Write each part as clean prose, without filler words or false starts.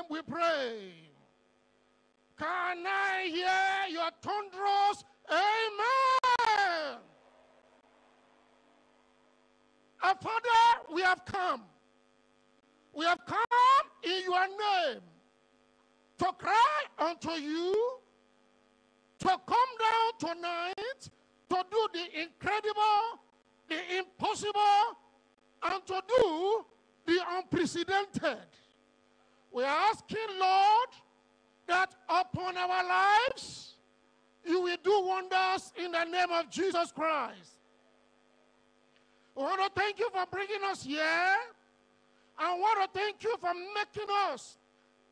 we pray. Can I hear your thunderous amen? Our Father, we have come. We have come in your name to cry unto you, to come down tonight to do the incredible, the impossible, and to do the unprecedented. We are asking, Lord, that upon our lives you will do wonders in the name of Jesus Christ. We want to thank you for bringing us here. I want to thank you for making us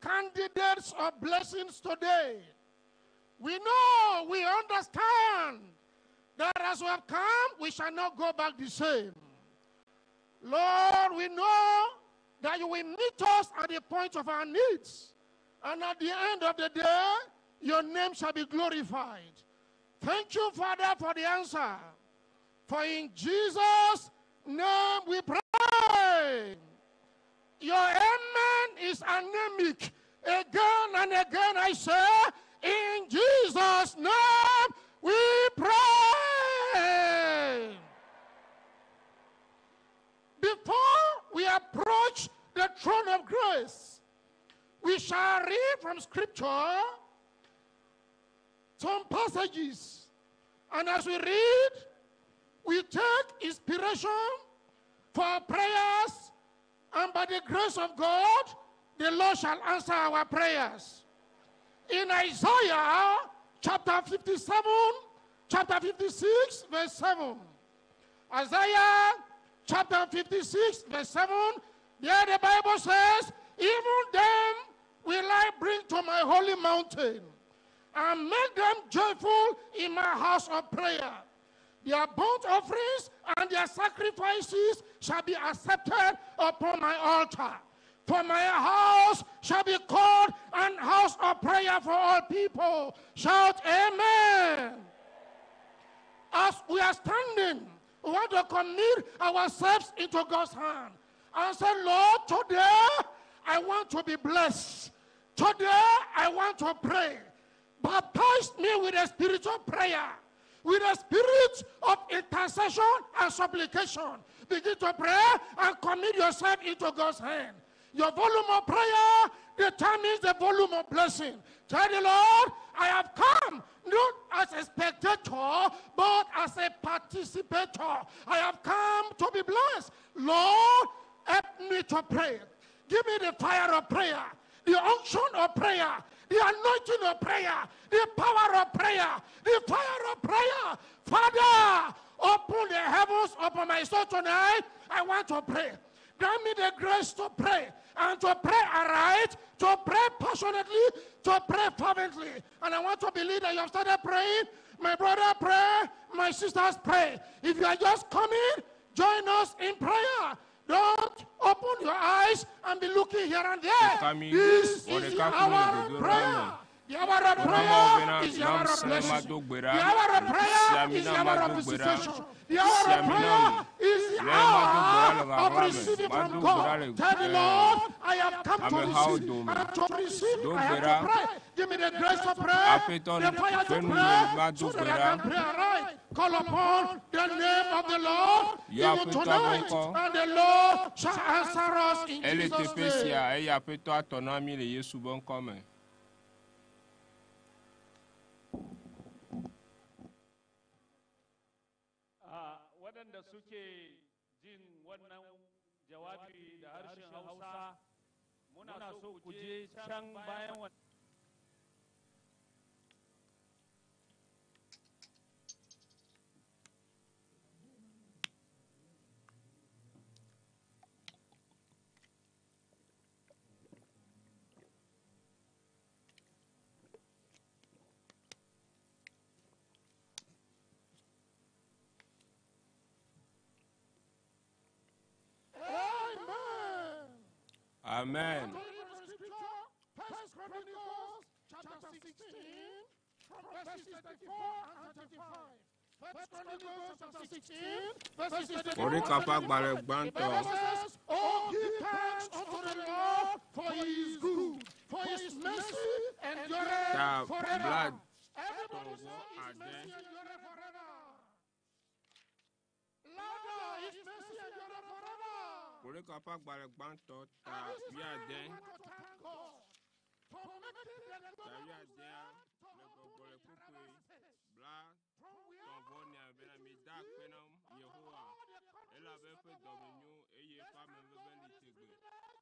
candidates of blessings today. We know, we understand that as we have come, we shall not go back the same. Lord, we know that you will meet us at the point of our needs. And at the end of the day, your name shall be glorified. Thank you, Father, for the answer. For in Jesus' name we pray. Your amen is anemic. Again and again I say, in Jesus' name we pray. Before we approach the throne of grace, we shall read from Scripture some passages. And as we read, we take inspiration for our prayers, and by the grace of God, the Lord shall answer our prayers. In Isaiah chapter 57, chapter 56, verse 7. Isaiah chapter 56, verse 7, there the Bible says, Even them will I bring to my holy mountain and make them joyful in my house of prayer. Their burnt offerings and their sacrifices shall be accepted upon my altar. For my house shall be called an house of prayer for all people. Shout amen. As we are standing, we want to commit ourselves into God's hand and say, Lord, today I want to be blessed. Today I want to pray. Baptize me with a spiritual prayer, with a spirit of intercession and supplication. Begin to pray and commit yourself into God's hand. Your volume of prayer determines the volume of blessing. Tell the Lord, I have come not as a spectator, but as a participator. I have come to be blessed. Lord, help me to pray. Give me the fire of prayer, the unction of prayer, the anointing of prayer, the power of prayer, the fire of prayer. Father, open the heavens upon my soul tonight. I want to pray. Grant me the grace to pray and to pray aright, to pray passionately, to pray fervently. And I want to believe that you have started praying. My brother, pray. My sisters, pray. If you are just coming, join us in prayer. Don't open your eyes and be looking here and there. This is the hour of prayer. The hour of prayer is the hour of blessing. The hour of prayer is the hour of visitation. The hour of prayer is the hour of receiving from God. Tell the Lord, I have come to receive. And to receive, I have to pray. Give me the grace to pray, the fire to pray, so that I can pray aright. Call upon the name of the Lord even tonight, and the Lord shall answer us in Ele Jesus' teƒe sia name. eye Aƒetɔ atɔ na mí le Yesu be ŋkɔ me. A waɗanda suke jin wannan jawabi da harshen Hausa muna so ku je can bayan wannan Amen. Amen. First Chronicles chapter 16, from verses 34 and 35. First Chronicles chapter 16, verses 34 Orí and kafa 35. gbalẽ The gbãtɔ. Bible says, Oh, give thanks unto the Lord, for he is good, Ta forever. bla Everybody tɔ̃ say vɔ his ade. mercy endureth forever. Louder, his mercy endureth forever. Kronika ƒe agbalẽ gbãtɔ ta And this is why wuiade we want to thank God for making the ta global wuiadea crusade to le open gbɔgbɔ le in kpukpui Taraba State. bla From where tɔ̃ vɔ nea bena it will mida be akpe na unto Yehowa all the countries elabe of eƒe the dɔme world. nyo eye Let's eƒe thank ameveve God for li this tegbe. privilege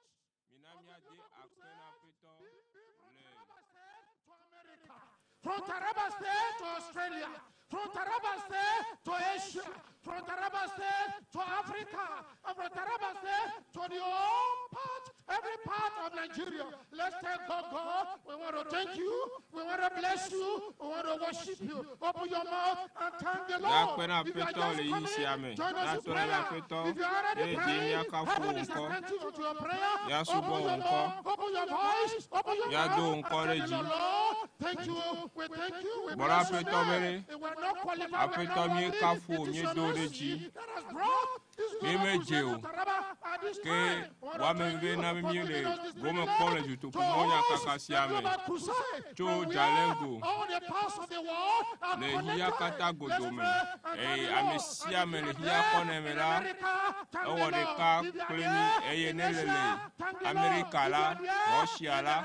Mina of the míade global akpe na crusade Aƒetɔ being built from le Taraba State to America, from Taraba State to Australia, from Taraba State to Asia, from Taraba State to Africa, and from Taraba State to the whole part, every part of Nigeria. Let's thank God, God. We want to thank you. We want to bless you. We want to worship you. Open your mouth and thank the Da Lord. akpe na If you are Aƒetɔ le just yi coming, sia me. join us Da in tɔ ɖe prayer. Aƒetɔ If you are already eye dzi praying, míakafu heaven wò is ŋkɔ. attentive to your prayer. Míasubɔ Open wò your ŋkɔ. mouth, open your voice, open your Míado mouth ŋkɔ and ɖe tell the dzi. Lord, thank you, we thank you, we Gbɔɖe bless your Aƒetɔ be name. ɖe. We are not qualified, we are Aƒetɔ not worthy. míekafu wò, It is your míedo ɖe mercy dzi. that has brought this Mí global medze crusade o. to Taraba at this Ke time. We want wò to thank ameveve you na be for míele giving us this gome kpɔm le privilege to dutoƒomɔnyakaka host sia the me. global crusade Tso from where Jalengo all the parts of the world are le xexea katã connected. godoo Let's me. pray and thank Eye the ame Lord. sia And ame if le you are xexea there kɔnɛ me in la, America, thank ewɔ the Lord. ɖeka If you are kple mí there eye in ne le le Asia, thank the Lord. Amerika If you la, are there Russia in, la,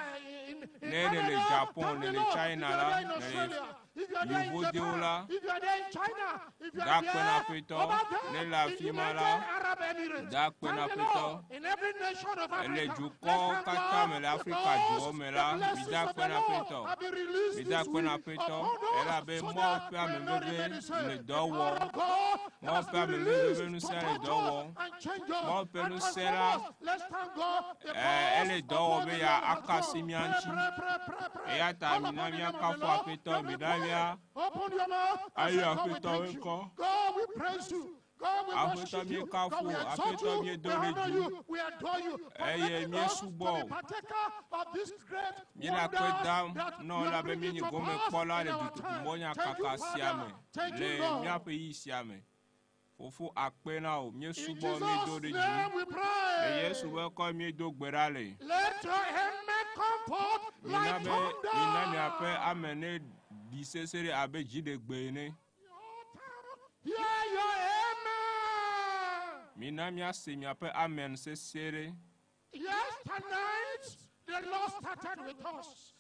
in ne le le Canada, Japon, thank le the le Lord. If China you are la, there in le le Australia, if you are there in Yevudewo Japan, la, if you are there in China, if you da are akpe na there Aƒetɔ. over Ne there le in afi ma United la, Arab Emirates, da akpe na thank the Aƒetɔ. Lord. In every nation of Le Africa, let's dukɔwo thank katã God me le Afrika because duwo me the la, blessings mida of akpe the na Lord Aƒetɔ. have been released Mida this akpe na week Aƒetɔ upon us elabe so Mawu that ƒe we will not ameveve remain the same. le The dɔ power wɔm. of God that Mawu has ƒe been ameveve released ƒe to ŋusẽ le touch dɔ us wɔm. and change us Mawu ƒe and ŋusẽ transform la, us. Let's thank God ɛ, ele because dɔ of wɔm what be the ya Lord has aka asi done. mía Pray, ŋuti. pray, pray, pray, pray. Eya ta Call mina upon the name of the míakafu Lord. Aƒetɔ, Don't be mina quiet. mía Open your mouth and ayi say, God, we Aƒetɔ thank you. ŋkɔ. God, we praise you. God, we Aƒetɔ worship you. míekafu God, we wò, exalt Aƒetɔ you. míedo We ɖe honor dzi. you. We adore you for Eye making us to míesubɔ be wò. partaker of this great Míele akpe wonders dam that nɔ you are elabe bringing míenye to pass gomekpɔla in le our time. Thank you, dutoƒomɔnyakaka sia Father. me Thank you, le Lord. míaƒe ɣeyiɣi sia me. Fofo akpe na wò, In míesubɔ, míedo Jesus' ɖe dzi. name we Le Yesu pray. ƒe ŋkɔ míedo gbe ɖa le. Let your amen come forth Mina like be mina miaƒe thunder. ame ne ɖi sese ɖe abe dziɖegbe ene. Hear your amen. Mina míase miaƒe amen sese ɖe. Yes, tonight the Lord started with us.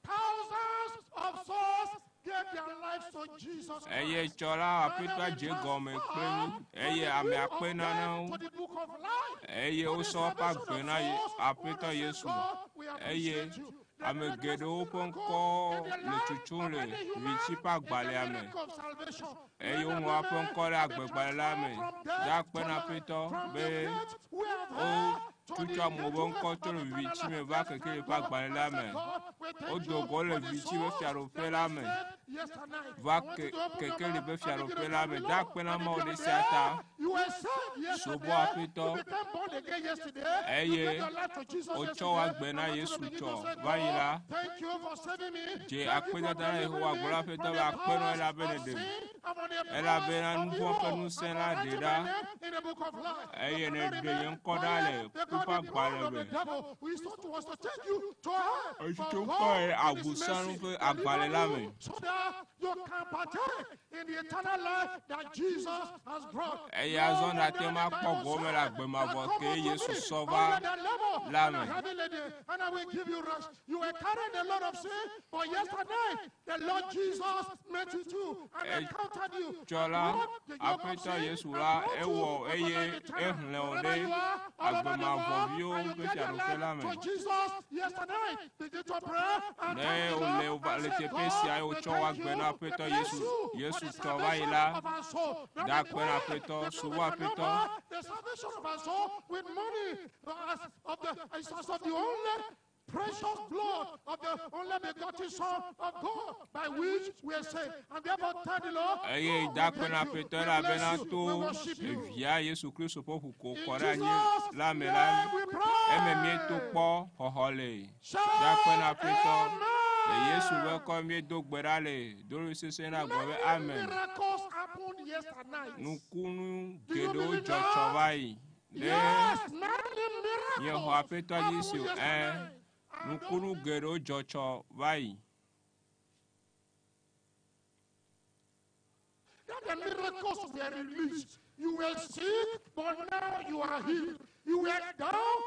Thousands of souls gave their lives to Jesus Eye Christ. tsɔ la Father, Aƒetɔa we dze gɔme kple mí transform from eye the ame book akpe of death nanewo to the book of life. eye For the wosɔ woƒe salvation agbe of na ye souls, we want Aƒetɔ to say, Yesu God, we eye appreciate you. The ame greatest geɖewo ƒe miracle ŋkɔ in the le life tsotsom of le any viviti human ƒe is the agbalẽa me miracle of salvation. eye Men and woŋlɔ woƒe women ŋkɔ ɖe have been agbegbalẽ la me. transformed from Da death akpe to na life, Aƒetɔ from be the death we have had to wotutu the amewo ƒe ŋkɔ network tso of le eternal viviti life. me va Let's kekeli thank ƒe God agbalẽ and la say, me. God, we thank Wodo you go le for the viviti ƒe souls fiaɖuƒe that la were me saved yesternight. va I want you ke to open your kekeli mouth ƒe and begin fiaɖuƒe to la thank me. the Da Lord. akpe na And if Mawu you ɖe are sia ta. there, you were saved Subɔ yesterday. Aƒetɔ You became born again yesterday. You eye gave your life to Jesus wotsɔ yesterday. wò agbe I na want you to Yesu begin tsɔ to say, va yi God, la. thank you for saving me. Dze Thank you for akpedada na Yehowa delivering me gblɔ Aƒetɔ from be the akpe nɔ powers elabe of nèɖem. sin and from the powers Elabena of nu vɔ̃ ƒe evil and ŋusẽ for la ɖe writing ɖa my name in the book of life. You eye cannot nèɖe nye remain ŋkɔ ɖa le quiet ku because ƒe the demon agbalẽ of me. the devil who is was to take you to hell. Etsotso But ŋkɔ God, ye in His Abosam mercy, ƒe agbalẽ delivered la me. you so that you can partake in the eternal life that Jesus has brought. Eye No azɔ wonder nàte the ŋu akpɔ Bible gome le said agbe that mavɔ come ke unto Yesu me, sɔ all va ye that labor la and are me. heavy laden, and I will give you rest. You were carrying a lot of sin, but yesterday the Lord Jesus met you too and encountered you Etsɔ and la, broke the yoke of Aƒetɔ sin Yesu and la brought you ewɔ unto eye life eternal. exlẽ wò Wherever ɖe you are, all agbe over the mavɔ world, viwo and you ƒe gave your fiaɖuƒe la life me. to Jesus yesterday. Begin to pray and Ne thank the wòle Lord va and le say, teƒe God, sia ye we wotsɔ wò thank agbe na you, we Aƒetɔ bless Yesu you for Yesu the tsɔ va yi salvation la, of our soul. Don't da be akpe na quiet Aƒetɔ, because we subɔ cannot Aƒetɔ. buy the salvation of our soul with money as of the it's as of the only precious blood of the only begotten Son of God by which we are saved. And therefore thank the Lord. Eye God, da we akpe na thank you. Aƒetɔ We elabena bless you. to We worship you. evia Yesu Kristo ƒe ʋu ko In kɔ ɖe anyi Jesus' la me la, name we eme míeto pray. kpɔ xɔxɔ le. Da akpe na Shout Aƒetɔ. Le Yesu ƒe amen. ŋkɔ míedo gbe ɖa le doɖoe sesẽ na gblɔ be Many amen. miracles happened yesterday. Nukunu Do you geɖewo believe dzɔ tsɔ that? va yi. Ɖe Yes, many míexɔ miracles Aƒetɔ dzi happened se o. Ẽ, yesterday. And nukunu those geɖewo dzɔ tsɔ va yi. the miracles were released. You were sick, but now you are healed. You were down,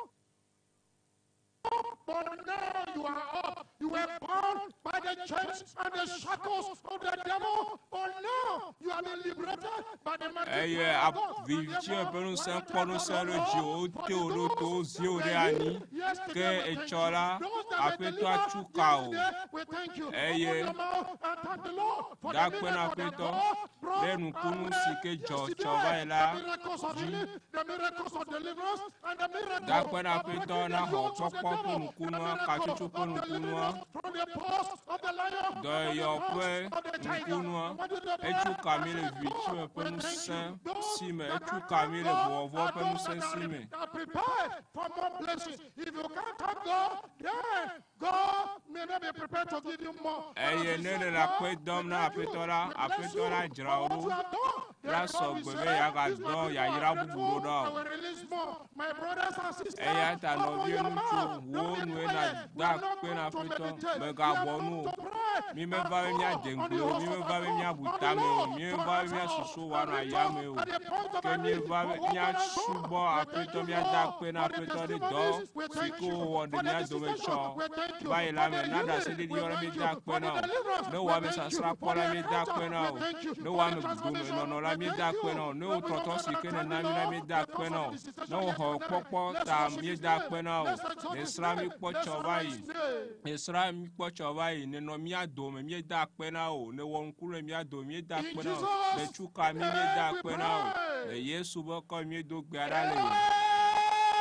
but now you are up. You were bound by the chains and the shackles of the devil, but now you have been liberated by the mighty Eye power of God. And vivitsi ƒe therefore, ŋusẽ when kpɔ we ŋusẽ thank ɖe the dziwò, Lord wote for wò ɖo those to wozi wò that ɖe were anyi. healed yesterday, Ke we thank etsɔ you. la, Those that were Aƒetɔa delivered tsu ka wò. yesterday, we thank you. Eye Open your mouth and thank the Lord for the da akpe na miracle that Aƒetɔ God brought ɖe our nukunu way si ke dzɔ tsɔ yesterday. va yi la The miracles of dzi. healing, the miracles of deliverance, and the Da miracle akpe na of Aƒetɔ breaking na the yokes of the xɔkpɔkpɔ ƒe devil, the nukunua, miracle katsotso ƒe of nukunua, deliverance from the paws of the lion and from the dɔyɔyɔ ƒe paws of the tiger. nukunua. I want you to pray Etsu ka and mí le say, vivitsi God, ƒe we thank ŋusẽ you. Those si me, that etsu are ka mí thank le God vɔvɔvɔ are ƒe those ŋusẽ that si are, me. are prepared for more blessings. If you can't thank God, then God may not be prepared to give you more. But as Eye we ne say, le God, akpe we dɔm na thank you, Aƒetɔ la, we bless Aƒetɔ you la dzra for wò what ɖo you have done. la Therefore, we sɔgbe be say, yeagadɔ these my people are yayra bubu grateful. ɖo ɖa I o. will release more. My brothers and sisters, Eya ta open nɔviwo your ŋutsu, mouth. wò Don't be nue quiet. We nàda have not akpe na come to Aƒetɔ. meditate. We have Mègabɔ come nu o. to pray Mi and meva be call míadze on the ŋgɔe o, host mi of meva our be God, míabu on the tame o, Lord, mi to meva be answer us míasusu and wòanɔ reach us ayame o. at the point of Ke our need míeva for be what God has míasubɔ done. We thank Aƒetɔ, you, míada Lord, akpe na for the Aƒetɔ ɖe dɔ testimonies. We si thank ke you wòwɔ ɖe for the mía dome visitation. tsɔ We thank you va yi la for me. the Na healing. ɖaseɖiɖi We yɔ la thank míeda you akpe for na the wò. deliverance. Ne We wò ame thank you sasrãkpɔ for la the míeda akpe encounter. na We wò. thank you Ne for wò the ame transformation. domenɔnɔ la We míeda thank akpe you. na wò. Ne When wò we tɔtɔ don't si ke understand nèna the mí la law míeda akpe because na of wò. the Ne visitation wò yesterday, xɔkpɔkpɔ let's ta worship his míeda name. akpe na wò. Let's exalt Ne his srã mí name. kpɔ Let's tsɔ honor va yi. his name. Nesrã mí kpɔ tsɔ va yi. Nenɔ mía dome míeda akpe na wò. Newɔ ŋku le mía dome míeda In akpe na wò. Jesus' Netsu ka mí míeda name we akpe na wò. Le pray. Yesu ƒe ŋkɔ míedo gbe ɖa le.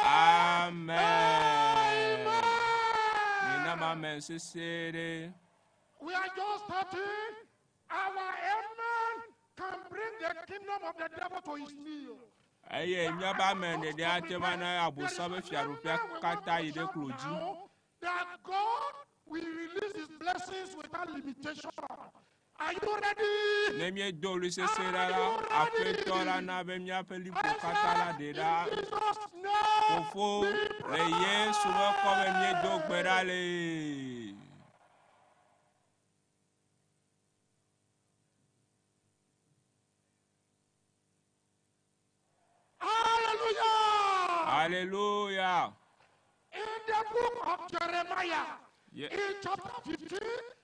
Amen. Amen. Mina ma amen sesẽ ɖe. We are just starting. Our amen can bring the kingdom of the devil to his knee. Eye míaƒe amen ɖeɖe ate va na Abosam ƒe fiaɖuƒea katã yi ɖe klo dzi. That God will release his blessings without limitation. Are you ready? Ne míedo ɣli sesẽ ɖa la, Aƒetɔ la na be míaƒe liƒo I katã la said, ɖe in ɖa. Jesus' name, Fofo, we le Yesu ƒe ŋkɔ me míedo gbe ɖa le. Hallelujah. Alléluia. In the book of Jeremiah, Ye- in chapter 15,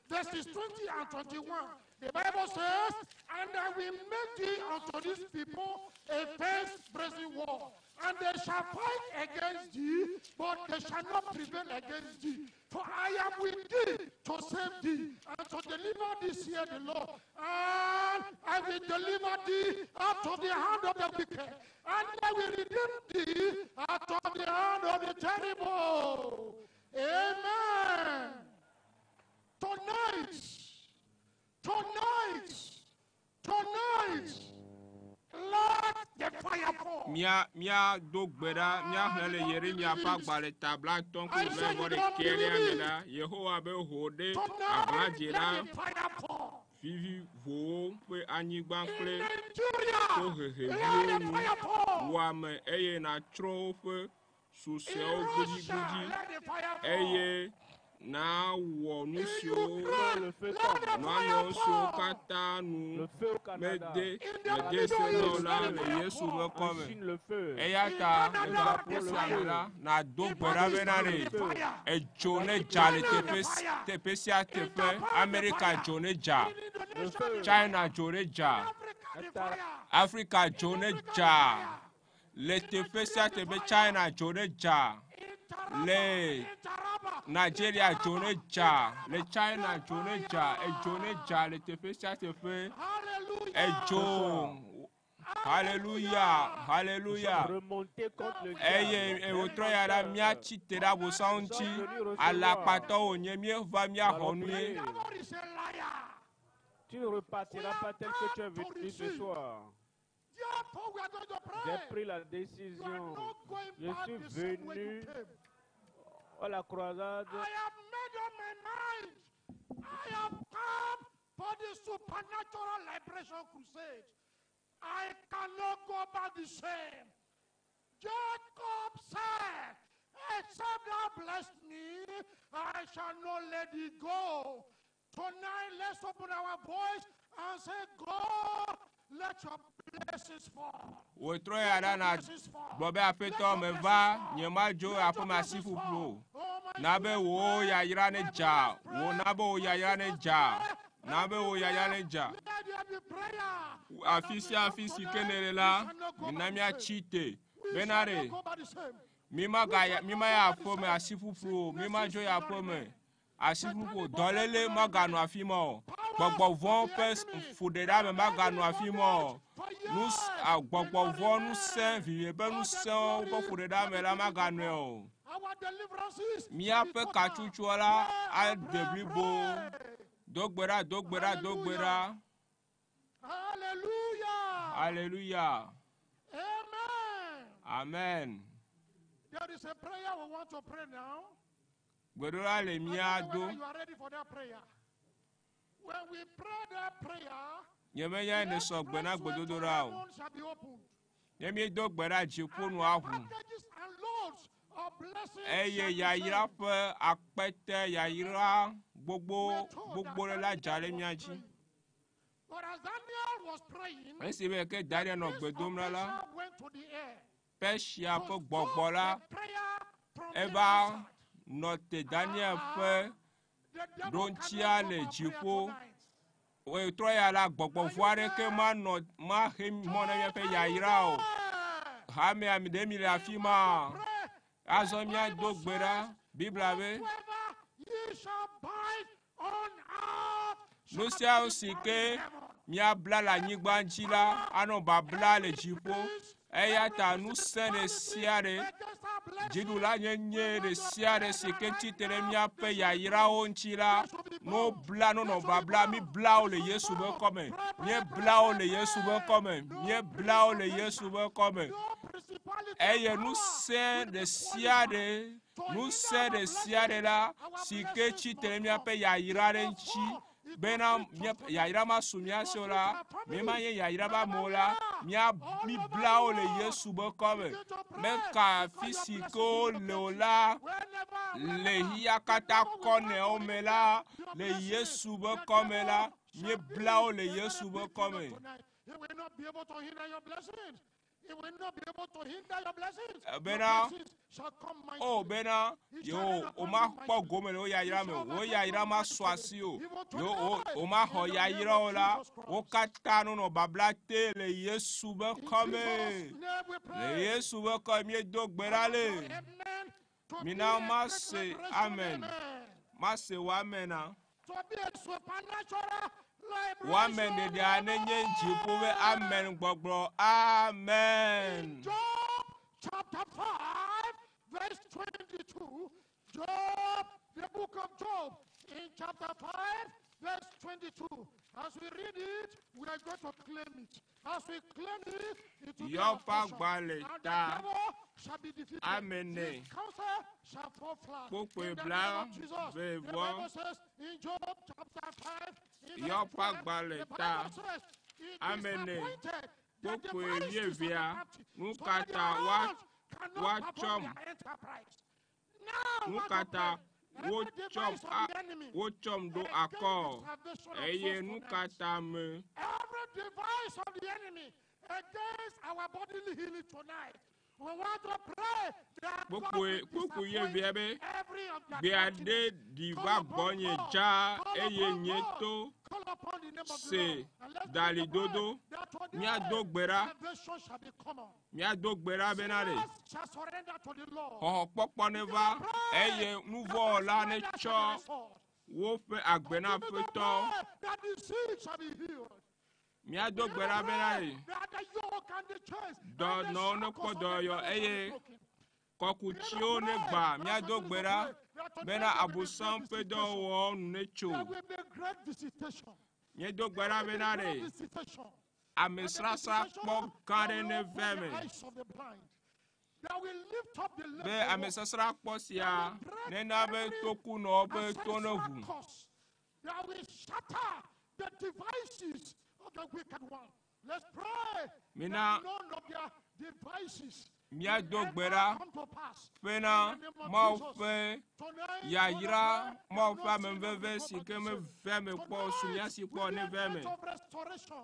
verses 20 and 21, the Bible says, And I will make thee unto these people a fence brazen wall, and they shall fight against thee, but they shall not prevail against thee. For I am with thee to save thee, and to deliver this year the Lord. And I will deliver thee out of the hand of the wicked, and I will redeem thee out of the hand of the terrible. Amen. Tonight, tonight, tonight, let the fire fall. Mía míado gbe ɖa míaxlẽ le Yeremia ƒe agbalẽ ta blaatɔ̃ kple blaeve-vɔ-ɖekɛlia me ɖa. Yehowa be ho ɖe Tonight, aglãdzela let the fire fall. vivivowo ƒe anyigba In kple Nigeria, toheheviwo let the nu fire fall. wò ame eye nàtsrɔ̃ woƒe In susɔeawo Russia, gbudigbudi let the fire fall. eye nàwɔ nu In siwo Ukraine, Le feu let the tombe. fire nànɔ siwo fall. katã nu Le feu au Canada. mede In the mede Middle se na wò East, la let le the fire Yesu ƒe fall. ŋkɔ En me. Chine, le feu. Eya In ta le Canada, gaƒo the sia me fire. la, nàdo In gbe ɖa bena Pakistan, ɖe the fire. edzo ne In dza le China, the teƒe fire. teƒe sia In teƒe. Japan, the Amerika fire. dzo ne dza, In Indonesia, the fire. China dzo ne In dza, Africa, the fire. Afrika In dzo ne Africa, the dza. fire. Le In teƒe Nigeria, sia the teƒe fire. China dzo ne dza, In Taraba, le in Taraba, in Nigeria dzo ne Taraba, in dza, le Taraba, China the dzo ne dza, edzo ne fire. dza le teƒe sia teƒe. Hallelujah. Edzo. Hallelujah, Nous sommes hallelujah. remontés contre le Eye diable. wòtrɔ ya la míatsi te ɖe Abosam ŋuti. Alakpatɔ wònye míeva míaxɔ nu The ye. devil is a liar. Tu ne We repartiras have pas tel que tu es come to venu ce receive. soir. Therefore, we are going to J'ai pray. pris la You are décision. not going Je back suis the same way you venu came. à la croisade. I have made up my mind. I have come for the supernatural liberation crusade. I cannot go back the same. Jacob said, Except thou bless me, I shall not let thee go. Tonight, let's open our voice and say, God, Let your blessings fall. Wòtrɔ ya ɖa na gblɔ be aƒetɔ meva nye madzo aƒeme asi ƒuƒlu o. Na be wò yayra ne dza, wò na be wò yayra ne dza, na be wò yayra ne dza. Let there be prayer. Afi sia afi si ke ne le la, mina míatsi te bena ɖe We shall not go by the same. mi magaya mi ma yi aƒeme asi ƒuƒlu o, mi ma dzo yi aƒeme asi ƒuƒlu o. Dɔléle maganɔ afi ma o. Gbɔgbɔ vɔ̃ ƒe fuɖeɖeame maganɔ afi ma o. Nu gbɔgbɔ vɔ̃ ŋusẽ vivi ƒe ŋusẽwo ƒe fuɖeɖeame la maganɔe o. Our deliverances Míaƒe will be total. katsutsuɔ la Pray, ade pray, blibo. pray. Do gbe ɖa, do gbe ɖa, do gbe ɖa. Hallelujah. Hallelujah. Amen. Amen. There is a prayer we want to pray now. Gbedoɖa le I mía don't know do. whether you are ready for that prayer. When we pray that prayer, Nye menya ne the sɔ gbe na entrance way to gbedodoɖa o. heaven shall be opened. Ne míedo gbe ɖa dziƒo And nu the aʋu. packages and loads of blessings Eye shall be yayra sent. ƒe akpete yayra gbogbo We are told gbogbo that ɖe la dza ɖe Daniel mía was dzi. praying. But as Daniel was praying, Esi be ke Daniel nɔ this gbe dom ɖa la, official went to the air Persia to ƒe gbɔgbɔ stop la the prayer from being eva answered. nɔ te Daniel ƒe The devil ɖoŋtsia cannot le stop our prayer dziƒo. tonight. Wòtrɔ ya la gbɔgbɔ vɔ̃ aɖeke manɔ mahe mɔ na míaƒe yayra o. Hamea mi ɖe mi le afi ma. Azɔ míado gbe ɖa. Biblia be Whatsoever ye shall bind on earth nu shall sia be nu si bound ke in heaven. míabla le anyigba dzi la anɔ babla le dziƒo. Eya ta ŋusẽ ɖe sia ɖe dziɖula nyenye ɖe sia ɖe si ke tsitre ɖe míaƒe yayrawo ŋuti la, ne wobla no nɔ babla, míbla wo le Yesu ƒe kɔme. Míebla wo le Yesu ƒe kɔme. Míebla wo le Yesu ƒe kɔme. Eye ŋusẽ ɖe sia ɖe, ŋusẽ ɖe sia ɖe la si ke tsitre ɖe míaƒe yayra ɖe ŋuti bena míaƒe yayra masu mía si o la, mímanye yayra be amewo la, mía míbla wo le Yesu ƒe kɔme. Meka afi si ke wole o la, le xixia katã kɔnɛwo me la, le Yesu ƒe kɔme la, míebla wo le Yesu ƒe kɔme. He will not be able to hinder your blessings. He will not be able to hinder your blessings. Your Bena, blessings shall come o mightily. bena yewo womakpɔ gome le wo yayra me o wo yayra masu asi o yewo wo womaxɔ yayra o la wo katã nonɔ babla te le Yesu ƒe In kɔme Jesus' name we le pray. Yesu ƒe kɔme míedo gbe ɖa le Amen. To be Mina a great mase liberation, amen. amen. Mase wo amena To be a supernatural wo amen liberation. ɖeɖea nenye dziƒo ƒe amen gbɔgblɔ amen. In Job chapter 5, verse 22. Job, the book of Job, in chapter 5, verse 22. As we read it, we are going to claim it. As we claim it, it will be our Yɔ ƒe portion. agbalẽ And the ta devil shall be defeated. Amen. His counsel shall fall flat. Kpukpui In the bla name of Jesus. ve The vɔ. Bible says in Job chapter 5, in verse Yɔ ƒe 12, agbalẽ the ta Bible says, "It is Amen. appointed that the Kpukpui devices of the wuievia, crafty, nu so ka that ta their woa- hands cannot woatsɔm perform their enterprise." Now nu want ka to ta pray. Every wotsɔm device of a the enemy wotsɔm ɖo against akɔ the salvation of eye souls nu ka tonight. ta me Every device of the enemy against our bodily healing tonight. We want to pray that God Kpukpui will kpukpui disappoint wuievia be every of their gbe aɖe craftiness. ɖi Call va upon gbɔnye God. dzaa Call eye upon nye God. to Call upon the name of the se Lord. And let's begin to pray dalidodo. that today Míado gbe ɖa. salvation shall be common. Míado gbe ɖa bena ɖe Sinners shall surrender to the Lord. xɔxɔkpɔkpɔ neva eye nuvɔwɔla netsɔ woƒe agbe na Continue to Aƒetɔ. pray that the sick shall be healed. Míado gbe ɖa bena ɖe That the yoke and the chains and the dɔnɔwo nekpɔ shackles of the dɔyɔ devil shall be eye broken. kɔkutsiwo negba. Míado gbe ɖa bena abosam ƒe dɔwɔwɔwo nu netso. There will be great visitation. Míedo gbe There ɖa will be bena great ɖe visitation. ame And the srasra visitation kpɔ gã that ɖe will neve open me. the eyes of the blind. That will lift up the Be lame ame to walk. sasra kpɔ sia nena be tokunɔwo ƒe to ne Ancestral ʋu. curse that will shatter the devices of the wicked one. Let's pray Mina that none of their devices will míado ever gbe ɖa come to pass. bena In the name of Mawu Jesus. ƒe Tonight, we yayra, wanna pray Mawu that ƒe no sin ameveve will si go ke back the meve same. ame kpɔ o, su mía Tonight si will kpɔ be a neve night eme. of restoration.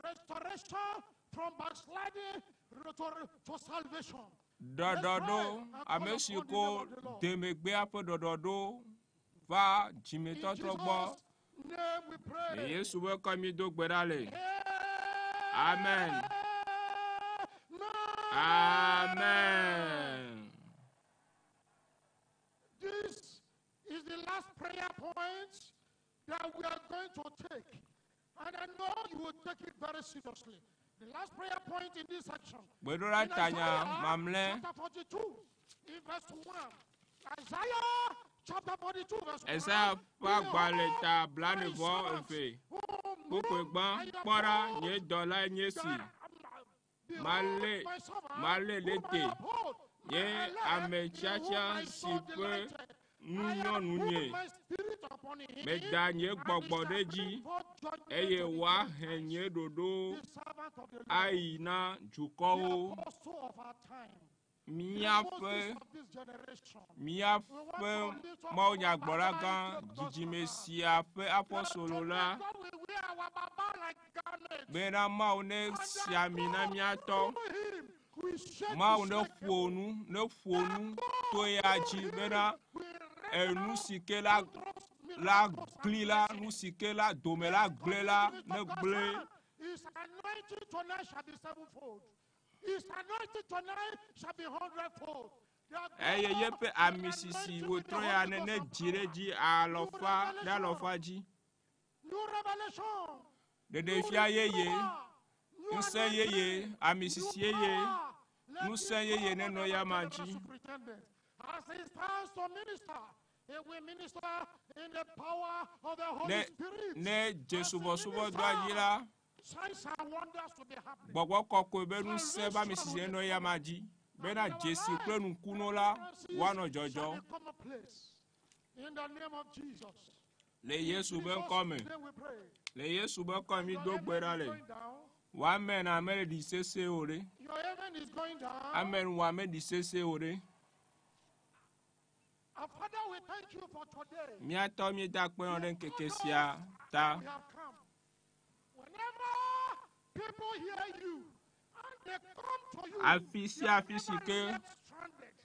Restoration from backsliding to salvation. Ɖɔɖɔɖo ame si ko demegbea ƒe ɖɔɖɔɖo va In dzimetɔtrɔ gbɔ. Jesus' name we Le pray. Yesu ƒe ŋkɔ mi do gbe ɖa le. Amen. Amen. Amen. This is the last prayer point that we are going to take. And I know you will take it very seriously. The last prayer point in this section. Gbedoɖa In tanya Isaiah mamlɛ. chapter 42, in verse 1. Isaiah chapter 42, verse 1. Esaya ƒe agbalẽ ta Behold, my blaene-vɔ servant, eve. whom Kpukpui gbã I kpɔ ɖa uphold, nye dɔlae nye si. Malé- malé ɖe te. Nye ame tiatia si ƒe nu nyɔnu nye. Meda nye gbɔgbɔ ɖe edzi eye wòahe nye ɖoɖo ayi na dukɔwo. Míaƒe míaƒe mawunyagblɔɖagã dzidzime sia ƒe apɔstolo la bena Mawu ne si ami na mía tɔ. Mawu ne ƒo nu ne ƒo nu to eya dzi bena enu si ke la la gli la nu si ke la dome la gblẽ la ne gblẽ. His anointing tonight shall be sevenfold. His anointing tonight shall be hundredfold. Eye yeƒe ami sisi wòtrɔ ya ne ne dzi ɖe dzi alɔfa ɖe alɔfa dzi. New revelation. Ɖeɖefia yeye, ŋusẽ yeye, ami sisi yeye, ŋusẽ yeye nenɔ ya ma dzi. As he stands to minister, he will minister in the power of the Holy Ne Spirit. ne dze subɔsubɔdɔa dzi la, Signs and wonders will be happening. gbɔgbɔ kɔkɔe be ŋusẽ be ami sisi nenɔ ya ma dzi bena dzesi kple nukunuwo la woanɔ dzɔdzɔm Shall be commonplace. In the name of Jesus. le Yesu be ŋkɔ me. Jesus' name we pray. Le Yesu be ŋkɔ mi Your do amen gbe ɖa is le. going down. Wò amen ame le ɖi sese o ɖe. Your amen is going down. Amen wò ame ɖi sese o ɖe. Our Father, we thank you for today. Míatɔ míeda akpe nɔ ɖe ŋkeke sia ta. We have come. Whenever people hear you and they come to you, Afi sia you afi never si ke remain stranded.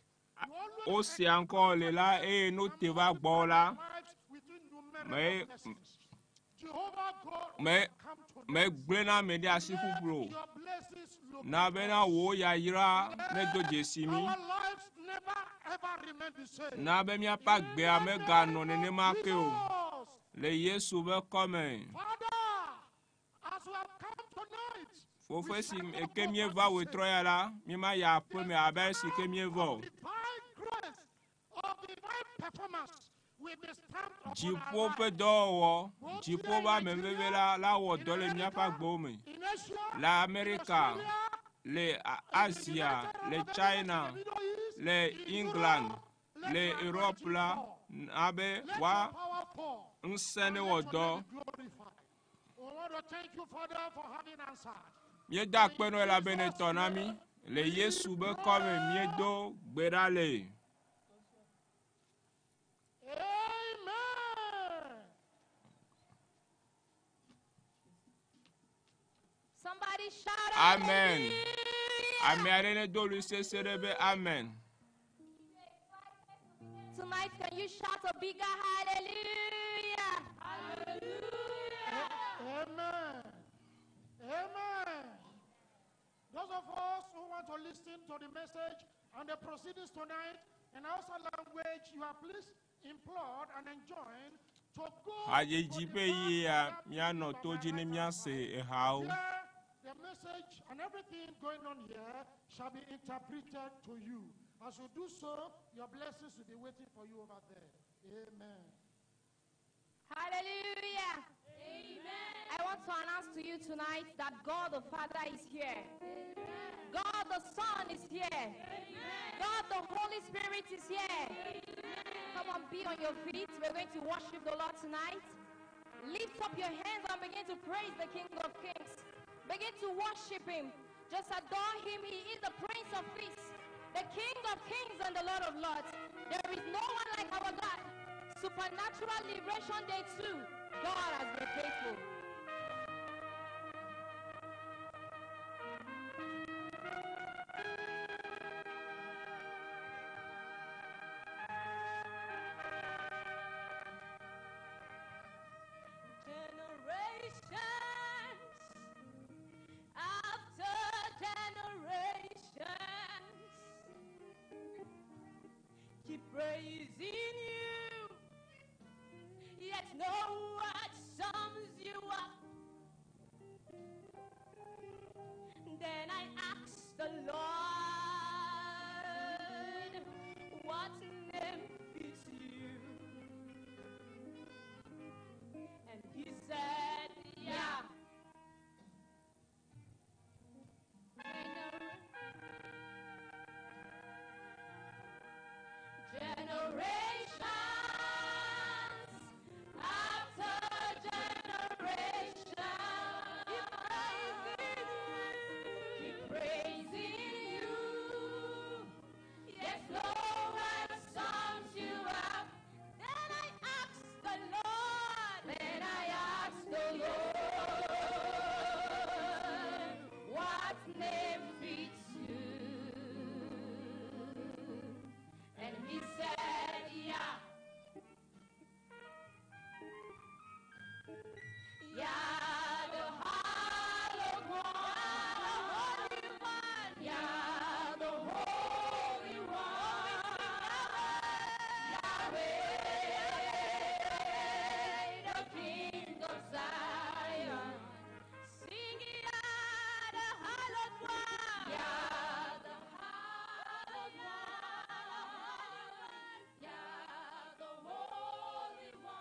You always wosea ŋkɔ le la eye no te va gbɔ la, lives with innumerable me- blessings. Jehovah God, me- come tonight. megblẽna ame ɖe asi Let ƒuƒlu o. your blessings locate Na bena us. wò yayra nedo dzesi mí. Our lives never ever remain the same. Na be míaƒe agbea meganɔ nenema ke o. Jesus, Le Yesu ƒe kɔme. Father, as we have come tonight, Fofoe si ke míeva wòtrɔ ya la, míma yi aƒeme abe ale si ke míeva o. divine grace of divine performance will be stamped upon Dziƒo our ƒe lives. dɔwɔwɔ, dziƒo ƒe ameveve la la wɔ dɔ le míaƒe agbewo me. In Asia, Le Amerika, in Australia, le in the Asia, United le Arab Emirates, China, in the Middle East, le in England, Europe, let le your Europe anointing la, fall. abe Let wa your power fall. ŋusẽ And ne let wɔ your dɔ. name be glorified. We want to thank you, Father, for having answered. Míeda akpe nɔ elabe ne tɔ na mí. Le Yesu be kɔme míedo gbe ɖa le. Amen. Somebody shout Amen. hallelujah. Ame aɖe ne do ɣli sese ɖe be amen. Tonight, can you shout a bigger hallelujah? Hallelujah. Amen. Amen. Those of us who want to listen to the message and the proceedings tonight in Hausa language, you are please implored and enjoined to go Hadzidzi to ƒe the ɣeyiɣi ya back of that míanɔ building to by dzi my ne right hand míase side. ehawo. Here, the message and everything going on here shall be interpreted to you. As you do so, your blessings will be waiting for you over there. Amen. Hallelujah. Amen. I want to announce to you tonight that God the Father is here. God the Son is here. God the Holy Spirit is here. Come on, be on your feet. We're going to worship the Lord tonight. Lift up your hands and begin to praise the King of Kings. Begin to worship him. Just adore him. He is the Prince of Peace, the King of Kings and the Lord of Lords. There is no one like our God. Supernatural Liberation Day 2. God has been faithful. the Lord, what name fits you? And he said, Yeah. Generations after generations, keep praising you. Yes, no one sums you up. Then I asked the Lord. Then I asked the Lord, what name fits you? And he said, Yeah. Yeah, the hallowed one, the holy one, yeah, the holy one, Yahweh, the King of Zion. Sing yeah, the hallowed one, yeah, the hallowed one, yeah, the holy one,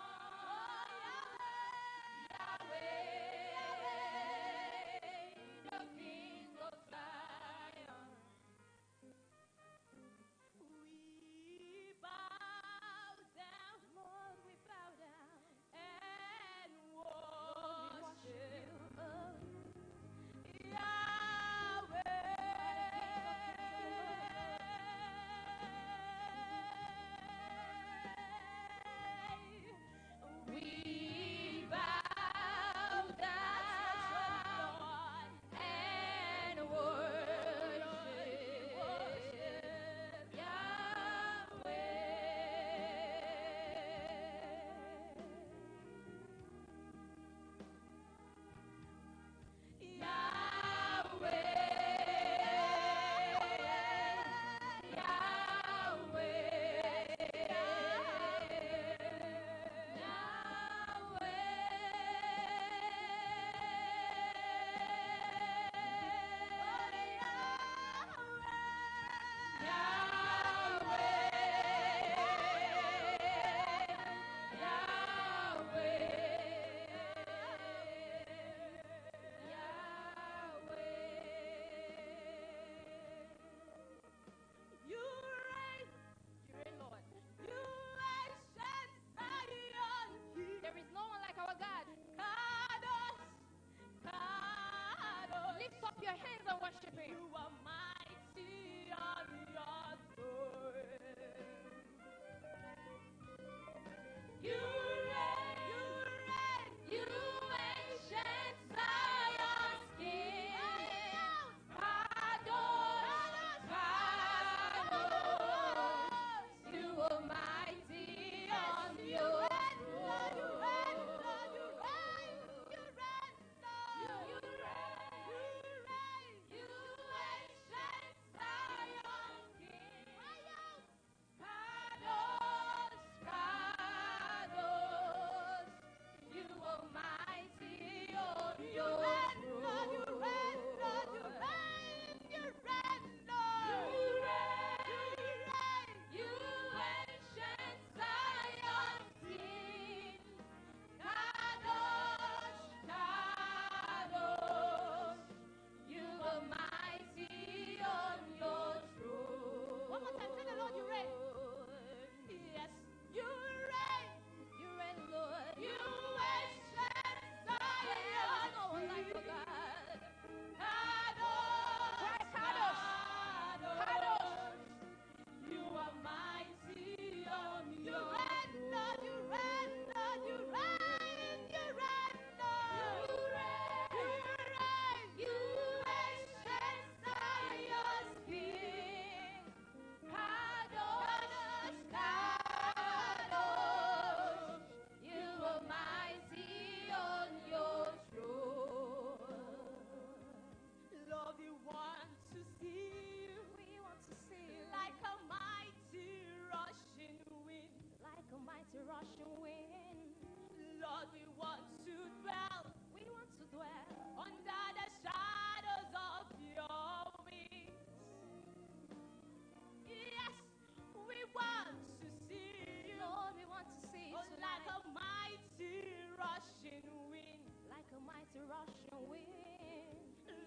mighty rushing wind.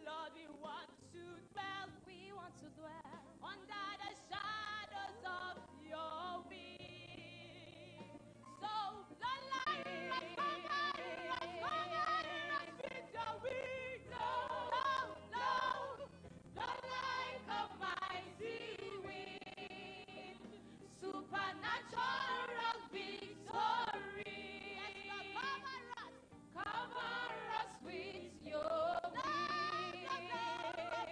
Lord, we want to dwell. We want to dwell under the shadows of your wing. So, Lord, like us, cover us with your wings. Lord, Lord, Lord, like a mighty wind, supernatural victory. Yes, Lord, cover us, cover us with your wings.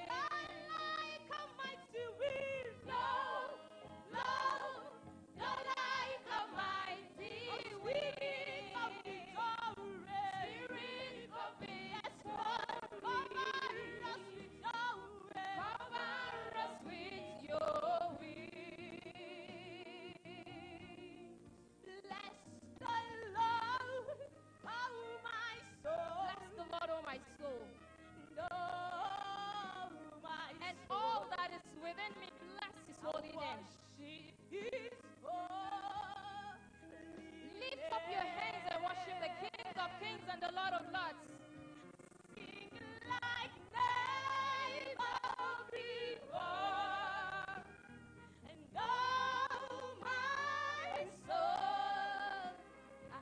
Like a mighty wind, blow, blow, blow like a mighty wind of victory. Spirit of Yes, Lord, cover us with your wings. Cover us with your wings. Bless the Lord, oh my soul. Bless the Lord, oh my soul. Oh my And soul. all that is within me, bless his holy name. Worship his holy Lift up your hands and worship the King of Kings and the Lord of Lords. Sing like never before. And oh my soul, I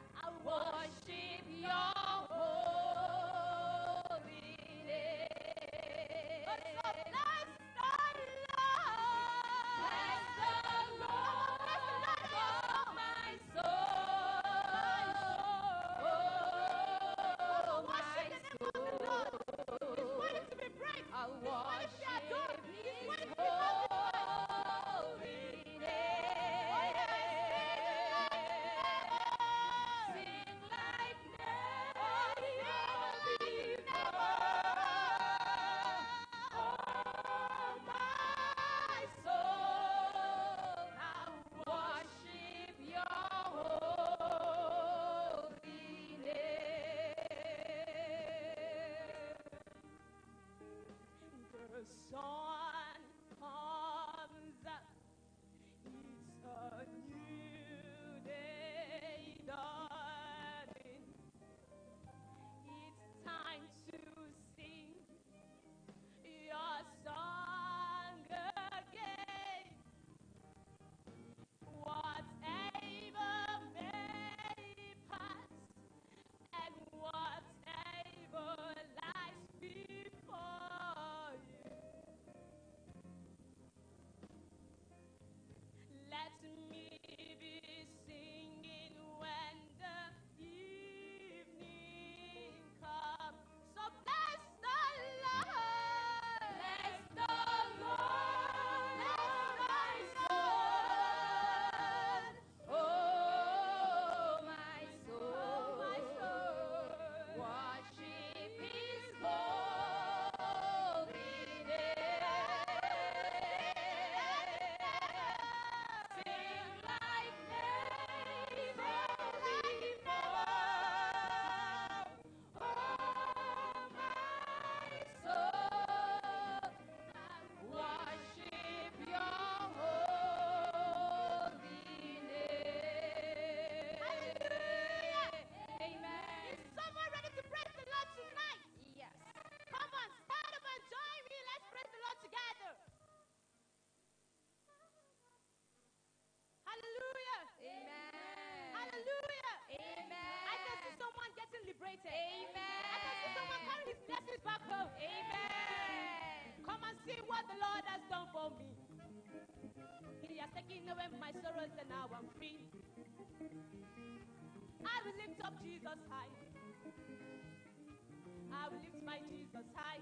Worship your holy name. So bless the Lord. Bless the Lord, Bless the Lord, oh my soul. Oh, my Worship the name of the Lord. He's worthy to be praised. I He's worthy to be adored. worship He's his worthy to be magnified. holy name. Sing like never before. Oh, my soul, I worship your holy name. The sun comes up. It's a new day dawning. It's time to sing your song again. Whatever may pass and whatever lies before you, let me be singing when the evening comes. So bless the Lord, Bless the Lord, bless my soul, oh my oh soul, my soul. Worship His holy name. Sing like never before. Oh my soul, worship Your holy name. Hallelujah. Amen. Is someone ready to praise the Lord tonight? Yes. Come on, stand up and join me. Let's praise the Lord together. Hallelujah. Amen. Hallelujah. Amen. I can see someone getting liberated. Amen. I can see someone carrying his blessings back home. Amen. Come and see what the Lord has done for me. He has taken away my sorrows and now I'm free. I will lift up Jesus high. I will lift my Jesus high.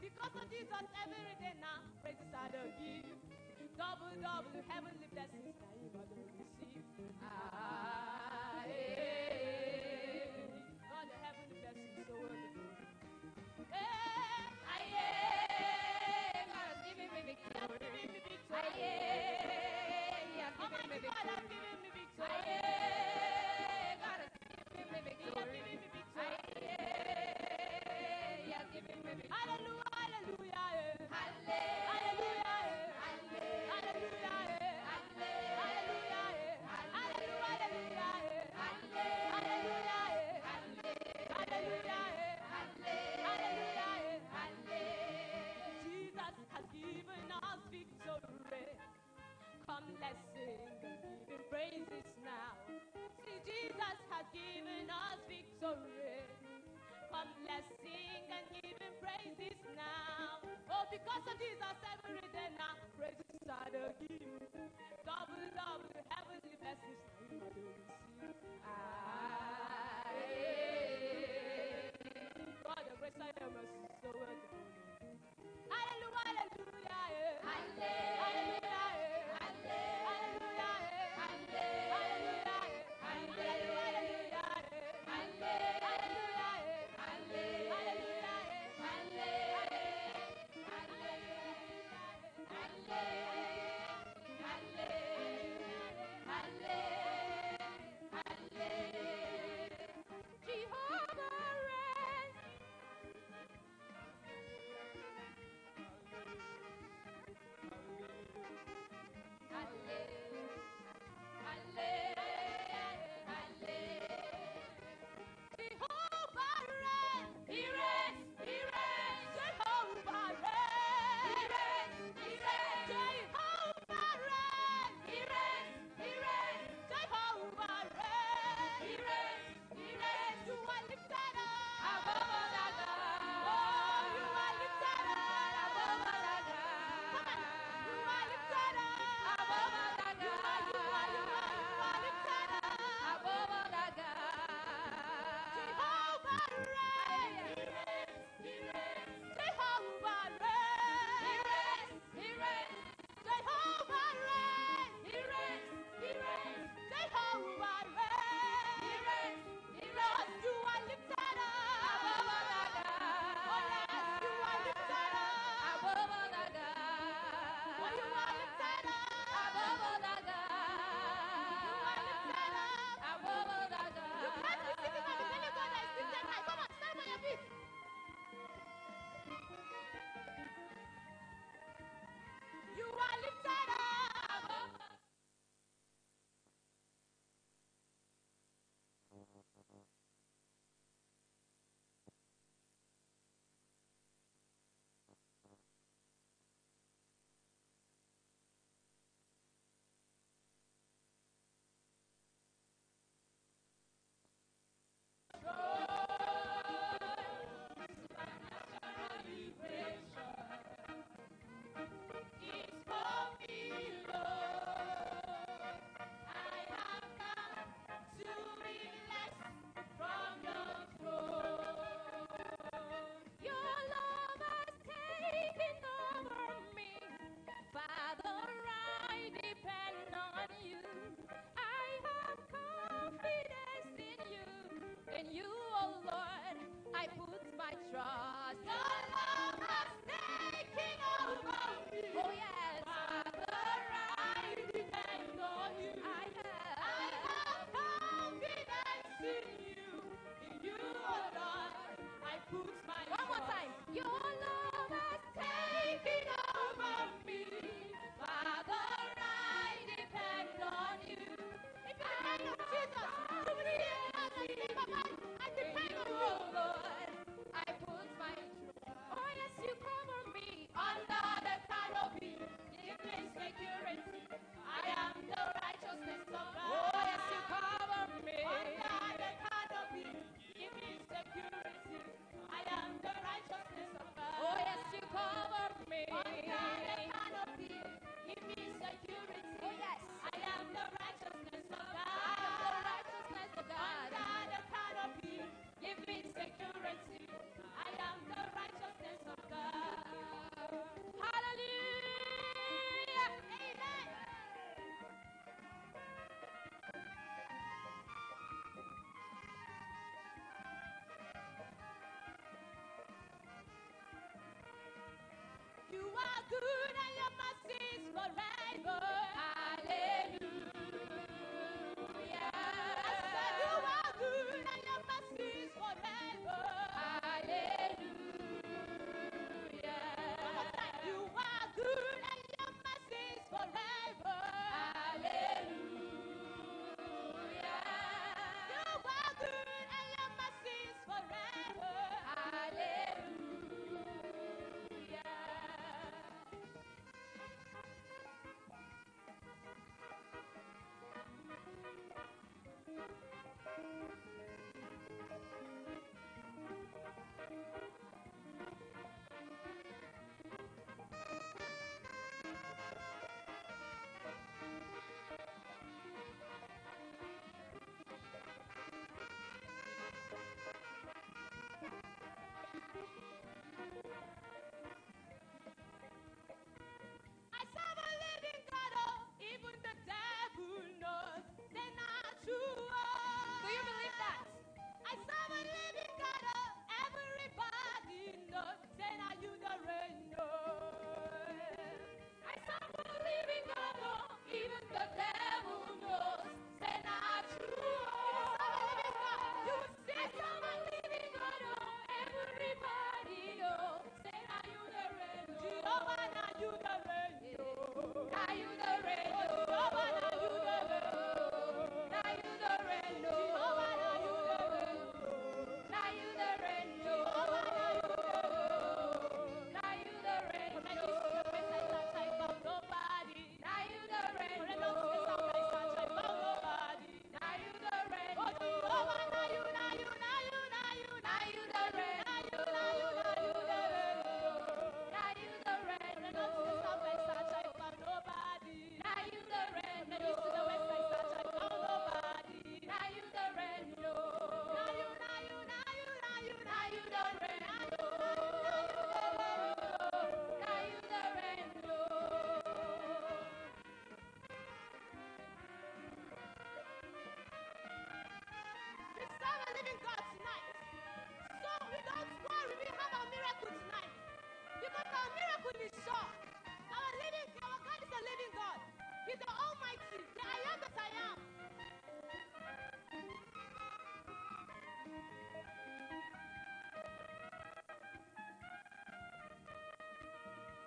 Because of Jesus every day now, praises I do give. Double, double, heavenly blessings now you got to receive. Ah, Hey, God, the heavenly blessings so wonderful. Hey, Aye, God has given me He has victory. given me victory. Aye, He has given me Almighty God has victory. given me victory. Aye, God has given me He has victory. given me victory. Aye, He has given me victory. Hallelujah, hallelujah, eh. Hallelujah. Hallelujah, eh. Hallelujah, eh. Hallelujah, eh. Hallelujah, Because of Jesus, every day now, praises I do give. Double, double, heavenly blessings I do receive. God, the grace I am so wonderful. Hallelujah, hallelujah, eh. Hallelujah, eh. Hallelujah, eh. Hallelujah, eh. Hallelujah, eh. Hallelujah, eh. Hallelujah, eh. Jehovah reigns. Jehovah reigns. He reigns, he reigns, Jehovah reigns. He reigns, he reigns, Jehovah reigns. He reigns, he reigns, Jehovah reigns. He reigns, he reigns. You are lifted up Above all other gods. Oh, you are lifted up Above all other gods. Come on, you are lifted up Above all other You are, you are, you are, you are lifted up Above all other gods. Jehovah reigns. He reigns, he reigns. Jehovah reigns. He reigns, he reigns. Jehovah reigns. He reigns, he reigns. Jehovah reigns. He reigns, he Lord, reigns. you are lifted up. Above all other gods. Oh, yes, you are lifted up. Above all other gods. Oh, you are lifted up. Above all other gods. You are lifted up. Above all other gods. You can't be sitting on the telling God that is lifted high. Come on, stand on your feet. You are lifted up. Your love has taken over me. Father, I depend on you. I have confidence in you. In you, oh Lord, I put my trust. Your love has taken over me. Oh yes, Father, I depend on you. I have. I have confidence in you. In you, oh Lord, I put my One more trust. time. Your love has Taken over me. Father, I depend on you. If you depend on Jesus, you will see a man and say, Papa, I depend In on you, you. oh Lord, I put my trust. Oh yes, you cover me Under the canopy, give me security. I am the righteousness of God. Oh yes, you cover me. Under the canopy, give me security. I am the righteousness of God. Oh yes, you cover me. Under the canopy, give me security. Oh yes, I am the righteousness of I am the God. righteousness of God. Under the canopy, give me security. I am the righteousness of God. Hallelujah. Amen. You are good and your mercy is forever. Hallelujah. I said you are good and your mercy is forever. Hallelujah. One more time. You are good and your mercy is forever. Hallelujah. You are good and your mercy is forever. Hallelujah. Don't worry, we have our miracle tonight. Because our miracle is sure. Our living, our God is a living God. He's the Almighty, the I am that I am.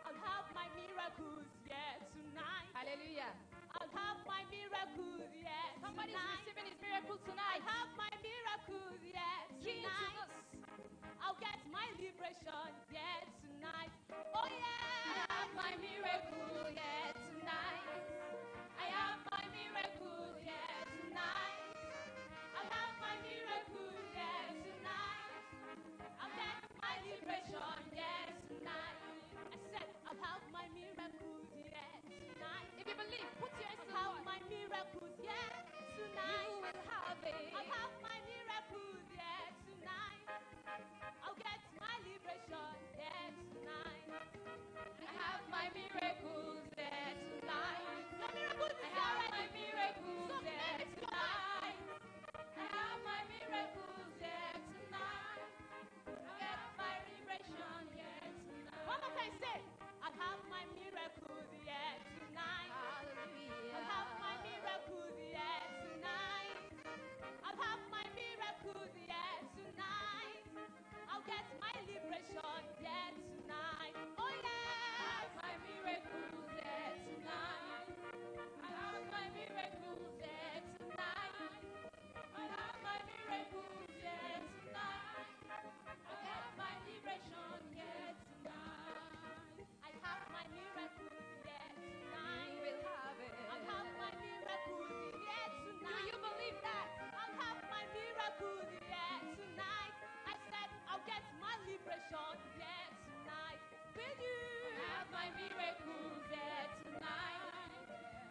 I'll have my miracles, yeah, tonight. Hallelujah. I'll have my miracles, yeah, Somebody's tonight. receiving his miracle tonight. I'll have my miracles, yeah, Key into tonight. this. I'll get my liberation, yeah, tonight. Oh, yeah. I have my miracle, yeah, tonight. I have my miracle, yeah, tonight. I'll have my miracle, yeah, tonight. I'll get my liberation, yeah, tonight. I said, I'll have my miracles, yeah, tonight. If you believe, put your hands I'll to have God. my miracles, yeah, tonight. You will have it. I'll have my miracles, yeah, tonight. I'll get my liberation, yeah, tonight. I have my miracles, yeah, tonight. Your miracles I is have my already. miracles, So yeah, claim it to your life. tonight. I have my miracles, yeah, tonight. I get my liberation, yeah, tonight. One more time, say, I'll have my miracles, yeah, tonight. Hallelujah. I'll have my miracles, yeah, tonight. I'll have my miracles, yeah, tonight. I'll get my liberation, yeah, tonight. Oh, I yeah. have my miracles, yeah, tonight. I have my miracles, yeah, tonight. I have my miracles, yeah, tonight. I get my liberation, yeah, tonight. I have my miracles, yeah, tonight. You will have it. I'll have my miracles, yeah, Do tonight. you believe that? I'll have my miracles, yeah, tonight. I said I'll get my liberation, yeah, tonight. Will you? I have my miracles, yeah, tonight.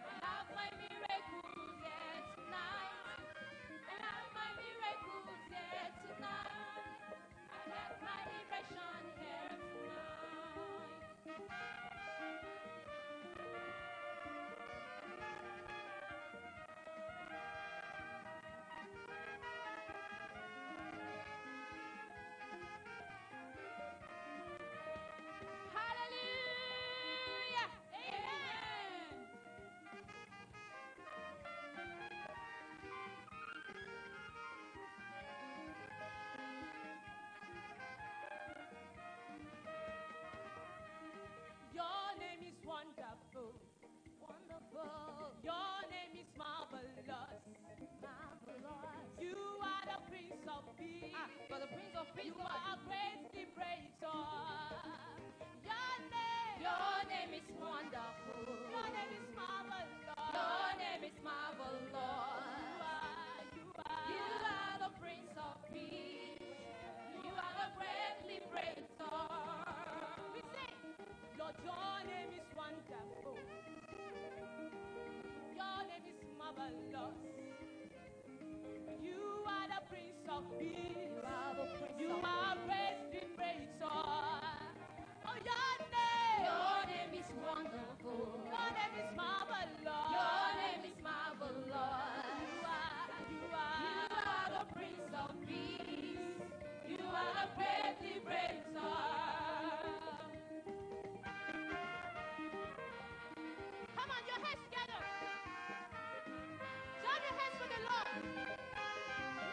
I have my miracles, yeah, tonight. I have my miracles, yeah, tonight. I get my liberation here tonight. Hallelujah! Amen. Your name is wonderful. Wonderful, Your name is marvelous. marvelous. You are the Prince of Peace. Ah, but the Prince of Peace, You Lord. are a great liberator. Your name, Your name is wonderful. your name is marvelous. Your name is marvelous. You are, you are. You are the Prince of Peace. You are the great liberator. We say, Lord, your name is wonderful. Your name is marvelous. You are the Prince of Peace. You are the Prince You of are Peace. great liberator. Oh, your name. Your name is wonderful. Your name is marvelous. Your name is marvelous. You are, you are. You are the Prince of Peace. You are the great liberator. Come on, your hands together. Join your hands for the Lord.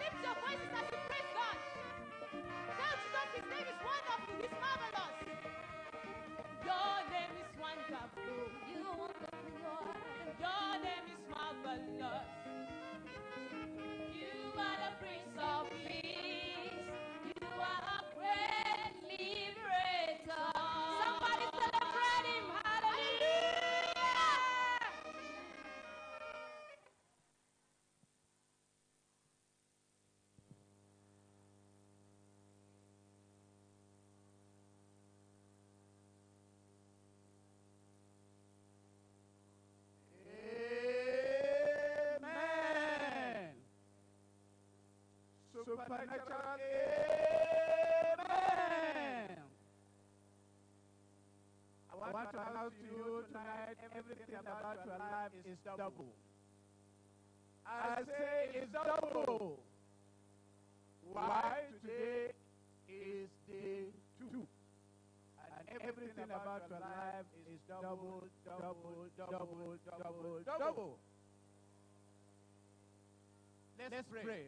Lift your voices as you praise God. Tell Jesus his name is wonderful, he's marvelous. Your name is wonderful. You are wonderful, Lord. Your name is marvelous. You are the Prince of Peace. You are a great liberator. Somebody celebrate him. Hallelujah. Amen. Supernatural amen. I want to announce to you tonight everything about your life is double. I say it's double. Why today is Everything about your life is double, double, double, double, double. Let's pray.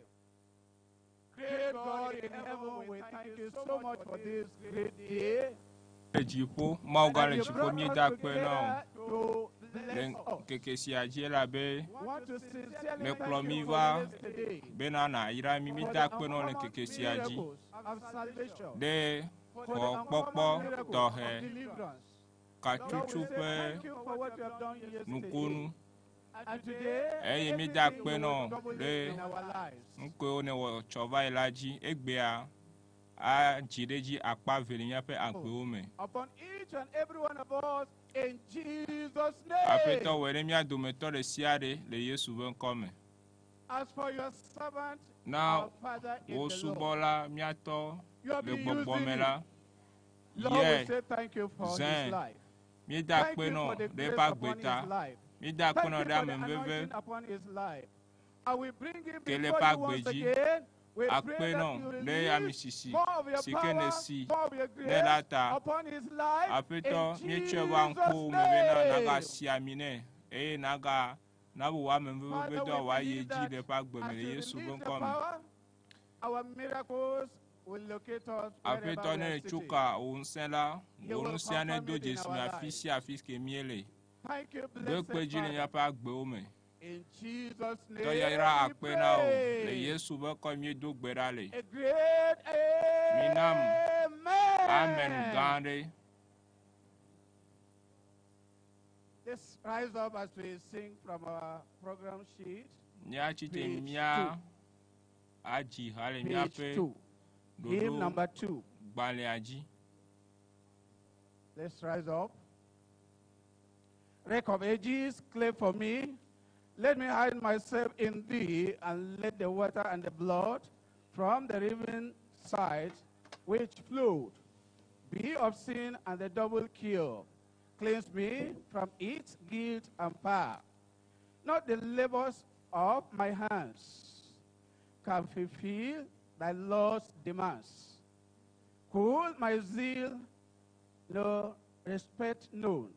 Great God in heaven, we thank you so much for this great day. Le dziƒo, Mawu gã That le you dziƒo brought míeda us akpe na wò together to le bless us. ŋkeke sia dzi elabe Want to sincerely nèkplɔ thank mí you for va this today. bena nàyra mí. For Míeda the akpe na wò le uncommon ŋkeke sia dzi miracles of salvation. ɖe For the xɔkpɔkpɔ uncommon miracles tɔxɛ of deliverance. Lord, katsutsu we say ƒe thank you for what you have done yesterday. nukunu And today, eye míeda everything akpe will na wò double ɖe in our lives. nukewo nèwɔ tsɔ va yi la dzi. Egbea adzi ɖe edzi akpa eve le míaƒe agbewo me. Upon each and every one of us in Jesus' name. Aƒetɔ wɔe ɖe mía dometɔ ɖe sia ɖe le Yesu ƒe ŋkɔ me. As for your servant, Na our Father in wò the Lord, subɔla míatɔ you have le been gbɔgbɔ using me him. la, Lord, we yɛ say thank you for zẽ. his life. Míeda Thank akpe you nɔ for the ɖe grace eƒe upon agbe his ta. life. Míeda akpe Thank nɔ you ɖe for the ame veve anointing upon his life. I will bring him ke le before eƒe you agbe once dzi. again. We pray Akpe that nɔ you ɖe release ame sisi more of your si ke power, nèsi more of your nɛ la grace ta. upon his life Aƒetɔ, in míetsɔe va Jesus' ŋkuwò me bena name. nàgasi ami nɛ eye nàga nabu wò ame veve ƒe Father, dɔ we wòayi believe edzi that le eƒe agbe me as le you Yesu ƒe release the ŋkɔ me. power, our miracles will locate us wherever Aƒetɔ we ne are ètso sitting. ka wò ŋusẽ la, You wò will ŋusẽa confirm nedo it in dzesi our me afi lives. sia afi ke míele. Thank you, Ɖo blessed kpe dzi le Father. míaƒe agbewo me. In Jesus' Tɔ name yayra we akpe na wò le pray. Yesu ƒe ŋkɔ míedo gbe ɖa le. A great Minam amen amen. gã aɖe. Let's rise up as we sing from our program sheet. Míatsi tre Page mía 2. adzi ha le Page míaƒe 2. Hymn ɖoɖo number 2. gbalẽa dzi. Let's rise up. Wreck of ages, clay for me. Let me hide myself in thee, and let the water and the blood from the riven side which flowed be of sin and the double cure. Cleanse me from its guilt and power. Not the labors of my hands can fulfill thy law's demands. Cool my zeal, no respect known.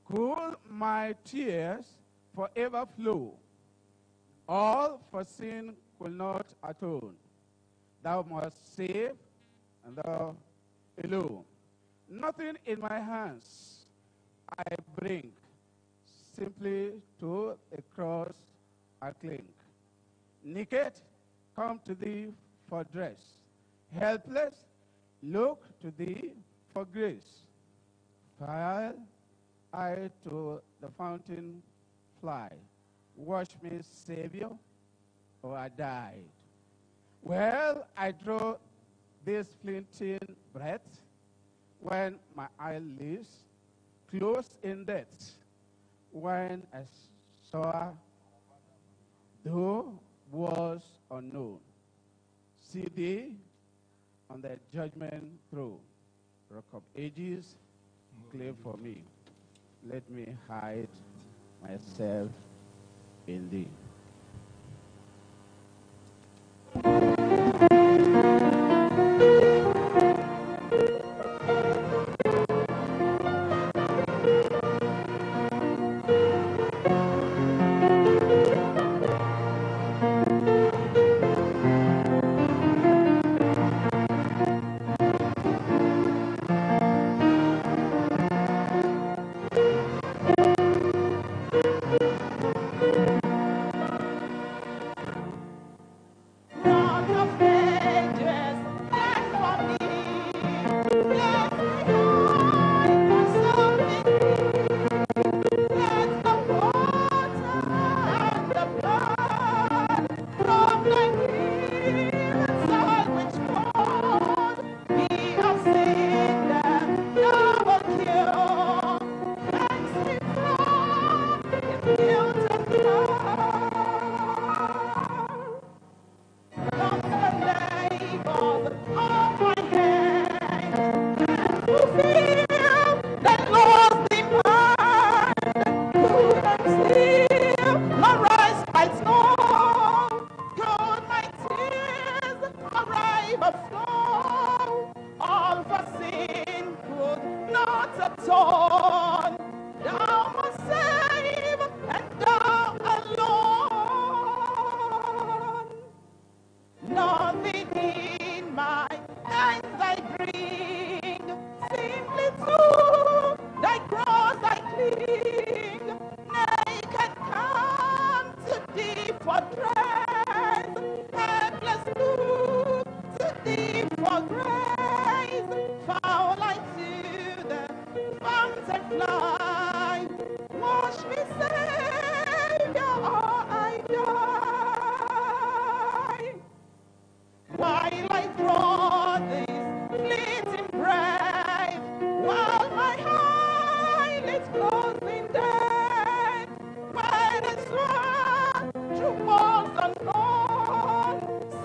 Cool my tears forever flow. All for sin could not atone. Thou must save, and thou alone. Nothing in my hands I bring, simply to the cross I cling. Naked, come to thee for dress. Helpless, look to thee for grace. File I to the fountain fly. Wash me, Savior, or I died. Well, I draw this fleeting breath when my eyelids close in death, when I saw though was unknown. See thee on the judgment throne. Rock of ages, clear for me. Let me hide myself in thee. Rock of ages, beg for me. Let me hide myself in thee. Let the water and the blood from thy riven side which flowed be of sin that double cure. Cleanse me from its guilt and power. Not the labors of my hands can fulfill the Lord's demand. Could I still not rise by snow? Could my tears arrive aflow? All for sin could torn. Thou must save, and thou alone. Nothing in my hands I bring, simply to thy cross I cling. Naked come to thee for dress, helpless look to thee for grace. Foul I to the fountain fly, wash me, Savior, or I die. While I draw this fleeting breath, while my eyelids close in death, when I swear through walls unknown,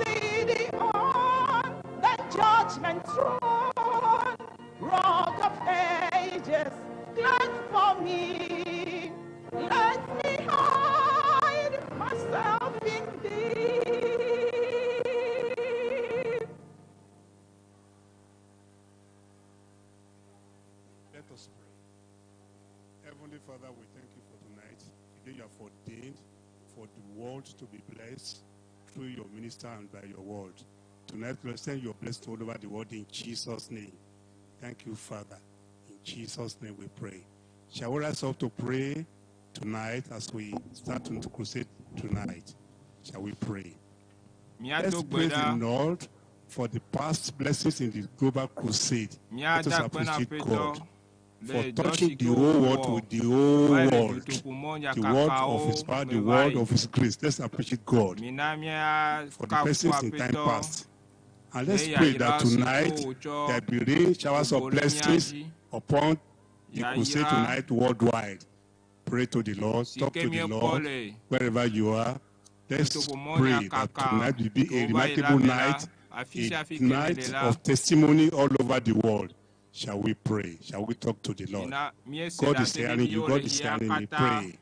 see thee on thy judgment throne, Rock of ages, cleanse for me. Let me hide myself in thee. Let us pray. Heavenly Father, we thank you for tonight. Today you have ordained for the world to be blessed through your minister and by your word. Tonight, Lord, send your blessing all over the world in Jesus' name. Thank you, Father. In Jesus' name we pray. Shall we rise up to pray tonight as we start to crusade tonight? Shall we pray? Míado Let's gbe praise the ɖa. Lord for the past blessings in the global crusade. Let us Míada akpe na appreciate Aƒetɔ God le for dɔ touching si the ke whole world wòwɔ with the whole va yi le world, dutoƒomɔ the word of nyakakawo His power, the me va word yi. of His grace. Let's appreciate God Mina for the míakafu blessings in time Aƒetɔ past. And le let's pray yayra that si ke tonight wòtsɔ there be rain showers ƒo of ɖe mía blessings dzi. upon the crusade Yayra tonight worldwide. Pray to the Lord, si talk ke to the míekpɔ Lord le wherever you are. Let's dutoƒomɔ pray that nyakaka tonight will be a ke wova yi la remarkable me la, night, afi sia a afi ke nèle night la, of testimony all over the world. Shall we pray? Shall we talk to the Lord? mina míese God is hearing you. ɖaseɖiɖiwo le God is xexea hearing me. katã Pray.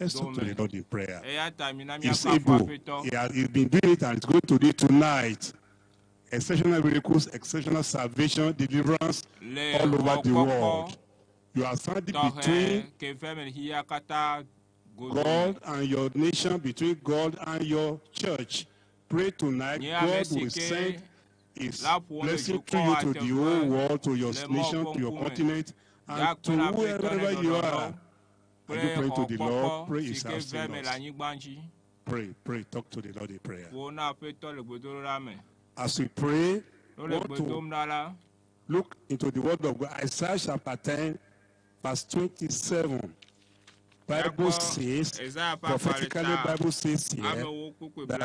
Let's talk to the dome. Lord in prayer. Eya ta mina He's míakafu able. Aƒetɔ. He's been doing it and he's going to do it tonight. Exceptional miracles, exceptional salvation, deliverance Le all over the xɔkpɔkpɔ world. You are standing tɔxɛ between ke ve me le xexea katã godome. God and your nation, between God and your church. Pray tonight. Nye ame God si will ke send His la ƒo le blessing dukɔ through you to the whole ateƒe world, to your le Mawu nation, ƒe to your ŋkume. continent, Ya and to kpe na Aƒetɔ ne wherever you lɔlɔ̃ are. Are kple you praying to the Lord? xɔkpɔkpɔ Pray si is ke ve answering me le us. anyigba dzi. Pray, pray, talk to the Lord in prayer. Ƒo na Aƒetɔ le gbedodoɖa me. As we pray, Ne wole want gbe to dom ɖa la, look into the word of God. Isaiah chapter 10, verse 27. Bible míakpɔ says, Esaya ƒe agbalẽ prophetically, ta Bible says here amewo kpukpui that,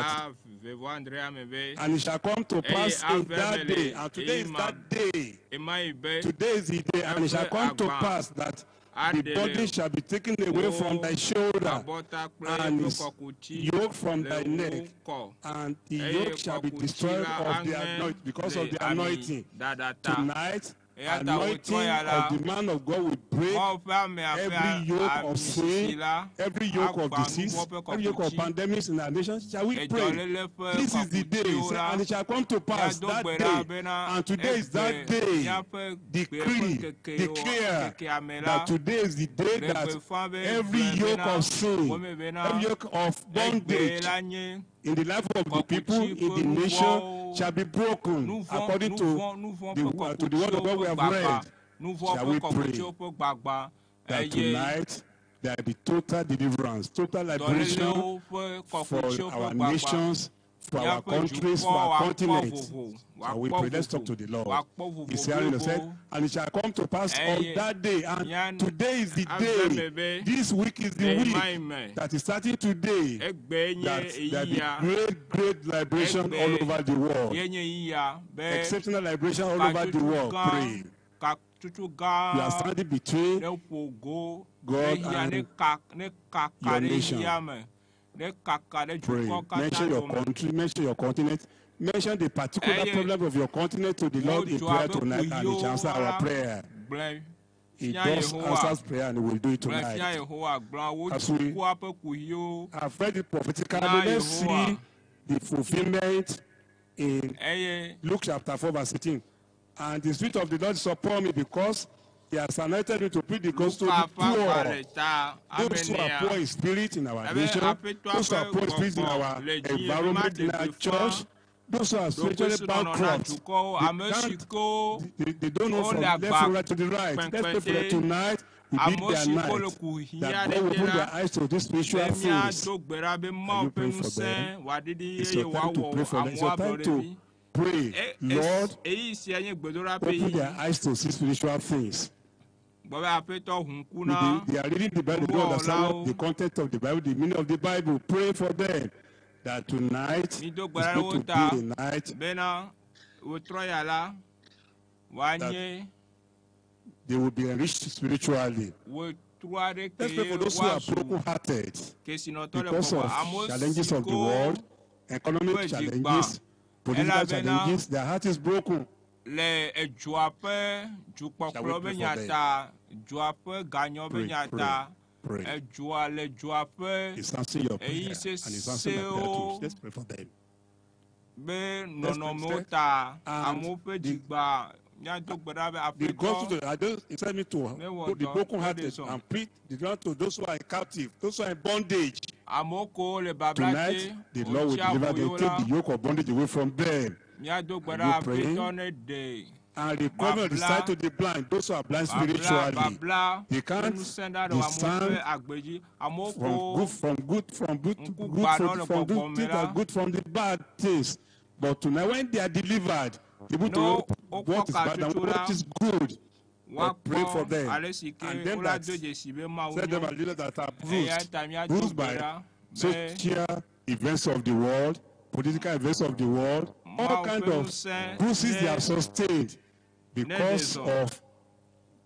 blaeve-vɔ-adrea me be, and it shall come to eye pass in ave me that le day, and today eyi is ma that day. ema yi be Today is the day, and it shall eƒe come to agba pass that the aɖe le burden shall be taken away from wò thy shoulder, abɔta kple and eƒe his kɔkuti yoke from le thy wò neck, kɔ and the eye yoke shall be kɔkuti destroyed la of the aŋe anoint because le of the ami anointing. ɖaɖa ta. Tonight, Eya ta wòtrɔ anointing ya la, of the man of God will break Mawu ƒe amea ƒe every yoke ami of sisi sin, la every yoke of agbã nu disease, vɔ̃ ƒe every yoke of kɔkuti, pandemics in our nation. Shall we pray? edzɔléle ƒe This is the day. kɔkutiwo Say, la, and it shall come to pass míado that gbe ɖa day, bena and today is that egbe day. míaƒe gbe ƒe Decree, ŋkekewo declare ŋkekea me la, that today is the day le that gbeƒã be every gblɔe yoke bena of sin, wome bena every yoke of egbe bondage la nye in the life of the people, kɔkuti in ƒe the nation, nuvɔ̃wo shall be broken nuvɔ̃ according to nuvɔ̃ nuvɔ̃ the, ƒe to the word of kɔkutiwo God we ƒe have gbagba read. nuvɔ̃ Shall ƒe we pray kɔkutiwo ƒe gbagba that eye tonight there be total deliverance, total liberation dɔlélewo ƒe for kɔkutiwo ƒe our gbagba nations, for our míaƒe countries, dukɔ for our wòakpɔ continents. vovo Shall we wòakpɔ pray? Let's talk vovo to the Lord. wòakpɔ vovo He's hearing us. Said, blibo and it shall come to pass on eye that day, and mía today is the ave me day, be this week is the le week ema yi me that is starting today, egbe nye that there be eyia great, great liberation all egbe over the world. ye nye yia be Exceptional liberation all over the katutu world. gã Pray. katutu You are gã standing between ne ƒo go ne God yia ne and ka ne kaka your ɖe nation. yia me ne kaka ɖe Pray. dukɔ katã Mention your dome country, mention your continent, mention the particular eye problem of your continent to the Lord in wodzɔ prayer abe tonight, and He shall kuyiwo answer our la prayer. gblẽ He fia does Yehowa answers prayer and He will do it gblẽ fia tonight. Yehowa gblɔ wo As we dukɔa ƒe kuxiwo have read it prophetically, na let's Yehowa see the fulfillment in eye Luke chapter 4, verse 18. And the Spirit of the Lord is upon me because He has anointed me to preach the gospel Luka to ƒe the poor. agbalẽ ta Those who are amenea. poor in spirit in our Ebe nation, Aƒetɔa those who are ƒe poor in spirit in gbɔgbɔ our le dzi environment, in ema our ɖe church, those who are spiritually ɖokuisinɔnɔ na bankrupt, dukɔwo they ame si can't, kewo they don't know wole from left agba from right to the right. Let's pray for them kpɛnkpɛn tonight. Will be amewo their si ko le night. kuxi That aɖe God will te open la their eyes to these spiritual be things. míado gbe ɖa be Are Mawu you ƒe praying for ŋusẽ them? wòaɖiɖi It's eye your time to wòawɔ pray for them. It's amewo your time ablɔɖe to mí. pray. Lord, Eyi sia nye gbedoɖa ƒe open ɣeyiɣi. their eyes to see spiritual things. Gbɔ be Aƒetɔ ʋu ŋku na They are reading the Bible, they don't understand nuwɔlawo. what the content of the Bible, the meaning of the Bible. Pray for them that tonight is Mido gbe ɖa ɖe going wo to ta be a night bena wòtrɔ ya la, wòanye they will be enriched spiritually. wòtrɔ aɖe Let's pray ke for those who are woazu broken-hearted kesinɔtɔ le because gbɔgbɔ. of Amewo challenges si of the ko world, economic ƒe dzi gbã challenges, political elabena challenges. Their heart is broken. le edzoa ƒe Shall dzukpɔkplɔ we be pray for nya them? ta, dzoa ƒe ganyɔ be Pray, nya pray, ta, pray. edzoa le dzoa ƒe He's answering your prayer eyi and he's answering my prayer too. sesewo Let's pray for them. be Let's pray. nɔnɔmewo Say, ta, and amewo ƒe the dzi gbã. Míado gbe ɖa be the gospel Aƒetɔ to, I don't, he sent me to newɔ to the dɔ ne ɖe broken-hearted zɔ. and preach the gospel to those who are captive, those who are in bondage. Amewo ko le babla Tonight, te, the Lord will wotsi deliver them, aboyo take la, the yoke of bondage away from them. míado gbe Are ɖa you praying? Aƒetɔ ne ɖe And recover the babla sight to the blind, those who are blind babla spiritually. babla They ƒe can't ŋusẽ ɖa ɖe amewo ƒe discern agbe dzi. Amewo from ko good from good from good ŋku good gbã from, nɔ le from good gbɔgbɔ me things la, and good from the bad things. But tonight, when they are delivered, able ne to know wokpɔ what is bad and katsotso la, what is good, but pray for woakpɔ them. ale si ke And them wola that do dzesi be Mawu said them nyɔ. are leaders that are Eya bruised, ta míado bruised gbe by ɖa be social events of the world, political events of the world, all Mawu kind ƒe of ŋusẽ bruises they ne have sustained ne ɖe because zɔ. of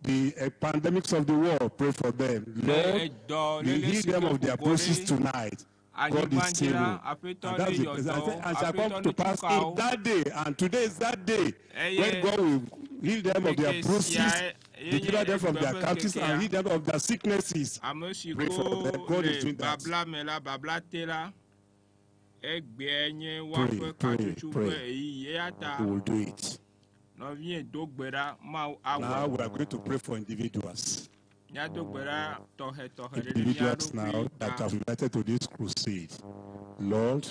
the pandemics of the world. Pray for them. Le Lord, edɔ we léle heal si them ke of their ƒo go bruises ɖe tonight. God anyigba is dzi la, able. Aƒetɔ And ne that's the yɔ and dɔ wo, and shall Aƒetɔ come to ne pass tuka in wo. that day. And today is that day when Eye God will heal them of their ŋkeke bruises, sia ye nye deliver them from egbe their ƒe captives, and ŋkekea. heal them of their sicknesses. Ame si Pray for ko them. God is le doing that. babla me la, babla te la, egbea nye Pray, woaƒe pray, katsotso ƒe pray. ɣeyiɣi. Eya ta He will do it. nɔvinye do gbe ɖa Mawu Now awɔe. we are going to pray for individuals. Míado gbe ɖa tɔxɛtɔxɛ ɖe mía Individuals now ɖokui that ta. have invited to this crusade. Lord,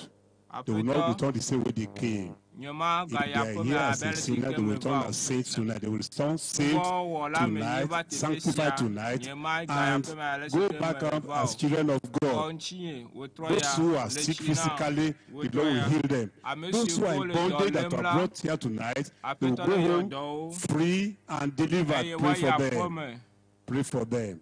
they will not Aƒetɔ, return the same way they came. nye If magaya they are aƒeme here abe as a ale si sinner, ke they will meva return o. as saints tonight. They will return saved Nuvɔ̃wɔla menye tonight, va teƒe sanctified sia. tonight, Nye magaya and aƒeme ale si go ke back up meva as o. children of Kɔ God. ŋutinye wòtrɔ Those ya who are le sick tsi nam physically, the wòtrɔ Lord will ya. heal them. Ame Those si who are ko in le dɔ bondage that lém are la, brought here tonight, they will Aƒetɔ go ne yɔ home dɔ wo free and delivered. eye Pray woayi for them. aƒeme Pray for them.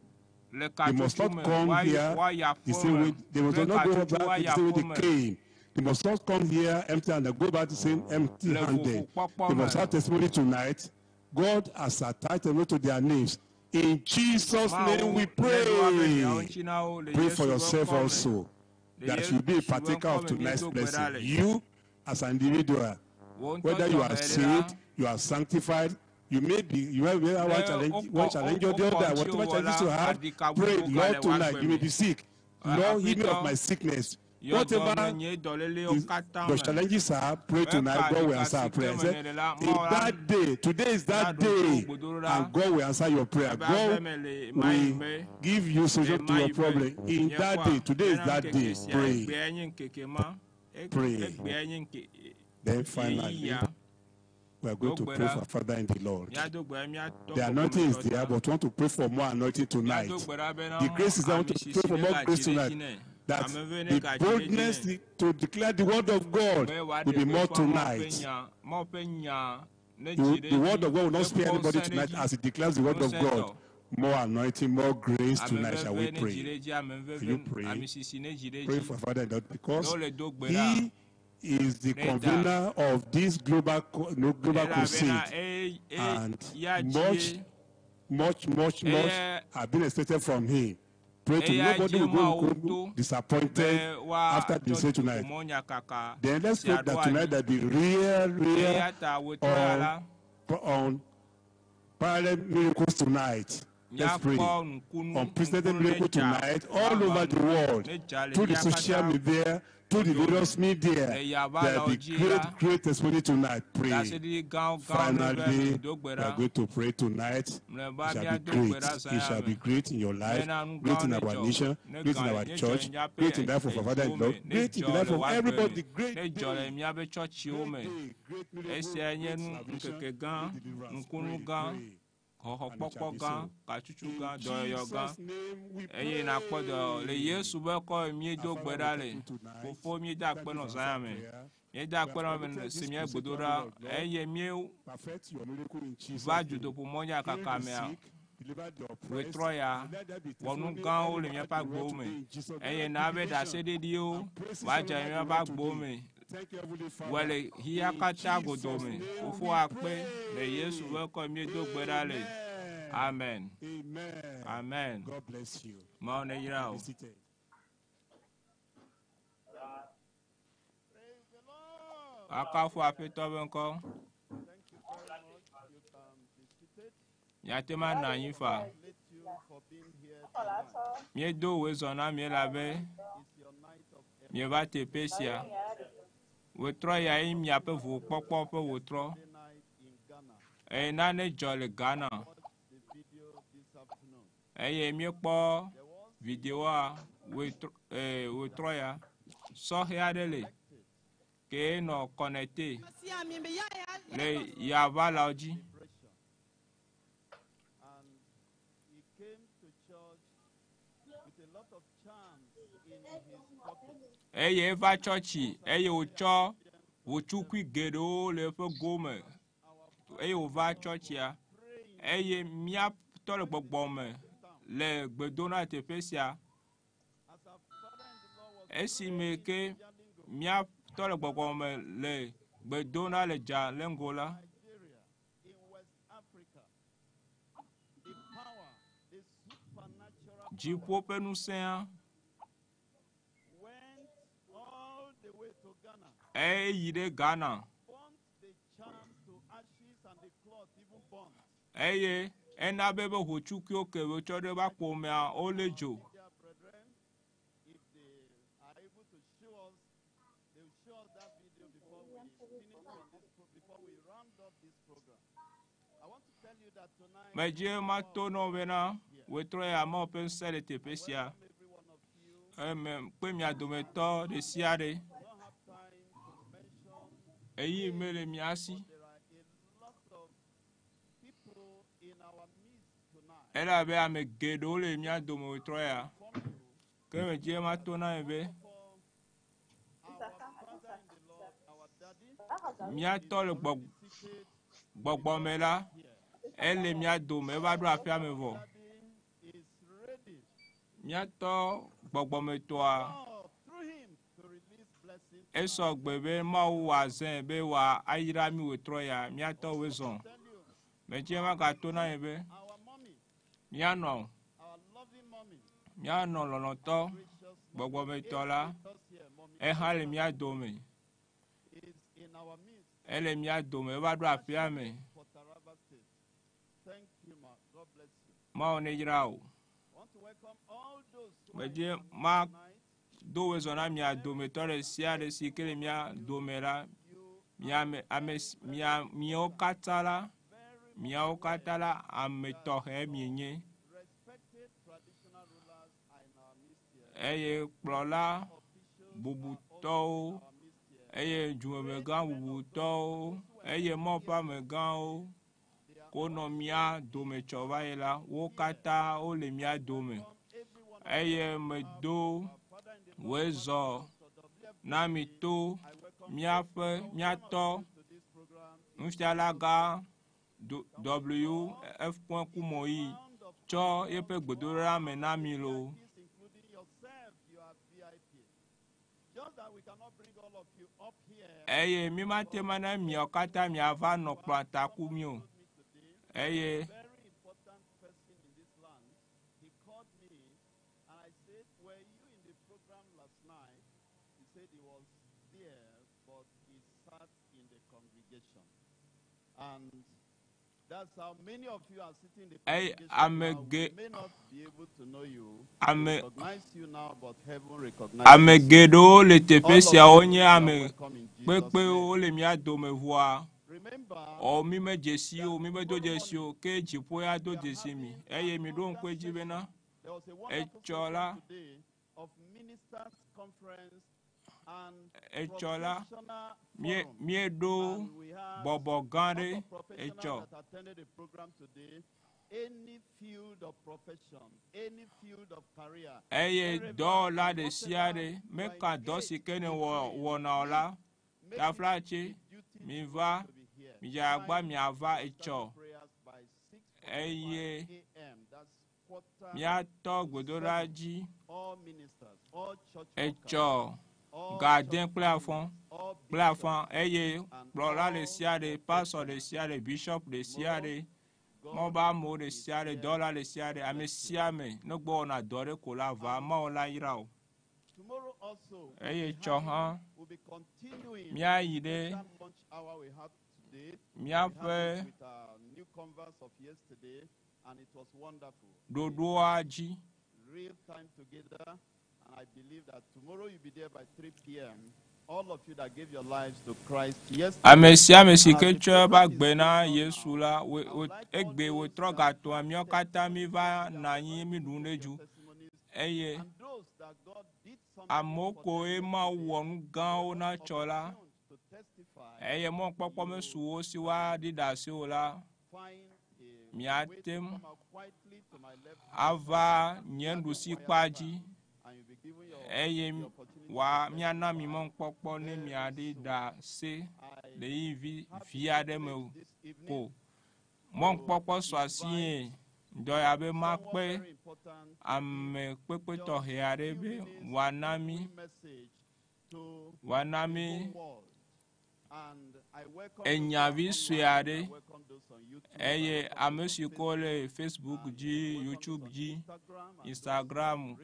le They must katsotso not me. come Woayi here woayi the same aƒeme way. They must kple not go katsotso back woayi the same way they aƒeme came. They must not come here empty and go back the same le empty-handed. vovokpɔkpɔ They must me. have testimony tonight. God has attached them to their names. In Jesus' name Mawu we ne ɖo woaƒe hiãwo pray. ŋuti na wo le Pray Yesu for ƒe yourself ŋkɔ me. also Le that you be a Yesu ƒe partaker ŋkɔ of me tonight's míedo gbe ɖa blessing. le. You, as an individual, Wò ŋutɔ whether you are tɔxɛ ɖe la, saved, you are sanctified, you may be, you may have ne one challenge, one wokɔ challenge or the wokɔ other, whatever ŋutiwò challenges la, you have, aɖika pray, gbogbo gale Lord, wò tonight, agbe you may me. be sick. Lord, heal me of Aƒetɔ, my sickness. yɔ dɔ Whatever me nye dɔlélewo is, katã your me. challenges are, pray Meka tonight, God will ɖeka answer si our ke prayer. He me said, nèle la, in Mawu la that day, today is that naɖo ŋku day, gbedoɖa and God will answer your prayer. ebe God ave me le mayi will me give you le solution to your mayi me. problem. In Nye that kpɔa day, today is bena that ŋkeke day, sia pray, egbea nye ŋkeke ma. pray. Egbea nye ŋke Then ɣeyiɣia. finally, we are going Do to gbe pray ɖa. for Father in the Lord. Míado gbe ɖa míatɔ The anointing is gbɔgbɔmetɔ there, ta. but we want to pray for more anointing tonight. Míado gbe ɖa bena The grace is there. I want ami to sisi pray for ne more gadzi grace ɖe tonight. dzi nɛ. That Ame ve ne the gadzi ɖe dzi boldness nɛ. to declare the word of God Be will wòaɖe be more gbeƒã Mawu ƒe tonight. nya, Mawu ƒe nya ne The dzi ɖe the word edzi, of God will ne not spare kpɔ anybody ŋusẽ ɖe tonight edzi, as it declares the word of ŋusẽtɔ. God. More anointing, more grace Ame tonight, shall we veve ne dzi pray? ɖe edzi, ame Can you veve pray? ami sisi ne dzi ɖe Pray edzi. for Father in the Lord Ne because wole do gbe ɖa, he is the ne da convener of this global, no, global elabena crusade. e e And ya much, dzie much, much, much eye have been expected from him. Pray to eya nobody dzie will go Mawu home to be disappointed after the woatsɔ crusade tonight. dutoƒomɔ nyakaka Then let's sia pray that ɖo tonight anyi. there be real, real Eya ta wòtrɔ ya on, la, on parallel miracles tonight. Let's pray. míakpɔ nukunu Unprecedented nukunu ne miracle dza tonight all vava over the world ne dza le through the mía social katã media, Through the various media, Le yava there la will be dzi la, great, great testimony tonight. Pray. ɖaseɖiɖi gãwo gãwo ne be Finally, do gbe we ɖa. are going to pray tonight. Mlɔeba It shall be míado gbe great. ɖa zã It ya shall be me. great in your life, Bena nu great gãwo in ne our dzɔ, nation, ne great in gã our ne dzɔ church, le míaƒe great in the life of our eduwo father in law, me, ne great in the dzɔ life le of woagbe me, everybody. Great ne dzɔ le day, míaƒe tsɔtsiwo great me. day, great miracle, Esia nye great nu salvation, ŋkeke gã, great deliverance. nukunu Pray, gã, pray, and it shall xɔxɔkpɔkpɔ be gã, so. katsutsu In gã, dɔyɔyɔ gã. Jesus' name we Eye nakpɔ dɔyɔyɔ. Le pray. Yesu be ŋkɔ me míedo Our gbe Father, ɖa we le. thank you tonight. Fofo míeda Thank akpe you nɔ for zã ya answered me. prayer. Míeda We akpe have nɔ committed be this si mía crusade gbedoɖa travel of Lord. eye míeva Perfect your miracle in Jesus' name. dutoƒomɔnya Heal kaka the mea sick, deliver the oppressed, wetrɔ ya and let there be wɔ nu testimony gãwo le all míaƒe over the agbowo world me today in Jesus' name. eye Let na be jubilation ɖaseɖiɖiwo and praises va all dze over the míaƒe world agbowo today. me. Thank you, Heavenly Wɔ Father. le xixia In katã godoo Jesus' me. name Fofo we akpe le Yesu pray. ƒe ŋkɔ míedo gbe ɖa le. Amen. Amen. Amen. Amen. God bless you. Mawu ne yra Be wò. seated. Praise the Lord. Akafu Aƒetɔ be ŋkɔ. Thank you very much. You can be seated. Miate ŋu anɔ anyi faa. Congratulate you for being here tonight. Míedo wòe zɔ na mi elabe It's your night of mieva teƒe sia. Wetrɔ ya ye miaƒe vokpɔkpɔ ƒe wetrɔ. Sunday night in Ghana. Eye nane dzɔ le Ghana Watch the video this afternoon. eye míekpɔ There was videoa wetrɔ ee wetrɔ ya. Sɔhɛ aɖe le kee nɔ kɔnɛte le yaʋalawo dzi. liberation. And he came to church with a lot of charms in his pocket. Eye eva tsɔtsi eye wòtsɔ ʋutsukui geɖewo le eƒe go me eye wòva tsɔtsia eye míatɔ le gbɔgbɔ me le gbe dom na teƒe sia. As our father in the Lord was Esime praying ke in Jalingo, míatɔ le gbɔgbɔ me le gbe dom na le Jalingo la, Nigeria, in West Africa, the power, the supernatural dziƒo ƒe ŋusẽa went all the way to Ghana, eyi ɖe Ghana burnt the charms to ashes and the cloth even burnt. eye ena be be ʋutsukuiwo ke wotsɔ ɖe va ƒomea wolé dzo. Dear brethren, if they are able to show us, they will show us that video before we finish with this, before we round up this program. I want to tell you that tonight, Medzi mato na wo bena wetrɔ ya Mawu ƒe ŋusẽ le teƒe sia. welcome every one of you. Eme kpe mia dometɔ ɖe sia ɖe. Don't have time to mention, Eyi mele mia si. there are a lot of people in our midst tonight. Elabe ame geɖewo le mia dome wetrɔ ya. Inform you Ke medzi mato na mi be for our father in the Lord, our daddy, míatɔ le gbɔ seated gbɔgbɔ me la, here. ele mia dome eva ɖo aƒea me vɔ. Daddy is ready. Míatɔ gbɔgbɔmetɔa God, through him to release blessings. esɔ gbe be Mawu wòazãe be wòayra mi wetrɔ ya míatɔ woe zɔ. Tell you, Medzi magato na mi be our mommy, míanɔ our loving mommy, míanɔ lɔlɔ̃tɔ gracious gbɔgbɔmetɔ la with us here, mommy eha le mía dome. is in our midst Ele mía dome eva ɖo aƒea me. for Taraba State. Thank you, ma. God bless you. Mawu ne yra wò. I want to welcome all those who are in Medzi our midst ma tonight. do woe zɔ na mia dometɔ ɖe sia ɖe si ke le mía dome la You mia ame ame si- mia miawo katã la very miawo katã la ame tɔxɛ mienye respected traditional rulers are in our midst here. eye kplɔla Officials bubutɔwo are in our midst here. eye dzumemegã bubutɔwo eye mɔ ƒe amegãwo ko nɔ mía dome tsɔ va yi la wo katã wole mía dome Every one of eye medo our father in the woe zɔ na mi to míaƒe míatɔ to this program nufialagã W F. Kumoyi tsɔ eƒe gbedodoɖa me na mi loo. VIPs, including yourself, you are VIP. Just that we cannot bring all of you up here. Eye mímate ma na miawo katã miava nɔ kplɔ̃ta ku mi o. Me today, Eye very important person in this land. He called me and I said, Were you in the program last night? He said he was there, but he sat in the congregation. And Eye ame ge ame ame geɖewo le teƒe siawo nye ame kpekpewo le mía dome ʋua ɔ mi medze si o mi medo dzesi o ke dziƒo ya do dzesi mi eye mi ɖo ŋku edzi bena etsɔ la etsɔ la mie mieɖo bɔbɔ gã ɖe etsɔ. Eye dɔwɔla ɖe sia ɖe meka dɔ si ke ne wɔ wɔna o la, taflatse miva midze agbagba miava etsɔ eye míatɔ gbedoɖa dzi etsɔ ga ade kple afɔ kple afã eye kplɔla ɖe sia ɖe, pastɔ ɖe sia ɖe, bishop ɖe sia ɖe, mɔba amewo ɖe sia ɖe, dɔwɔla ɖe sia ɖe, ame sia ame ne gbɔ wɔna dɔ ɖe ko la va Mawu la yra o. Eye tsɔ hã míayi ɖe míaƒe ɖoɖoa dzi. Ame sia ame si ke tsɔ eƒe agbe na Yesu la, egbe wòtrɔ gatɔa, míawo katã míva nɔ anyi míɖu nu ɖe dzu. Eye amewo koe Mawu wɔ nu gãwo na tsɔ la, eye mɔkpɔkpɔ mesu wo si woaɖi ɖase o la, miate ŋu ava nye nuɖusikpa dzi eye wa míana mi mɔnukpɔkpɔ ne miaɖi ɖase le ɣeyiɣi vi aɖe me ko. Mɔnukpɔkpɔ su asinye dɔ ya be makpe ame kpekpe tɔxɛ aɖe be wòana mi wòana mi enya vi sue aɖe eye ame si ke le Facebook dzi, YouTube dzi, Instagram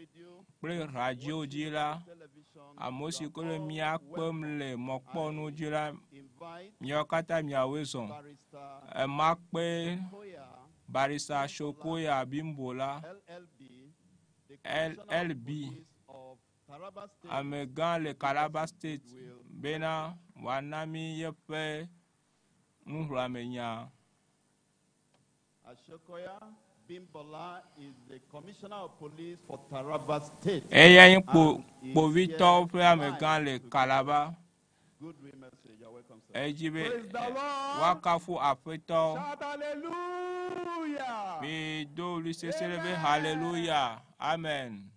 kple radio dzi la, ame si ke le mía kpem le mɔkpɔnu dzi la, miawo katã miawoe zɔ. Ema kpe Barisa Shokoya Bimbo la, LLB, amegã le Calabar State bena wòana mí yeƒe nuxlɔ̃amenya. Eyae nye kpo, kpovitɔwo ƒe amegã le Calabar. Edzi be woakafu Aƒetɔ. Mido ɣli sesĩe ɖe be Haleluya! Amen.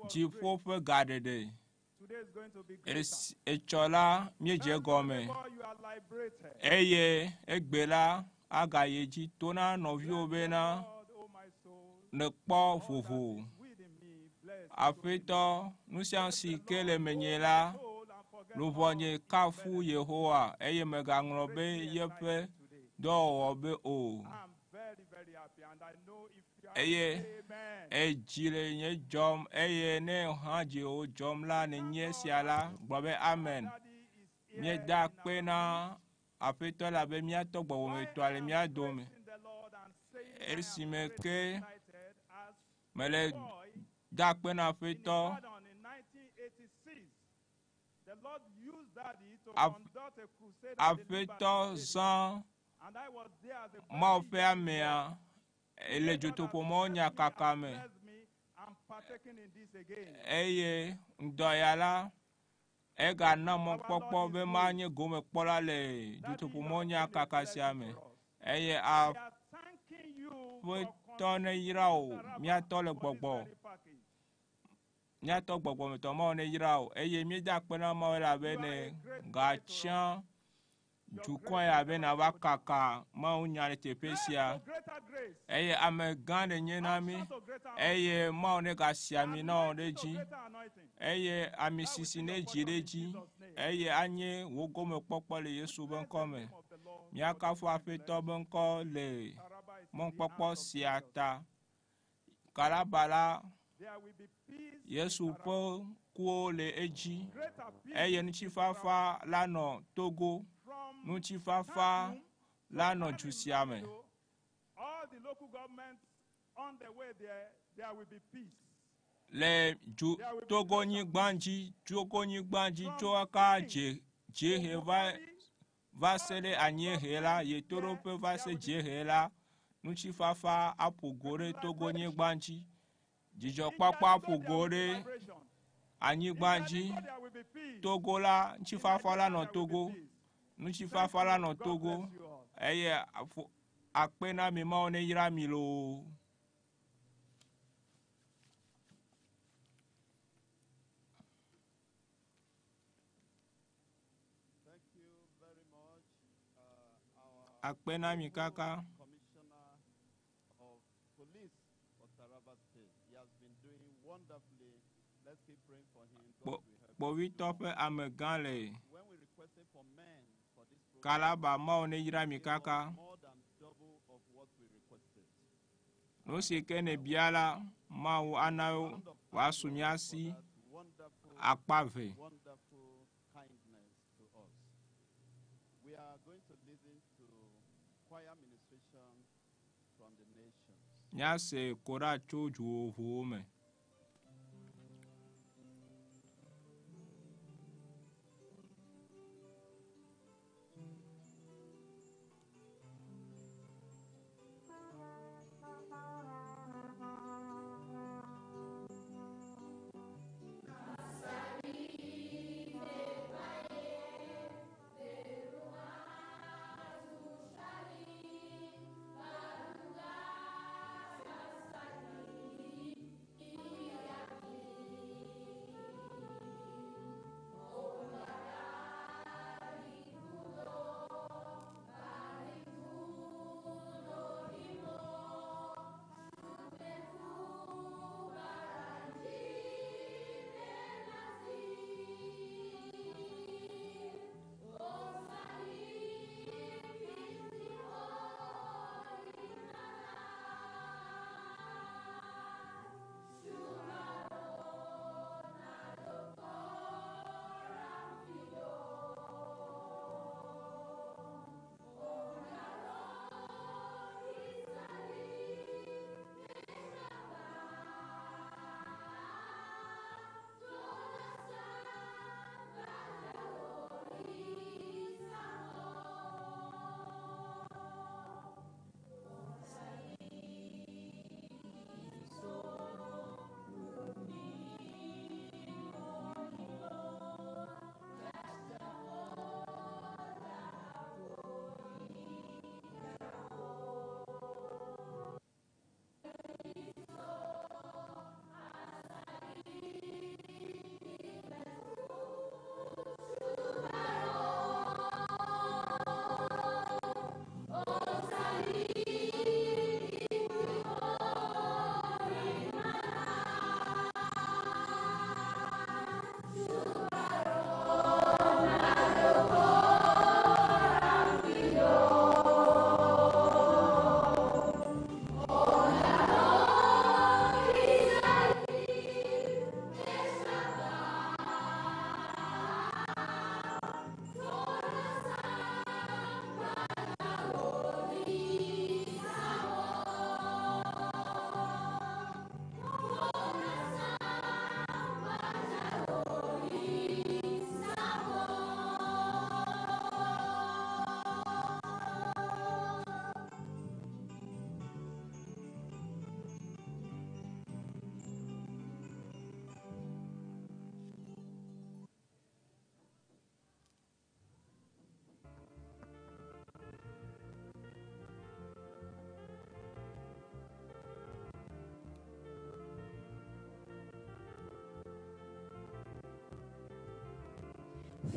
Dziƒo ƒe gaɖeɖe. Etsɔ la, míedze egɔme eye egbe la agayi edzi to na nɔviwò bena nèkpɔ vovo. Aƒetɔ, nu sia nu si ke le menye la, luʋɔnye kafu Yehowa eye mègaŋlɔ be yeƒe dɔwɔwɔ be o. Eye edzi le nye dzɔm, eye ne hã dzi wò dzɔm la, nenye esia la, gblɔ be amen. Míeda akpe na Aƒetɔ elabe mía tɔ gbɔgbɔmetɔa le mía dome. Esime ke mele da akpe na Aƒetɔ, Aƒetɔ zã Mawu ƒe amea le dzotoƒomɔwo nyakaka me eye ŋdɔ ya la, egana mɔkpɔkpɔ be manye gomekpɔla le dzotoƒomɔ nyakaka sia me eye Aƒetɔ neyra wò, míatɔ le gbɔgbɔ. Míatɔ gbɔgbɔmetɔ Mawu neyra wò eye míeda akpe na Mawu elabe ne gatsiã dukɔ ya be nava kaka Mawu nya le teƒe sia eye ame gã ɖe nye na mí eye Mawu ne gasi ami na wò ɖe dzi eye ami sisi ne dzi ɖe dzi eye anye wò gomekpɔkpɔ le Yesu be ŋkɔ me. Míakafu Aƒetɔ be ŋkɔ le mɔkpɔkpɔ sia ta. Kalaba la, Yesu ƒe kuwo le edzi eye ŋutifafa la nɔ Togo. Ŋutifafa la nɔ du sia me. All the local governments on the way there, there will be peace. Le du Togonyigba dzi, Togonyigba dzi tso aka dze dziehe va va se ɖe anyiehe la, ɣetoɖoƒe va se dziehe la, ŋutifafa aƒo go ɖe Togonyigba dzi. Dzidzɔkpɔkpɔ aƒo go ɖe anyigba dzi. There will be peace. Togo la, ŋutifafa la nɔ Togo. Ŋutifafa la nɔ Togo eye afo akpe na mi Mawu ne yra mi loo. Thank you very much, our Akpe na mi kaka. Commissioner of Police for Taraba State. He has been doing wonderfully. Let's keep praying for him. Kpɔ God will help him. kpovitɔ ƒe amegã le When we requested for men for this program, Kalaba Mawu ne yra mi he gave us kaka. more than double of what we requested. Nu si ke nèbia la, Mawu ana Round of wòasu applause mía for si that wonderful, akpa ve. wonderful kindness to us. We are going to listen to choir ministration from the nations. Míase kora tso du vovovowo me.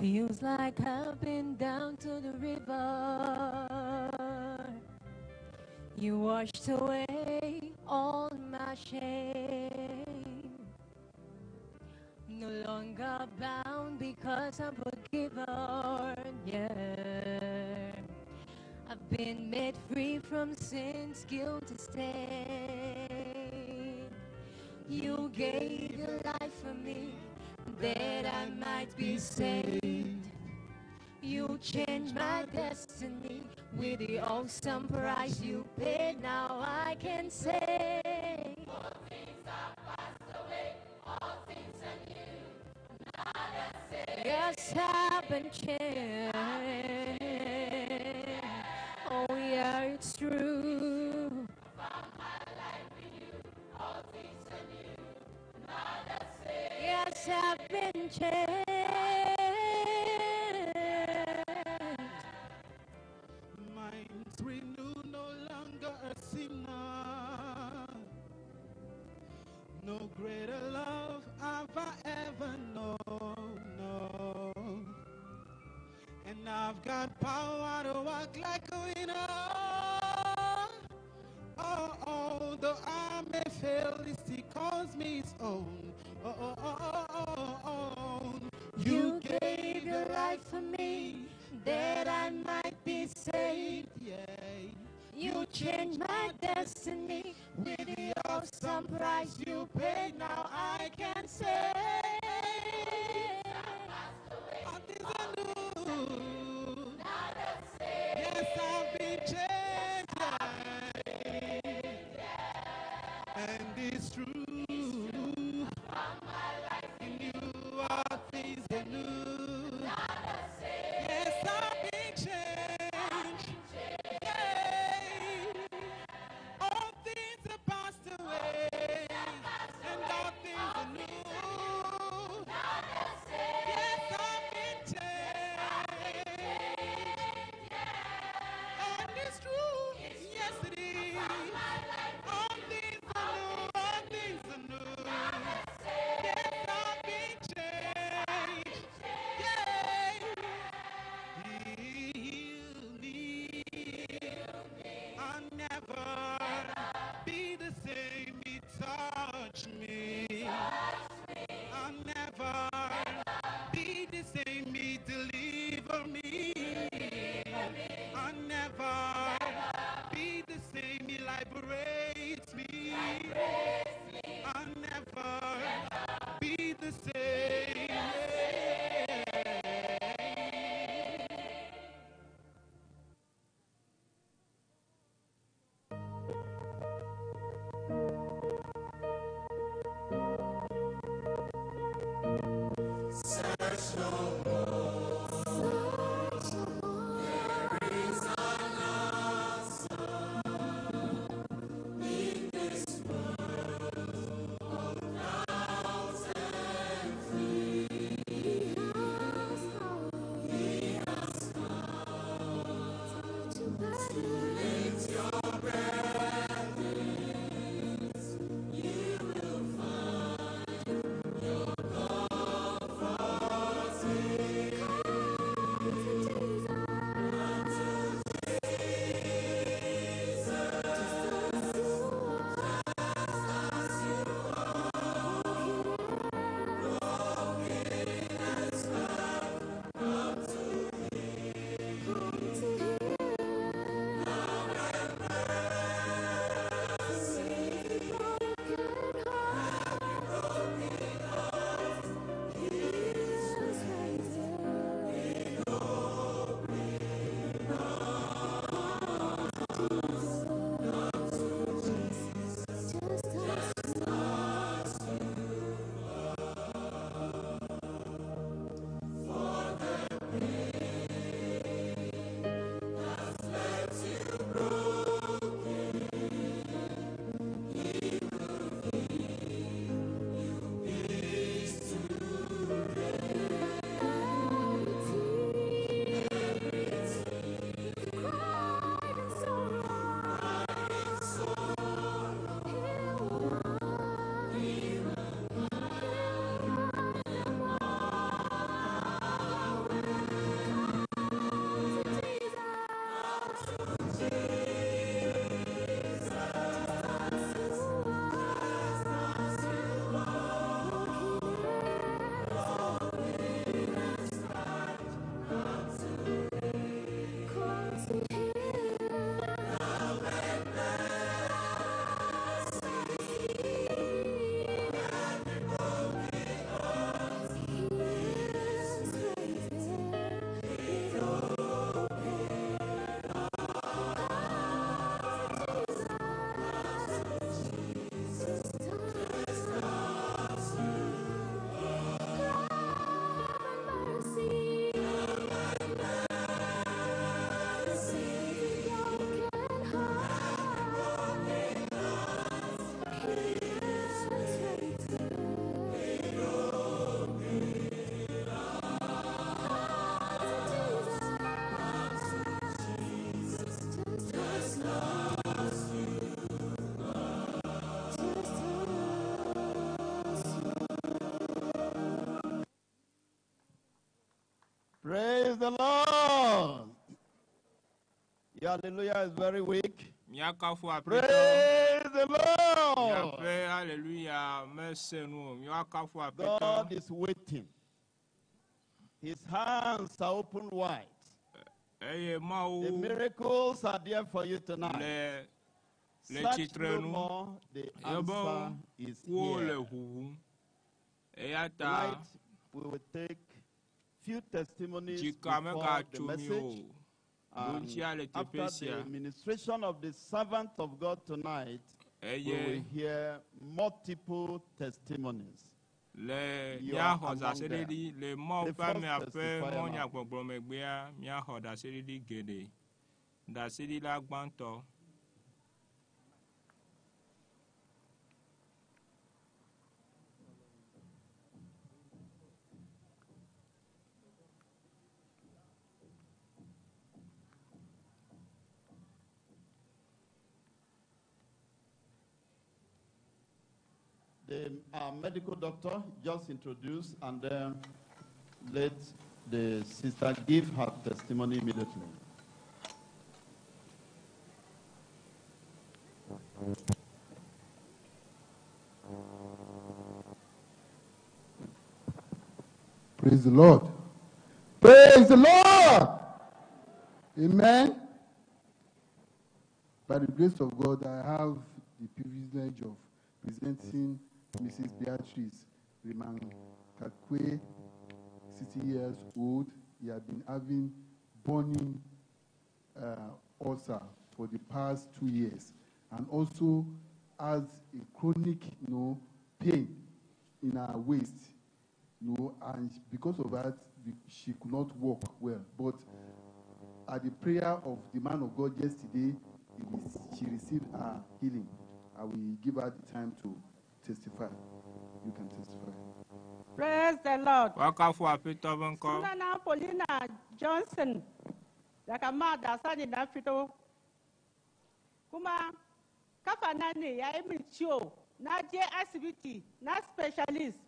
Feels like I've been down to the river. You washed away all my shame. No longer bound because I'm forgiven. Yeah. I've been made free from sin's guilty stain. You gave your life for me that I might be saved. You changed my destiny with the awesome price you paid. Now I can say, Yes, I've been changed. Oh, yeah, it's true. Yes, I've been changed. Minds renewed, no longer a sinner. No greater love have I ever known. No. And I've got power to walk like a winner. Oh, oh, though I may fail, he still calls me his own. Oh, oh, oh, oh, oh, oh. You gave your life for me that I might be saved. Yeah. You changed my destiny with the awesome price you paid. Now I can say, All things are new. Yes, I've been changed. And it's true. In you all things are new. Yes, I've been changed. Yeah. All things are passed away, and all things are new. Praise the Lord. Your hallelujah is very weak. Míakafu Aƒetɔ. Praise the Lord. Míaƒe hallelujah mese nu o. Míakafu Aƒetɔ. God is waiting. His hands are open wide. Eye The Mawu miracles are there for you tonight. le le Search tsitre no nu. more. The Yebe answer is ŋkuwo le here. ʋuʋum. Eya ta Tonight we will take few testimonies dzika before the megatso mi message. o. And Ɖoŋtsia le teƒe after sia. the ministration of the servant of God tonight, we Eye will hear multiple testimonies. le You are míaxɔ among them. ɖaseɖiɖi le Mawu The ƒe first amea ƒe testifier now. mɔnyagbɔgblɔ megbea míaxɔ ɖaseɖiɖi geɖe. Ɖaseɖila gbãtɔ. The medical doctor just introduced, and then let the sister give her testimony immediately. Praise the Lord. Praise the Lord. Amen. By the grace of God, I have the privilege of presenting Mrs. Beatrice Rimankakwe, 60 years old. He had been having burning ulcer for the past 2 years, and also has a chronic pain in her waist. And because of that, she could not walk well. But at the prayer of the man of God yesterday, she received her healing. I will give her the time to testify. You can testify. Praise the Lord. Woakafu Aƒetɔ ƒe ŋkɔ. Sunana Paulina Johnson daga Madasa ne na fito. Kuma kafa na ne ya yi min ciwo. Na je asibiti na specialist.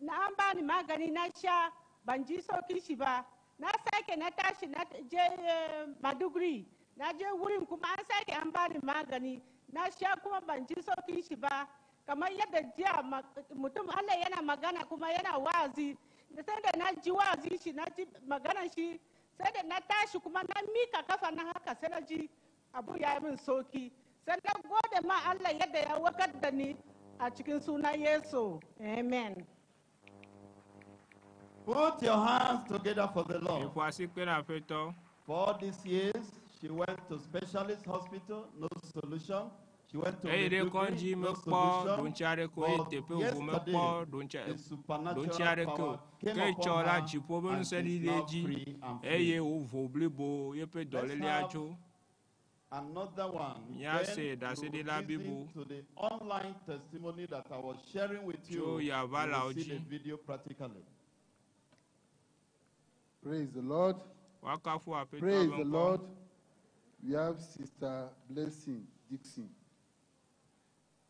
Na an bani magani na sha ban ji saukin shi ba. Na sake na tashi na je Maiduguri. Na je wurin kuma an sake an bani magani. Na sha kuma ban ji saukin shi ba. Kamar yadda jiya mutum Allah yana magana kuma yana wa'azi. Da sai da na ji wa'azi shi, na ji maganan shi, sai da na tashi kuma na mika kafa na haka sai na ji abu ya yi min sauki. Sai na gode ma Allah yadda ya warkar da ni a cikin sunan Yesu. Amen. Put your hands together for the Lord. Ƒo asikpe na Aƒetɔ. For all these years, she went to specialist hospital, no solution. She went to Eye ɖe kɔdzi Maiduguri, no mekpɔ solution. ɖoŋtsi aɖeke o, eye But teƒe vovo mekpɔ yesterday, ɖoŋtsi the ɖoŋtsi supernatural aɖeke o. power came Ke upon tsɔ la her dziƒo ƒe and ŋusẽ she's ɖiɖi now dzi free and free. eye wòvo blibo yeƒe Let's dɔlélea have tso. another one. Míase Then we will ɖaseɖila listen blibo to the online testimony that I was sharing with tso you. You will yavalawo see the dzi. video practically. Praise the Lord. Woakafu Aƒetɔ Praise ƒe the ŋkɔ. Lord. We have Sister Blessing Dixon.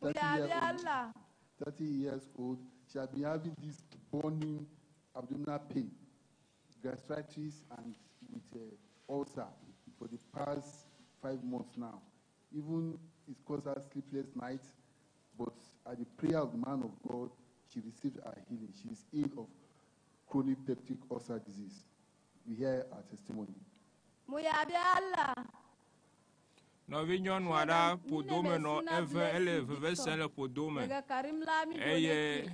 30 years old. Allah. 30 years old. She has been having this burning abdominal pain, gastritis, and with ulcer for the past 5 months now. Even it caused her sleepless nights, but at the prayer of the man of God, she received her healing. She is healed of chronic peptic ulcer disease. We hear her testimony. Mu yabi Allah. Nɔvinyɔnu aɖe ƒodo me nɔ Suna eve ele Blessing veve Dixon. sem le ƒodo me Daga Karim Lamido eye nake.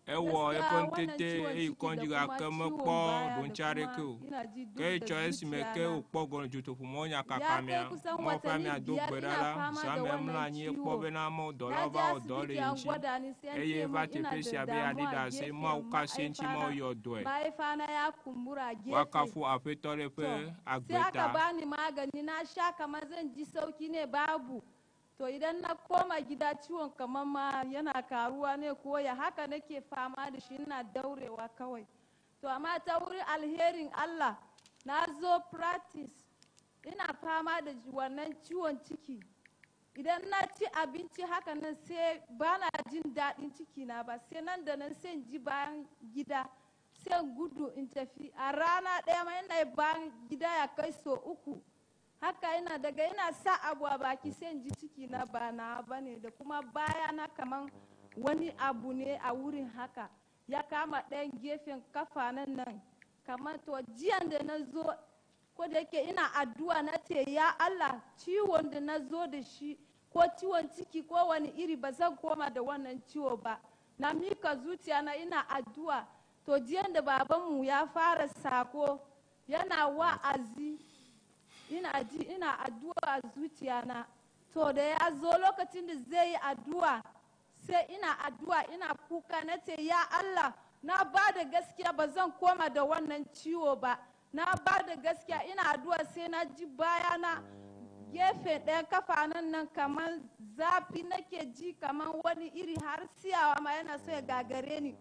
ewɔ Gaskiya eƒe wannan ŋutete ciwon eyi ciki kɔdzi da kuma gake ciwon mekpɔ baya da ɖoŋtsi aɖeke kuma o. ina ji duk Ke da etsɔ esime zuciya ke na. wòkpɔ gɔme dzotoƒomɔ Ya nyakakamea, kai kusan Mawu ƒe watanni amea do biyar gbe ina ɖa la, fama da zãmea mlɔ wannan anyi ekpɔ ciwo. bena Mawu Na dɔlawo je va wɔ dɔ le asibiti ye an ŋuti gwada ni sai an eye ce va min ina teƒe da sia be yeaɖi damuwa ɖase gefen Mawu ka asi eŋuti Mawu ma'aifana. yɔ dɔe. Ma'aifana ya kumbura gefe. Woakafu Aƒetɔ ɖe eƒe To, agbe sai aka ta. bani magani na sha kamar zan ji sauki ne babu. To idan na koma gida ciwon kamar ma yana karuwa ne ko ya haka nake fama da shi ina daurewa kawai. To amma ta wurin alherin Allah na zo practice ina fama da wannan ciwon ciki. Idan na ci abinci haka nan sai ba na jin daɗin cikina ba, sai nan da nan sai in ji bayan gida. Sai in gudu in tafi. A rana ɗaya ma ina bayan gida ya kai so uku. Haka ina daga ina sa abu a baki sai in ji ciki na ba na bane, da kuma baya na kaman wani abu ne a wurin haka ya kama ɗayan gefen kafa nan nan kamar. To, jiyan da na zo, ko da yake ina addu'a, na ce, ya Allah, ciwon da na zo da shi, ko ciwon ciki ko wani iri, ba zan koma da wannan ciwo ba. Na mika zuciya na, ina addu'a. To, jiyan da babanmu ya fara sako, yana wa'azi, ina ji, ina addu'a a zuciya na. To, da ya zo lokacin da zai yi addu'a, sai ina addu'a, ina kuka, na ce, ya Allah, na ba da gaskiya ba zan koma da wannan ciwo ba, na ba da gaskiya. Ina addu'a, sai na ji bayana gefe ɗaya kafa nan nan kamar zafi nake ji, kamar wani iri, har siyawa ma yana so ya gagare ni.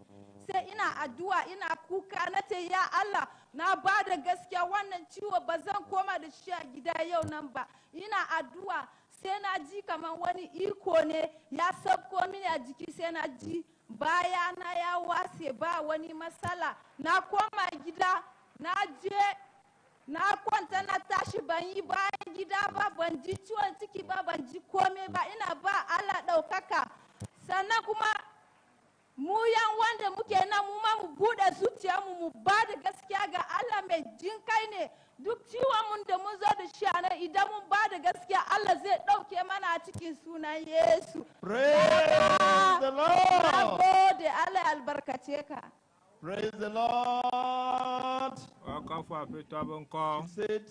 Sai ina addu'a, ina kuka, na ce, ya Allah, na ba da gaskiya wannan ciwo ba zan koma da shi a gida yau nan ba. Ina addu'a, sai na ji kamar wani iko ne ya sabko mini a jiki. Sai na ji bayana ya wase, ba wani matsala. Na koma gida, na je na kwanta, na tashi, ban yi bayan gida ba, ban ji ciwon ciki ba, ban ji komai ba. Ina ba Allah ɗaukaka. Sannan kuma mu yan wanda muke nan, mu ma mu buɗe zuciyarmu, mu ba da gaskiya ga Allah. Mai jin kai ne. Duk ciwon mun da mun zo da shi a nan, idan mun ba da gaskiya, Allah zai ɗauke mana a cikin sunan Yesu. Praise the Na Lord. gode, Allah ya albarkace ka. Praise the Lord. Woakafu Aƒetɔ be ŋkɔ. She said,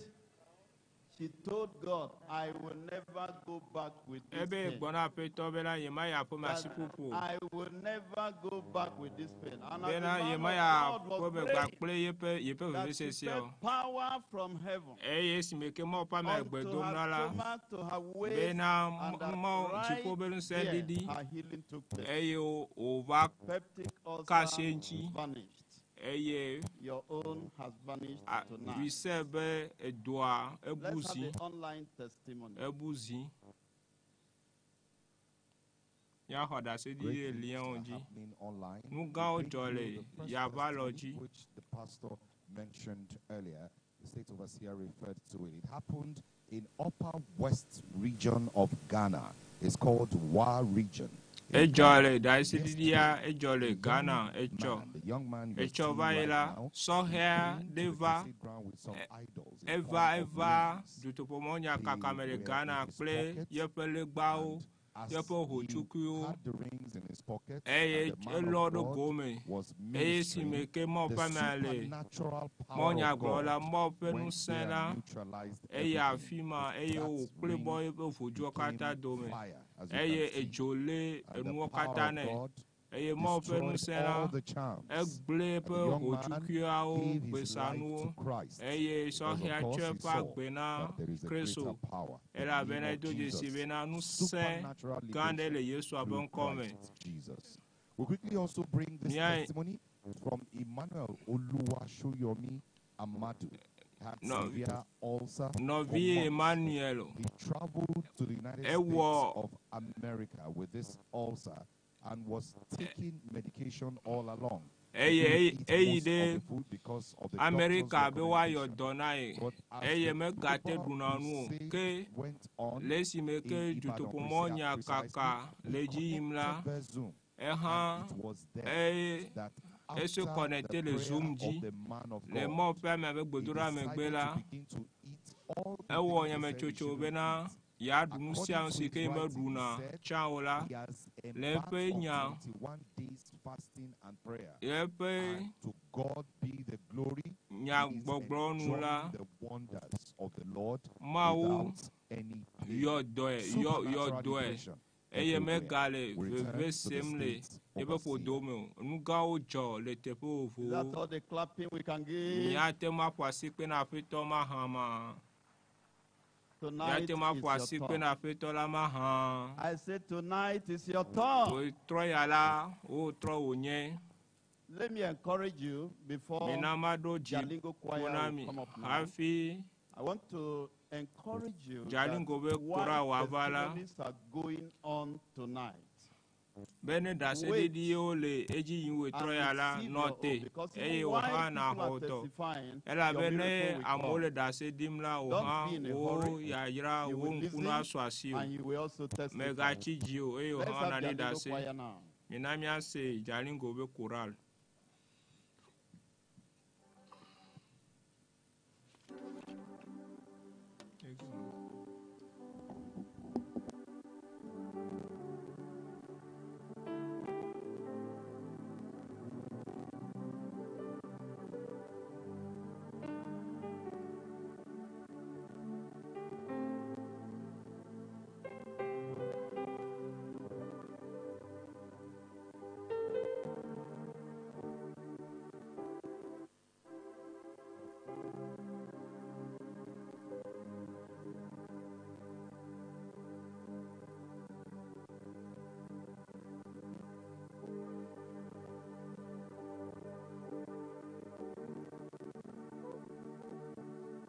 she told God, "I will never go back with this Ebe pain." gblɔ na Aƒetɔ bena yema yi aƒeme That asi ƒuƒu o. I will never go back with this pain. And as the Bena man yema of ya God was ƒeme praying, gbakple yeƒe yeƒe that she vevesesewo. felt power from heaven Eye esime ke Mawu ƒe ame gbe unto dom her na la, stomach, to her waist, bena and that Mawu right dziƒo be ŋusẽ there, ɖiɖi her healing took place. eye wòva Peptic ka ulcer asi eŋuti vanished. Eye Your own has vanished tonight. Wise be edoa ebu Let's have zi the online testimony. Ebu zi. Míaxɔ ɖaseɖiɖi Great le things liawo are dzi. Happening online. Nu We gãwo bring dzɔ you le the first yava lɔ testimony dzi. which the pastor mentioned earlier. The state overseer referred to it. It happened in Upper West region of Ghana. It's called Wa region in Edzɔ Ghana. Le ɖaseɖiɖia edzɔ le Ghana etsɔ. Man, the young man you're Etsɔ seeing va yi right la, now, sɔhɛa he came ɖe to the va crusade ground with some idols in eva form of eva rings. dutoƒomɔnya They kakame le were in Ghana his kple pocket, yeƒe legbawo, as yeƒe he hotsukuiwo had the rings in his pocket, eye and the man elɔ of ɖo God go me. Was Eye esime ministering, ke Mawu the ƒe amea le supernatural power of mɔnyagblɔla God Mawu ƒe went ŋusẽ there la and neutralized eye everything. afi ma eye That wòkple ring bɔ eƒe vodzuwo became katã dome fire, as you eye can see. edzo lé And the enuwo power katã of nɛ God eye Mawu ƒe destroyed ŋusẽ la all the charms. egblẽ And the eƒe young man hotsukuiawo gave his life gbesanuwo to Christ eye because, of sɔhɛa course, tsɔ he eƒe saw agbe na that there is a Kristo greater power, the name elabena of edo dzesi Jesus, bena ŋusẽ supernatural gã ɖe le liberation Yesua ƒe through ŋkɔ me. Christ Jesus. We quickly also bring this Mia- testimony from Emmanuel Oluwashoyomi Amadu. Had No- severe ulcer for Nɔvi months. Emmanuel He traveled to the United ewɔ States of America with this ulcer and was taking medication all along. He Eye couldn't eat eyi most of ɖe the food because of the Amerika doctor's be woayɔ recommendation. dɔ na ye But as eye the megate global ɖuna nu o crusade ke went on le esime ke in Ibadan dutoƒomɔnya precisely, kaka he le dzi yim la connected via Zoom, ehã and it was there eye that ese after the connecte le prayer Zoom of dzi the man of le God, Mawu ƒe amea ƒe he gbedoɖa megbe decided la to begin to eat all the ewɔ things they said he nyametsotso shouldn't bena eat. yeaɖu nu sia According nu to si his ke writing, he meɖuna said tsã o la he has le embarked eƒe on nya 21 days fasting and prayer. eƒe And to God be the glory. He is nyagbɔgblɔ nu la enjoying the wonders of the Lord Mawu without any pain. yɔ dɔe yɔ yɔ Supernatural dɔe liberation eye everywhere. megale We return veve to the sem le state yeƒe overseer. ƒodo me o. Nu gãwo dzɔ le teƒe Is that vovovowo. all the clapping we can give? Míate ŋu aƒo asikpe na Aƒetɔ mahã ma. Tonight Míate is ŋu aƒo your asikpe turn. na Aƒetɔ la mahã. I said tonight is your turn. Wòtrɔ ya la, wotrɔ wònye. Let me encourage you before Mina maɖo dzi Jalingo ƒo choir na will mi come up now. hafi I want to encourage you that Jalingo be while kora wòava la. testimonies are going on tonight, Be ne ɖaseɖiɖiwo le edzi yim wetrɔ ya la receive nɔ your te own, because even eye wò while hã people are nàxɔ tɔ. testifying, Elabe your ne miracle will amewo come. le ɖase ɖim la wò Don't hã be in a wò hurry. yayra You wò will ŋku listen nasu asiwò. and you will also testify. Mègatsi dzi o eye wò Let's hã have nàɖi Jalingo ɖase. choir now. Mina míase Jalingo be choral.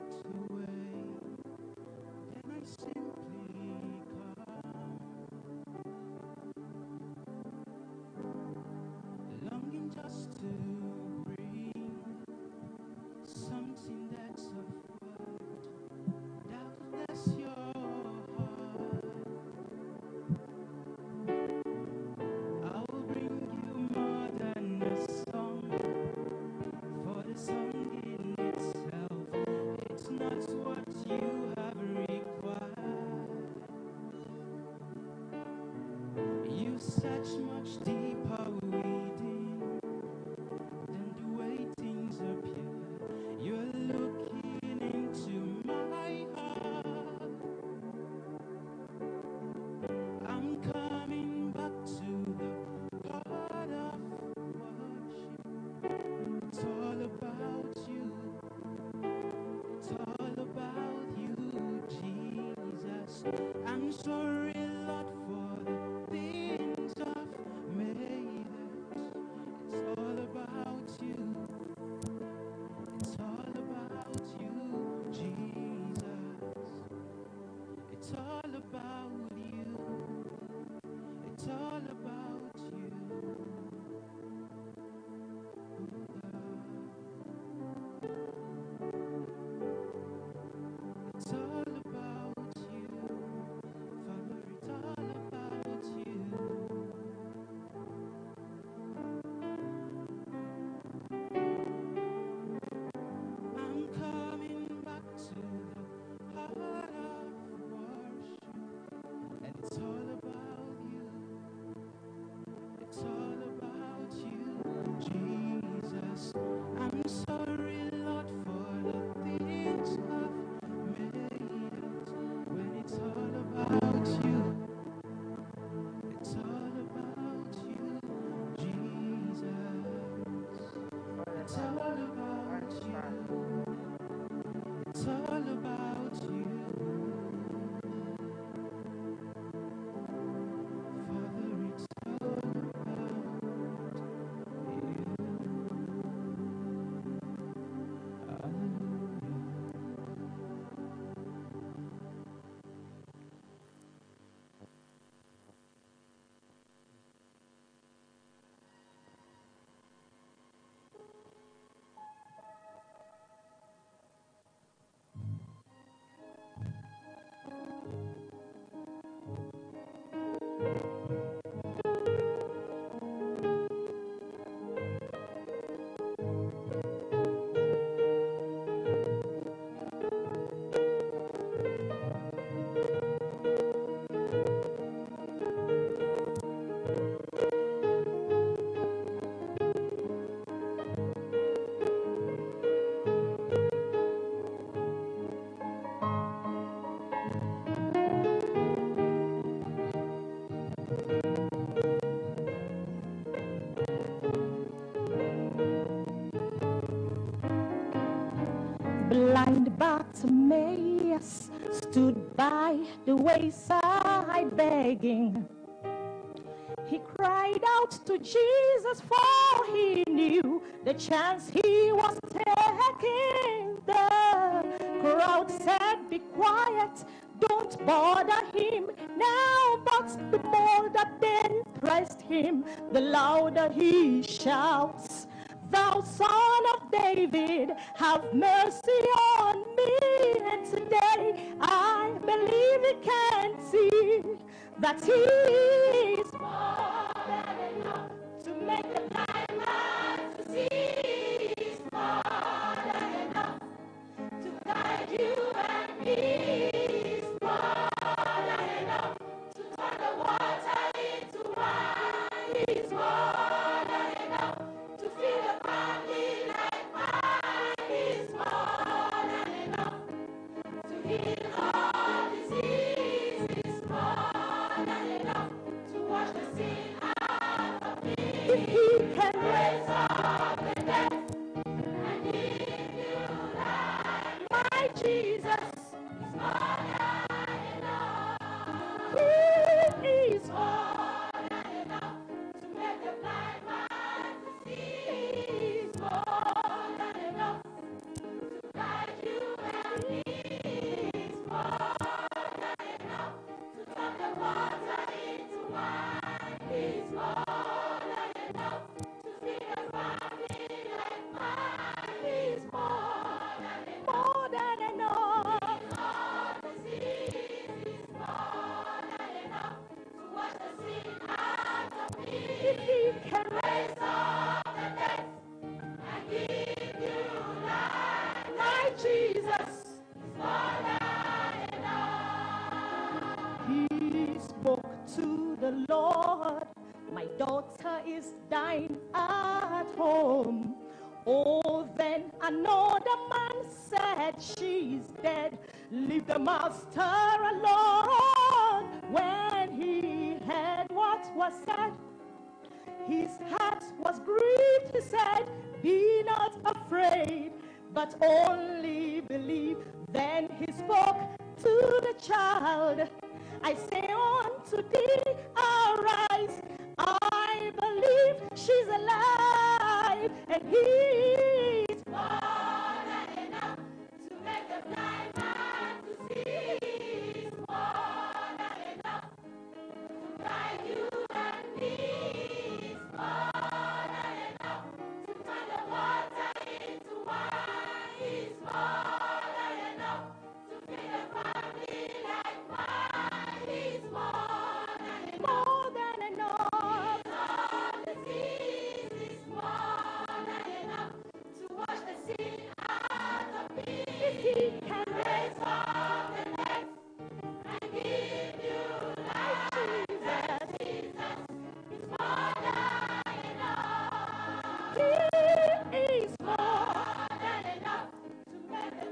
To wait, then I simply come, longing just to bring something that's of worth, that will bless your heart. I will bring you more than a song, for the song in itself, it's not what you have required. You search much deeper within than the way things appear. You're looking into my heart. I'm coming back to the heart of worship. It's all about you. It's all about you, Jesus. I'm sorry, Lord, for the things I've made it. It's all about you. It's all about you, Jesus. It's all about you. It's all about you. It's all about you, Father. It's all about you. I'm coming back to the heart of worship, and it's all about you. It's all about you, Jesus. I'm sorry, Lord, for the things I've made it. When it's all about you, it's all about you, Jesus. It's all about you. It's all about you. Father, it's all about you. Hallelujah. Blind Bartimaeus stood by the wayside begging. He cried out to Jesus, for he knew the chance he was taking. The crowd said, Be quiet, don't bother him now. But the more that they oppressed him, the louder he shouts. Thou son of David, have mercy on me. And today I believe he can see that he is more than enough to make the blind man to see. He's more than enough to guide you and me. He's more than enough to turn the water into wine. He's more than enough to feed a family like mine. He's more than enough to heal all disease. He's more than enough to wash the sin out of me. If he can raise up the dead and give you life, my Jesus is more than enough. He is more than enough to make the blind man to see. He is more than enough to guide you and me. He is more than enough to turn the water into wine. He is more than enough to feed a family like mine. He is more than enough. More than enough. All disease is more than enough to wash the sin out of me. If he can raise up the dead and give you life, my Jesus is more than enough. He spoke to the Lord. My daughter is dying at home. Oh, then another man said she's dead. Leave the master alone. When he heard what was said, his heart was grieved. He said, Be not afraid, but only believe. Then he spoke to the child. I say unto thee, arise. I believe she's alive, and he is more than enough to make the blind man to see. He's more than enough to guide you and me. He's more than enough to turn the water into wine. He's more than enough to feed a family like mine. He's more than enough. More than enough. All disease is more than enough to wash the sin out of me. If he can raise up the dead and give you life, Jesus, Jesus is more than enough. He is more than enough to make the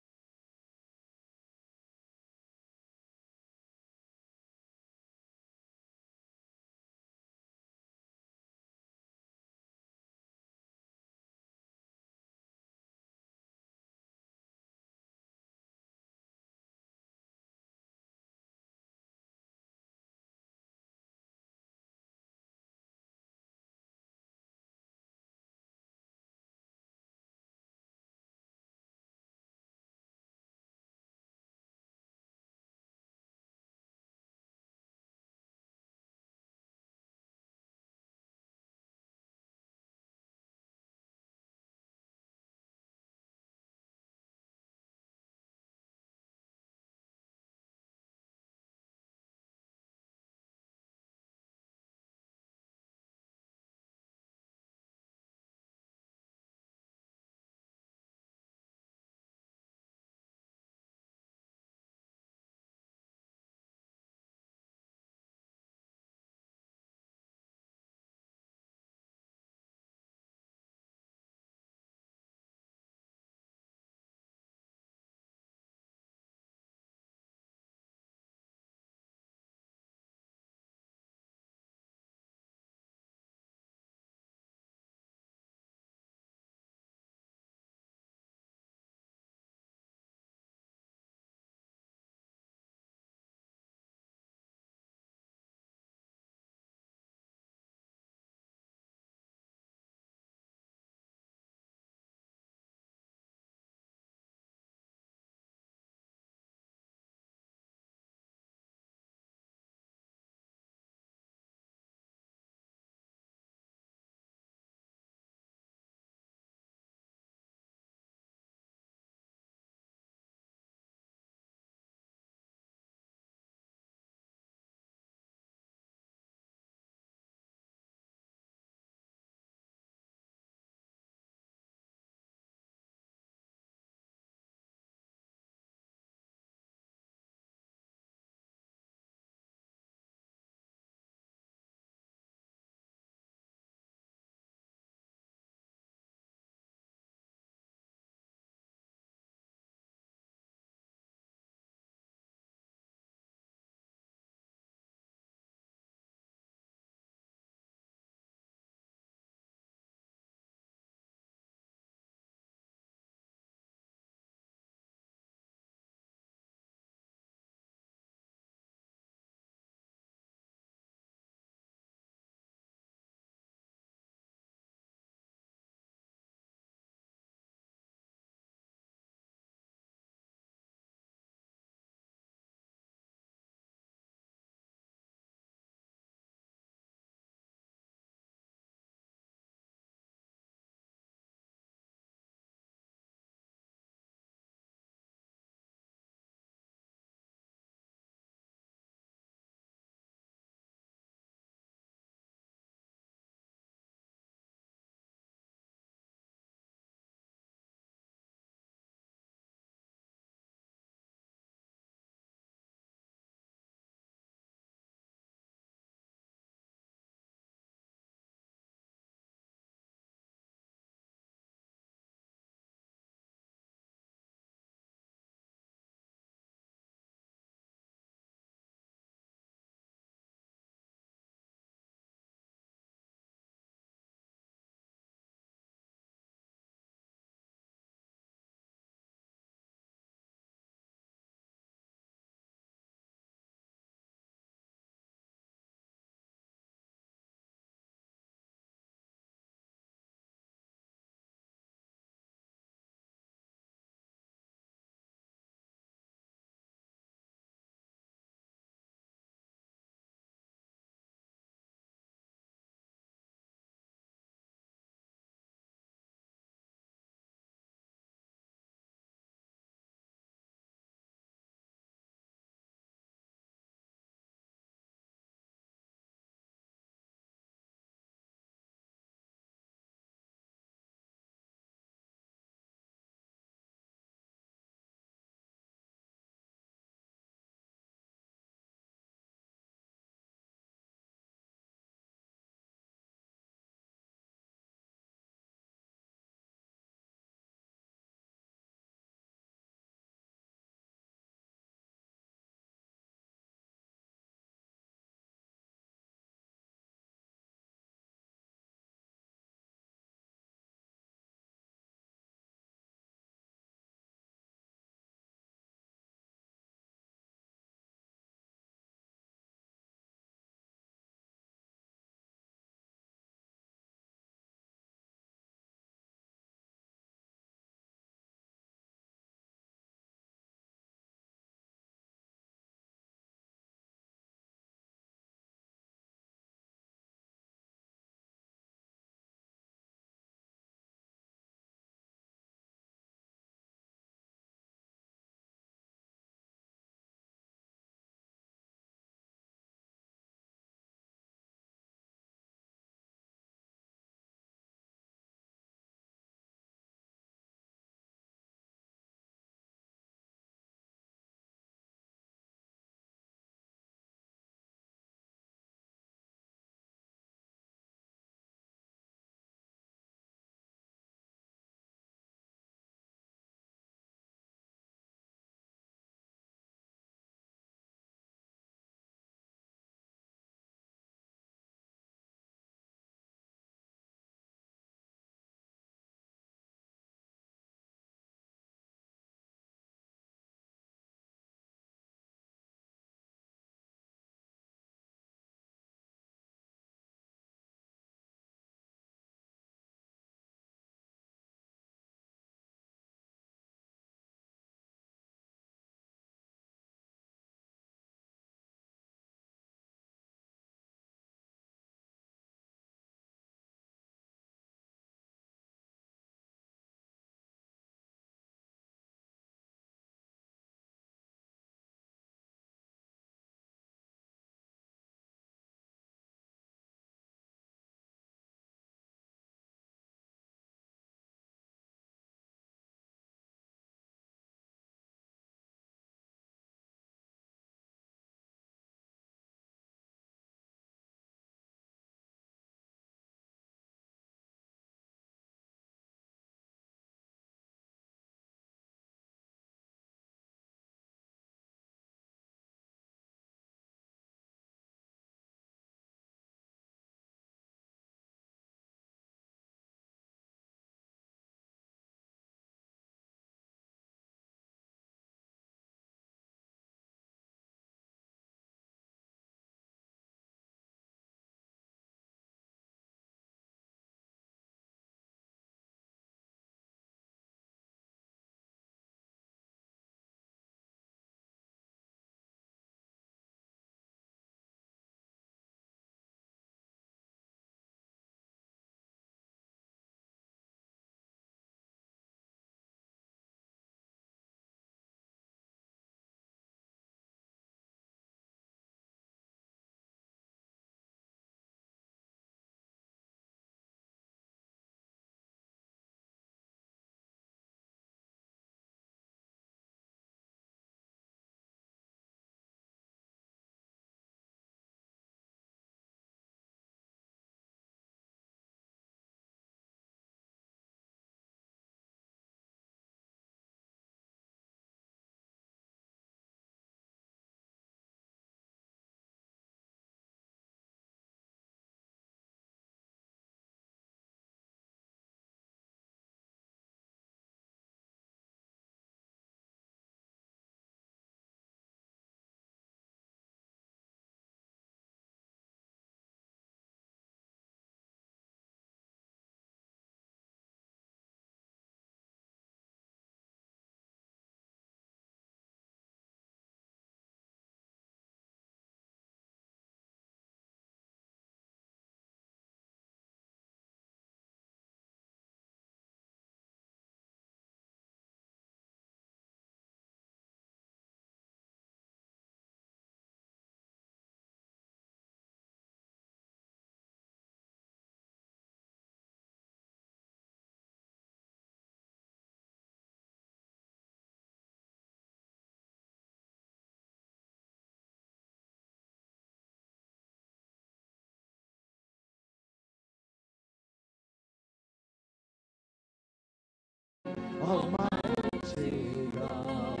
Almighty God.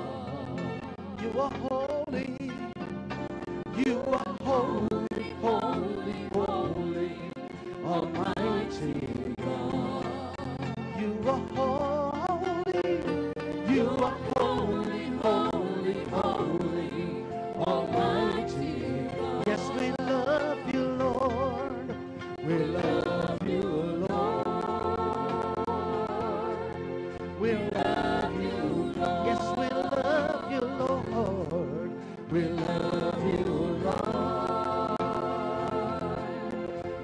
You are holy. You are holy, holy, holy, Almighty God. You are holy. You are holy, holy, holy, Almighty God. Yes, we love you, Lord. We love you, Lord. We love you, Lord. Yes, we love you, Lord. We love you, Lord.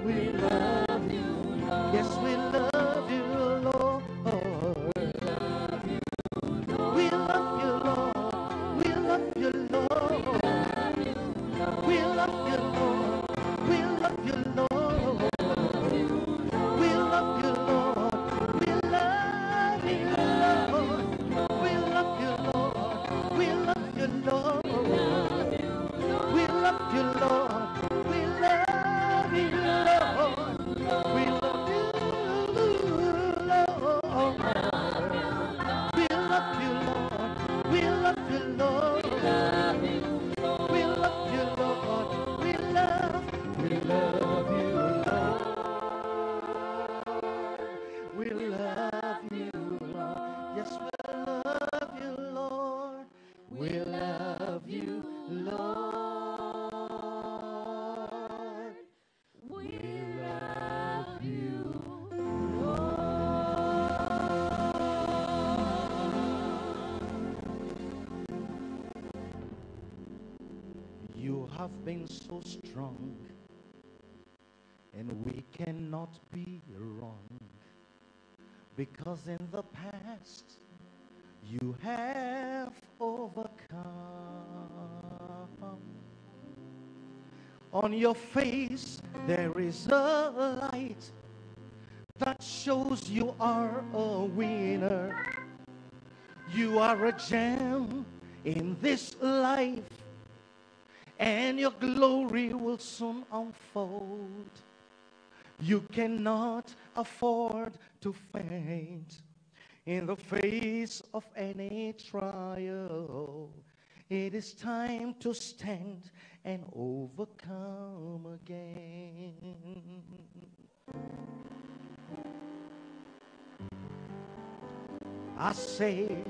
We love you, Lord. Yes, we love you, Lord. We love you, Lord. We love you, Lord. We love you, Lord. We love you, Lord. We love you, Lord. We love you, Lord. We love you, Lord. We love you, Lord. We love you, Lord. We love you, Lord. We love you, Lord. We love you, Lord. We love you, Lord. We love you, Lord. We love you, Lord. We love you, Lord. Yes, we love you, Lord. We love you, Lord. We love you, Lord. You have been so strong, and we cannot be wrong, because in the past you have overcome. On your face there is a light that shows you are a winner. You are a gem in this life, and your glory will soon unfold. You cannot afford to faint in the face of any trial. It is time to stand and overcome again. I say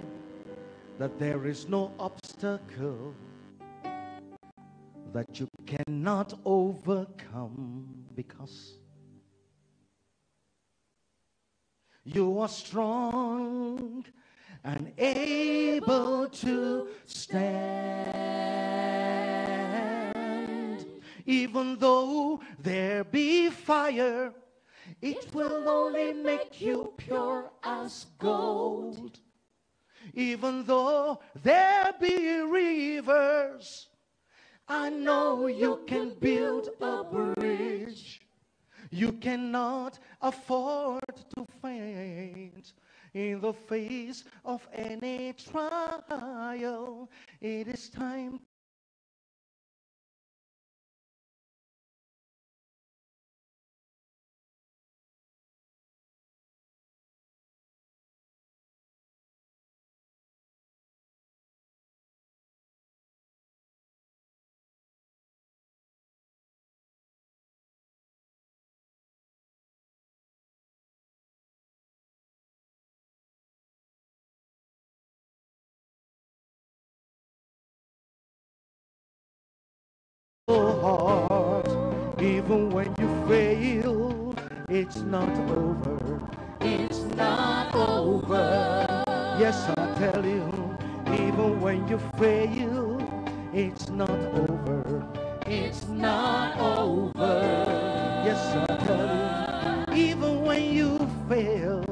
that there is no obstacle that you cannot overcome, because you are strong and able to stand. Even though there be fire, it will only make you pure as gold. Even though there be rivers, I know you can build a bridge. You cannot afford to faint in the face of any trial. It is time heart. Even when you fail, it's not over. It's not over. Yes, I tell you, even when you fail, it's not over. It's not over. Yes, I tell you, even when you fail,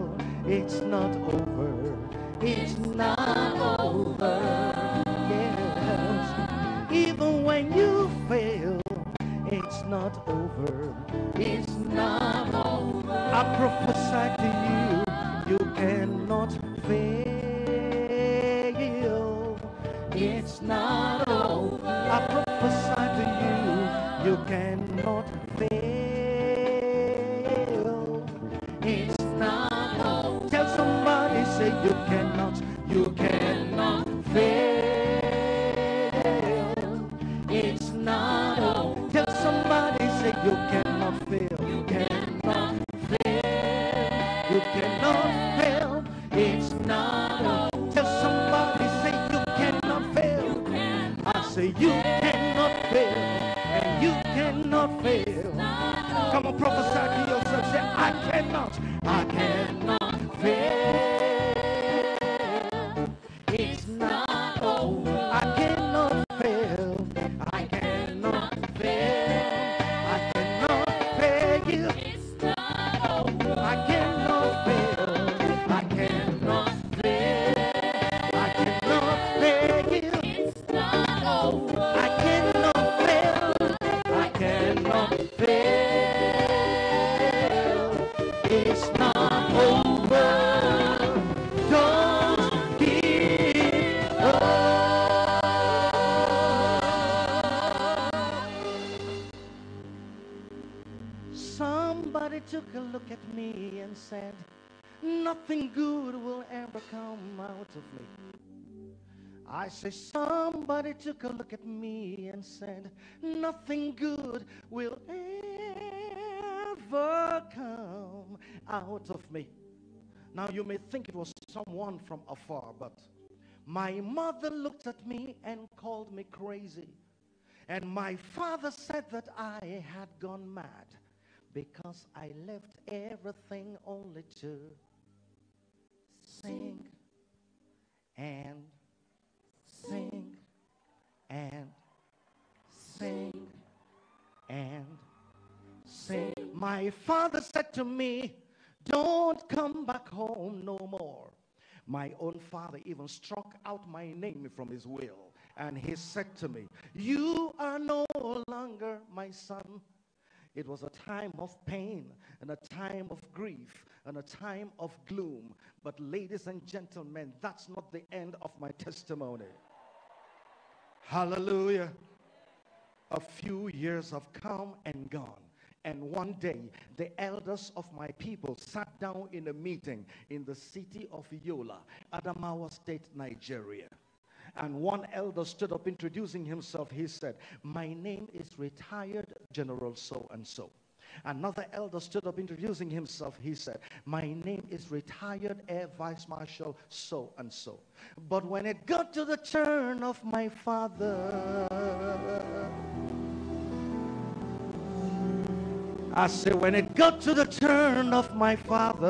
it's not over. It's not over. Yes, even when you fail, it's not over. It's not over. I prophesy to you, you cannot fail. It's not over. I prophesy to you, you cannot fail. It's not over. Tell somebody, say you cannot. say you cannot fail, and you cannot fail. Come on, prophesy to yourself. Say, I cannot fail. It's not over. I cannot fail. I cannot fail. I cannot fail. It's not over. I cannot fail. I cannot fail. I cannot fail. It's not over. I cannot fail. I cannot fail. It's not over. Don't give up. Somebody took a look at me and said, nothing good will ever come out of me. I say, somebody took a look at me and said, nothing good will ever come out of me. Now you may think it was someone from afar, but my mother looked at me and called me crazy. And my father said that I had gone mad because I left everything only to sing and sing and sing and sing. My father said to me, don't come back home no more. My own father even struck out my name from his will. And he said to me, you are no longer my son. It was a time of pain and a time of grief and a time of gloom. But ladies and gentlemen, that's not the end of my testimony. Hallelujah. A few years have come and gone. And one day, the elders of my people sat down in a meeting in the city of Yola, Adamawa State, Nigeria. And one elder stood up introducing himself. He said, my name is retired General so-and-so. Another elder stood up introducing himself. He said, my name is retired Air Vice Marshal so-and-so. But when it got to the turn of my father, I say, when it got to the turn of my father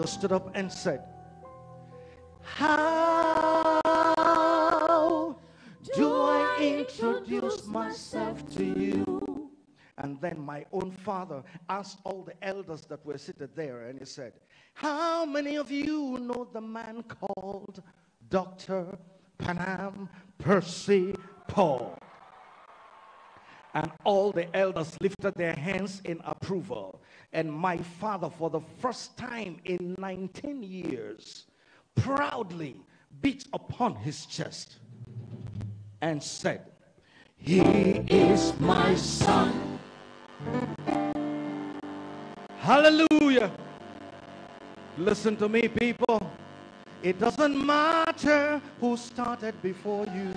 stood up and said, how do I introduce myself to you? And then my own father asked all the elders that were seated there, and he said, how many of you know the man called Dr. Panam Percy Paul? And all the elders lifted their hands in approval. And my father, for the first time in 19 years, proudly beat upon his chest and said, he is my son. Hallelujah. Listen to me, people. It doesn't matter who started before you.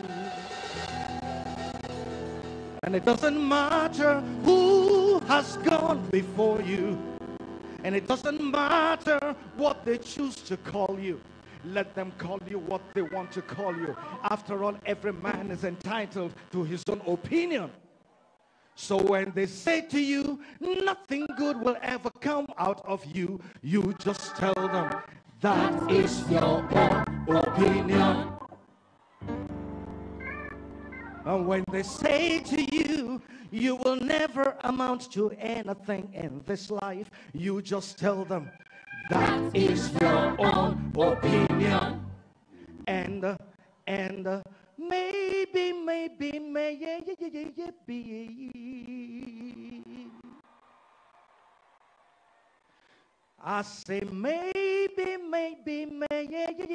And it doesn't matter who has gone before you. And it doesn't matter what they choose to call you. Let them call you what they want to call you. After all, every man is entitled to his own opinion. So when they say to you, nothing good will ever come out of you, you just tell them, that is your own opinion. And when they say to you, you will never amount to anything in this life, you just tell them, that is your own opinion. And maybe, maybe, maybe. I say maybe, maybe, maybe.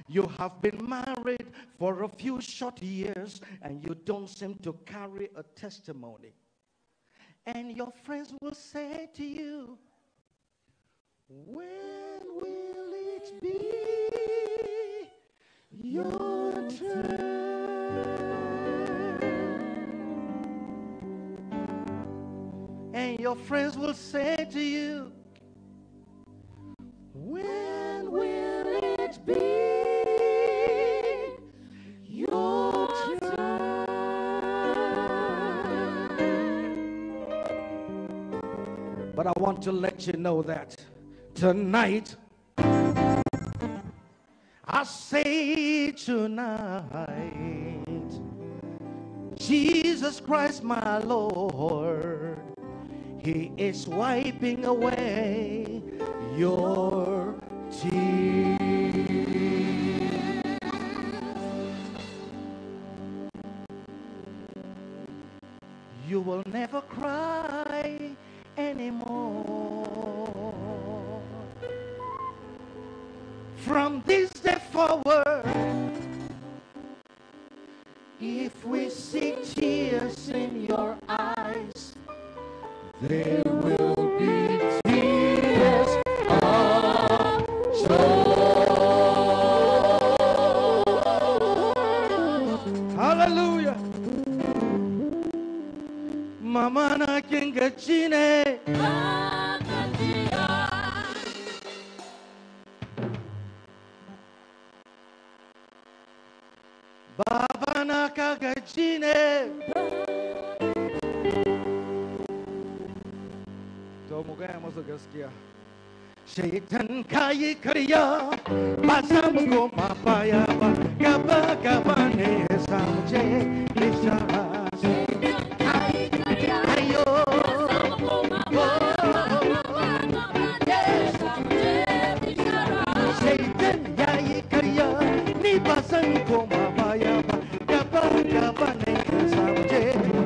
You have been married for a few short years and you don't seem to carry a testimony. And your friends will say to you, when will it be your turn? And your friends will say to you, when will it be But I want to let you know that tonight, I say tonight, Jesus Christ, my Lord, He is wiping away your tears. You will never cry anymore. From this day forward, if we see tears in your eyes, there will be tears of joy. Hallelujah. Mama na kinga chine. Baba na kaga chine. To mu gaya masa gaskiya. Shaitan kayi karya ba za mu koma baya ba gaba gaba ne za mu je bishara. Ayo. Shaitan yayi karya ni ba zan koma baya ba gaba gaba ne za mu je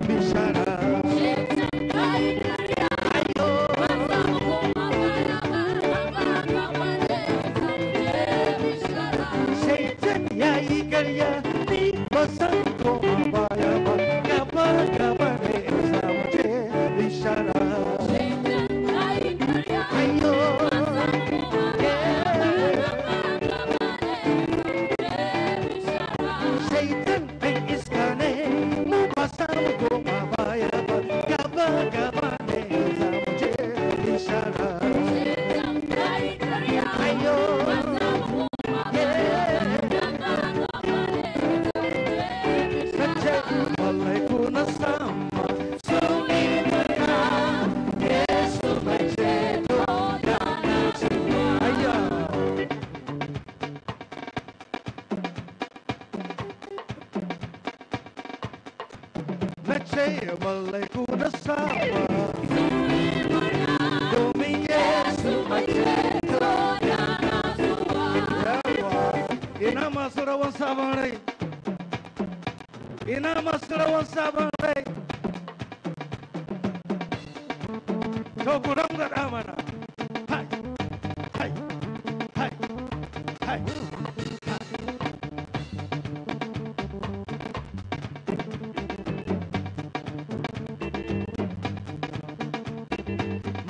bishara. Shaitan yayi karya ni ba zan koma baya ba gaba gaba ne za mu je bishara. Ayo. Shaitan ɗan iska ne mu ba za mu koma baya ba gaba gaba ne za mu je bishara. Ayo. Sace malaiku na sama sun yi murna Yesu mai ceto yana zuwa. Ayya. Na ce malaiku na sama domin Yesu mai ceto yana zuwa. Yawa, ina masu rawan sabon rai. Ina masu rawan sabon rai. To ku rangaɗa mana. Hai, hai, hai, hai.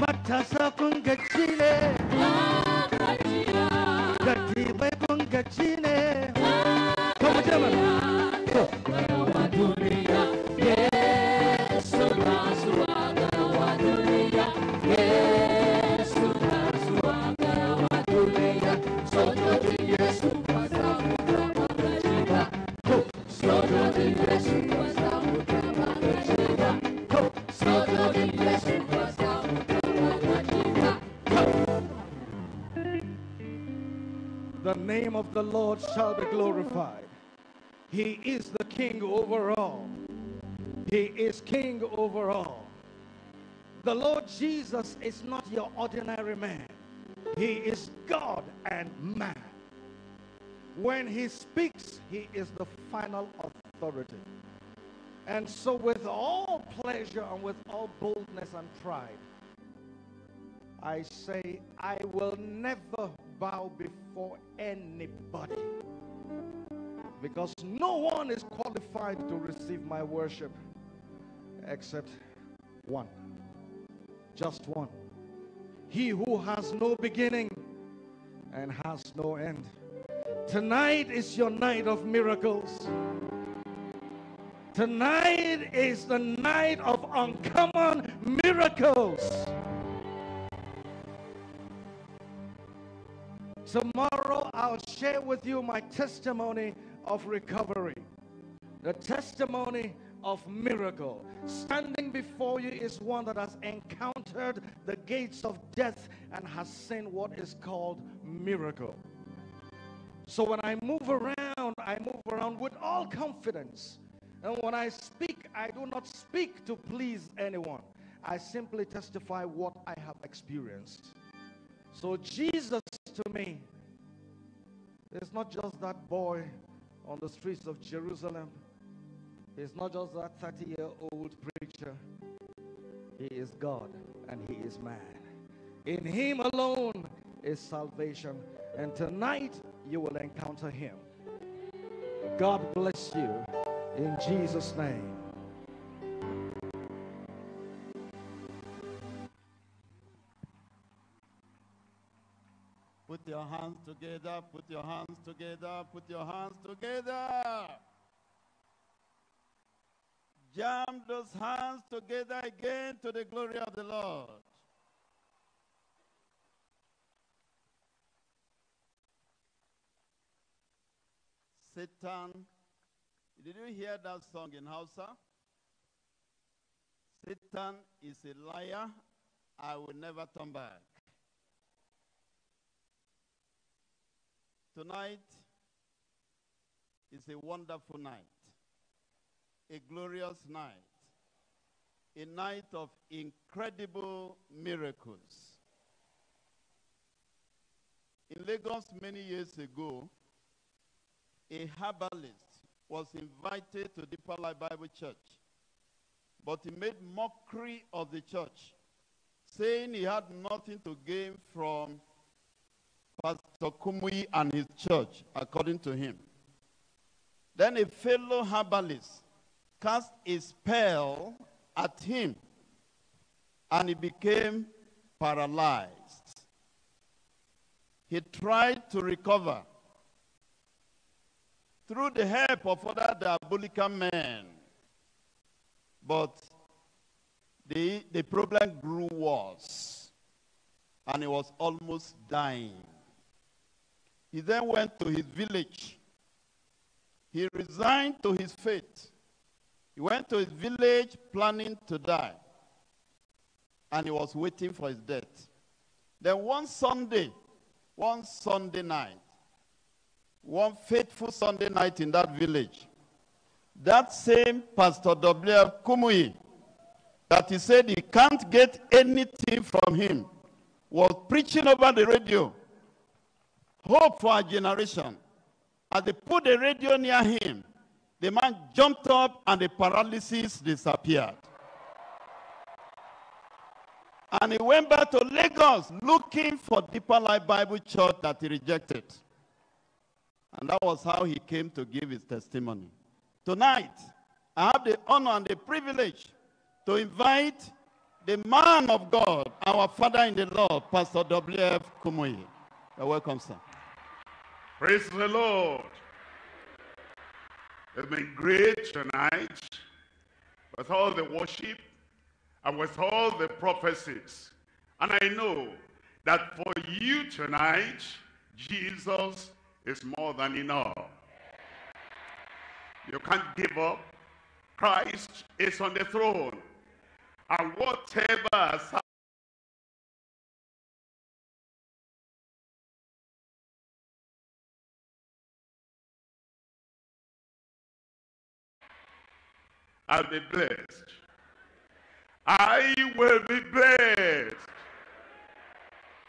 Matasa kun gaji ne. Dattibai kun gaji ne. To mu je mana. To. The name of the Lord shall be glorified. He is the King over all. He is King over all. The Lord Jesus is not your ordinary man. He is God and man. When he speaks, he is the final authority. And so, with all pleasure and with all boldness and pride, I say, I will never bow before anybody. Because no one is qualified to receive my worship except one. Just one. He who has no beginning and has no end. Tonight is your night of miracles. Tonight is the night of uncommon miracles. Tomorrow I'll share with you my testimony of recovery, the testimony of miracle. Standing before you is one that has encountered the gates of death and has seen what is called miracle. So when I move around with all confidence. And when I speak, I do not speak to please anyone. I simply testify what I have experienced. So Jesus to me is not just that boy on the streets of Jerusalem. He's not just that 30-year-old preacher. He is God and he is man. In him alone is salvation. And tonight you will encounter him. God bless you in Jesus' name. Put your hands together, put your hands together, put your hands together. Jam those hands together again to the glory of the Lord. Satan, did you hear that song in Hausa? Satan is a liar. I will never turn back. Tonight is a wonderful night, a glorious night, a night of incredible miracles. In Lagos many years ago, a herbalist was invited to Deeper Life Bible Church, but he made mockery of the church, saying he had nothing to gain from Pastor Kumuyi and his church, according to him. Then a fellow herbalist cast a spell at him, and he became paralyzed. He tried to recover through the help of other diabolical men, but the problem grew worse, and he was almost dying. He then went to his village. He resigned to his fate. He went to his village planning to die, and he was waiting for his death. Then one Sunday night, one fateful Sunday night in that village, that same Pastor W.F. Kumuyi, that he said he can't get anything from him, was preaching over the radio, hope for our generation. As they put the radio near him, the man jumped up and the paralysis disappeared. And he went back to Lagos looking for Deeper Life Bible Church that he rejected. And that was how he came to give his testimony. Tonight, I have the honor and the privilege to invite the man of God, our father in the Lord, Pastor W.F. Kumuyi. You're welcome, sir. Praise the Lord. It's been great tonight with all the worship and with all the prophecies. And I know that for you tonight, Jesus is more than enough. You can't give up. Christ is on the throne. And whatever has I'll be blessed. I will be blessed.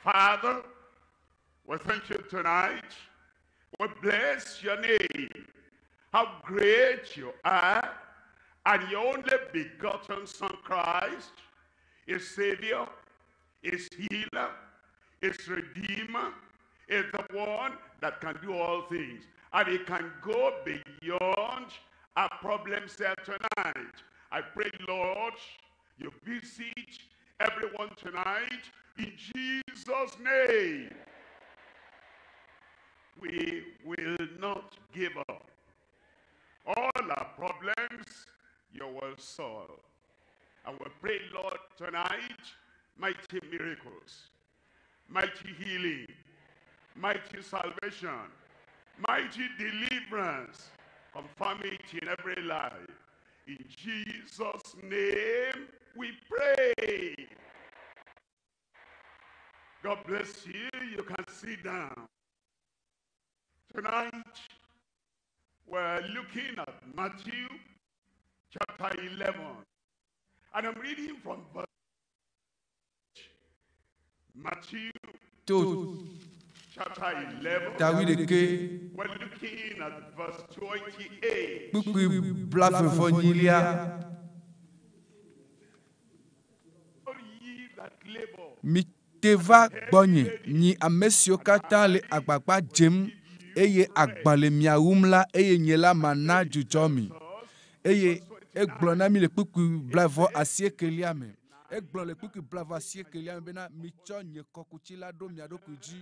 Father, we thank you tonight. We bless your name. How great you are. And your only begotten Son, Christ, is Savior, is healer, is Redeemer, is the one that can do all things. And he can go beyond our problems here tonight. I pray, Lord, you visit everyone tonight in Jesus' name. We will not give up. All our problems you will solve. And we pray, Lord, tonight, mighty miracles, mighty healing, mighty salvation, mighty deliverance. Confirm it in every life. In Jesus' name we pray. God bless you. You can sit down. Tonight, we're looking at Matthew chapter 11. And I'm reading from verse Matthew To chapter 11. ta wuiɖeke. We're looking at verse 28. Kpukpui blaeve-vɔ-enyilia. All ye that labor Mite va gbɔnye, mi ame siwo katã le agbagba dzem eye agba le mia wum la eye nye la mana dzudzɔ mi. Eye egblɔ na mi le kpukpui blaeve-vɔ-asiekelia me. Egblɔ le kpukpui blaeve-vɔ-asiekelia me bena mitsɔ nye kɔkuti la ɖo mia ɖokui dzi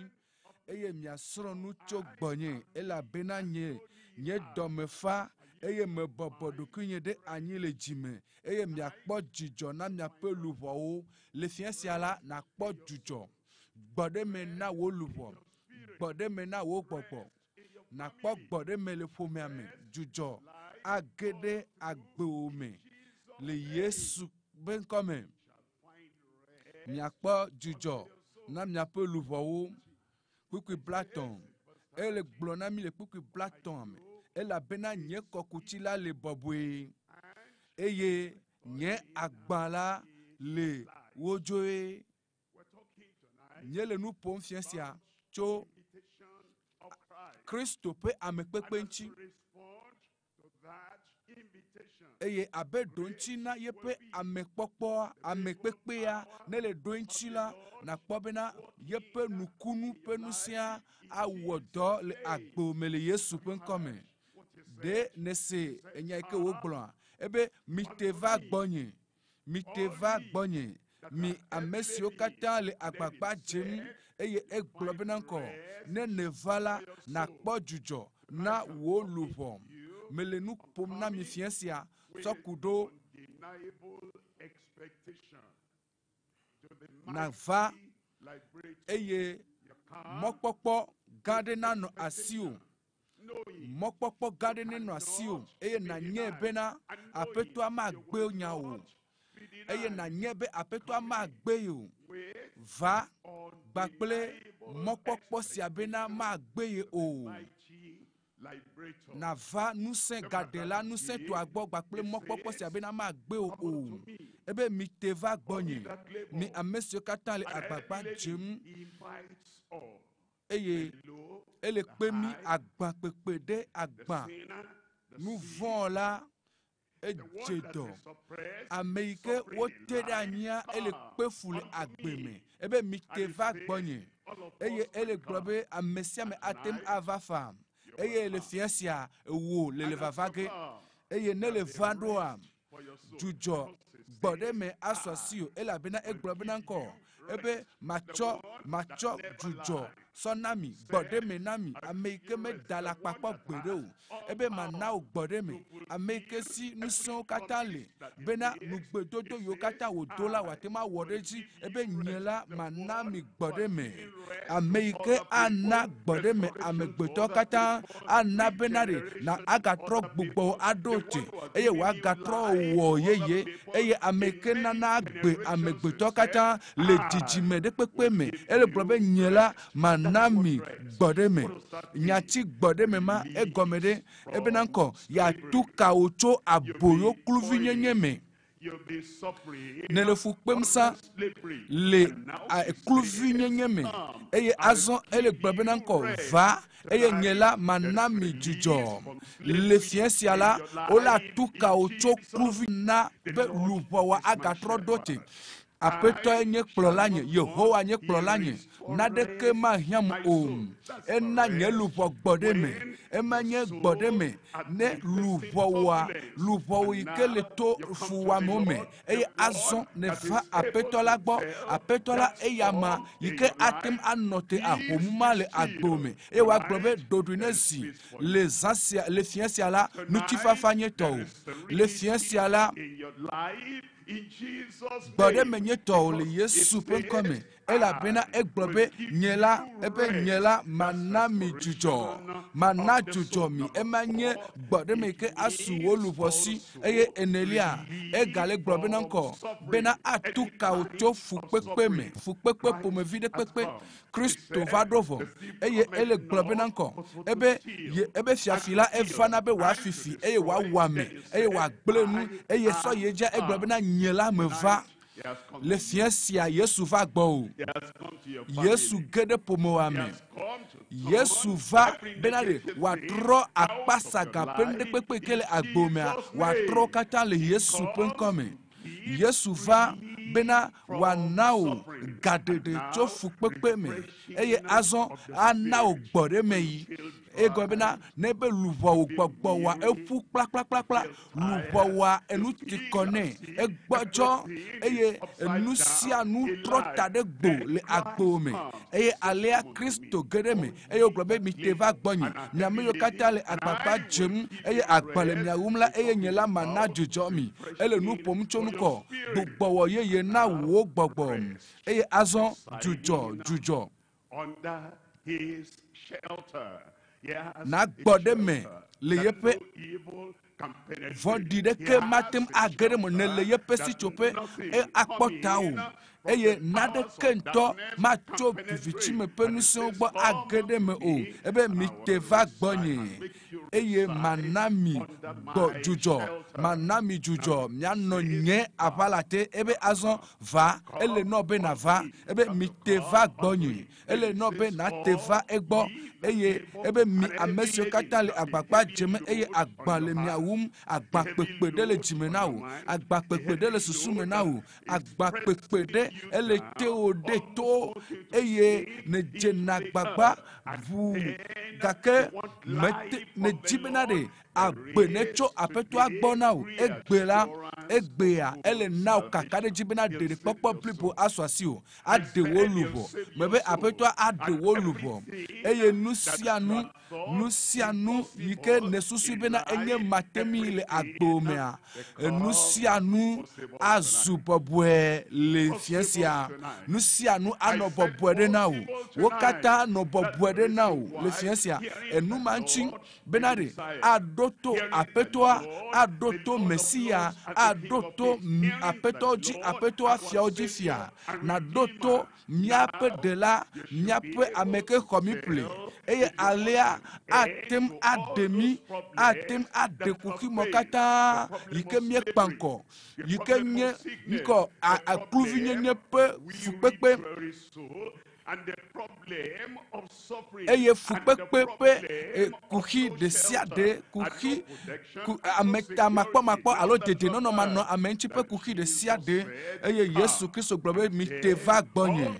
eye miasrɔ̃ nu tso gbɔnye elabena nye nye dɔme fa eye mebɔbɔ ɖokuinye ɖe anyi le dzime eye miakpɔ dzidzɔ na miaƒe luʋɔwo. Le fia sia la, nàkpɔ dzudzɔ. Gbɔɖeme na wò luʋɔ. Gbɔɖeme na wò gbɔgbɔ. Nàkpɔ gbɔɖeme le ƒomea me. Dzudzɔ age ɖe agbewò me le Yesu ƒe ŋkɔme. Miakpɔ dzudzɔ na miaƒe luʋɔwo. Kpukpui 30. Ele gblɔ na mi le kpukpui 30 me elabena nye kɔkuti la le bɔbɔe eye nye agba la le wodzoe. Nye le nu ƒom fia sia tso Kristo ƒe amekpekpe ŋuti eye abe ɖo ŋuti na yeƒe amekpɔkpɔ amekpekpea ne le ɖo ŋuti la nakpɔ bena yeƒe nukunu ƒe ŋusẽa awɔ dɔ le agbo me le Yesu ƒe ŋkɔme. Ɖe nese enya yi ke wogblɔa ebe mite va gbɔnye, mite va gbɔnye, mi ame siwo katã le agbagba dzem eye egblɔ bena ŋkɔ ne neva la nakpɔ dzudzɔ na wò luʋɔ. Mele nu ƒom na mi fia sia tsɔ ku ɖo undeniable expectation to the nava liberator. eye mɔkpɔkpɔ gã ɖe nanɔ asiwò. Mɔkpɔkpɔ gã ɖe nenɔ asiwò eye nànyae bena Aƒetɔa magbe nya o eye nànyae be Aƒetɔa magbe ye o. Va kpakple mɔkpɔkpɔ sia bena magbe ye o. Liberator. Nava ŋusẽ gaɖela ŋusẽtɔa gbɔ kpakple mɔkpɔkpɔ sia bena magbe wò o. Ebe mite va gbɔnye, mi ame siwo katã le agbagba dzem He invites all. eye ele kpe mi agba kpekpe ɖe agba nu vɔ̃ la edze dɔ. Ame yi ke wote ɖe anyia ele kpe fu le agbe me ebe mite va gbɔnye eye ele gblɔ be ame sia ame ate ŋu ava faa eye le fia sia wò le le vava ge eye ne le va ɖoa dzudzɔ gbɔɖeme asu asiwò elabena egblɔ bena ŋkɔ ebe matsɔ matsɔ dzudzɔ sɔ na mi gbɔɖeme na mi ame yi ke meda le akpakpɔ gbeɖe o ebe mana wò gbɔɖeme ame yi ke si ŋusẽwo katã le bena nugbedodo yiwo katã wòdo la wòate ŋu awɔ ɖe edzi ebe nye la mana mi gbɔɖeme ame yi ke ana gbɔɖeme amegbetɔ katã ana bena ɖe na agatrɔ gbugbɔ aɖo te eye wòagatrɔ wɔ yeye eye ame yi ke nana agbe amegbetɔ katã le dzidzime ɖe kpekpe me ele gblɔ be nye la mana mi gbɔɖeme nyati gbɔɖeme ma egɔme ɖe ebena ŋkɔ yeatu kawo tso aboyo kluvinyenye me You've been suffering ne le fu kpem sa slavery. le kluvinyenye me eye azɔ ele gblɔ bena ŋkɔ va eye nye la mana mi dzudzɔ le fia sia la wole atu kawo tso kluvi na be luʋɔwa agatrɔ ɖo te. Aƒetɔe nye kplɔla nye, Yehowa nye kplɔla nye, naɖeke mahiãm o. Ena nye luʋɔ gbɔɖeme, ema nye gbɔɖeme ne luʋɔwoa, luʋɔwo yi ke le to fuwɔamewo me eye azɔ neva Aƒetɔ la gbɔ. Aƒetɔ la eya ma yi ke ate ŋu anɔ te ahomu ma le agbo me eye wòagblɔ be ɖoɖoe ne zi le zã sia le fia sia la ŋutifafa nye tɔwò. Le fia sia la In your life, in Jesus' gbɔɖeme name. nye tɔwò le Yesu ƒe ŋkɔme. Elabena egblɔ be nye la ebe nye la mana mi dzudzɔ mana dzudzɔ mi ema nye gbɔɖeme yi ke asu wo luʋɔ si eye enelia egale gblɔ bena ŋkɔ bena atu ka wò tso fukpekpe me fukpekpe ƒomevi ɖe kpekpe Kristo va ɖo vɔ eye ele gblɔ bena ŋkɔ ebe ye ebe fiafi la evana be wòafi fi eye wòawu ame eye wòagblẽ nu eye sɔ ye dzia egblɔ bena nye la meva le fia sia Yesu va gbɔ o Yesu ge ɖe ƒomewoa me Yesu va bena ɖe wòatrɔ akpasaga ƒe nu ɖe kpekpe yi ke le agbo mea wòatrɔ katã le Yesu ƒe ŋkɔ me. Yesu va bena wòana wò gaɖeɖe tso fukpekpe me eye azɔ ana wò gbɔɖeme yi. Egɔme bena ne be luʋɔ wò gbɔgbɔ wa eƒu kplakplakplakpla luʋɔ wa enu ti kɔ nɛ egbɔdzɔ eye enu sia nu trɔ ta ɖe gbo le agbo me eye alea Kristo ge ɖe me eye wògblɔ be mite va gbɔnye mi ame yiwo katã le agbagba dzem eye agba le mia wum la eye nye la mana dzudzɔ mi. Ele nu ƒom tso nukɔ gbugbɔwɔ yeye na wò gbɔgbɔ eye azɔ dzudzɔ dzudzɔ Under his shelter. Yes, nagbɔ ɖe me le that yeƒe no evil can penetrate. vɔ̃ɖi ɖeke mate ŋu age ɖe me ne le yeƒe sitsoƒe e akpɔ ta o eye naneke ŋutɔ matso vivitime ƒe ŋusẽwo gbɔ age ɖe me o ebe mite va gbɔnye eye mana mi gbɔ dzudzɔ mana mi dzudzɔ mianɔ nye aʋala te ebe azɔ va ele nɔ be nava ebe mite va gbɔnye ele nɔ be nate va egbɔ eye ebe mi ame siwo katã le agbagba dzem eye agba le mia wum agba kpekpe ɖe le dzime na wò agba kpekpe ɖe le susu me na wò agba kpekpe ɖe ele te wò ɖe to eye nedze na gbagba ʋuu gake mete nedzi bena ɖe agbe netso aƒetɔa gbɔ na wò egbe la egbea ele na wò kaka ɖe dzi bena ɖeɖekpɔkpɔ blibo asu asi o aɖe wo luʋɔ mebe aƒetɔa aɖe wo luʋɔ eye nu sia nu nu sia nu yi ke nesusui bena enye matemi le agbo mea nu sia nu azu bɔbɔe le fia sia nu sia nu anɔ bɔbɔe ɖe na wò wo katã nɔ bɔbɔe ɖe na wò le fia sia enu ma ŋuti bena ɖe aɖo to aƒetɔa aɖo to Mesia aɖo to aƒetɔwo dzi aƒetɔa fiawo dzi fia naɖo to míaƒe ɖela míaƒe ame ke xɔ mi ƒle eye alea ate ŋu aɖe mi ate ŋu aɖe kuximɔ katã yi ke míekpa ŋkɔ yi ke nye ŋkɔ akluvinyenye ƒe fukpekpe And the problem of suffering eye fukpekpe ƒe kuxi ɖe sia ɖe kuxi ku ame ta makpɔmakpɔ alo dedienɔnɔ manɔ ame ŋuti ƒe kuxi ɖe sia ɖe eye Yesu Kristo gblɔ be mite va gbɔnye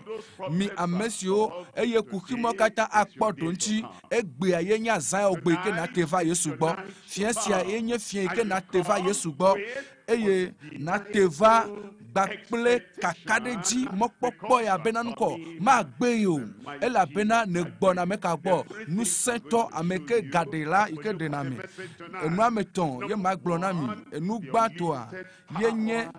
mi ame siwo eye kuxi mɔ katã akpɔ ɖo ŋuti egbea ye nye azã yawo gbe yi ke nate va Yesu gbɔ fia sia ye nye fia yi ke nate va Yesu gbɔ eye nate va gbakple kakaɖedzi mɔkpɔkpɔ ya bena nukɔ magbe yi o elabena ne gbɔna ame ka gbɔ ŋusẽtɔ ame ke gaɖe la yi ke ɖena me enu ame tɔn ye ma gblɔ na mi enu gbãtɔa ye nye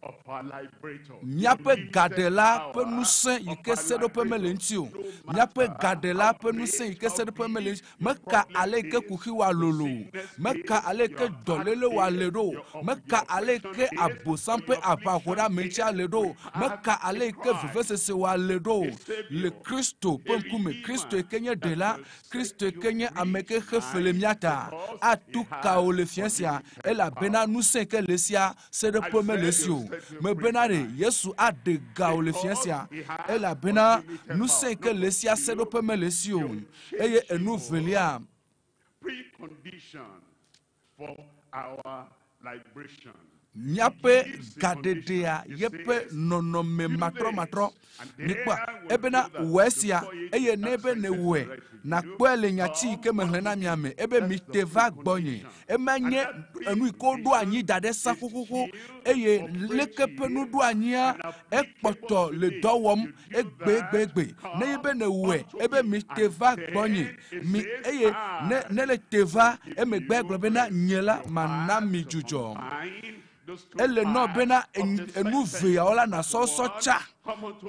of our liberator. míaƒe gaɖela ƒe ŋusẽ yi ke seɖoƒe mele ŋuti o míaƒe gaɖela ƒe ŋusẽ yi ke seɖoƒe mele ŋuti meka ale yi ke kuxi wa lolo o meka ale yi ke dɔléle wa le ɖo o meka ale yi ke abosam ƒe aʋaho ɖe ame ŋuti ale ɖo o meka ale yi ke vevesese wa le ɖo o le Kristo ƒe ŋkume Kristo yi ke nye ɖela Kristo yi ke nye ame ke xe fe le mía ta atu ka wo le fia sia elabena ŋusẽ yi ke le sia seɖoƒe mele esi o mebena ɖe Yesu aɖe ga wo le fia sia elabena ŋusẽ yi ke le sia seɖoƒe mele esi o eye enu velia Precondition for our liberation. míaƒe gaɖeɖea yeƒe nɔnɔme matrɔmatrɔ mikpɔa ebena wɔ esia eye ne be ne wɔe nakpɔe le nyati yi ke mehlẽ na mia me ebe mite va gbɔnye ema nye enu yi ke woɖo anyi da ɖe sa xoxoxo eye leke ƒe nuɖoanyia ekpɔtɔ le dɔ wɔm egbegbegbe ne ye be ne wɔe ebe mite va gbɔnye mi eye ne ne le te va emegbe gblɔ bena nye la mana mi dzudzɔ. Find Ele nɔ bena enu veawo la nasɔsɔ tsa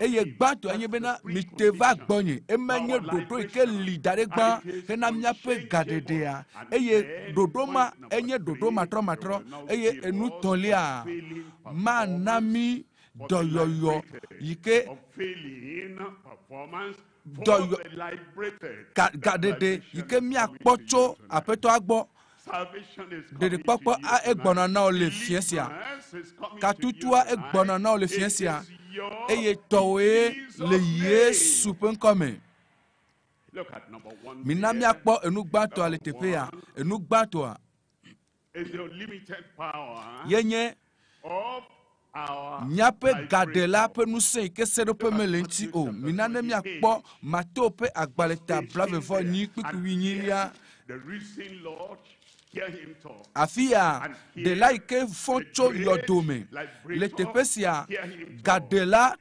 eye gbãtɔ enye bena mite va gbɔnye ema nye ɖoɖo yi ke li da ɖe gbã hena míaƒe gaɖeɖea eye ɖoɖo ma enye ɖoɖo matrɔmatrɔ eye enu tɔlia mana mí dɔyɔyɔ yi ke dɔyɔ gaɖeɖe yi ke míakpɔ tso aƒetɔa gbɔ. Ɖeɖekpɔkpɔ egbɔna na wo le fia sia. Katutua egbɔna na wo le fia sia eye tɔwoe le Yesu ƒe ŋkɔme. Mina míakpɔ enu gbãtɔa le teƒe ya. Enu gbãtɔa ye nye míaƒe gaɖela ƒe ŋusẽ yi ke seɖoƒe mele ŋuti o. Mina ne míakpɔ Mateo ƒe agbalẽ ta 44 kpukpui wuinyilia. Afi ya ɖela yi ke fɔ tso yɔdome le teƒe sia gaɖela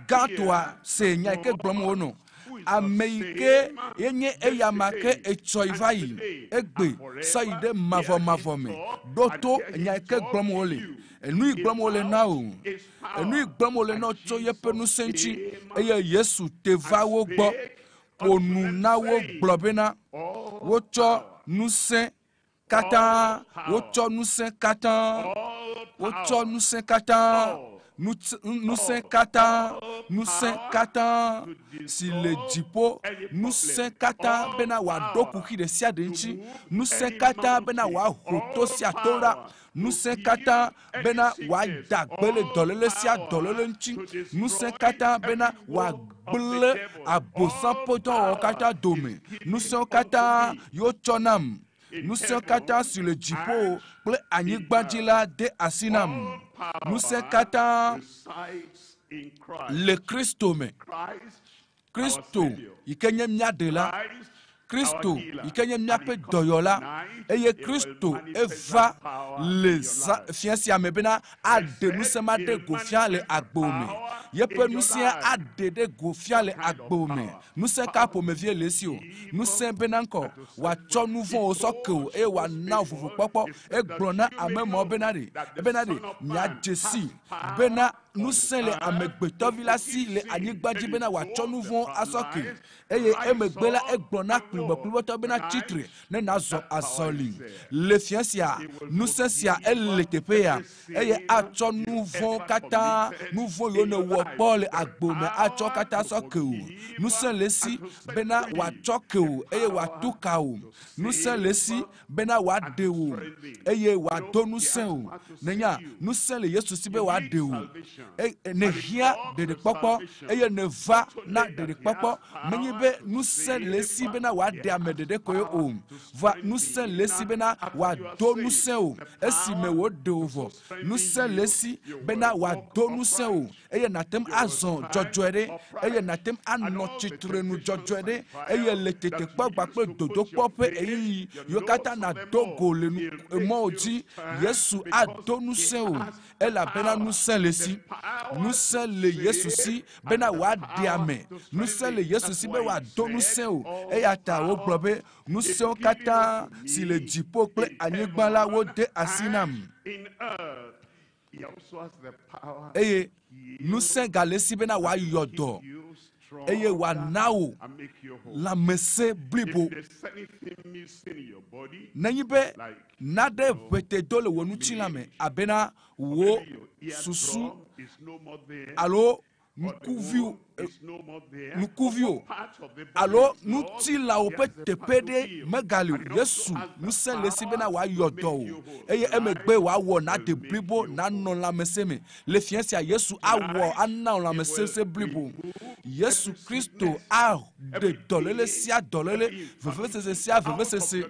gãtɔa se nya yi ke gblɔm wonɔ. Ame yi ke yenye eyama ke etsɔ yi va yi egbe sɔ yi ɖe mavɔmavɔ me ɖo to nya yi ke gblɔm wole. Enu yi gblɔm wole na o. Enu yi gblɔm wole na tso yeƒe ŋusẽ ŋuti eye Yesu te va wo gbɔ ƒo nu na wo gblɔ bena wotsɔ ŋusẽ katã wotsɔ ŋusẽ katã wotsɔ ŋusẽ katã ŋusẽ katã ŋusẽ katã si le dziƒo ŋusẽ katã bena wòaɖo kuxi ɖe sia ɖe ŋuti ŋusẽ katã bena wòaho to sia to ɖa ŋusẽ katã bena wòada gbe le dɔléle sia dɔléle ŋuti ŋusẽ katã bena wòagblẽ abosam ƒe dɔwɔwɔ katã dome ŋusẽwo katã yewotsɔ nam ŋusẽ katã si le dziƒo kple anyigba dzi la de asi nam ŋusẽ katã le Kristo me. Kristo yi ke nye mía ɖela, Kristo yi ke nye míaƒe dɔyɔla eye Kristo eva le fia sia me bena aɖe ŋusẽ ma ɖe go fia le agbo me. Yeƒe ŋusẽa aɖe ɖe go fia le agbo me. Ŋusẽ ka ƒomevie le esi o? Ŋusẽ bena ŋkɔ wòatsɔ nu vɔ̃wo sɔ ke o eye wòana vovokpɔkpɔ. Egblɔ na ame mawo bena ɖe bena ɖe miadze si bena ŋusẽ le amegbetɔvi la si le anyigba dzi bena wòatsɔ nu vɔ̃wo asɔ ke eye emegbe la egblɔ na kplibɔkplibɔtɔ bena tsitre ne nazɔ azɔli le fia sia ŋusẽ sia ele teƒe ya eye atsɔ nu vɔ̃wo katã nu vɔ̃ yiwo nèwɔ kpɔ le agbo me atsɔ katã sɔ ke o. Ŋusẽ le esi bena wòatsɔ ke o eye wòatu ka o. Ŋusẽ le esi bena wòaɖe wò eye wòado ŋusẽ o. Nenya ŋusẽ le Yesu si be wòaɖe wò. Nèhiã ɖeɖekpɔkpɔ eye nèva na ɖeɖekpɔkpɔ. Menye be ŋusẽ le esi bena wòaɖe ame ɖeɖe koe o. Va ŋusẽ le esi bena wòado ŋusẽ o esime wòɖe wò vɔ. Ŋusẽ le esi bena wòado ŋusẽ o eye nàte ŋu azɔ dzɔdzɔe ɖe eye nàte ŋu anɔ tsitrenu dzɔdzɔe ɖe eye le tetekpɔ kpakple dodokpɔ ƒe ɣeyiɣi yiwo katã nàdo go le mɔwo dzi Yesu ado ŋusẽ o elabena ŋusẽ le esi. Ŋusẽ le Yesu si bena wòaɖe ame. Ŋusẽ le Yesu si be wòado ŋusẽ o eya ta wogblɔ be ŋusẽwo katã si le dziƒo kple anyigba la wode asi nam. Eye ŋusẽ gale esi bena wòayɔ dɔ eye wòana wò lãmesẽ blibo. Nenye be naɖe ʋete do le wò ŋutilã me abena wò susu alo ŋkuviwo alo ŋutilãwo ƒe teƒe ɖe megali o. Yesu ŋusẽ le esi bena wòayɔ dɔ o eye emegbe wòawɔ nade blibo nanɔ lãmesẽ me. Le fia sia Yesu awɔ ana wò lãmesẽ blibo. Yesu Kristo aɖe dɔléle sia dɔléle, vevesese sia vevesese,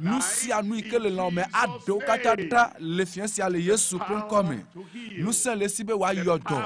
nu sia nu yi ke le lãme aɖe wo katã ɖa le fia sia le Yesu ƒe ŋkɔme. Ŋusẽ le esi be wòayɔ dɔ.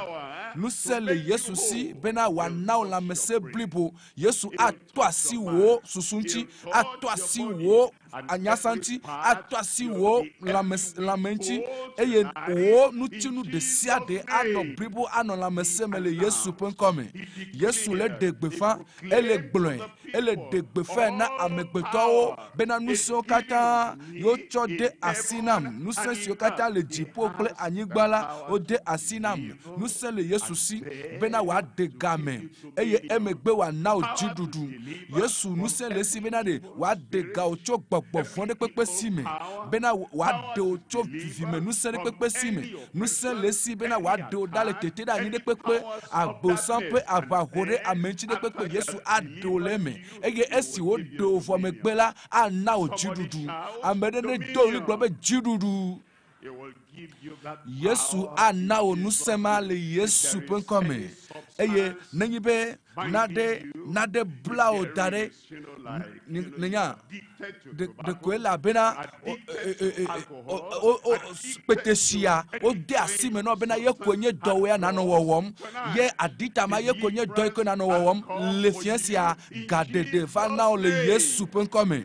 Ŋusẽ le Yesu si bena wòana wò lãmesẽ blibo. Yesu ato asi wò susu ŋuti, ato asi wò anyasa ŋuti, ato asi wò lãme lãme ŋuti eye wò ŋutinu ɖe sia ɖe anɔ blibo anɔ lãmesẽ me le Yesu ƒe ŋkɔ me. Yesu le ɖe gbeƒã, ele gblɔe, ele ɖe gbeƒãe na amegbetɔwo bena ŋusẽwo katã yewotsɔ de asi nam. Ŋusẽ siwo katã le dziƒo kple anyigba la wode asi nam. Ŋusẽ le Yesu si bena wòaɖe game eye emegbe wòana wò dziɖuɖu. Yesu ŋusẽ le esi bena ɖe wòaɖe ga wò tso gbɔgbɔ vɔ̃ ɖe kpekpe si me bena wòaɖe wò tso vivime ŋusẽ ɖe kpekpe si me. Ŋusẽ le esi bena wòaɖe wò ɖa le tete ɖe anyi ɖe kpekpe abosam ƒe aʋaho ɖe ame ŋuti ɖe kpekpe Yesu aɖe wò le eme eye esi wòɖe wò vɔ megbe la ana wò dziɖuɖu. Ame ɖe ne do ɣli gblɔ be dziɖuɖu. He will give you that Yesu power ana wò in ŋusẽ ma le Jesus' Yesu name. ƒe ŋkɔ me eye nenye be naɖe naɖe bla wò da ɖe nenya ɖekoe elabena kpete sia wode asi me nɔ bena ye koe nye dɔwɔe nanɔ wɔwɔm ye aditama ye koe nye dɔ yi ke nanɔ wɔwɔm le fia sia gaɖeɖe va na wò le Yesu ƒe ŋkɔ me.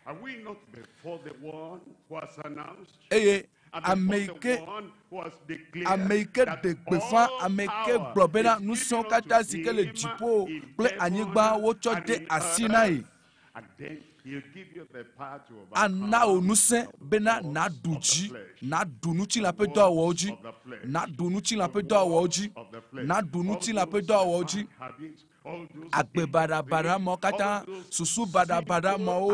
Are we not before the one who has announced? Eye And ame yi before ke the one who has declared ame yi ke that ɖe gbeƒã all ame yi ke power gblɔ bena is ŋusẽwo given unto katã si ke le him dziƒo in kple heaven anyigba wotsɔ and de in asi na ye. earth. And then he'll give you the power to Ana wò overcome ŋusẽ bena nàɖu dzi, nàɖu ŋutilã ƒe dɔwɔwɔwo dzi, nàɖu ŋutilã ƒe dɔwɔwɔwo dzi, nàɖu ŋutilã ƒe dɔwɔwɔwo dzi. habits, all those Agbe baɖabaɖa mawo katã, susu baɖabaɖa mawo,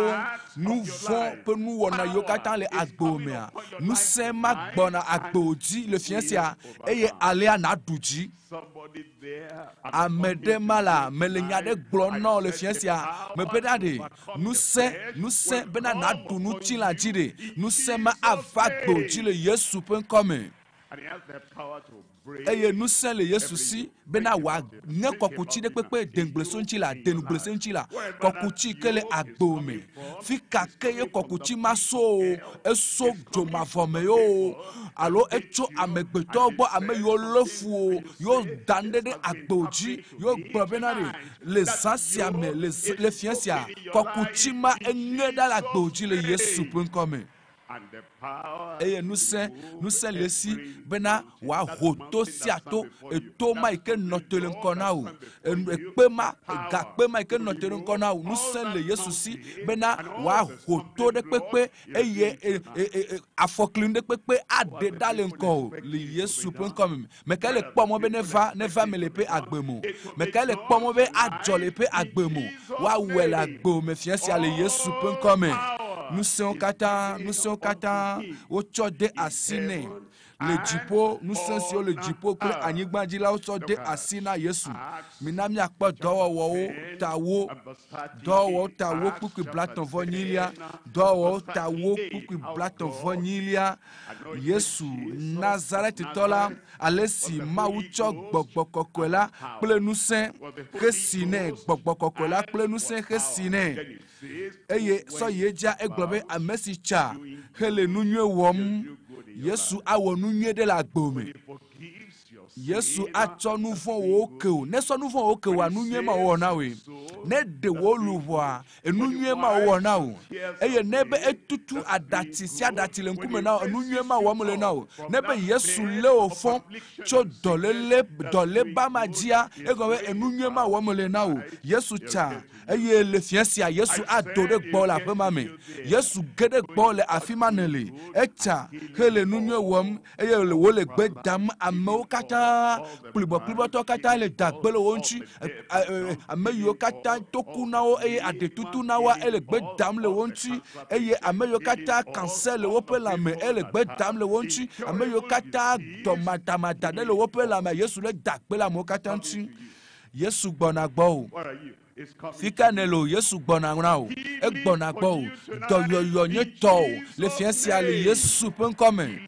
nu vɔ̃ ƒe nuwɔna yiwo katã le agbewo mea, ŋusẽ ma gbɔna agbewo dzi le fia sia eye alea nàɖu dzi. somebody there. Ame ɖe ma la mele nya ɖe gblɔm na wò le fia sia mebena ɖe ŋusẽ ŋusẽ bena nàɖu ŋutilã dzi ɖe ŋusẽ ma ava agbewo dzi le Yesu ƒe ŋkɔ me. And he has the power to break Eye ŋusẽ le Yesu si bena wòaŋe kɔkuti ɖe kpekpe deŋgblẽso ŋuti la denugblẽse ŋuti la kɔkuti ke le agbewo me. Fi ka ke ye kɔkuti ma so o eso dzomavɔ me ye o alo etso amegbetɔwo gbɔ ame yiwo lé fu o yewo da nu ɖe ɖe agbewo dzi yewo gblɔ bena ɖe le zã sia me le z- le fia sia kɔkuti ma eŋe ɖa le agbewo dzi le Yesu ƒe ŋkɔ me. and the power Eye ŋusẽ ŋusẽ le esi bena wòaho to sia to eto ma yi ke nɔ te le ŋkɔ na wò enu ekpe ma gakpe ma yi ke nɔ te le ŋkɔ na wò ŋusẽ le Yesu si bena wòaho to ɖe kpekpe eye e e e afɔklinu ɖe kpekpe aɖe ɖa le ŋkɔ wò le Yesu ƒe ŋkɔ me. Meka le kpɔ mɔ be neva neva me le ƒe agbe me o. Meka le kpɔ mɔ be adzɔ le ƒe agbe me o. Woawɔe le agbewo me fia sia le Yesu ƒe ŋkɔ me. Ŋusẽwo katã ŋusẽwo katã wotsɔ de asi nɛ le dziƒo ŋusẽ siwo le dziƒo kple anyigba dzi la wotsɔ de asi na Yesu. Mina míakpɔ dɔwɔwɔwo tawo dɔwɔwɔwo tawo kpukpui blatɔ̃ vɔ nyilia dɔwɔwɔwo tawo kpukpui blatɔ̃ vɔ nyilia Yesu Nazaretitɔ la ale si Mawu tsɔ gbɔgbɔ kɔkɔe la kple ŋusẽ hesi nɛ gbɔgbɔ kɔkɔe la kple ŋusẽ hesi nɛ eye sɔ yi edzia egblɔ be ame si tsa hele nu nyui wɔm Yesu awɔ nu nyui ɖe le agbewo me. Yesu atsɔ nu vɔ̃wo ke wò. Ne sɔ nu vɔ̃wo ke wòa, nu nyui ma wòwɔ na wòe. Ne ɖe wò luʋɔa, enu nyui ma wòwɔ na wò. Eye ne be etutu aɖatsi sia aɖatsi le ŋkume na wò, enu nyui ma wɔm le na wò. Ne be Yesu lé wò fɔ tso dɔléle dɔléba ma dzia, egɔme be enu nyui ma wɔm le na wò. Yesu tsa eye le fia sia Yesu ado ɖe gbɔ le aƒe ma me. Yesu ge ɖe gbɔ le afi ma nèle. Etsa hele nu nyui wɔm eye wòle gbe dam amewo katã kplibɔkplibɔtɔwo katã le da gbe le wo ŋuti. Ame yiwo katã toku na wo eye aɖetutu na woa ele gbe dam le wo ŋuti eye ame yiwo katã kanse le woƒe lãme ele gbe dam le wo ŋuti. Ame yiwo katã dɔmadamada ɖe le woƒe lãme Yesu le da gbe le amewo katã ŋuti. Yesu gbɔna gbɔ o. Where are you? It's coming. Fi ka nèle o Yesu gbɔna na o. Egbɔna gbɔ o. Dɔyɔyɔ nye tɔ o le fia sia le Yesu ƒe ŋkɔ me.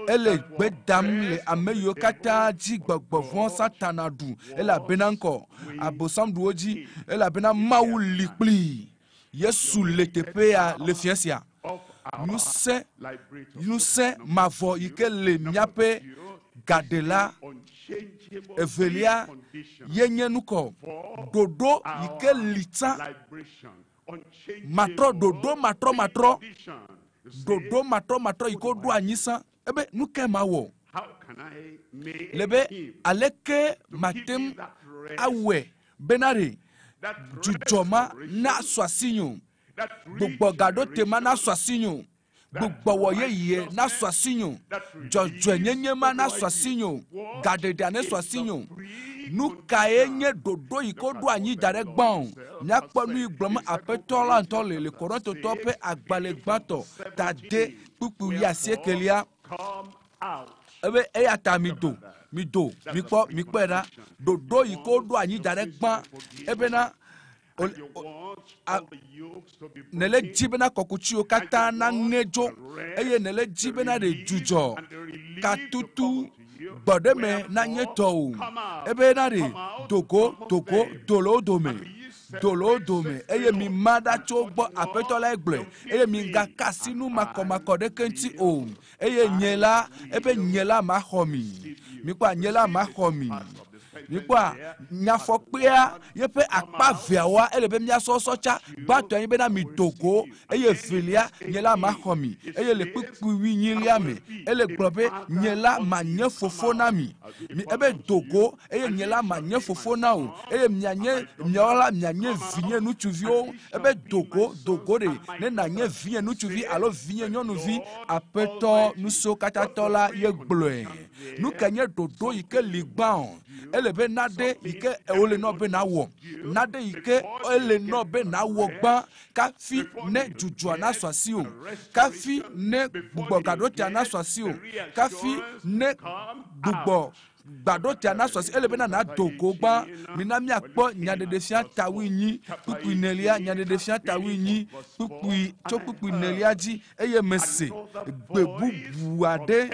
Ele gbe dam le ame yiwo katã dzi gbɔgbɔ vɔ̃ Satana ɖu elabena ŋkɔ abosam ɖu wo dzi elabena Mawu li kplii. Yesu le teƒea le fia sia. Ŋusẽ ŋusẽ mavɔ yi ke le míaƒe gaɖela evelia ye nye nukɔ ɖoɖo yi ke li tsã matrɔ ɖoɖo matrɔ matrɔ ɖoɖo matrɔ matrɔ yi ke woɖo anyi sã ebe nu ke ma wɔ le be aleke mate ŋu awɔe bena ɖe dzudzɔ ma na su asi nyo gbugbɔ gaɖo te ma na su asi nyo gbugbɔwɔ yeye na su asi nyo dzɔdzɔenyenye ma na su asi nyo gaɖeɖea ne su asi nyo nu kae nye ɖoɖo yi ke woɖo anyi da ɖe gbã o míakpɔ nu yi gblɔm aƒetɔ la ŋutɔ le le kɔrɔntotɔ ƒe agbalẽ gbãtɔ ta de kpukpui wuiasiekelia ebe eya ta mi do mi do mikpɔ mikpɔe ɖa ɖoɖo yi ke woɖo anyi da ɖe gbã ebena nele dzi bena kɔkutsiwo katã naŋe dzo eye nele dzi bena ɖe dzudzɔ katutu gbɔɖeme nanye tɔwò ebena ɖe dogo dogo do le wo dome do le wo dome eye mi ma ɖa tso wo gbɔ aƒetɔ lae gblɔe eye mi gaka asi nu makɔmakɔ ɖeke ŋuti o eye nye la ebe nye la maxɔ mi mikpɔa nye la maxɔ mi mikpɔa nyafɔkpea yeƒe akpa veawoa ele be míasɔsɔ tsa gbãtɔ anyi bena mi do go eye velia nye la maxɔ mi eye le kpukpui wuinyilia me ele gblɔ be nye la manye fofo na mi mi ebe do go eye nye la manye fofo na o eye mianye miawo la mianye vinye ŋutsuviwo ebe do go do go ɖe ne nanye vinye ŋutsuvi alo vinye nyɔnuvi aƒetɔ nusiwo katã tɔ la ye gblɔe nu ke nye ɖoɖo yi ke li gbã o ele be naɖe yi ke wole nɔ be nawɔ naɖe yi ke ele nɔ be nawɔ gbã kafi ne dzudzɔa nasu asi o kafi ne gbugbɔgaɖotea nasu asi o kafi ne gbugbɔ gbaɖotea nasu asi ele bena nado go gbã mina míakpɔ nyaɖeɖefia ta wuinyi kpukpui nelia nyaɖeɖefia ta wuinyi kpukpui tso kpukpui nelia dzi eye mese gbe bubu aɖe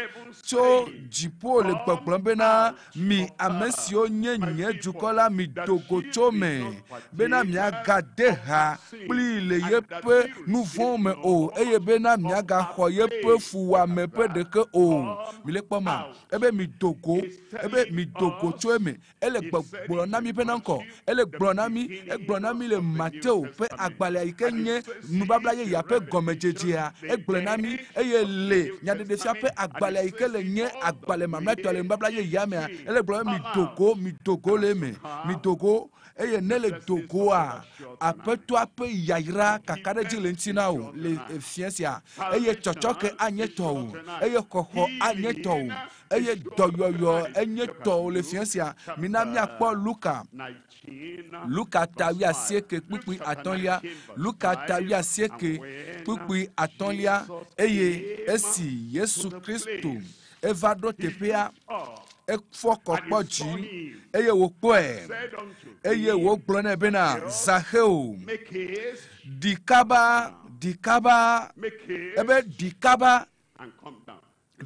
tso dziƒo le gbɔgblɔm bena mi ame siwo nye nye dukɔ la mi do go tso me bena miagade ha kpli le yeƒe nu vɔ̃ me o eye bena miagaxɔ yeƒe fuwɔame ƒe ɖeke o mi le kpɔ ma ebe mi do go ebe mi do go tso eme ele gbɔgblɔ na mi bena ŋkɔ ele gblɔ na mi egblɔ na mi le Mateo ƒe agbalẽa yi ke nye nubabla yeyea ƒe gɔmedzedzea egblɔ na mi eye le nyaɖeɖefia ƒe agbalẽa yi ke le nye agbalẽ mamlɛtɔ le nubabla yeyea mea ele gblɔ be mi do go mi do go le eme mi do go eye ne le do goa aƒetɔa ƒe yayra kakaɖedzi le ŋuti na wò le fia sia eye tsɔtsɔke anye tɔwò eye xɔxɔ anye tɔwò eye dɔyɔyɔ enye tɔwò le fia sia mina míakpɔ Luka Luka ta wuiasieke kpukpui atɔ̃lia Luka ta wuiasieke kpukpui atɔ̃lia eye esi Yesu Kristo eva ɖo teƒea efɔ kɔ kpɔ dzi eye wòkpɔe eye wògblɔ nɛ bena Zaxeo ɖi kaba ɖi kaba ebe ɖi kaba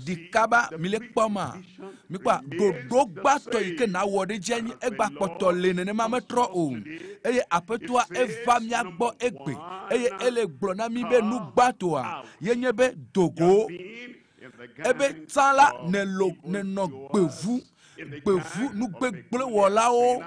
ɖi kaba mi le kpɔ ma mi kpɔa ɖoɖo gbãtɔ yi ke nawɔ ɖe dzi anyi egba kpɔtɔ le nenema metrɔ o eye aƒetɔa eva mía gbɔ egbe eye ele gblɔ na mi be nu gbãtɔa ye nye be dogo ebe tsã la nelo nenɔ gbevu gbevu nugbegblẽwɔlawo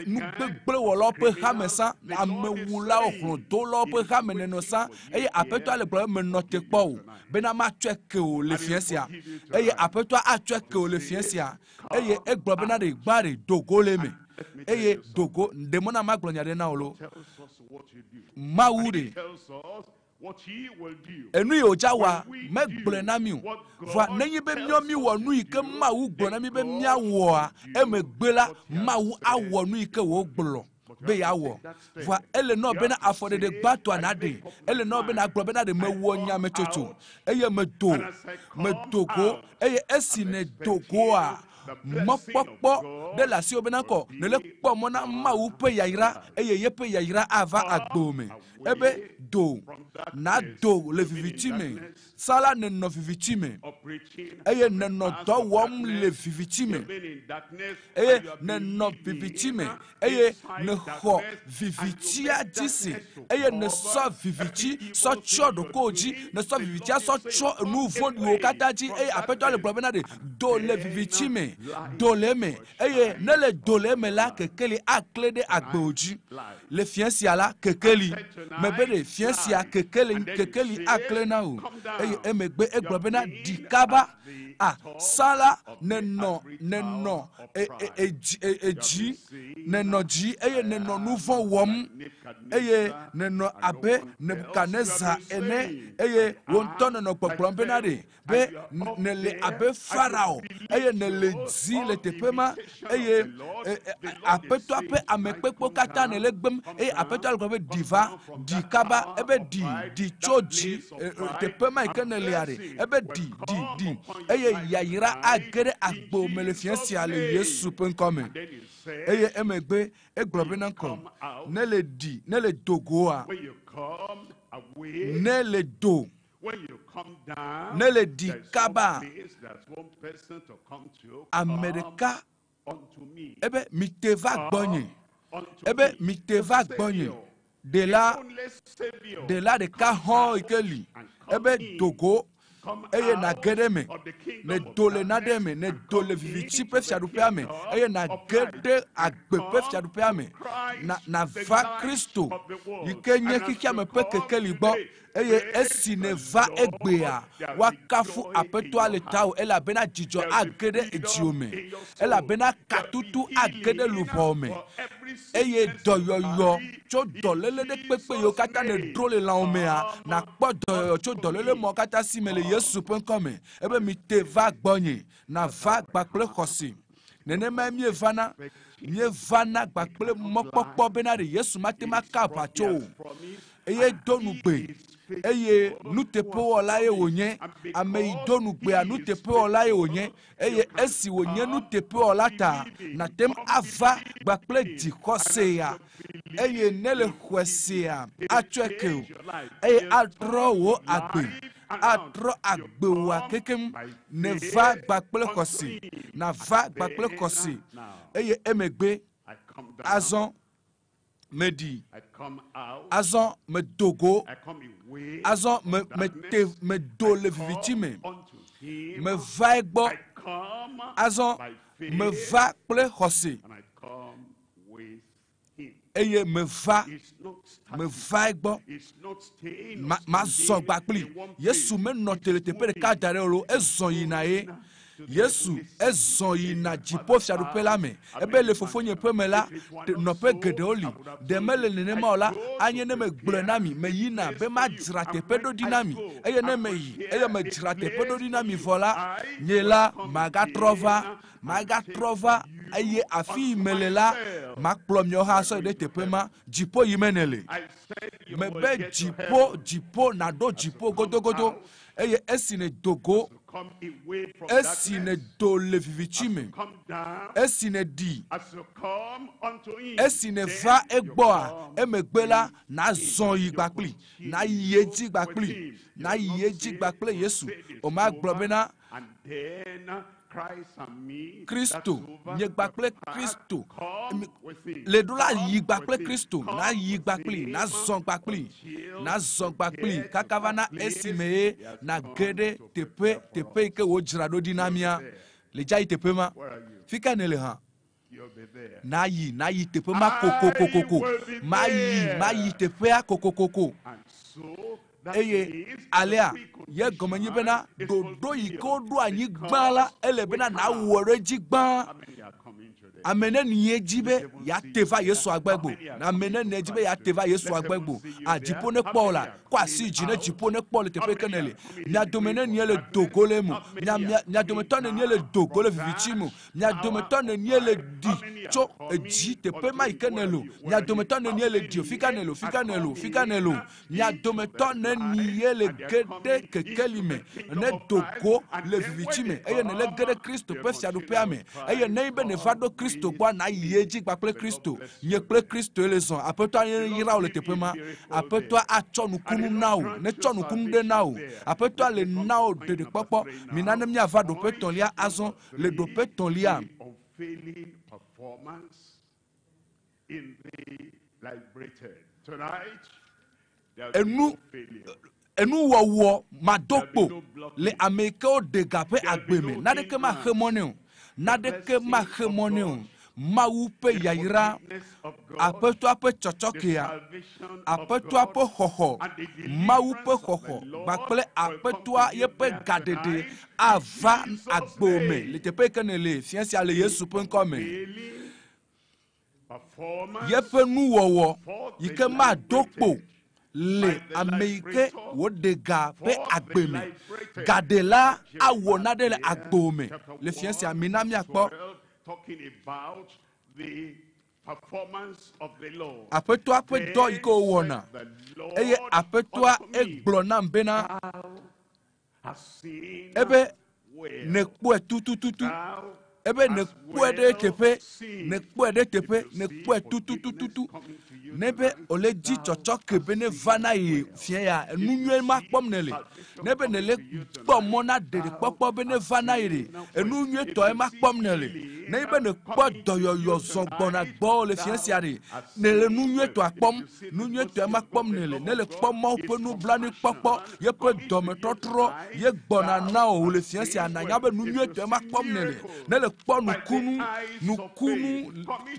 nugbegblẽwɔlawo ƒe hame sã amewulawo hlɔ̃dolawo ƒe hame nenɔ sã eye aƒetɔa le gblɔ be menɔ te kpɔ o bena matsɔe ke o le fia sia eye aƒetɔa atsɔe ke o le fia sia eye egblɔ bena ɖe gbã ɖe do go le eme eye do go ɖe mɔ na magblɔ nya ɖe na wò lo Mawu ɖe enu yi wòdza wɔa megblɔe na mi o vɔa nenye be míɔ mi wɔ nu yi ke Mawu gblɔ na mi be míawɔa emegbe la Mawu awɔ nu yi ke wògblɔ be yeawɔ vɔa ele nɔ bena afɔɖeɖe gbãtɔa naɖe ele nɔ bena agblɔ bena ɖe mewɔ nyametsotso eye medo medo go eye esi nèdo goa mɔkpɔkpɔ ɖe le asiwò bena kɔ nèle kpɔ mɔ na Mawu ƒe yayra eye yeƒe yayra ava agbewò me ebe do nado le viviti me sala nenɔ viviti me eye nenɔ dɔ wɔm le viviti me eye nenɔ viviti me eye nexɔ vivitia dzi se eye nesɔ viviti sɔ tsyɔ ɖokuiwò dzi nesɔ vivitia sɔ tsyɔ enu vɔ̃ɖiwo katã dzi eye aƒetɔ le gblɔ bena ɖe Do le viviti me, do le eme eye ne le do le eme la kekeli akle ɖe agbewo dzi. Le fia sia la kekeli mebe ɖe fia sia kekeli kekeli akle na wò eye emegbe egblɔ bena ɖi kaba a sala nenɔ nenɔ e e edzi e edzi nenɔ dzi eye nenɔ nu vɔ̃ wɔm eye nenɔ abe Nebukadnezar ene eye wò ŋutɔ nenɔ gbɔgblɔm bena ɖe be nèle abe Farao eye nèle dzi le teƒe ma eye aƒetɔa ƒe amekpekpewo katã nèle gbem eye aƒetɔa le gblɔm be ɖi va ɖi kaba ebe ɖi ɖi tso dzi teƒe ma yi ke nèlea ɖe ebe ɖi ɖi ɖi eye yayra age ɖe agbo me le fia sia le Yesu ƒe ŋkɔ me eye emegbe egblɔ bena ŋkɔ ne le ɖi ne le dogoa ne le do ne le ɖi kaba ame ɖeka ebe mite va gbɔnye ebe mite va gbɔnye ɖela ɖela ɖeka hɔn yi ke li ebe dogo eye nage ɖe me ne do le naɖe me ne do le viviti ƒe fiaɖuƒea me eye nage ɖe agbe ƒe fiaɖuƒea me na nava Kristo yi ke nye xexeame ƒe kekeli gbɔ eye esi neva egbea woakafu aƒetɔa le tawò elabena dzidzɔ age ɖe edziwò me elabena katutu age ɖe luʋɔ me eye dɔyɔyɔ tso dɔléle ɖe kpekpe yiwo katã nèdro le lãwo mea nakpɔ dɔyɔyɔ tso dɔléle mɔ katã si me le Yesu ƒe ŋkɔ me ebe mite va gbɔnye nava kpakple xɔse nenemae míevana míevana kpakple mɔkpɔkpɔ bena ɖe Yesu mate ŋu aka aʋatso o eye do nugbe eye nuteƒewɔla ye wònye ame yi do nugbea nuteƒewɔla ye wònye eye esi wònye nuteƒewɔla ta nate ŋu ava kpakple dzixɔse ya eye ne le xɔe sea atsɔe ke o eye atrɔ wò agbe atrɔ agbewòa kekem neva kpakple xɔse nava kpakple xɔse eye emegbe azɔ meɖi azɔ medo go azɔ me mete medo le viviti me meva egbɔ azɔ meva kple xɔse eye meva meva egbɔ ma mazɔ gbakpli Yesu menɔ te le teƒe ɖeka da ɖe o ezɔ yina ye Yesu ezɔ yina dziƒo fiaɖuƒe la me ebe le fofonye ƒe me la nɔƒe geɖewo li ɖe mele nenema o la anye ne megblɔe na mi meyina be madzra teƒe ɖo ɖi na mi eye ne meyi eye medzra teƒe ɖo ɖi na mi vɔ la nye la magatrɔ va magatrɔ va eye afi yi mele la makplɔ miawo hã sɔ yi ɖe teƒe ma dziƒo yi me nele mebe dziƒo dziƒo naɖo dziƒo godogodo eye esi ne do go esi ne do le viviti me esi ne ɖi esi ne va egbɔa emegbe la nazɔ yi gbakpli nayi edzi gbakpli nayi edzi gbakple Yesu o ma gblɔ bena Kristo nye gbakple Kristo le ɖo la yi gbakple Kristo na yi gbakpli nazɔ gbakpli nazɔ gbakpli kaka va na esime ye nage ɖe teƒe teƒe yi ke wodzra ɖo ɖi na mía le dza yi teƒe ma fi ka ne le hã nayi nayi teƒe ma kokokokoko mayi mayi teƒea kokokoko eye alea ye gɔme nyi bena ɖoɖo yi ke woɖo anyi gbã la ele bena nawɔ ɖe edzi gbã ame neni ye dzi be yeate va Yesu agbegbo ame neni dzi be yeate va Yesu agbegbo a dziƒo ne kpɔ o la kɔ asi dzi ne dziƒo ne kpɔ le teƒe ke ne le mia dome nenie le dogo le mo mia mia mia dometɔ nenie le dogo le viviti mo mia dometɔ nenie le ɖi tso edzi teƒe ma yi ke ne le o mia dometɔ nenie le ɖi o fi ka ne le o fi ka ne le o fi ka ne le o mia dometɔ neni ye le ge ɖe kekeli me ne dogo le viviti me eye ne le ge ɖe Kristo ƒe fiaɖuƒea me eye ne be neva ɖo Kristo gbɔ nayi edzi kpakple Kristo nye kple Kristo ye le zɔ aƒetɔa yra wò le teƒe ma aƒetɔa atsɔ nukunu na wò ne tsɔ nukunu ɖe na wò aƒetɔa le na wò ɖeɖekpɔkpɔ mina ne míava ɖoƒe etɔ̃lia azɔ le ɖoƒe etɔ̃lia Unfailing performance in the liberated. Tonight, there will be enu no failure. Enuwɔwɔ madokpo le ame yi ke woɖe ga ƒe agbe me. Naneke maxe mɔ nɛ o. Naneke maxe mɔ nɛ o. Mawu ƒe yayra, Aƒetɔa ƒe tsɔtsɔkea, Aƒetɔa ƒe xɔxɔ, Mawu ƒe xɔxɔ kpakple Aƒetɔa yeƒe gaɖeɖe ava agbewò me le teƒe yi ke nèle fia sia le Yesu ƒe ŋkɔ me. Yeƒe nuwɔwɔ yi ke mado kpo le ame yi ke wòɖe ga ƒe agbe me. Gaɖela awɔ nane le agbewò me le fia sia. Mina míakpɔ. Aƒetɔa ƒe dɔ yi ke wòwɔna. Eye Aƒetɔa egblɔ nam bena, ebe nèkpɔe tutututu. Ebe nèkpɔe ɖe teƒe, nèkpɔe ɖe teƒe, nèkpɔe tutututu. Ne be wòle dzi tsɔtsɔ ke be ne va na ye fia ya, enu nyuie ma kpɔm nèle. Ne be nèle kpɔ mɔ na ɖeɖekpɔkpɔ be ne va na ye ɖe, enu nyuietɔe ma kpɔm nèle. Ne be nèkpɔ dɔyɔyɔ zɔ gbɔna gbɔwò le fia sia ɖe, nèle nu nyuietɔa kpɔm. Nu nyuietɔe ma kpɔm nèle. Ne le kpɔ Mawu ƒe nublanuikpɔkpɔ, yeƒe dɔmetɔtrɔ ye gbɔna na wò le fia sia, nànya be nu nyuietɔe ma kpɔm nèle. Ne le kpɔ nukunu, nukunu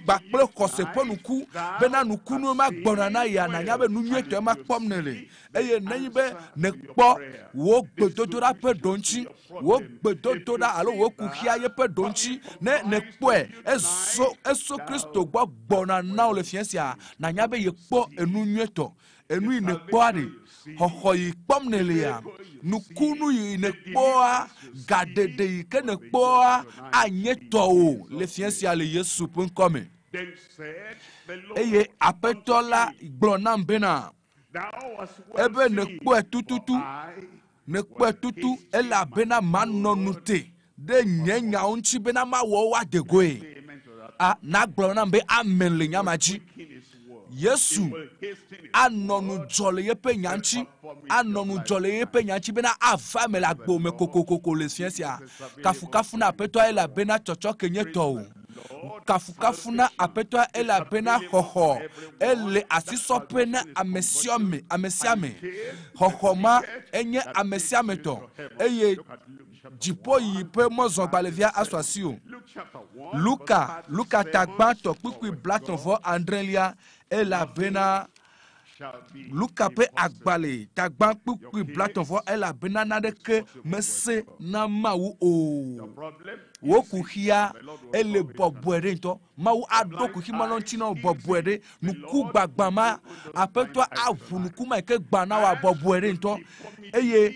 kpakple xɔse ƒe nuku bena nukunu ma gbɔna na yea, nànya be nu nyuietɔe ma kpɔm nèle. Eye nenye be nèkpɔ wò gbedodoɖa ƒe ɖoŋtsi, wò gbedodoɖa alo wò kuxia yeƒe ɖoŋtsi, ne nèkpɔe eso, eso Kristo gbɔ gbɔna na wò le fia sia, nànya be yekpɔ enu nyuietɔ. Enu yi nèkpɔa ɖe, xɔxɔ yi kpɔm nèlea, nukunu yi nèkpɔa, gaɖeɖe yi ke nèkpɔa anye tɔwò le fia sia le Yesu ƒe ŋkɔ me. Eye Aƒetɔ la gblɔ nam bena, ebe nèkpɔe tututu, nèkpɔe tutu elabena manɔ nu te ɖe nye nyawo ŋuti bena mawɔ wo ade goe. A, nagblɔ nam be amen le nya ma dzi. Yesu anɔ ŋudzɔ le yeƒe nya ŋuti, anɔ ŋudzɔ le yeƒe nya ŋuti bena ava eme le agbo me kokokoko le fia sia. Kafukafu na Aƒetɔa elabena tsɔtsɔke nye tɔwò. Kafukafu na Aƒetɔa elabena xɔxɔ ele asisɔƒe na ame sia ame, ame sia ame. Xɔxɔ ma enye ame sia ame tɔ eye dziƒoyiyi ƒe mɔzɔgbalẽvia asu asiwò. Luka, Luka ta gbãtɔ kpukpui blatɔ̃ vɔ adrelia elabena Luka ƒe agbalẽ ta gbã kpukpui blatɔ̃ vɔ elabena naneke mesẽ na Mawu o. Wò kuxia ele bɔbɔe ɖe ŋutɔ. Mawu aɖo kuxi ma lɔ ŋuti na wò bɔbɔe ɖe. Nuku gbagbã ma, Aƒetɔa aʋu nuku ma yi ke gbã na wò bɔbɔe ɖe ŋutɔ. Eye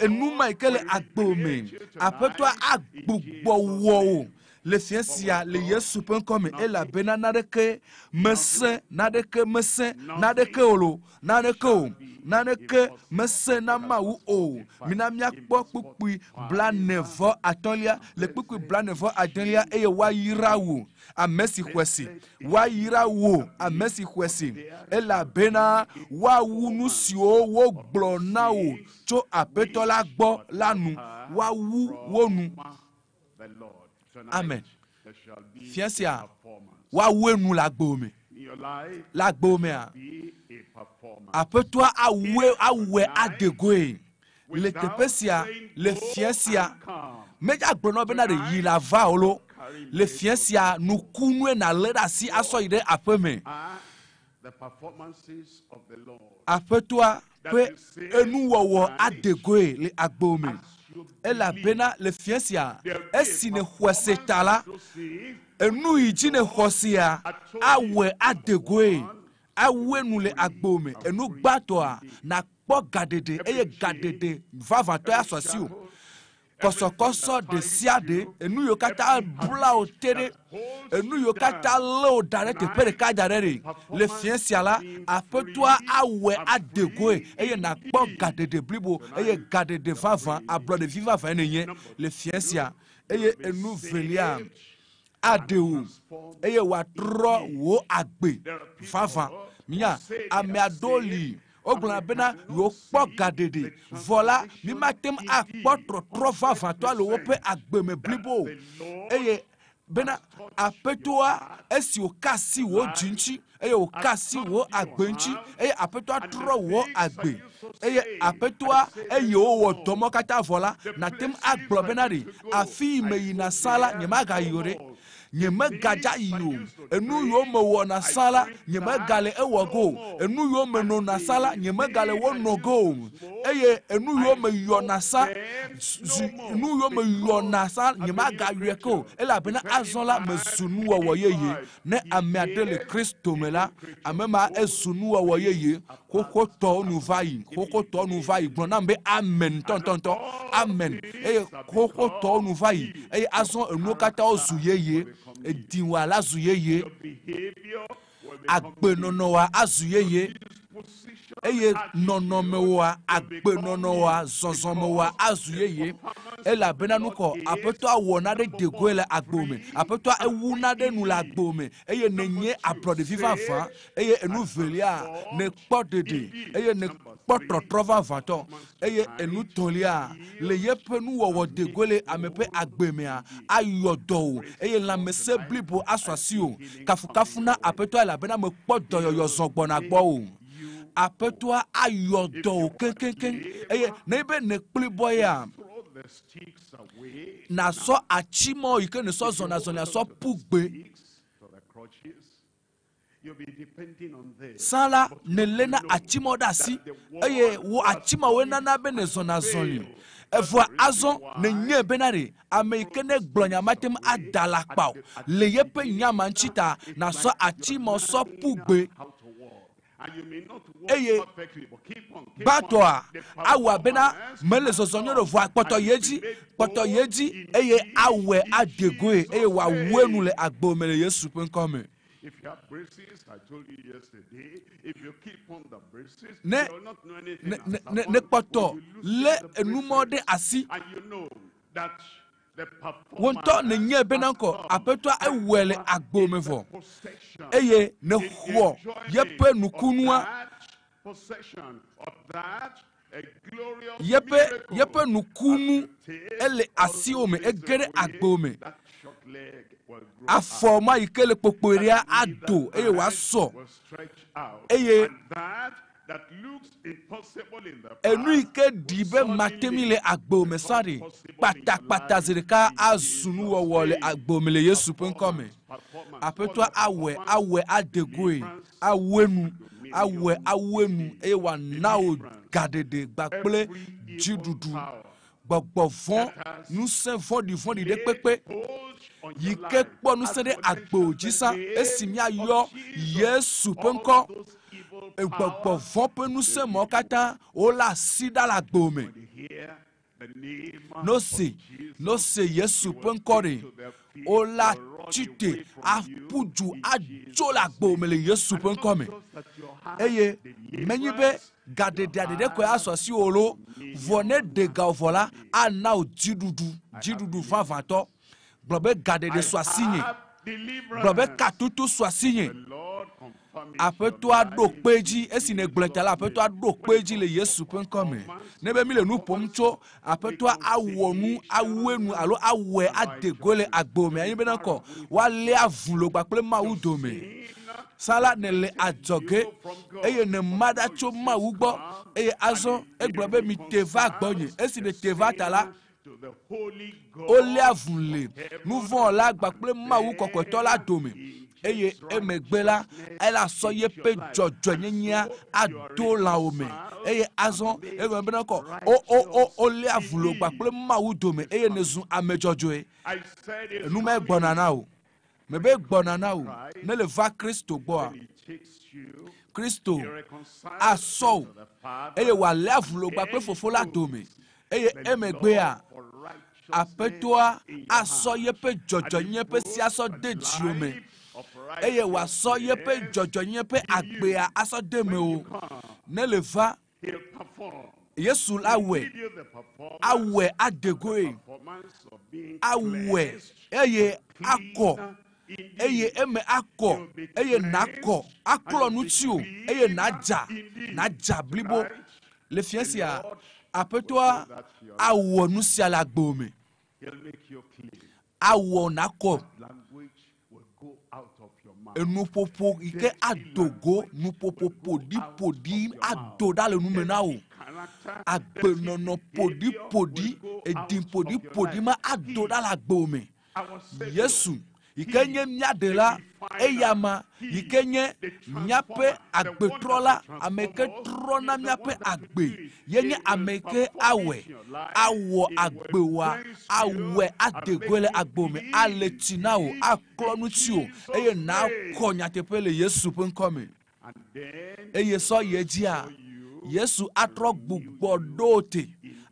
enu ma yi ke le agbewò me, Aƒetɔa agbugbɔ wɔ wò le fia sia le Yesu ƒe ŋkɔ me elabena naneke mesẽ, naneke mesẽ, naneke o lo, naneke o, naneke mesẽ na Mawu o. Mina míakpɔ kpukpui blaene vɔ atɔ̃lia, le kpukpui blaene vɔ adelia eye woayra wò, ame si xɔe se. Woayra wò, ame si xɔe se, elabena woawu nu siwo wogblɔ na wò tso Aƒetɔ la gbɔ la nu. Woawu wo nu. Amen. Fia sia, woawu enu le agbewò me. Le agbewò mea, Aƒetɔa awue, awɔe ade goe le teƒe sia, le fia sia. Medza gblɔ na wò bena ɖe yi la va o lo. Le fia sia, nukunue nàlé ɖe asi asɔ yi ɖe aƒe me. Aƒetɔa ƒe enuwɔwɔ ade goe le agbewò me. Elabena le fia sia, esi nèxɔe se ta la, enu yi dzi nèxɔ sea, awɔe ade goe, awue nu le agbewò me. Enu gbãtɔa, nàkpɔ gaɖeɖe eye gaɖeɖe vavãtɔe asɔ asiwò. Kɔsɔkɔsɔ ɖe sia ɖe, enu yiwo katã bla wò te ɖe, enu yiwo katã lé wò da ɖe teƒe ɖeka da ɖe ɖe. Le fiẽ sia la, Aƒetɔa awɔe ade goe eye nàkpɔ gaɖeɖe blibo eye gaɖeɖe vavã, ablɔɖevi vavãe nènye le fiẽ sia. Eye enu velia aɖe wò eye wòatrɔ wò agbe vavã. Minya, ame aɖewo li wogblɔna bena yewokpɔ gaɖeɖe, vɔ la, mímate ŋu akpɔ trɔtrɔ vavãtɔ le woƒe agbe me blibo o. Eye bena Aƒetɔa, esi wòka asi wò dzi ŋuti, eye wòka asi wò agbe ŋuti eye aƒetɔa trɔ wò agbe eye aƒetɔa eye wowɔ dɔmɔ katã vɔ la nate ŋu agblɔ bena ɖe afi yi meyina sã la nyemagayi o ɖe nyemegadza yi o enu yiwo mewɔna sã la nyemegale ewɔ go o enu yiwo menɔna sã la nyemegale wo nɔ go o eye enu yiwo meyɔna sã zu nu yiwo meyɔna sã nyemagayɔe ke o elabena azɔ la mezu nuwɔwɔ yeye ne ame aɖe le kristo me la ame ma ezu nuwɔwɔ yeye xoxotɔwo nu va yi xoxotɔwo nu va yi gblɔ nam be amen ŋutɔŋutɔŋutɔ amen eye xoxotɔwo nu va yi eye azɔ enuwo katã wozu yeye ediwɔa la zu yeye agbenɔnɔwa azu yeye eye nɔnɔmewɔa agbenɔnɔwa zɔzɔmewɔa azu yeye elabena nukɔ aƒetɔa wɔ na ɖe degoe le agbo me aƒetɔa ewu na ɖe nu le agbo me eye nenye ablɔɖevi vavã eye enu velia nekpɔ ɖeɖe eye nekpɔ trɔtrɔ vavãtɔ eye enu tɔlia le yeƒe nuwɔwɔ degoe le ame ƒe agbe mea ayɔ dɔ o eye lãmesẽ blibo asu asi o kafukafu na aƒetɔa elabena mekpɔ dɔyɔyɔ zɔ gbɔna gbɔ o aƒetɔa ayɔ dɔ o keŋkeŋkeŋ eye ne be nekpli bɔ ya Throw the sticks away nasɔ atsimɔ yi ke nesɔ zɔna zɔna sɔ ƒu gbe to the crutches. You'll be depending on this. sã la neléna atsimɔ ɖe asi eye wo atsimɔwoe nana be nezɔna zɔli evɔa azɔ nenye bena ɖe ame yi ke ne gblɔ nya mate ŋu ada le akpa o le yeƒe nyama ŋuti ta nasɔ atsimɔ sɔ ƒu gbe And you may not walk eye perfectly, but keep on, keep on. gbãtɔa The awɔ abena performance mele zɔzɔ nyuie ɖo vɔa kpɔtɔ yi edzi kpɔtɔ yi edzi eye awɔe ade goe eye wòawue nu le agbo me le yesu ƒe ŋkɔ me If you have braces, I told you yesterday, if you keep on the braces, ne you'll not know anything ne has ne ne happened ne kpɔtɔ when you loosen lé the enumɔ ɖe braces. asi And you know that the wo ŋutɔ nenye bena ŋkɔ aƒetɔa ewɔe le agbo me vɔ eye nexɔ yeƒe nukunua possession of that a glorious yeƒe yeƒe nukunu ele asiwò me ege ɖe agbo me that short leg will grow afɔ ma yi ke le kpokpoe ɖea ado eye wòasɔ will stretch out. eye And that that looks impossible in the enu yi ke ɖi be matemi le agbo me sã ɖe kpatakpata zi ɖeka azu nuwɔwɔ le agbo me le yesu ƒe ŋkɔ me aƒetɔa awɔe awɔe ade goe awɔe nu awɔe awɔe nu eye wòana wò gaɖeɖe gbakple dziɖuɖu gbɔgbɔ vɔ̃ ŋusẽ vɔ̃ɖivɔ̃ɖi ɖe kpekpe yi ke kpɔ ŋusẽ ɖe agbo dzi sã esi míayɔ yesu ƒe ŋkɔ gbɔgbɔ vɔ̃ ƒe ŋusẽ mɔwo katã wole asi ɖa le agbo me hear the name nose nose yesu ƒe ŋkɔ ɖe wola tsite aƒu du adzo le agbo me le yesu ƒe ŋkɔ me eye menyi be gaɖeɖe aɖeɖe koe asɔ asi wò lo vɔ ne ɖe ga vɔ la ana wò dziɖuɖu dziɖuɖu vavãtɔ gblɔ be gaɖeɖe sɔ asi nye gblɔ be katoto sɔ asi nye aƒetɔa ɖo kpe dzi esi nègblɔe ta la aƒetɔa ɖo kpe dzi le yesu ƒe ŋkɔ me ne be mi le nu ƒom tso aƒetɔa awɔ nu awue nu alo awɔe ade go le agbo me anyi bena kɔ woalé avu logba kple mawu dome sala nèle adzɔge eye nema ɖa tso mawu gbɔ eye azɔ egblɔ be mi te va gbɔnye esi ne te va ta la to the holy God wolé avu le nuvɔ̃ la gba kple mawu kɔkɔtɔ la dome eye emegbe la ela sɔ yeƒe dzɔdzɔenyenyea ado lãwo me eye azɔ egɔme bena kɔ o o o wolé avu le gba kple mawu dome eye nezu ame dzɔdzɔe I said it enu me gbɔna na o mebe gbɔna na o ne le va kristo gbɔa takes you kristo asɔ o eye wòalé avu le gba kple fofo la dome eye emegbea aƒetɔa asɔ yeƒe dzɔdzɔnyenye ƒe sia asɔ de dziwò me eye wòasɔ yeƒe dzɔdzɔnyenye ƒe agbea asɔ de me o ne le va he'll perform yesu la wɔe Give you the performance awɔe ade goe performance of being awɔe eye akɔ eye eme akɔ eye nakɔ aklɔ ŋuti o eye nadza nadza blibo le fia sia aƒetɔa awɔ nu sia le agbo me he'll make you clean awɔ nakɔ language will go out of your mouth. Enuƒoƒo yi ke ado go nuƒoƒo ƒoɖiƒoɖi ado ɖa le nume na wò. Agbenɔnɔ ƒoɖiƒoɖi, edi ƒoɖiƒoɖi ma ado ɖa le agbewò me. Yesu yi ke nye mía ɖela, eya ma yi ke nye míaƒe agbetrɔla, ame ke trɔna míaƒe agbe, ye nye ame ke awɔe, awɔ agbewoa, awɔe ade goe le agbe me, ale tsi na wò, aklɔ ŋuti wò, eye nakɔ nyateƒe le Yesu ƒe ŋkɔ me. Eye sɔ yi edzia, Yesu atrɔ gbugbɔ ɖo te,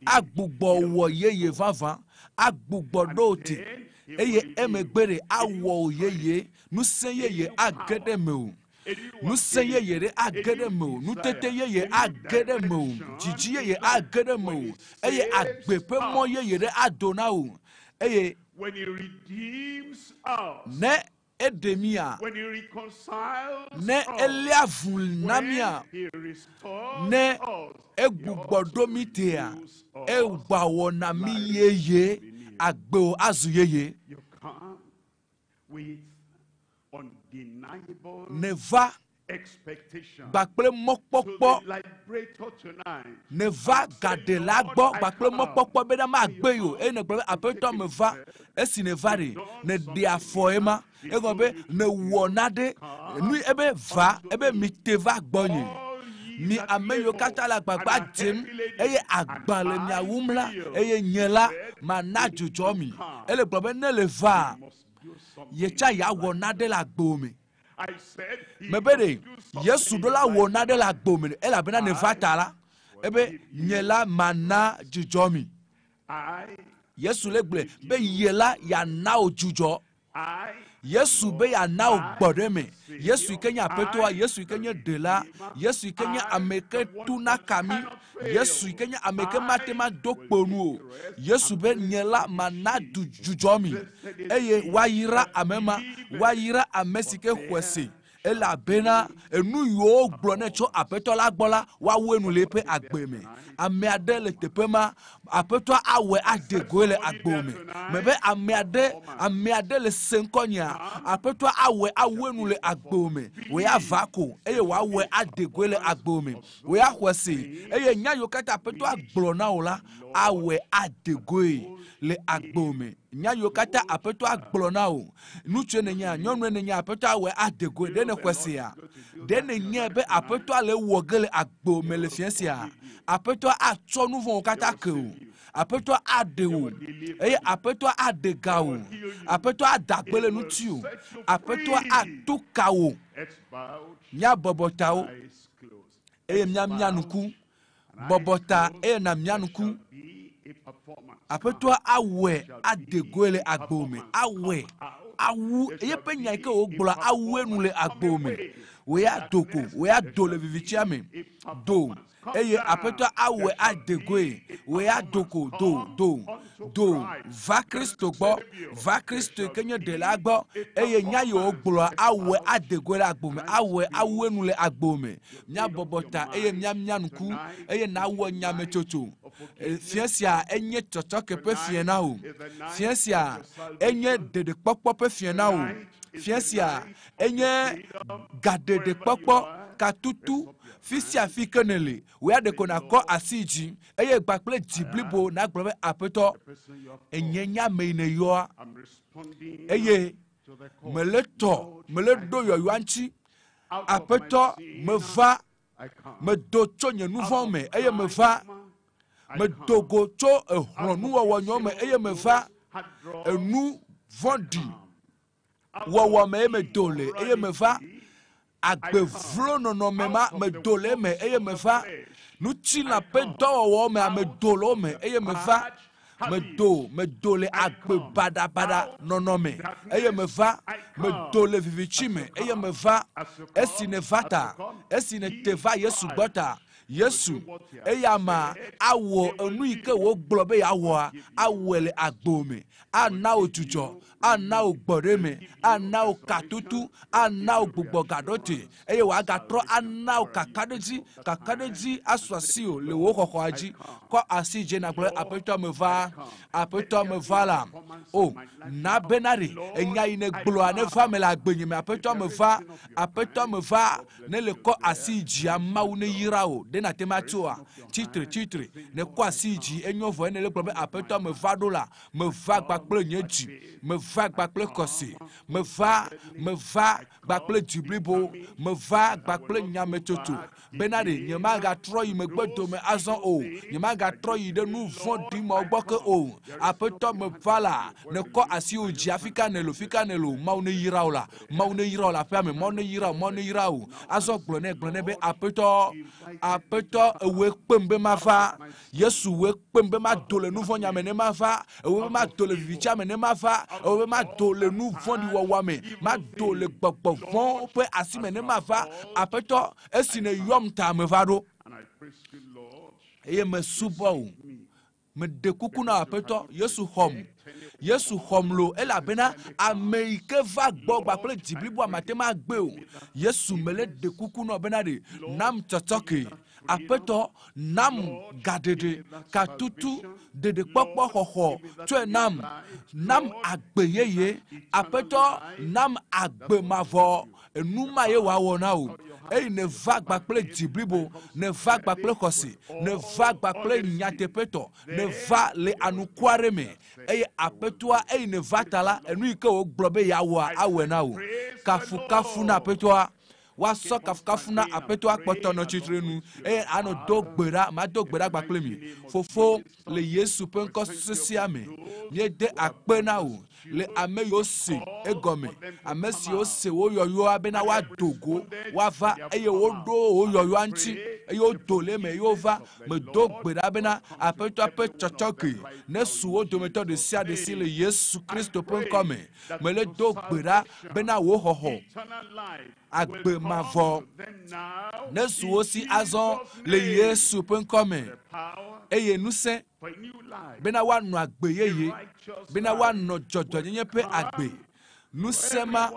agbugbɔ wɔ yeye vavã, agbugbɔ ɖo te, eye emegbe ɖe awɔ wò yeye, ŋusẽ yeye age ɖe mewò. Ŋusẽ yeye ɖe age ɖe mewò, nutete yeye age ɖe mewò, dzidzi yeye age ɖe mewò, eye agbe ƒe mɔ yeye ɖe ado na wò. Eye When he redeems us, ne eɖe mía, when he reconciles ne us, eléa avu na mía, when he restores ne us, egbugbɔ ɖo mí tea, egba wɔna mí yeye, agbewo azu yeye. you come with undeniable Neva expectation. gbakple To mɔkpɔkpɔ the liberator tonight. neva gaɖela gbɔ gbakple mɔkpɔkpɔ bena magbe yi o eye negblɔ be aƒetɔ meva esi neva ɖe neɖe afɔ ye ma egɔme be newɔ naɖe nu ebe va ebe mite va gbɔnye mi ame yiwo katã le agbagba dzem eye agba le mia wum la eye nye la mana dzudzɔ mi ele gblɔ be ne le va yetsa yeawɔ naɖe le agbewo me I said he mebe ɖe Yesu ɖo la wɔ naɖe le agbewo me elabena neva ta la ebe nye la mana dzudzɔ mi I Yesu le gblɔe be ye la yeana wò dzudzɔ. I Yesu be yeana wò gbɔɖeme. Yesu yi ke nye aƒetɔa, Yesu yi ke nye ɖela, Yesu yi ke nye ame ke tuna ka mí, Yesu yi ke nye ame ke mate ma do kpo nu o. Yesu be nye la mana du dzudzɔ mi eye woayra ame ma, woayra ame si ke xɔe se elabena enu yiwo gblɔ nɛ tso aƒetɔ la gbɔ la, woawoe nu le eƒe agbe me. Ame aɖe le teƒe ma, aƒetɔa awɔe ade goe le agbewo me. Mebe ame aɖe, ame aɖe le se ŋkɔnyea, aƒetɔa awɔe awoe nu le agbewo me. Wò ya va ko eye wòawɔe ade goe le agbewo me. Wò ya xɔe se eye nya yiwo katã aƒetɔa gblɔ na wò la, awɔe ade goe le agbewo me. Nya yiwo katã aƒetɔa gblɔ na wò, ŋutsue nènyea, nyɔnue nènyea, aƒetɔa awɔe ade goe. Ɖe nèxɔe sea? Ɖe nènyae be aƒetɔa le ewɔ ge le agbewo me le fia sia? Aƒetɔa atsɔ nu vɔ̃wo katã ke wò. Aƒetɔa aɖe wò eye aƒetɔa aɖe ga wò. Aƒetɔa ada gbe le ŋutiwò. Aƒetɔa ato ka wò. Heads bowed, Míabɔbɔ tawo eyes closed. eye míamia nuku. Bɔbɔ ta eye nàmia nuku. Be a performance. Aƒetɔa awɔe ade goe le agbewo me. Awɔe awu eƒe nya yi ke wògblɔa awue nu le agbewo me. Wò ya do ko, wò ya do le vivitsia me. Do eye aƒetɔa awɔe ade goe. Wò ya do ko, do, do, do. Va Kristo gbɔ, va Kristo yi ke nye ɖela gbɔ eye nya yi wògblɔa awɔe ade goe le agbewo me. Awɔe awue nu le agbewo me. Míabɔbɔ ta eye míamia nuku eye nawɔ nyametsotso. Fia sia enye tsɔtsɔke ƒe fia na wò. Fia sia enye ɖeɖekpɔkpɔ ƒe fia na wò. Fia sia enye gaɖeɖekpɔkpɔ, katutu, fi sia fi ke nèle. Wò ya ɖeko nàkɔ asi dzi eye gbakple dzi blibo nàgblɔ be aƒetɔ, enye nye ame yi nèyɔa I'm responding eye to the call. mele tɔ, mele ɖo yɔyɔa ŋuti. Aƒetɔ, meva, I come. medo tso nye nu vɔ̃ me eye meva, medo go tso ehlɔ̃nuwɔwɔ nyɔ me eye meva enu vɔ̃ɖi wɔwɔ me eye medo le eye meva agbe vlo nɔnɔme ma medo le eme eye meva ŋutilã ƒe dɔwɔwɔ me medo le wo me eye meva medo medo le agbe baɖabaɖa nɔnɔme eye meva medo le vivitsi me eye meva esi neva ta esi nete va Yesu gbɔ ta. Yesu eya ma awɔ enu yi ke wògblɔ be yeawɔa awɔe le agbo me ana wò dzudzɔ ana wò gbɔɖeme ana wò katutu ana wò gbugbɔgaɖote eye wòagatrɔ ana wò kakaɖedzi kakaɖedzi asu asiwò le wò xɔxɔa dzi kɔ asi dze nàgblɔ be aƒetɔ meva aƒetɔ meva la o na bena ɖe enya yi ne gblɔa ne va me le agbenye me aƒetɔ meva aƒetɔ meva ne le kɔ asi dzia mawu ne yra o ɖe nàte ma tsoa tsitre tsitre ne kɔ asi dzi enyo vɔ ene le gblɔ be aƒetɔ meva ɖo la meva gba kple nye dzi meva gba kple xɔse meva meva gba kple dzi blibo meva gba kple nyametsotso bena ɖe nye magatrɔ yi megbe dome azɔ o nye magatrɔ yi ɖe nu vɔ̃ɖi mawo gbɔ ke o aƒetɔ meva la ne kɔ asiwò dzi afi ka nèle o fi ka nèle o mawu ne yra wò la mawu ne yra wò le aƒea me mawu ne yra wò mawu ne yra wò azɔ gblɔ nɛ gblɔ nɛ be aƒetɔ aƒetɔ ewòe kpem be mava yesu wòe kpem be mado le nu vɔ̃ nya me ne mava ewòe be mado le vivitsia me ne mava ewòe be mado le nu vɔ̃ɖi wɔwɔ me mado le gbɔgbɔ vɔ̃wo ƒe asi me ne mava aƒetɔ esi ne yɔm ta meva ɖo eye mesubɔ wò meɖe kuku na aƒetɔ yesu xɔm yesu xɔm lo elabena ame yi ke va gbɔ gba kple dzi bliboa mate ma gbe o yesu mele ɖe kuku na bena ɖe nam tsɔtsɔke aƒetɔ nam gaɖeɖe katutu ɖeɖekpɔkpɔ xɔxɔ tsɔe nam nam agbe yeye aƒetɔ nam agbe mavɔ enu ma ye wòawɔ na wò eye neva gba kple dzi blibo neva gba kple xɔse neva gba kple nyateƒetɔ neva le anukware me eye aƒetɔa eyi neva ta la enu yi ke wògblɔ be yeawɔa awɔe na wò kafukafu na aƒetɔa woasɔ kafukafu na aƒetɔa kpɔtɔ nɔ tsitre nu eye anɔ do gbe ɖa mado gbe ɖa gba kple mi fofo le yesu ƒe ŋkɔ sesia me míede akpe na wò le ame yiwo se egɔme ame siwo se wo yɔyɔa bena woado go woava eye woɖo wo yɔyɔa ŋuti eye wodo le eme eye wova medo gbe ɖa bena aƒetɔa ƒe tsɔtsɔke ne su wo dometɔ ɖe sia ɖe si le yesu kristo ƒe ŋkɔ me mele do gbe ɖa bena wo xɔxɔ agbe mavɔ ne su wo si azɔ le yesu ƒe ŋkɔ me eye ŋusẽ bena woanɔ agbe yeye bena woanɔ dzɔdzɔnyenye ƒe agbe ŋusẽ ma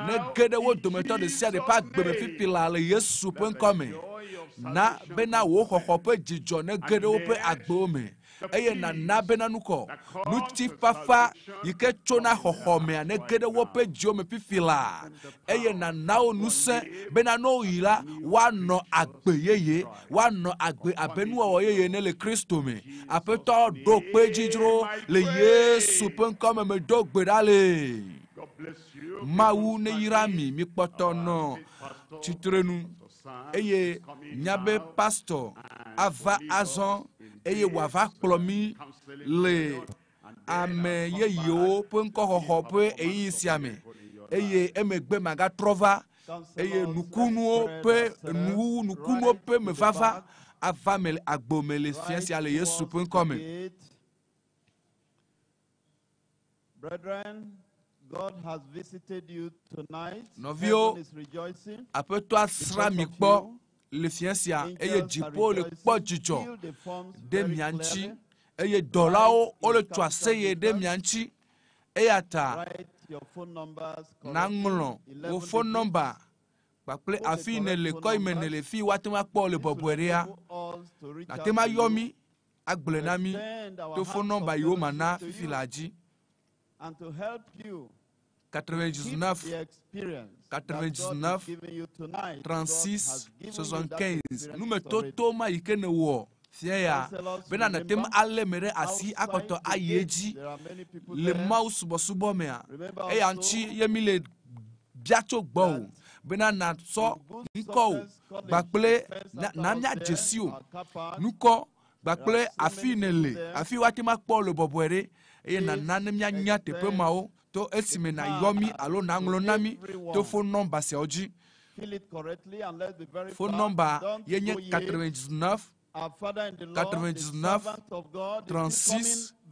ne ge ɖe wo dometɔ ɖe sia ɖe ƒe agbe me fifi la le yesu ƒe ŋkɔ me na bena wò xɔxɔ ƒe dzidzɔ ne ge ɖe woƒe agbewo me eye nana bena nukɔ ŋutifafa yi ke tsona xɔxɔ mea ne ge ɖe woƒe dziwo me fifi la eye nana wo ŋusẽ bena ne woyi la woanɔ agbe yeye woanɔ agbe abe nuwɔwɔ yeye ne le kristo me aƒetɔ ɖo kpe dzidzro le yesu ƒe ŋkɔ me medo gbe ɖa le mawu ne yra mi mikpɔtɔ nɔ tsitrenu eye nyabe pastor ava azɔ eye wòava kplɔ mi le ame yeyewo ƒe ŋkɔxɔxɔ ƒe ɣeyiɣi sia me eye emegbe magatrɔ va eye nukunuwo ƒe nuwuwu nukunuwo ƒe mevava ava me le agbo me le fia sia le yesu ƒe ŋkɔ me. Brethren, God has visited you tonight. Nɔviwo, Heaven is rejoicing. aƒetɔa sra mi kpɔ le fia sia eye dziƒo le kpɔ dzidzɔ ɖe mia ŋuti eye dɔlawo wole tso aseye ɖe mia ŋuti eya ta Write your phone numbers naŋlɔ correctly. wò phone number kpakple afi yi nèle kɔ yi me nèle fi woate ŋu akpɔ le bɔbɔe ɖea nàte ŋu ayɔ mi agblɔe na mi to phone number yiwo mana fifi la dzi And to help you 99 keep the experience that God is 99 giving you tonight. God 36 has given you that 75 experience numetoto already. ma yi ke ne wɔ fia ya bena nàte ŋu alé me ɖe asi akpɔtɔ ayi edzi le mawu subɔsubɔ mea eya ŋuti ye mi le bia tso gbɔ o bena nàsɔ ŋkɔ o gbakple na na míadze si o nukɔ gbakple afi yi nèle afi yi woate ŋu akpɔ le bɔbɔe ɖe eye nana ne míanya teƒe mawo to esime nàyɔ mí alo nàŋlɔ na mí to phone number siawo dzi Fill it correctly and let's be very phone fast. number Don't ye nye go yet. 99 Our Father in the Lord, the 99 servant of God, is still 36 coming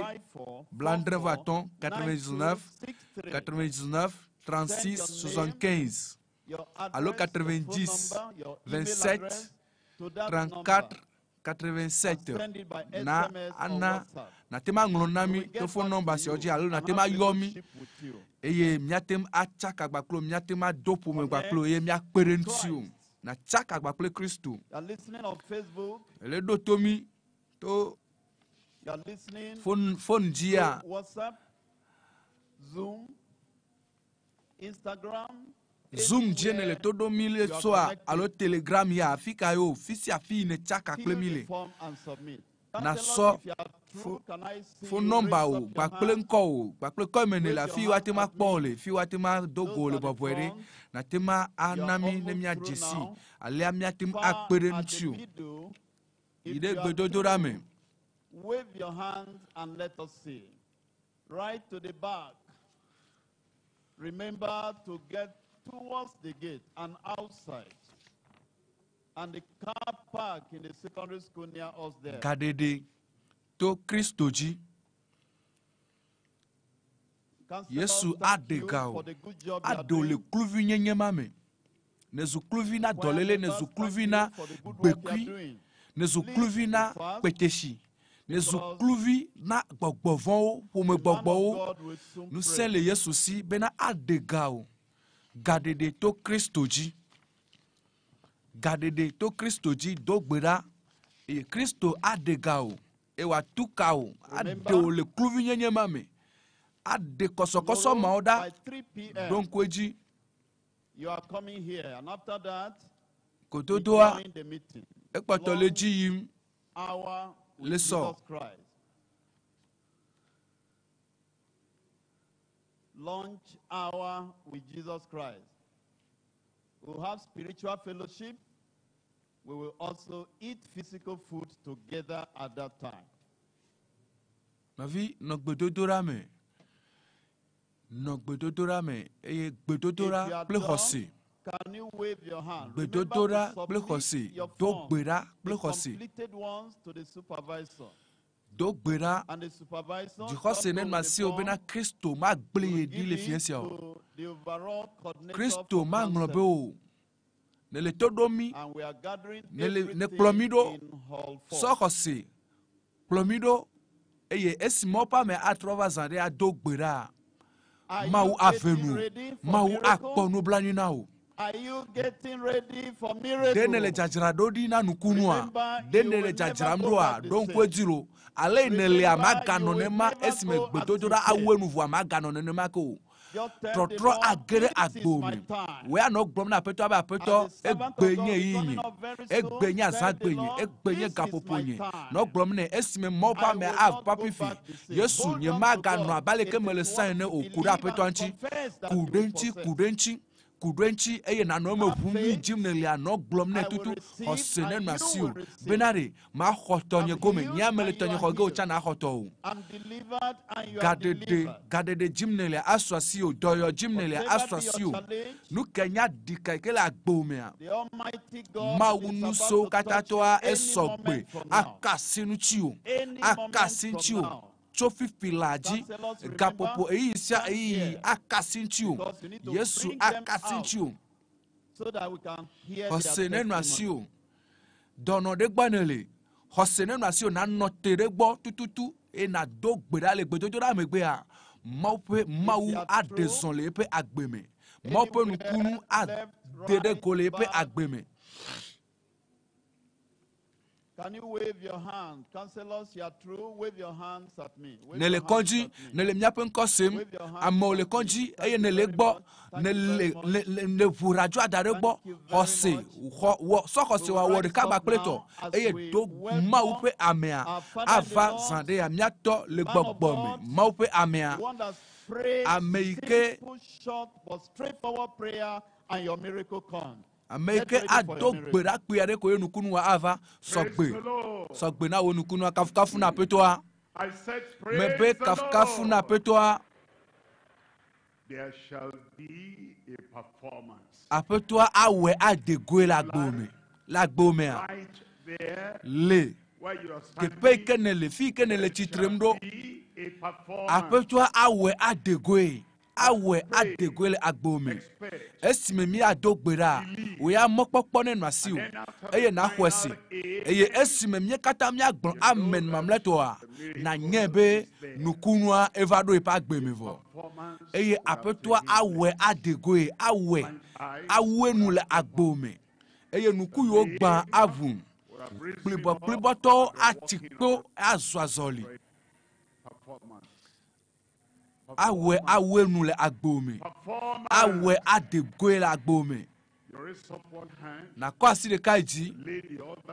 adé, blandre vɔ atɔ̃, 99, 99, 36, 75. Your alo address, your phone 90 number, your email 27 address to that 34 number. 87 Send it by na SMS or ana WhatsApp. nate ma ŋlɔ na mi We will to get phone back nɔmba to siawo you dzi alo and nate have ma yɔ mi fellowship with you. eye míate ŋu atsaka gbakplo míate ŋu ado ƒome gbakplo eye míakpe ɖe ŋuti o natsaka gbakple kristo You are listening on Facebook. ele ɖo to mi to You are listening fon fon dzia through WhatsApp, Zoom, Instagram. Zoom dzie ne le to ɖom mi le You are tsoa connected. alo telegram ya afi ka yo fi sia fi yi ne tsaka kple Fill mi the le form and submit. na Counselors, sɔ if you are through, can I see phone you nɔmba raise o up your gbakple hand? ŋkɔ o gbakple kɔme ne le Raise afi your woate hand ma at kpɔ o me. le fi woate ma do Those go le at the bɔbɔe ɖe front, nate ma you are ana mi ne almost míadze through si now. alea míate ŋu Far akpe ɖe at ŋuti the o middle, yi if ɖe you are gbedodoɖa me through, wave your hand and let us see. Right to the back. Remember to get towards the gate and outside. And the car park in the secondary school near us there. gaɖeɖe to kristo dzi Counselors, yesu thank aɖe you ga o for the good job you are aɖe wo le doing. kluvinyenye ma me ne zu kluvi na Choir dɔléle ne members, zu thank kluvi you na for the good work you are gbekui doing. ne zu Please kluvi be na fast kpetesi ne zu because kluvi na gbɔgbɔvɔ̃wo the man of ƒomegbɔgbɔwo God will soon ŋusẽ pray. le yesu si bena aɖe ga o gaɖeɖe to kristo dzi gaɖeɖe to kristo dzi do gbe ɖa eye kristo aɖe ga o eye wòatu ka o aɖe Remember, wò le kluvinyenye ma me aɖe kɔsɔkɔsɔ tomorrow mawo ɖa by 3 ɖo p.m., ŋku edzi you are coming here. And after that, we kotodoa join the meeting. ekpɔtɔ le Long dzi yim hour le with sɔ Jesus Christ. Lunch hour with Jesus Christ. We'll have spiritual fellowship. We will also eat physical food together at that time. nɔvi nɔ gbedodoɖa me nɔ gbedodoɖa me eye If you gbedodoɖa are kple done, xɔse can you wave your hand? Remember to gbedodoɖa kple submit xɔse your do form, gbe ɖa the kple xɔse completed ones, to the supervisor. do gbe ɖa And the supervisor, dzixɔse don't ne go nɔ with the asi wo bena form, kristo magblẽ will ye ɖi give le fia it sia o to the overall coordinator kristo for maŋlɔ be counseling. o ne le to ɖom mi And we are gathering ne le ne kplɔ mi everything ɖo in Hall 4. sɔ xɔse kplɔ mi ɖo eye esi mɔ ƒe ame atrɔ va zã ɖe ado gbe ɖa Are mawu you ave getting nu ready for mawu miracle? akpɔ nublanui na wò Are you getting ready for ɖe ne le miracle? dzadzraɖo ɖi na nukunua Remember, ɖe you ne le will never dzadzram go ɖoa back the ɖo ŋku same. edzi lo ale yi ne lea Remember, maganɔ you will nema never esime go as you gbedodoɖa awu came. enu vɔa maganɔ nenema ke o Just tell the trɔtrɔ Lord, age ɖe this is agbo my me time. wòe anɔ gblɔm na aƒetɔ abe aƒetɔ As the servant egbe of God nye will be ɣeyiɣi coming nye up very soon, egbe nye tell the azãgbe nye Lord, egbe nye this is my gaƒoƒo nye time. nɔ gblɔm nɛ esime mɔ ƒe I ame will not ava go fifi back the same. yesu Hold nye on to maganɔ God. abe aleke It mele is sã what ene you o ku ɖe believe aƒetɔa and ŋuti confess that ku you ɖe will ŋuti ku possess. ɖe ŋuti ku ɖe ŋuti eye nanɔ eme Have ʋum nu faith, dzim nèlia nɔ gblɔm nɛ I will tutu receive xɔse and nenɔ you asi will o receive. bena ɖe maxɔ tɔnye I'm gome healed nye ame le and you tɔnye are xɔ ge o healed. tsã naxɔ tɔ o I'm delivered and you are gaɖeɖe delivered. gaɖeɖe dzim nèlia asu asi o dɔyɔ dzim nèlia Whatever asu be asi your o challenge, nu ke nya ɖika yi ke le agbo mea the Almighty God mawu is about nusewo to katã touch you tɔa any esɔ gbe moment from now. aka asi ŋuti o Any aka moment asi from ŋuti o now. tso fifi la dzi Counselors, remember, gaƒoƒo eyiyi sia stand eyiyi here aka asi ŋuti o because you need to yesu bring them aka asi out ŋuti o so that we can hear their xɔse nenɔ asi testimony. o dɔnɔ ɖe gbɔ ne le xɔse nenɔ asi o nanɔ te ɖe gbɔ tututu eye nàdo gbe ɖa le gbedodoɖa megbea mawu ƒe If mawu you are aɖe through, zɔ le eƒe agbe me mawu ƒe nukunu anywhere, ade left, ɖe right, go le eƒe back, agbe me can you wave your hand? Counselors, you are through. Wave your hands at me. Wave ne le your hands kɔdzi at me. ne le míaƒe ŋkɔ sem Wave your hands amewo le at me. kɔdzi Thank eye you ne le very gbɔ much. Thank ne you very le much. le le ne ʋu radio ada ɖe gbɔ Thank you very xɔse much. xɔ wɔ sɔ We xɔse will wòawɔ rise ɖeka up gbakple tɔ now as eye we do mawu welcome ƒe amea our Father in the ava Lord, zã ɖe ya míatɔ le man of gbɔgbɔ me God, mawu ƒe amea the one that's prayed ame yi ke simple, short, but straightforward prayer, and your miracle comes. ame yi Get ke ready for ado your gbe miracle. ɖa kpui aɖe ko ye nukunua ava Praise sɔgbe the Lord. sɔgbe na wo nukunua kafukafu na aƒetɔa I said, mebe Praise the kafukafu na Lord. aƒetɔa There shall be a performance. aƒetɔa awɔe ade goe le agbo me le agbo mea Right there le where you are teƒe yi standing, ke ne le fi yi ke ne le there tsitrem shall ɖo be a performance. aƒetɔa awɔe ade goe awɔe ade goe le agbo me esime míado gbe ɖa wò ya mɔkpɔkpɔ ne nɔ asi o eye naxɔe si eye esime mía katã míagblɔ amen mamlɛtɔa nanye be nukunua eva ɖo eƒe agbe me vɔ eye aƒetɔa awɔe ade goe awɔe awue nu le agbo me eye nuku yiwo gbã aʋu kplibɔkplibɔtɔwo ati kpo azɔ azɔli awɔe awue nu le agbo me awɔe ade goe le agbo me nakɔ asi ɖeka yi dzi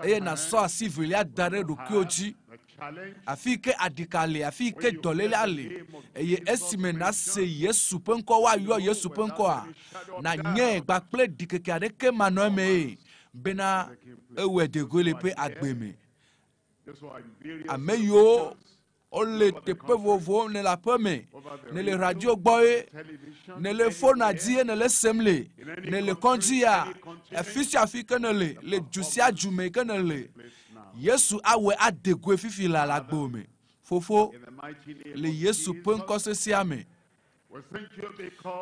eye nasɔ asi velia da ɖe ɖokuiwo dzi afi yi ke aɖika le afi yi ke dɔlélea le eye esime nase yesu ƒe ŋkɔ woayɔ yesu ƒe ŋkɔa nanye gbakple ɖikeke aɖeke manɔ eme ye bena ewɔe de goe le ƒe agbe me ame yiwo wole teƒe vovovowo ne le aƒe me ne le radio gbɔ ye ne le fona dzi ye ne le sem le ne le kɔndzi ya afi sia afi ke ne le le du sia du me ke ne le yesu awɔe ade goe fifi le alagbo me fofo le yesu ƒe ŋkɔ sesia me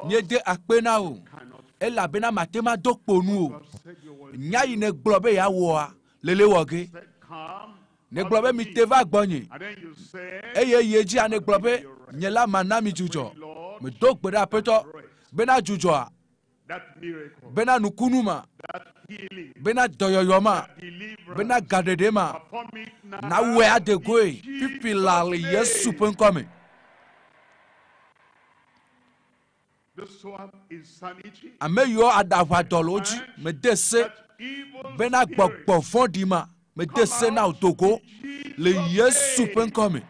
míede akpe na o elabena mate ma do kpo nu o nya yi ne gblɔ be yeawɔa lele wɔ ge ne gblɔ be mi te va gbɔnye eye yi edzi ne gblɔ be nye la mana mi dzudzɔ medo gbe ɖe aƒetɔ bena dzudzɔa bena nukunu ma bena dɔyɔyɔ ma bena gaɖeɖe ma nawɔe ade goe fifi la le yesu ƒe ŋkɔ me. Ame yiwo aɖaʋa dɔ le wo dzi mede se bena gbɔgbɔ vɔ̃ɖi ma mede se na wò dogo le yesu ƒe ŋkɔ me.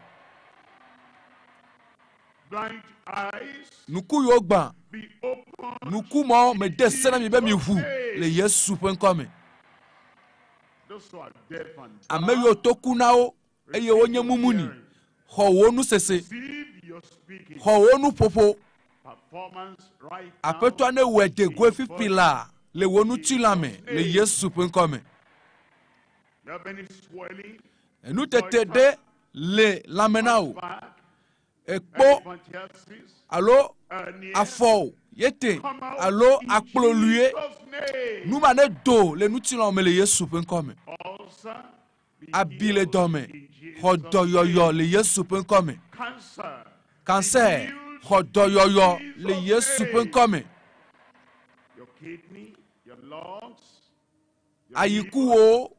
Nuku yiwo gbã nuku mawo mede se na mi be miʋu le yesu ƒe ŋkɔ me. Ame yiwo toku na wo eye wonye mumuni xɔ wo nusese xɔ wo nuƒoƒo aƒetɔa ne wɔe de goe fifi la le wo ŋutilã me le yesu ƒe ŋkɔ me. Enutete ɖe le lãme na wò ekpo alo afɔ yete alo akplolue nu ma ne do le ŋutilã me le yesu ƒe ŋkɔ me. Abi le dɔme xɔ dɔyɔyɔ le yesu ƒe ŋkɔ me. Cancer xɔ dɔyɔyɔ le yesu ƒe ŋkɔ me. Ayikuwo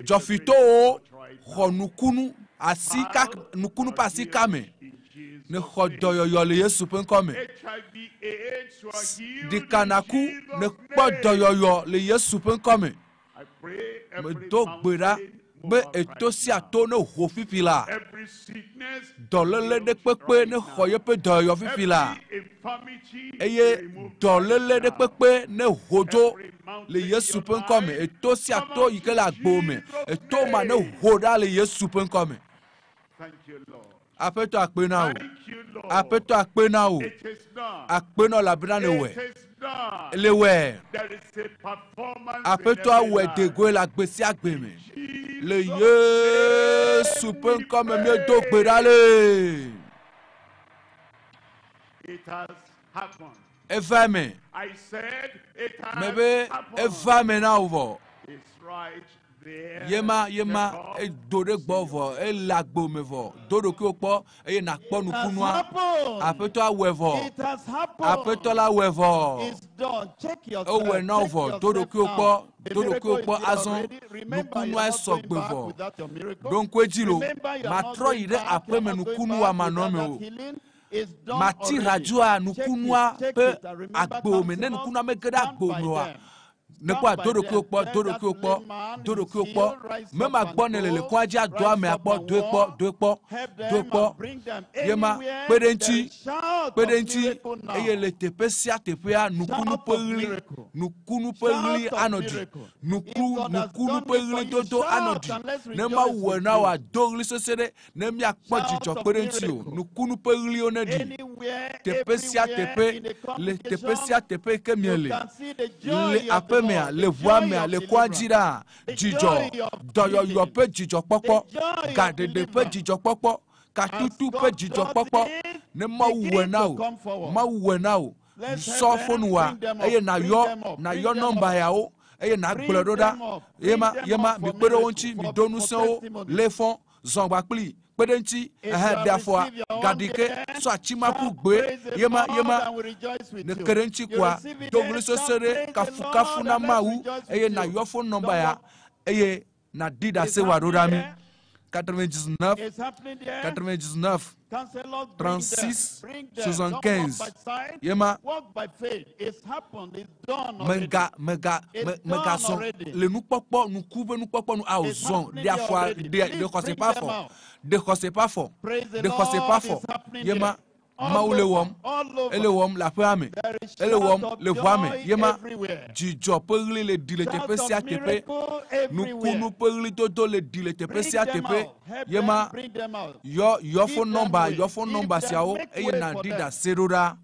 dzɔfitowo xɔ nukunu asi ka nukunu ƒe asi ka me ne xɔ dɔyɔyɔ le yesu ƒe ŋkɔ me. Ɖikanaku ne kpɔ dɔyɔyɔ le yesu ƒe ŋkɔ me. Medo gbe ɖa be eto sia to ne ho fifi la dɔléle ɖe kpekpe ne xɔ yeƒe dɔyɔyɔ fifi la eye dɔléle ɖe kpekpe ne ho dzo le yesu ƒe ŋkɔ me eto sia to yi ke le agbo me eto ma ne ho ɖa le yesu ƒe ŋkɔ me. Aƒetɔ akpe na wò aƒetɔ akpe na wò akpe na wò elabena ne wɔe le wɔe aƒetɔ awɔe de goe le agbe sia agbe me le yesu ƒe ŋkɔ me míedo gbe ɖa le. Eva me me be eva me na wò vɔ yema yema edo ɖe gbɔ vɔ ele agbo me vɔ do ɖokuiwò kpɔ eye nakpɔ nukunua aƒetɔ awɔe vɔ aƒetɔ la wɔe vɔ ewɔe na wò vɔ do ɖokuiwò kpɔ do ɖokuiwò kpɔ azɔ nukunua sɔgbe vɔ ɖo ŋku edzi lo matrɔ yi ɖe aƒeme nukunua manɔ eme o mati radioa nukunua ƒe agbo me ne nukunua mege ɖe agbo me oa ne kpɔ do ɖokuiwò kpɔ do ɖokuiwò kpɔ do ɖokuiwò kpɔ mema gbɔ ne le le kɔa dzi ado amea kpɔ doe kpɔ doe kpɔ doe kpɔ yema kpe ɖe ŋuti kpe ɖe ŋuti eye le teƒe sia teƒea nukunu ƒe ɣli nukunu ƒe ɣli anɔ ɖi nuku nukunu ƒe ɣli dodo anɔ ɖi ne mawu wɔ na wò ado ɣli sese ɖe ne míakpɔ dzidzɔ kpe ɖe ŋuti o nukunu ƒe ɣliwo ne ɖi teƒe sia teƒe le teƒe sia teƒe yi ke miele le aƒemea le ʋua mea le kɔa dzi ɖa dzidzɔ dɔyɔyɔ ƒe dzidzɔkpɔkpɔ gaɖeɖe ƒe dzidzɔkpɔkpɔ katutu ƒe dzidzɔkpɔkpɔ Ne Mawu Begin wɔe na to wò. come forward. Mawu wɔe na wò. Let's Sɔ help them, fonu wa bring them up, eye bring nayɔ them up, nayɔ bring them nɔmba up. yawo eye nagblɔe Bring ɖo ɖa. them up, bring Yema them yema up for mikpe ɖe wo miracle, ŋuti for, mido for ŋusẽwo testimony. le fɔ zɔn gba kpli kpe ɖe ŋuti If ɛhɛ you ɖe have afɔa received your own gaɖi ke there, sɔ atsimaku shout gbe praise the yema Lord yema and we rejoice with ne you. ke ɖe ŋuti You koa receive it do there, ɣli shout sese ɖe praise the kafukafu Lord na and let's Mawu rejoice eye with you. nayɔ phone Don't nɔmba ya walk. eye nàdi It's ɖase wòaɖo happening ɖa mi. there. 99 It's happening there. 99 Counselors, bring them. 36 Bring them. Don't walk 75 by sight. yema Walk by faith. It's happened. It's done already. mega mega It's me done megazɔ already. le nukpɔkpɔ nuku ƒe nukpɔkpɔ nu awo It's zɔn happening ɖe there afɔa already. ɖe ɖe Please xɔse bring ƒe them afɔ out. ɖe xɔse ƒe afɔ Praise the ɖe xɔse ƒe Lord. afɔ It's happening yema there. All Mawu le over. wɔm All over. ele wɔm le aƒea me There is ele shout wɔm of le ʋua me joy yema everywhere. dzidzɔ ƒe ɣli le ɖi le Shout teƒe of sia teƒe miracle everywhere. nukunu ƒe ɣlidodo le ɖi le teƒe Bring sia them teƒe out. Help them. yema Bring them out. yɔ yɔ Give phone them nɔmba way. yɔ phone Give nɔmba them. siawo Make eye way for nàdi them. ɖase ɖo ɖa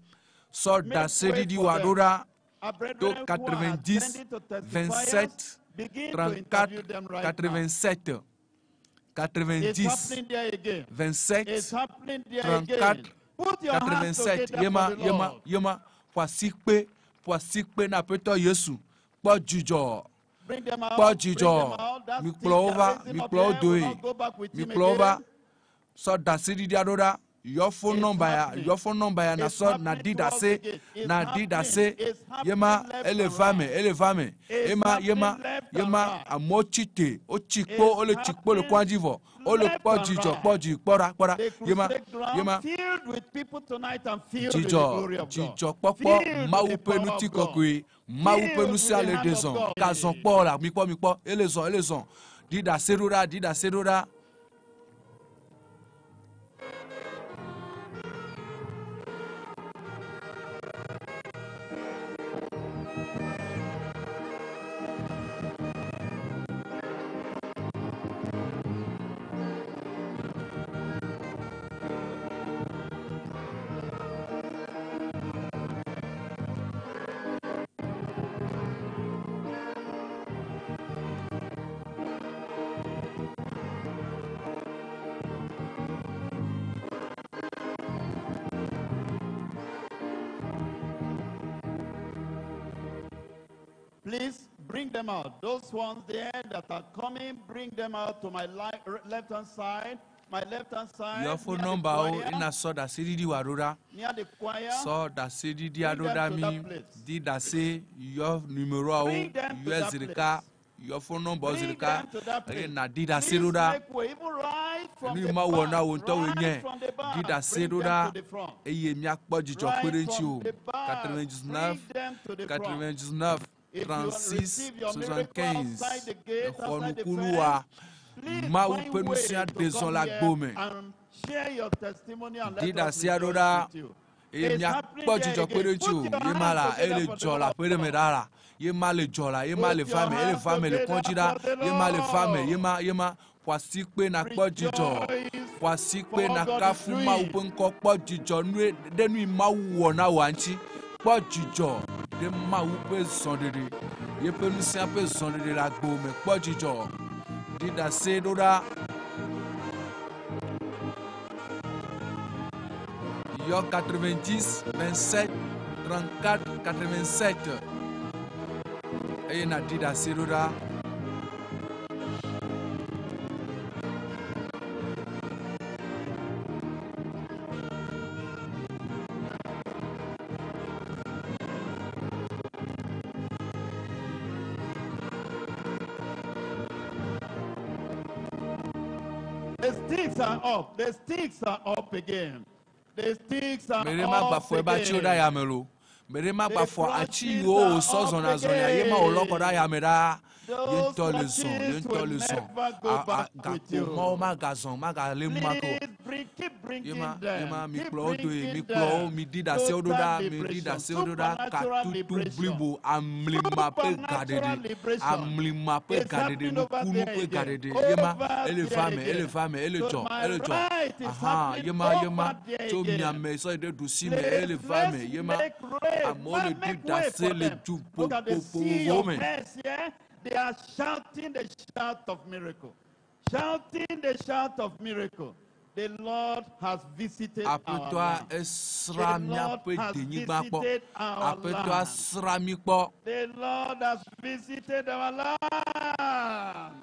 sɔ Make way ɖaseɖiɖi for wòaɖo them. ɖa Our to brethren who are 90 attending to testifiers, 27 begin to 34 interview them right now. 87 It's 90 happening there again. 27 It's happening there 34 again. Put your hands 87 together yema for the yema Lord. yema ƒo asi kpe ƒo asi kpe na aƒetɔ Yesu kpɔ dzidzɔ Bring them kpɔ out. Bring dzidzɔ them out. That stick mikplɔ wo they are va raising up mikplɔ wo there will doe not go back with him mikplɔ wo va again. sɔ ɖaseɖiɖi aɖo ɖa yɔ phone It's nɔmba ya happening. yɔ phone nɔmba ya It's nasɔ happening nàdi towards ɖase the gate. It's nàdi happening. ɖase It's happening yema left ele and va me right. ele va me It's yema happening yema left and yema right. amewo tsi te wotsi kpo It's wole tsi kpo le happening kɔa dzi vɔ wole left kpɔ and dzidzɔ right. kpɔ dzi kpɔ ɖa kpɔ ɖa The yema crusade ground yema filled with people tonight and filled with the dzidzɔ glory of God. dzidzɔ kpɔkpɔ Filled with Mawu the ƒe power of God. ŋutikɔkɔe Mawu ƒe Filled with ŋusẽ the le hand ɖe of zɔn God. gazɔn kpɔ la mikpɔ mikpɔ ele zɔn ele zɔn ɖi ɖase ɖo ɖa ɖi ɖase ɖo ɖa. Please bring them out. Those ones there that are coming, bring them out to my left hand side. My left hand side. Yɔ phone near the nɔmbawo choir. ina sɔ ɖaseɖiɖi wòaɖo ɖa. Near the choir. Sɔ ɖaseɖiɖi Bring aɖo them ɖa to mi that place. di ɖase yɔ numéroawo Bring them to yɔ that zi ɖeka place. yɔ phone nɔmbawo zi Bring ɖeka them to that eye place. nàdi ɖase Please ɖo ɖa. make way, even right from Nu yi the ma wɔ na back, wò ŋutɔ wòe right nye from the di back, ɖase bring ɖo them ɖa to the front. eye míakpɔ dzidzɔ kpe Right ɖe ŋuti from o. the back, 99 bring them to the front. 99 If you 36 receive your miracle 75 outside the gate, exɔ outside the nukunu fence, wa please Mawu find ƒe way ŋusẽ to ɖe zɔn come le here agbo me. and share your testimony and Di let us ɖase aɖo rejoice ɖa with you. eye It's míakpɔ happening there dzidzɔ kpe again. ɖe ŋuti Put o. your Ye ma hands la together ele for the dzɔ le Lord. aƒe ɖe me ɖa la. Ye ma le dzɔ la ye ma Put le your va me ele hands va me le together kɔdzi ɖa for the ye ma le va me ye Lord. ma ye ma ƒo asi kpe nakpɔ dzidzɔ Rejoice ƒo asi for kpe all God is nakafu Mawu doing. ƒe ŋkɔ kpɔ dzidzɔ nue ɖe nu yi Mawu wɔ na wòa ŋuti kpɔ dzidzɔ ɖe Mawu ƒe zɔɖeɖe yeƒe ŋusẽ ƒe zɔɖeɖe le agbo me kpɔ dzidzɔ ɖi ɖase ɖo ɖa. Yɔ 90 27 34 87 eye nàɖi ɖase ɖo ɖa. The sticks are up. The sticks are up again. The sticks are Mɛ ɖe ma gba up fɔ ebe atiwo ɖe again. ayame lo. Mɛ ɖe ma The gba fɔ ati crutches yiwo are wòsɔ up zɔna zɔna ye ma wòlɔ kɔ ɖe again. ayame ɖaa. Ye Those ŋutɔ le zɔn, ye crutches ŋutɔ will le zɔn. never go A a back with gakpo mawo you. magazɔn magalé nu ma ke o. Please bring, keep Ye bringing ma ye ma them. mi Keep kplɔ wo doe, bringing mi kplɔ wo, them. mi di ɖasewo ɖo Total ɖa, mi di liberation, ɖasewo ɖo ɖa. supernatural Katutu liberation, blibo, amlima ƒe gaɖeɖe, supernatural liberation. amlima ƒe It's gaɖeɖe, happening over nukunu there ƒe again. gaɖeɖe. Ye ma Over ele there va me, ele again. va me, ele To dzɔ, my ele dzɔ. right, it's Aha, happening ye ma ye ma over there tso again. miame sɔ yi ɖe ɖusi me, Please, ele va me. let's Ye ma make way. amewo le ɖi Make way ɖase for le them. du Look at the sea vovovowo of me. heads here. They are shouting the shout of miracle. Shouting the shout of miracle. The Lord has visited our Aƒetɔa land. esrã The Lord míaƒe has denyigba kpɔ. visited our Aƒetɔa land. srã mí kpɔ. The Lord has visited our land.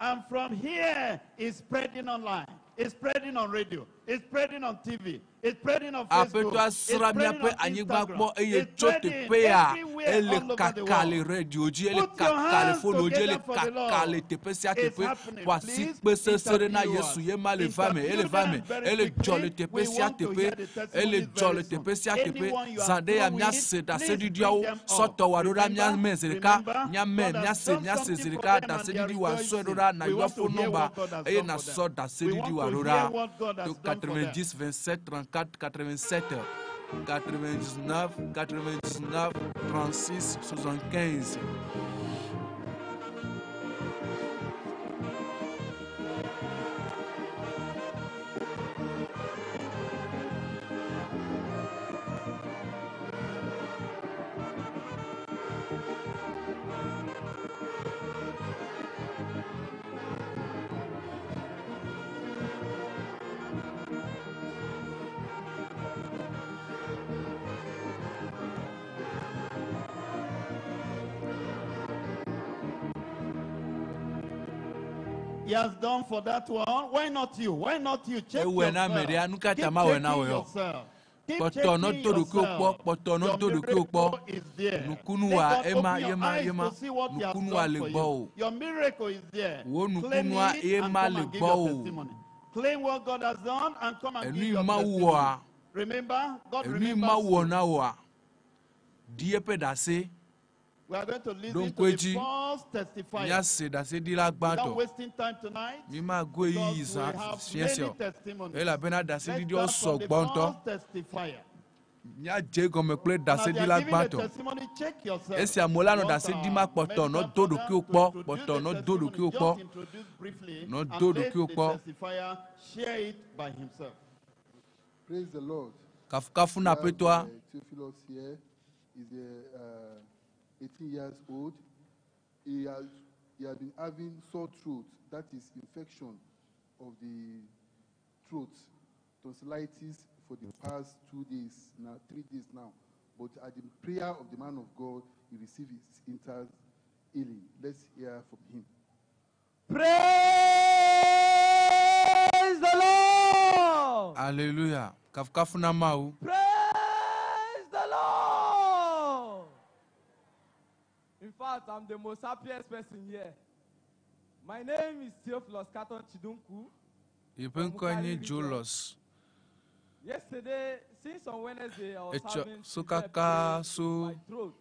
And from here, it's spreading online. It's spreading on radio. It's spreading on TV. It's spreading on Facebook. Aƒetɔa It's srã spreading míaƒe on anyigba Instagram. kpɔ eye It's tso spreading teƒe ya everywhere ele all over the kaka le world. radio dzi, ele Put your kaka le hands fono dzi, ele together for the kaka le Lord. teƒe sia It's teƒe. happening. Ƒo asi Please kpe sesẽ ɖe na interview Yesu us. ye ma le va me, ele Interview va me, them very ele dzɔ le quickly. teƒe We sia want to teƒe, hear the ele testimonies dzɔ le very soon. teƒe sia teƒe. Anyone you Zã are ɖe ya through míase with, please ɖaseɖiɖiawo bring them up. sɔtɔ wòaɖo ɖa Remember, míame zi ɖeka, remember, míame God has míase done míase something zi for ɖeka them and they are ɖaseɖiɖi wòasɔe ɖo rejoicing. ɖa We nàyɔ want to phone hear number what God has eye done for them. nàsɔ We ɖaseɖiɖi want wòaɖo to ɖa. hear what God has To done for them. 90 27 34 87 99 99 36 75. He has done for that one. Why not you? Why not you? Check Ewɔe na ame yourself. ɖea, nu ka ta Keep mawɔe na checking wò yɔ? yourself. Keep Kpɔtɔ nɔ checking do ɖokuiwò kpɔ, yourself. kpɔtɔ nɔ Your do ɖokuiwò kpɔ. miracle is there. Nukunua Let God ema open your yema eyes yema. to see what he has Nukunua done le for gbɔ you. o. Your miracle is there. Wò Claim nukunua it and ema come le and give gbɔ your o. testimony. Claim what God has done and come and Enu give yi your Mawu testimony. wɔa, Remember, God enu yi remembers Mawu wɔ you. na wòa, di eƒe ɖase. We are going to Ɖo listen ŋku to the edzi. first testifier. Míase ɖaseɖila Without gbãtɔ. wasting time tonight, Mímago ɣeyiɣi because zã we have fiẽ sia many o. testimonies. Elabena Let's ɖaseɖiɖiwo start from sɔ the gbɔ ŋutɔ. first testifier. Míadze egɔme kple And as they are ɖaseɖila giving the gbãtɔ. testimony, check yourself. Esi amewo la nɔ Want ɖase our ɖim akpɔtɔ nɔ medical do brother ɖokuiwò to kpɔ, introduce kpɔtɔ the nɔ do testimony. ɖokuiwò Just kpɔ. introduce briefly Nɔ and do let ɖokuiwò the kpɔ. testifier share it by himself. Praise the Lord. Kafukafu na We have, Aƒetɔa. Theophilus here is 18 years old. He has been having sore throat, that is infection of the throat, tonsillitis for the past 2 days now, 3 days now. But at the prayer of the man of God, he received his inter healing. Let's hear from him. Praise the Lord. Alléluia. Kafukafu na Mawu. Praise the Lord. In fact, I'm the most happiest person here. My name is Theophilus Katon Chidunku. Yeƒe ŋkɔe nye Jolos. Yesterday, since on Wednesday, I was Etsɔ having so severe kaka pain in so my throat.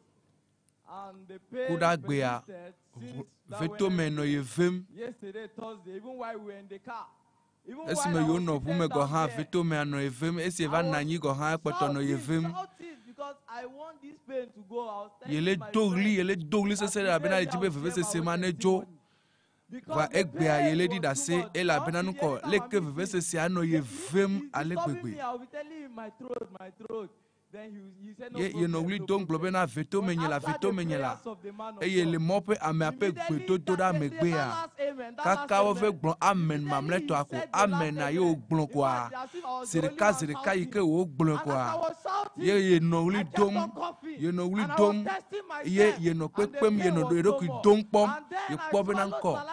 And the pain kuɖagbea persisted since that vetome nɔ Wednesday. ye vem. Yesterday, Thursday, even while we were in the car. Even while Esime I yewo was nɔ ʋu me seated gɔ̃ hã down there, vetomea nɔ ye vem. Esi eva nɔ anyi gɔ̃ hã ekpɔtɔ nɔ ye vem. shouting because I want this pain to go. I was telling Yele my do ɣli, friend yele do ɣli sesẽ ɖe elabena yedi be vevesese ma ne dzo. Va egbea yele ɖi ɖase elabena nukɔ leke vevesesea nɔ ye vem ale disturbing gbegbe. me. I will be telling him my throat, my throat. Then he said, no Ye yenɔ problem, ɣli no dom gblɔ problem. bena vetome nye la, After the vetome nye la. prayers of the man of Eye God, le mɔ ƒe amea ƒe gbedodo ɖa megbea, kaka wove gblɔ amen mamlɛtɔa ko, amena ye wògblɔ koa, zi ɖeka zi ɖeka yi ke wògblɔe koa, ye yenɔ ɣli dom, yenɔ ɣli dom, ye yenɔ kpekpem, yenɔ eɖokui dom kpɔm, yekpɔ bena ŋkɔ,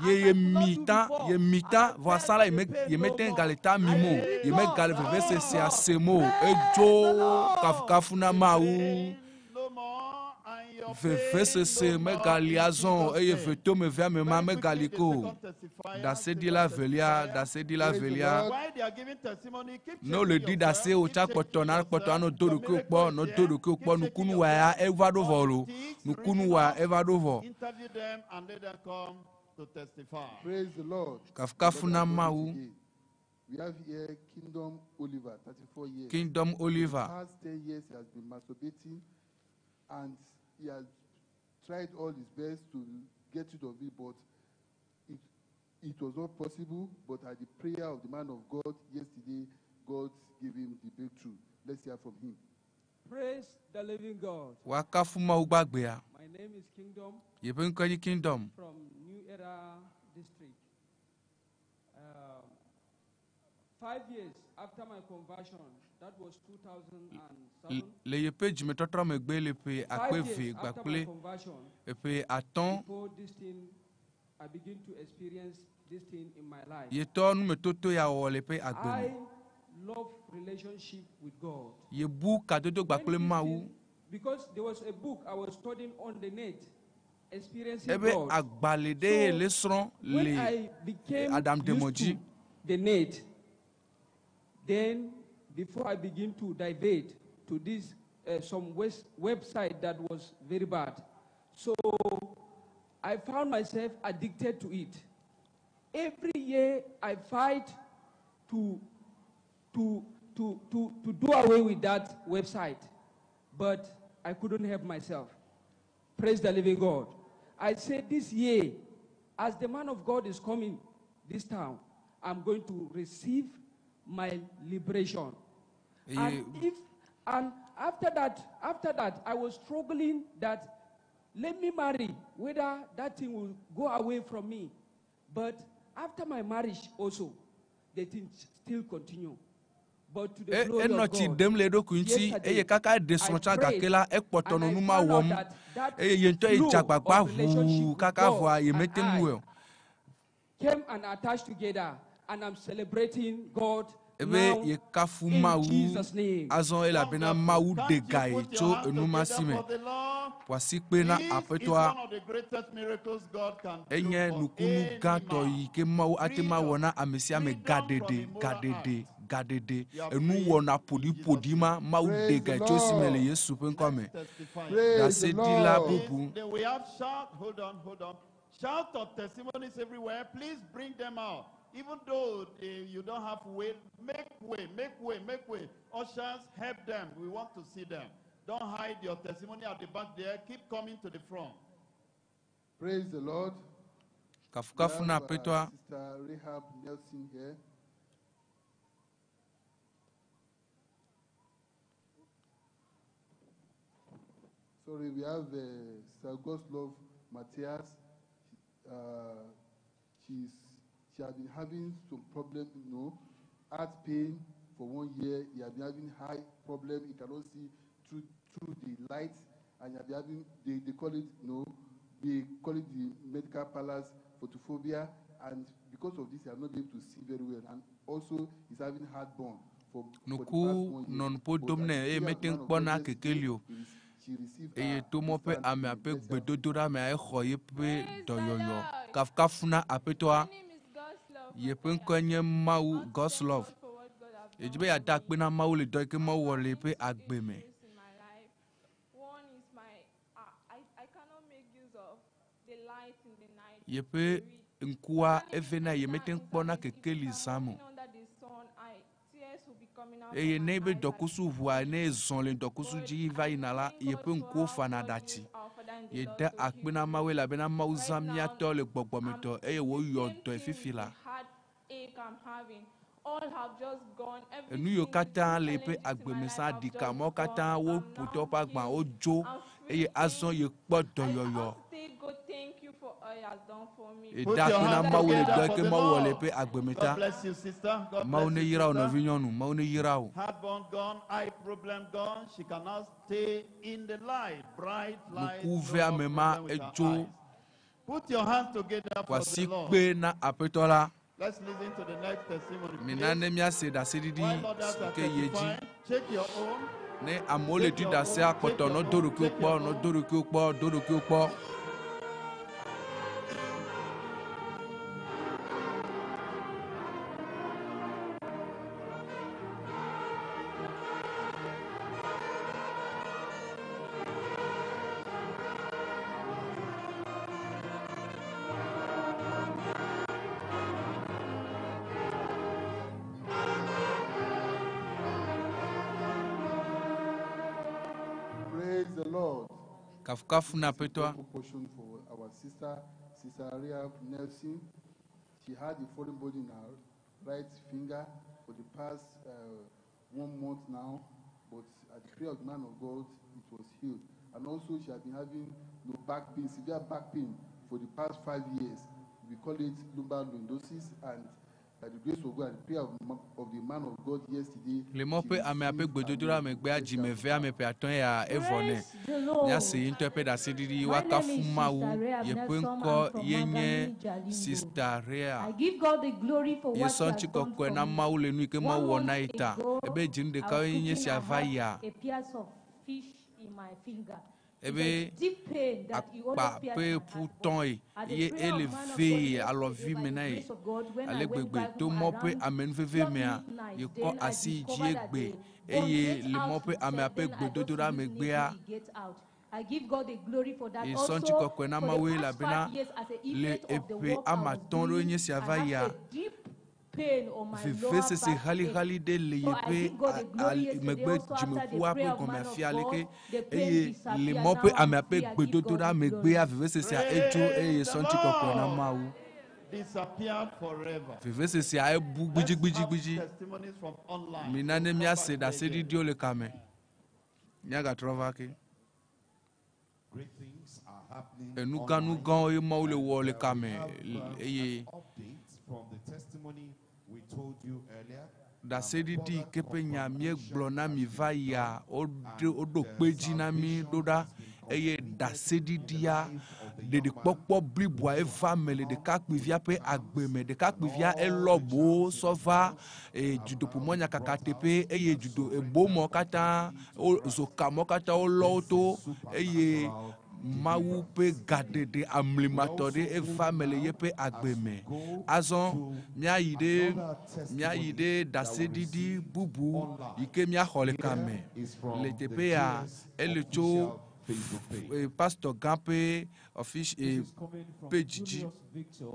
ye yemi ta, yemi ta, vɔ asala yemete ŋu gale ta mim o, yemegale vevesesea sem o, edzo kafukafu na Mawu. Vevesese megali azɔ o eye vetomevea me ma megali ko o. Ɖaseɖila velia, ɖaseɖila velia. While they are giving testimony, keep Ne wole checking ɖi ɖase yourself. o tsa kpɔtɔ na kpɔtɔ anɔ do ɖokuiwò kpɔ, nɔ do ɖokuiwò kpɔ. Nukunuwa ya eva ɖo vɔ lo. Nukunuwa eva ɖo vɔ. Interview them and let them come to testify. Praise the Lord. Kafukafu na Brother God Mawu. again. We have here Kingdom Oliver, 34 years. Kingdom For the Oliver. past 10 years, he has been masturbating and he has tried all his best to get rid of it, but it was not possible. But at the prayer of the man of God yesterday, God gave him the breakthrough. Let's hear from him. Praise the living God. Woakafu Mawu gbagbea. My name is Kingdom Yeƒe ŋkɔe nye Kingdom. from New Era District. 5 years after my conversion, that was 2007. Le yeƒe dzimetɔtrɔ megbe le ƒe akpe 5 ve years after my gbakple conversion, eƒe atɔ̃ before this thing, I begin to experience this thing in my life. yetɔ numetoto ya wɔwɔ le ƒe agbe I me. love relationship with God. Yebu kadodo gbakple When this Mawu. thing- Because there was a book I was studying on the net, experiencing Ebe God. agbalẽ ɖe ye le srɔ̃ When le I became aɖaŋudemɔ used dzi. to the net, then before I begin to divert to this some website that was very bad, so I found myself addicted to it. Every year I fight to do away with that website, but I couldn't help myself. Praise the living God. I said this year, as the man of God is coming this town, I'm going to receive my liberation. And after that, I was struggling that let me marry, whether that thing will go away from me. But after my marriage also, the thing still continue. But to the glory Enɔ of tsi God, ɖem le eɖokui ŋuti yesterday, eye kaka eɖe srɔ̃ tsã I prayed gake la ekpɔtɔ and nɔ I nu ma found out wɔm that eye ye ŋutɔ ye flow dze agbagba of relationship ʋuu with kaka God vɔa ye and mete ŋu I wɔe o. came and attached together, and I'm celebrating God Ebe now yekafu in Mawu Jesus' name. azɔ elabena Mawu ɖe ga ye tso enu ma si me. Ƒo asi kpe na This is Aƒetɔa. one of the greatest miracles God can do Enye for nukunu any gãtɔ man. yi ke Mawu ate ŋu awɔ na ame sia ame gaɖeɖe, gaɖeɖe, gaɖeɖe. Enuwɔna ƒoɖiƒoɖi ma, Mawu ɖe Praise ga the tso esi me le Lord. Yesu ƒe ŋkɔ me. Praise the Ɖaseɖila Lord. bubu. Then we have shout, hold on, hold on. Shout of testimonies everywhere. Please bring them out. Even though you don't have way, make way, make way, make way. Ushers, help them. We want to see them. Don't hide your testimony at the back there. Keep coming to the front. Praise the Lord. Kafukafu We na have, Aƒetɔa. Sister Rahab Nelson here. Sorry, we have Sister Goslove Matthias. She has been having some problem, heart pain for 1 year. He has been having high problem. He cannot see through the light, and he has been having, they call it, they call it the medical palace photophobia, and because of this, he has not been able to see very well, and also he's having heartburn for the past Nuku 1 year. nɔ nuƒo But dom at nɛ the eye prayer of mete man ŋu of kpɔna God yesterday, kekeli o. she received Eye her to mɔ ƒe instant amea ƒe blessing. gbedodoɖa mea exɔ yeƒe dɔyɔyɔ. Kafukafu na Aƒetɔa. Yeƒe ŋkɔe nye Mawu Goslove. Yedzi be yeada akpe na Mawu le dɔ yi ke Mawu wɔ le yeƒe agbe me. One is my, I cannot make use of the light in the night. Yeƒe ŋkua evena ye mete ŋu kpɔna kekeli zã me o. Under the sun, tears will be coming out Eye from ne my ebe eyes. dɔkusu ʋua ne zɔn le dɔkusu dzi va yina la, yeƒe ŋkuwo fana ɖatsi. Yeda akpe na Mawu elabena Mawu zã míatɔ le gbɔgbɔmetɔ eye wòyɔ dɔe fifi la. Heartache I'm having, all have just gone. Enu yiwo katã le yeƒe agbe me sã ɖikamɔwo katã woƒo tɔ woƒe agba wodzo eye azɔ yekpɔ dɔyɔyɔ. Thank God, thank you for all he has done for me. Yeda akpe na Mawu le dɔ yi ke Mawu wɔ le yeƒe agbe me God ta. bless you, sister. God Mawu bless ne you, yra wò sister. nɔvinyɔnu, Mawu ne yra wò. Heartburn gone, eye problem gone. She can now stay in the light, bright light. Nuku No ve ame more ma problem with her edzo. eyes. Put your hands together Ƒo for asi the Lord. kpe na Aƒetɔ la. Let's listen to the next testimony. Mina please. ne míase ɖaseɖiɖi While others are si ke yi edzi. testifying, check your own. Ne amewo le ɖi ɖasea kpɔtɔ nɔ do ɖokuiwo kpɔ, nɔ do ɖokuiwo kpɔ, do ɖokuiwo kpɔ. Praise the Lord. Kafukafu na Aƒetɔa. Double portion for our sister, Sister Rahab Nelson. She had a foreign body in her right finger for the past 1 month now, but at the prayer of the man of God, it was healed. And also, she had been having no back pain, severe back pain for the past 5 years. We call it lumbar lordosis, and By the grace of God and the prayer of the man of God yesterday, Le mɔ she ƒe amea ƒe received gbedodoɖa her megbea dzimevea ame ƒe atɔ̃ ya evɔ nɛ. Praise the Lord. Míase ye ŋutɔ ƒe ɖaseɖiɖi My woakafu name is Mawu. Sister Rhea Yeƒe Nelson. ŋkɔ I'm from ye nye Magami Jalingo. Sister Rhea. I give God the glory for what He Yesɔ has done ŋutikɔkɔe for na me. Mawu le nu yi ke One Mawu wɔ month na ye ta. ago, Ebe dzinu I ɖeka was ye nye cooking. sia I va had yia. a piece of fish in my finger. It's Ebe a deep pain that he always akpa pierced ƒe my ƒu heart. tɔn ye At the ye prayer ele of man of ve God ye yesterday, alɔvi by me the na ye. grace of God, when I Ale went gbegbe back to home mɔ ƒe around amenuveve 12 mea midnight, yekɔ then I asi yi dzi discovered that egbe the bone eye gate le mɔ out ƒe himself. amea ƒe Then I just gbedodoɖa used megbea needle, he get out. I give God the glory for that. yesɔ Also, ŋutikɔkɔe na for the Mawu past elabena 5 years, as a le effect of the eƒe work I ame was atɔ̃ ɖewo doing, nye sia I va have yia a deep pain on my lower vevesese back halihali ache. ɖe le So I yeƒe give God the glory yesterday. megbe Also, after the dzimeƒua ƒe prayer of gɔme man of afia God, leke the pain eye le disappeared. mɔ Now ƒe I'm amea ƒe free. I give God gbedodoɖa the glory. megbea vevesesea edzo eye Praise yesɔ the ŋutikɔkɔe na Lord. Mawu. Disappeared forever. Vevesesea ebu Let's have gbidzigbidzigbidzi. testimonies from online. Mina We'll ne come míase back there again. ɖaseɖiɖiwo le kame. Míagatrɔ va ke. Great things are happening Enuganugãwo ye Mawu le online. wɔ le And we kame have an eye update from the testimony we told you earlier. Ɖaseɖiɖi yi ke ƒe nya míegblɔ na mi va yia woɖo woɖo kpe dzi na mi ɖo ɖa eye ɖaseɖiɖia ɖeɖikpɔkpɔ bliboa eva me le ɖekakpuivia ƒe agbe me. Ɖekakpuivia elɔ bowo sɔ va dudoƒomɔnyakaka teƒe eye dudo ebomɔ katã wo zokamɔ katã wolɔ wo to eye Mawu ƒe gaɖeɖe amlimatɔ ɖe eva me le yeƒe agbe me. Azɔ míayi ɖe míayi ɖe ɖaseɖiɖi bubu yi ke míaxɔ le kame le teƒe ya ele tso pastor gã ƒe office This is coming from page dzi. Julius Victor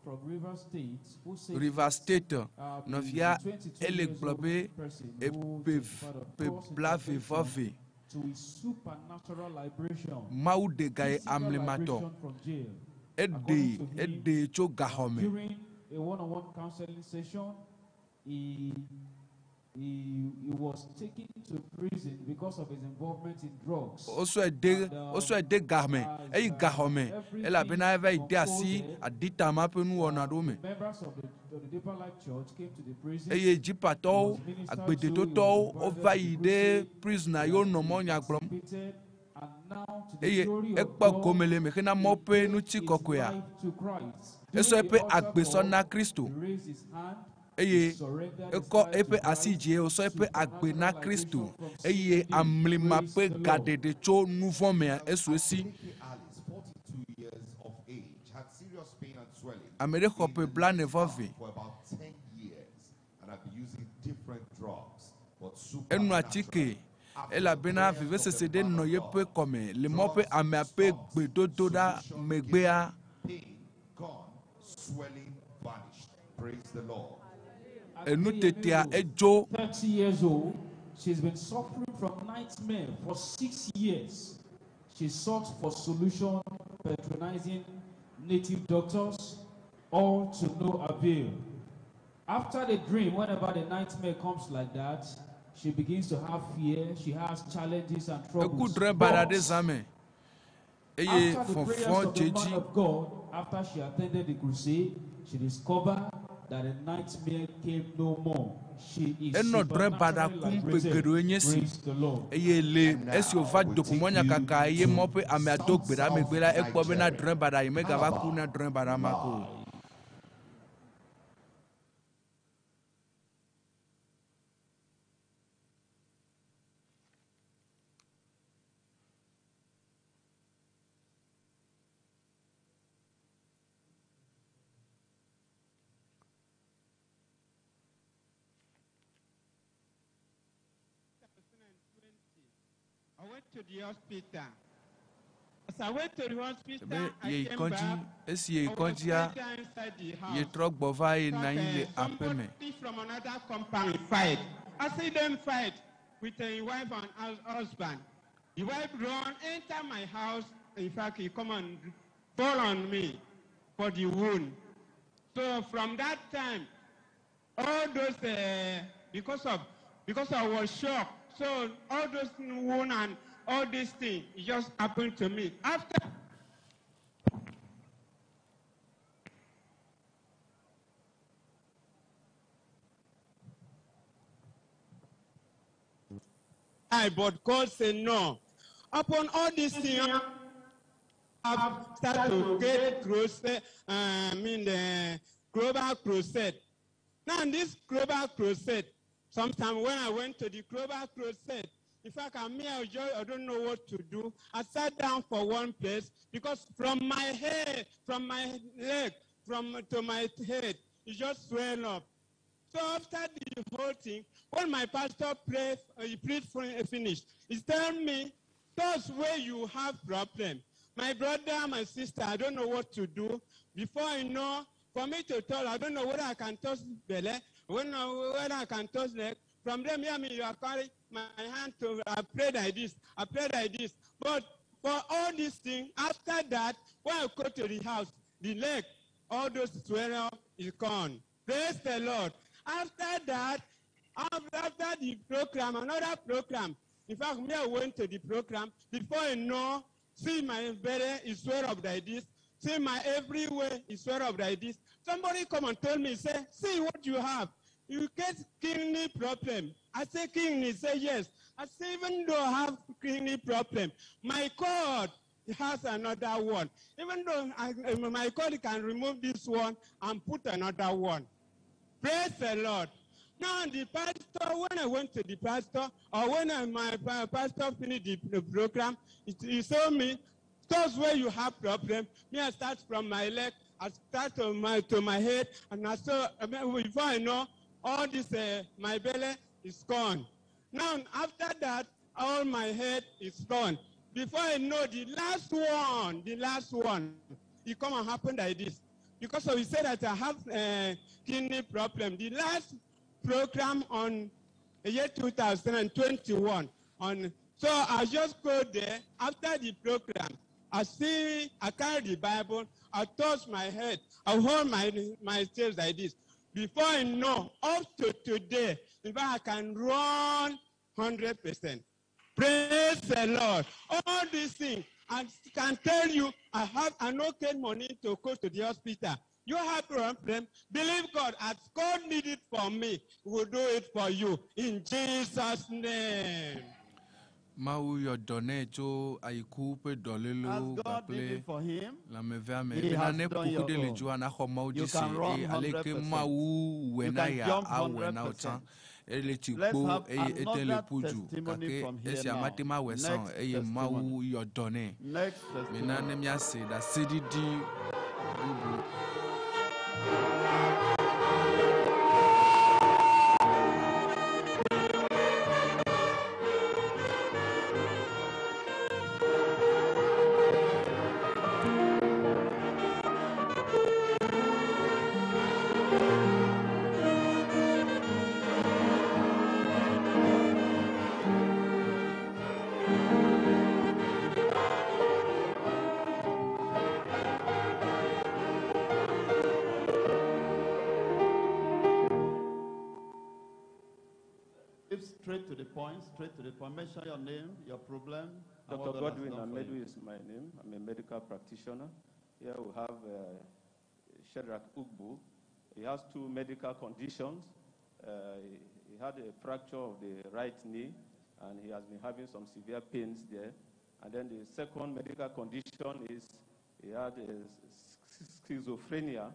from Rivers State, who says, Rivers State he's nɔvia a 22 ele years gblɔ old be person who eƒe testified of ƒe God's blaeve vɔ intervention ve. to his supernatural liberation, Mawu ɖe ga ye physical amlimatɔ. liberation from jail. Eɖe According to him, eɖe tso gaxɔ me. during a one-on-one counseling session, he was taken to prison because of his involvement in drugs. Wosɔe de And wosɔe de game as eyi gaxɔ me everything elabena eva yi de asi unfolded, aditama ƒe nuwɔna ɖewo me. members of the Deeper Life Church came to the prison. Eye He was dzipatɔwo ministered to, he was agbedetotɔwo invited wova to the yi ɖe crusade, prisoner he yiwo nɔ mɔ nya gblɔm. participated, and now to the Eye glory of ekpɔ God, gome le eme hena he Mawu ƒe gave his ŋutikɔkɔea. life to Christ. Esɔ During the eƒe altar agbe sɔ call, na Kristo. he raised his hand, he Eye surrendered his ekɔ life to eƒe asi Christ, dzi wòsɔ eƒe agbe na supernatural Kristo liberation from sin eye indeed. amlima Praise ƒe the Lord. gaɖeɖe tso nu vɔ̃ mea esu esi. Adeleke Alice, 42 years of age, had serious pain and swelling Ame ɖe xɔ in ƒe the blaene left vɔ arm ve. for about 10 years and had been using different drugs, but Enu atike supernatural. After the elabena prayers of the vevesese ɖe man nɔ of yeƒe God, kɔme le mɔ ƒe drugs amea ƒe stopped, gbedodoɖa solution came, megbea. pain gone, swelling vanished. Praise the Lord. Enu tetea Akeyemiwo, edzo. 30 years old, she's been suffering from nightmare for 6 years. She sought for solution, patronizing native doctors, all to no avail. After the dream, whenever the nightmare comes like that, she begins to have fear, she has challenges and Eku troubles. drɔ̃e baɖa ɖe But zã me eye after the prayers fɔfɔ of dze the man dzi. of God, after she attended the crusade, she discovered that the nightmare came no more. She is Enɔ drɔ̃e baɖa supernaturally kum ƒe liberated. geɖewoe nye si Praise the Lord. eye le And esi now wòva we do take ƒomɔnya you kaka eye mɔ to ƒe amea do South gbe ɖa South megbe la ekpɔ bena Nigeria, drɔ̃e baɖa yi megava ku Calabar, na drɔ̃e baɖa ma ke o. live. I went to the hospital. As I went to the hospital, Be I yeyi came kɔdzi back. esi yeyi I was kɔdzia later inside the house. yetrɔ gbɔ va ye But nɔ anyi le aƒe me. somebody from another company fight. I see them fight with a wife and husband. The wife run, enter my house. In fact, he come and fall on me for the wound. So from that time, all those because I was shocked. So all those wound and all these things it just happened to me. After die, but God said no. Upon all these things, I've started to get crusade, I mean the global crusade. Now this global crusade, sometimes when I went to the global crusade, in fact, I'm here, I don't know what to do. I sat down for one place because from my head, from my leg, from to my head, it just swelled up. So after the whole thing, when my pastor prayed, he prayed for finished, he told me, those where you have problem. My brother, my sister, I don't know what to do. Before I know, for me to tell, I don't know whether I can touch belly, whether I can touch leg. From them, hear me, you are carrying my hand to, I prayed like this, I prayed like this. But for all these things, after that, when I go to the house, the leg, all those swelling is gone. Praise the Lord. After that, after the program, another program. In fact, me, I went to the program. Before I know, see my belly is swell up like this. See my everywhere is swell up like this. Somebody come and tell me, say, see what you have. You get kidney problem. I say kidney, say yes. I say even though I have kidney problem, my God has another one. Even though my God can remove this one and put another one. Praise the Lord. Now the pastor, when I went to the pastor, or when my pastor finished the program, he told me, those where you have problem, me I start from my leg, I start to my head, and I saw, before I know, all this, my belly is gone. Now, after that, all my head is gone. Before I know, the last one, it come and happen like this. Because he said that I have a kidney problem. The last program on the year 2021. So I just go there after the program. I carry the Bible, I touch my head, I hold my tail like this. Before I know, up to today, in fact, I can run 100%. Praise the Lord. All these things, I can tell you, I have an okay money to go to the hospital. You have problem, believe God. As God need it for me, He will do it for you. In Jesus' name. Mawu yɔ dɔ nɛ tso ayiku ƒe dɔlélewo As God did kpakple it for him, lãmevea me. he Bena has ne done kuku your ɖe le own. dziwòa, naxɔ Mawu You dzi se can run eye aleke 100%. Mawu wɔe You na can ya jump awɔe na wò tsã. 100%. Ele tsi Let's kpo have eye ete le another ƒu du testimony gake from here esia now. mate ma wɔe sã o Next eye Mawu testimony. yɔ dɔ nɛ. Next Mina testimony. ne míase ɖaseɖiɖi bubu. If straight to the point, straight to the point. Mention your name, your problem, and Dr. what God has Godwin done for Amedu you. is my name. I'm a medical practitioner. Here we have Shadrach Ugbu. He has two medical conditions. He had a fracture of the right knee, and he has been having some severe pains there. And then the second medical condition is he had a schizophrenia,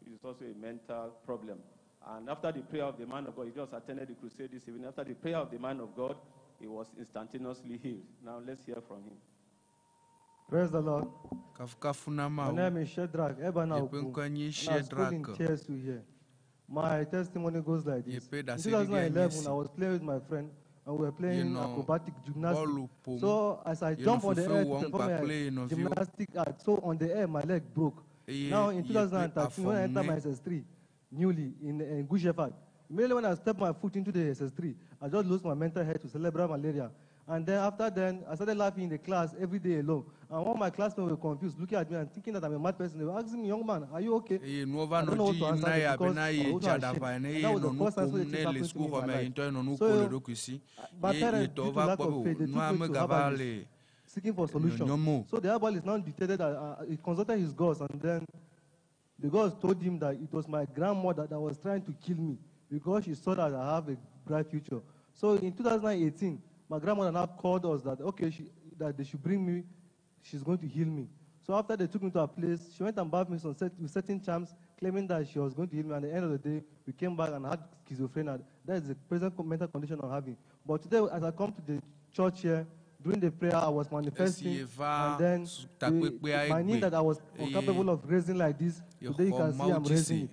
which is also a mental problem. And after the prayer of the man of God, he just attended the crusade this evening. After the prayer of the man of God, he was instantaneously healed. Now let's hear from him. Praise the Lord. Kafukafu na My Mawu. name is Shadrach Ebana Yeƒe Oku, ŋkɔe nye and I school in Shadrach. TSU here. My testimony goes like this. Yeƒe In ɖaseɖiɖia nye 2011, esi. I was playing with my friend, and we were playing Yenɔ acrobatic gymnastics. bɔlu ƒom. So as I Yenɔ jumped on the fefe air to wɔm perform kpakple my ye nɔviwo. gymnastic art, so on the air, my leg broke. Eye Now in yeƒe 2013, when I entered afɔ my ŋe. SS3, newly in Good Shepherd, immediately when I stepped my foot into the SS3, I just lost my mental health to cerebral malaria. And then after then, I started laughing in the class every day alone. And all my classmates were confused, looking at me and thinking that I'm a mad person. They were asking me, young man, are you okay? Eye nuwo va I nɔ don't know what dzi to yim answer na them ye because abena I ye was dze ashamed. aɖaʋa ene And eye that was the nɔ nu first time ƒom such a ne thing le happened to me in sukuxɔme my life. ŋutɔ nɔ nu So, ƒom le ɖokui si. my Ye parents, yetɔwo due to va lack kpɔ of be faith, they nua took me to megava herbalist, le seeking for solution. nyɔnyɔm o. So the herbalist now dictated that he consulted his gods, and then the gods told him that it was my grandmother that was trying to kill me because she saw that I have a bright future. So in 2018, My grandmother now called us that, okay, that they should bring me, she's going to heal me. So after they took me to her place, she went and bathed me with certain charms, claiming that she was going to heal me. And at the end of the day, we came back and had schizophrenia. That is the present mental condition I'm having. But today, as I come to the church here, during the prayer, I was manifesting, Esi and then takpekpea my knee egbe that I was eye incapable of raising like this, today you yexɔ can see Mawu I'm dzi raising se. it.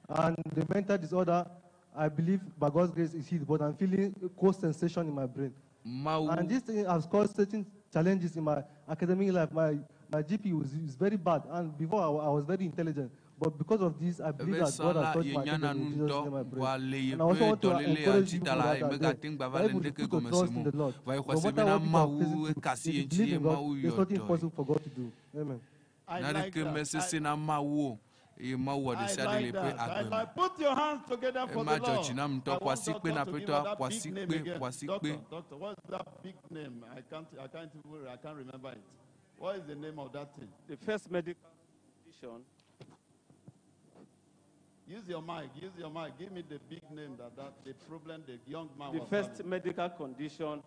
And the mental disorder, I believe by God's grace is healed, but I'm feeling a cold sensation in my brain. Mawu And this thing has caused certain challenges in my academic life. My GP is very bad, and before I was very intelligent. But because of this, I believe Ebe that God sã has la touched my yenyana academic in nu Jesus' ŋutɔ name I pray. vɔa le And I also yeƒe want to dɔléle encourage dzi you ta la that ye are there. megate ŋu gbava That le if you ŋdeke put your gɔme trust sem in o. the Lord, Vɔa no yexɔ se matter bena what people are Mawu facing through, ekasi if ye you ŋuti believe ye in God, Mawu there's yɔ nothing dɔe. impossible for God to do. Amen. I like Naneke that. mesesẽ na Mawu o eye Mawu wɔ I ɖe sia ɖe le like eƒe that. I agbe me. like. Put your hands together for Ema the dzɔ dzi Lord. nam ŋutɔ. I Ƒo want asikpe doctor na to give Aƒetɔa, her that ƒo big name asikpe, again. ƒo asikpe. Doctor, doctor, what's that big name? I can't remember it. What is the name of that thing? The first medical condition. Use your mic. Use your mic. Give me the big name that the problem the young man The was first having. medical condition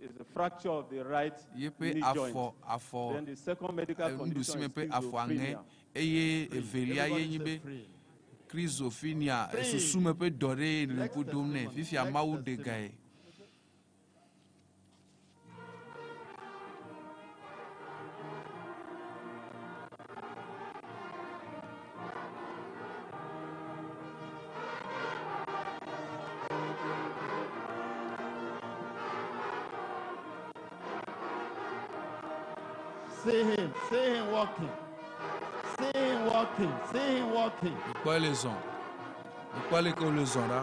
is the fracture of the right Yeƒe knee joint. afɔ afɔ Then the second medical nuɖusi condition me is ƒe afɔ aŋe schizophrenia. eye evelia ye nyi be schizophrenia Free. susu me ƒe dɔ ɖe ye le Next ŋku dom nɛ. testimony. Fifia Next Mawu ɖe testimony. gae. See him. See him walking. See him walking. See him walking. Mikpɔ le zɔn. Mikpɔ leke wole zɔn ɖa.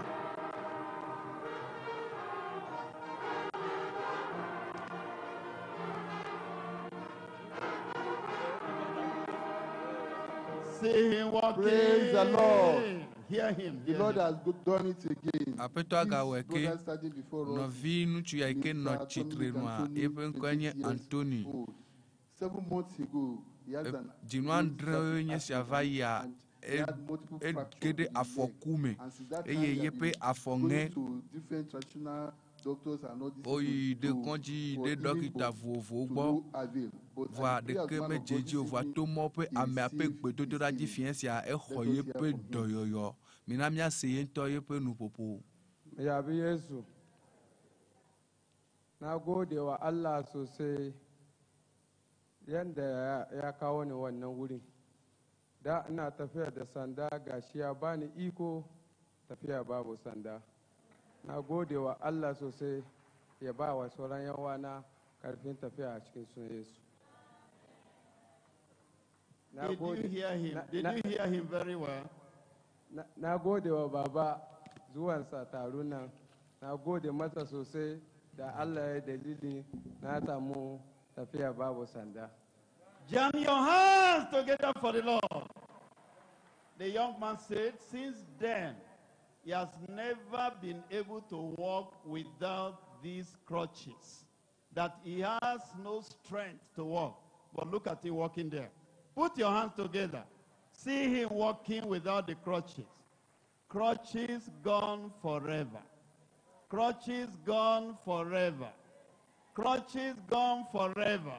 See him walking. Praise the Lord. Hear him. The Hear Lord him. has done it again. Aƒetɔ agawɔe This ke brother standing before us, nɔvi ŋutsu ya yi ke nɔ Mr. tsitre Dominic nua Anthony, eƒe ŋkɔe nye 28 years Anthony. old. 7 months ago, he has an Dzinu road adrewoe traffic nye sia accident va yia and he had multiple ege fractures ɖe in his leg. afɔku me And since that time, eye he has yeƒe been afɔ going ŋe. to different traditional doctors and all these Woyi ɖe people to, kɔdzi yi for ɖe healing, dɔkita but vovovowo to gbɔ. no avail. But Vɔa at the prayer of ɖeke man of medze God edzi this o. Vɔa evening, to mɔ ƒe he amea ƒe received his gbedodoɖa dzi healing. fiẽ sia Let exɔ us hear yeƒe from him. dɔyɔyɔ. Mina míase ye ŋutɔ yeƒe nuƒoƒo. Yabi Yesu. Na gode wa Allah sosai yadda ya kawo ni wannan wuri. Da ina tafiya da sanda gashi ya bani iko tafiya babu sanda. Na gode wa Allah sosai ya ba wa sauran yawana karfin tafiya a cikin sunan Yesu. Na Did you gode- hear him? na- Did na- you hear him very well? Na gode wa baba zuwansa taron nan. Na gode masa sosai da Allah ya dalili na samu tafiya babu sanda. Jam your hands together for the Lord. The young man said, since then, he has never been able to walk without these crutches, that he has no strength to walk. But look at him walking there. Put your hands together. See him walking without the crutches. Crutches gone forever. Crutches gone forever. Crutches gone forever.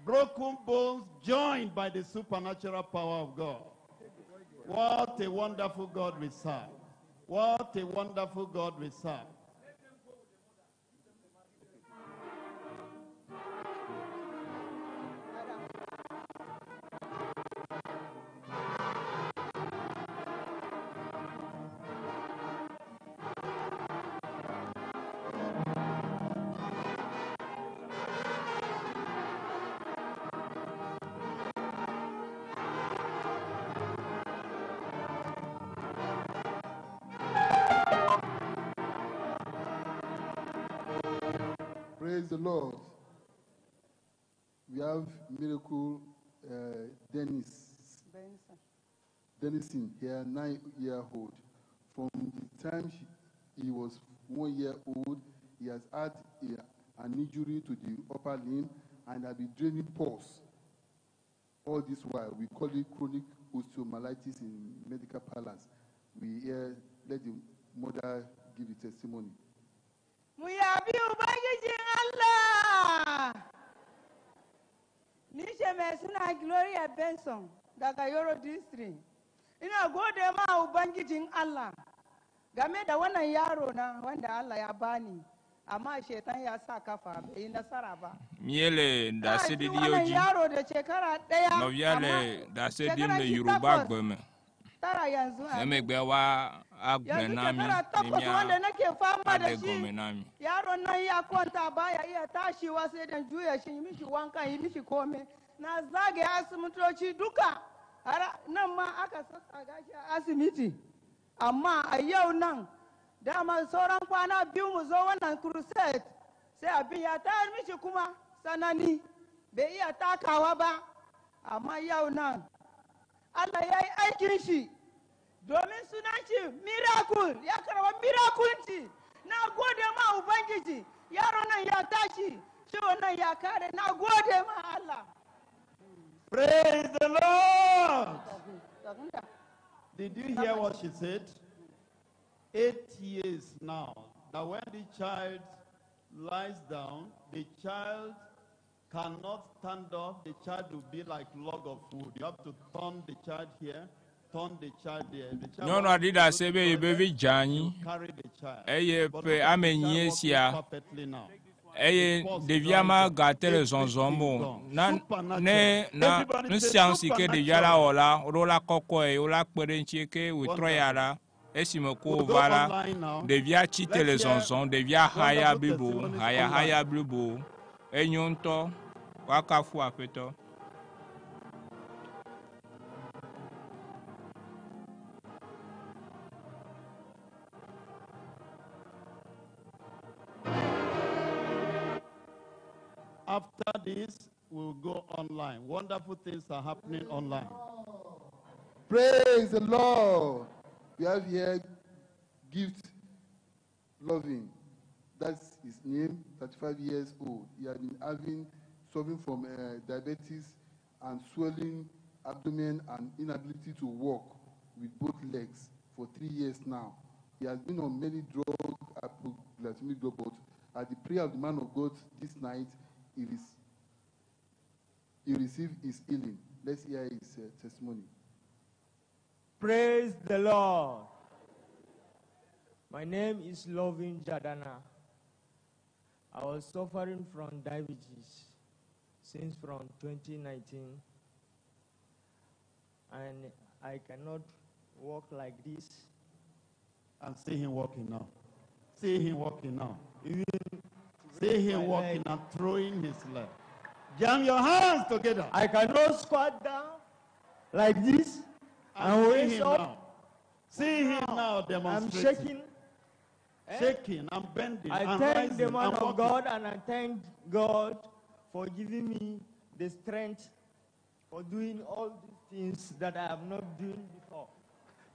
Broken bones joined by the supernatural power of God. What a wonderful God we serve. What a wonderful God we serve. Praise the Lord. We have miracle Dennis. Denison here, 9-year-old. From the time he was 1 year old, he has had an injury to the upper limb and has been draining pus all this while. We call it chronic osteomyelitis in medical parlance. We hear, let the mother give the testimony. Mu yabi Ubangijin Allah! Ni ce mai suna Gloria Benson daga Yoro District. Ina gode ma Ubangijin Allah game da wannan yaro na wanda Allah ya bani, amma shetan ya sa kafa bai yi nasara ba. Míele Na haifi ɖaseɖiɖiwo wannan dzi. yaro da shekara ɗaya, Nɔvia amma le ɖase ɖim shekara le shi Yoruba takwas gbe me. tara yanzu. Emegbe wa agblẽ Yanzu na mi shekara ne 8 mía wanda nake fama da aɖe gɔme shi. na mi. Yaron nan ya kwanta baya iya tashiwa sai dan juya shi yi mishi wanka yi mishi komai. Na zagaye asibitoci duka har nan ma aka sassaga shi a asibiti. Amma a yau nan dama sauran kwana 2 mu zo wannan crusade sai abin ya tayar mishi kuma tsanani bai iya takawa ba. Amma yau nan Allah ya yi aikin shi domin sunan shi miracle ya karba miracle ci. Na gode ma Ubangiji yaro nan ya tashi ciwon nan ya kare na gode ma Allah. Praise the Lord. Did you hear what she said? 8 years now, that when the child lies down, the child cannot stand up. The child will be like log of wood. You have to turn the child here, turn the child there. The child Nyɔnua wants ɖi to go ɖase to be the yebe vi toilet, dze anyi you carry the child. eye But ƒe look at ame the enyi child walking esia perfectly now. eye The pulse ɖevia ma dries up. gate le zɔzɔm Everything o. gone. Na Supernatural. ne na Everybody nu say sia nu si ke ɖevia la supernatural. wɔ la woɖo la kɔkɔe wo la kpe ɖe eŋuti ke wòtrɔ ya la esime ko We'll go wòva la online now. ɖevia tsi te le Let's hear zɔzɔm ɖevia haya wonderful blibo testimonies hayahaya online. blibo enyo ŋutɔ woakafu aƒetɔ. After this, we'll go online. Wonderful things are happening online. Praise the Lord. We have here Gift Loving. That's his name, 35 years old. He has been suffering from diabetes and swelling abdomen and inability to walk with both legs for 3 years now. He has been on many drug, hypoglycemic drug, but at the prayer of the man of God this night, he received his healing. Let's hear his testimony. Praise the Lord. My name is Lovin Jadana. I was suffering from diabetes since from 2019, and I cannot walk like this. And see him walking now. See him walking now. Even See raise him my walking leg. and throwing his leg. Jam your hands together. I cannot squat down like this And and see raise him up. now. See him now I'm demonstrating. shaking. Shaking and bending I and thank rising the man and of walking. God, and I thank God for giving me the strength for doing all these things that I have not done before.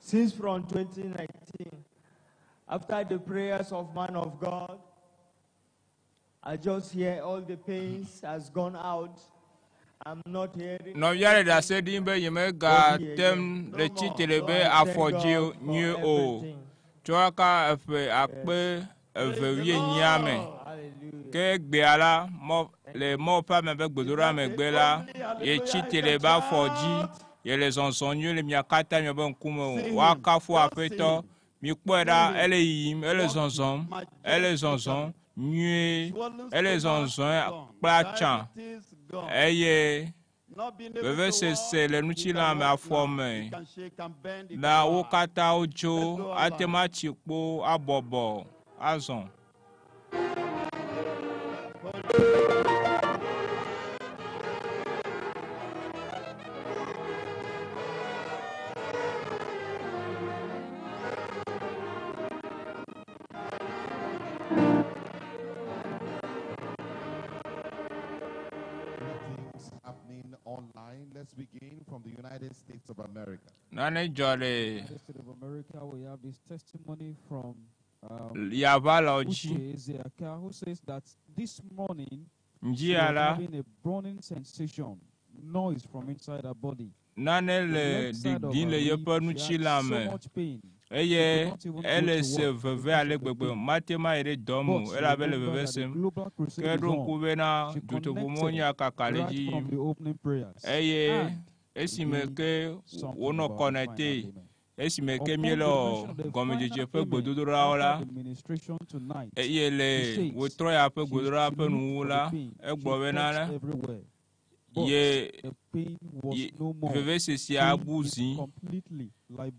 Since from 2019, after the prayers of man of God, I just hear all the pains has gone out. I'm not hearing. Nɔvia le ɖase ɖim be nyemegate ŋu le tsitre be afɔ dzi nyuie o. Tso aka eƒe 2024 me. Ke egbea la, mɔ, le mɔ ƒe ame ƒe gbedoɖa megbe la, ye tsitre be afɔ dzi, ye le zɔzɔm nyuie le mia katã miaƒe ŋkume o. Woakafu aƒetɔ. Mikpɔe ɖa, ele yiyim, ele zɔzɔm, ele zɔzɔm nyuie, ele zɔzɔm kple atsã eye vevesese le ŋutilã me afɔ me na wo katã wotso ate ŋu atsi kpo abɔbɔ azɔ. Things happening online. Let's begin from the United States of America. Nane dzɔ le United States of America, we have this testimony from Yavala dzi. Uche Ezeaka, who says that this morning she Njia was la having a burning sensation, noise from inside her body. nane The le left side of ɖiɖim her le rib, yeƒe she had ŋutilã so me. much pain. Eye She could not even go ele to se work veve because ale of the gbegbe pain. mate ma yi ɖe dɔ me But o she elabe le remembered veve that the sem. global crusade Ke is ɖo ŋku on. bena She dutoƒomɔ connected nya kaka le right dzi from yim the opening prayers eye and esime did ke something wonɔ about the final kɔnɛte amen. esime ke Upon the míele mention of the gɔmedzedze final ƒe amen gbedodoɖawo la after the ministration tonight, eye she le says wòtrɔ ya ƒe she, gbedodoɖa she ƒe looked nuwu for the la pain. She egblɔ bena touched la everywhere. But ye the pain was ye no more. vevesesea Pain bu is zi completely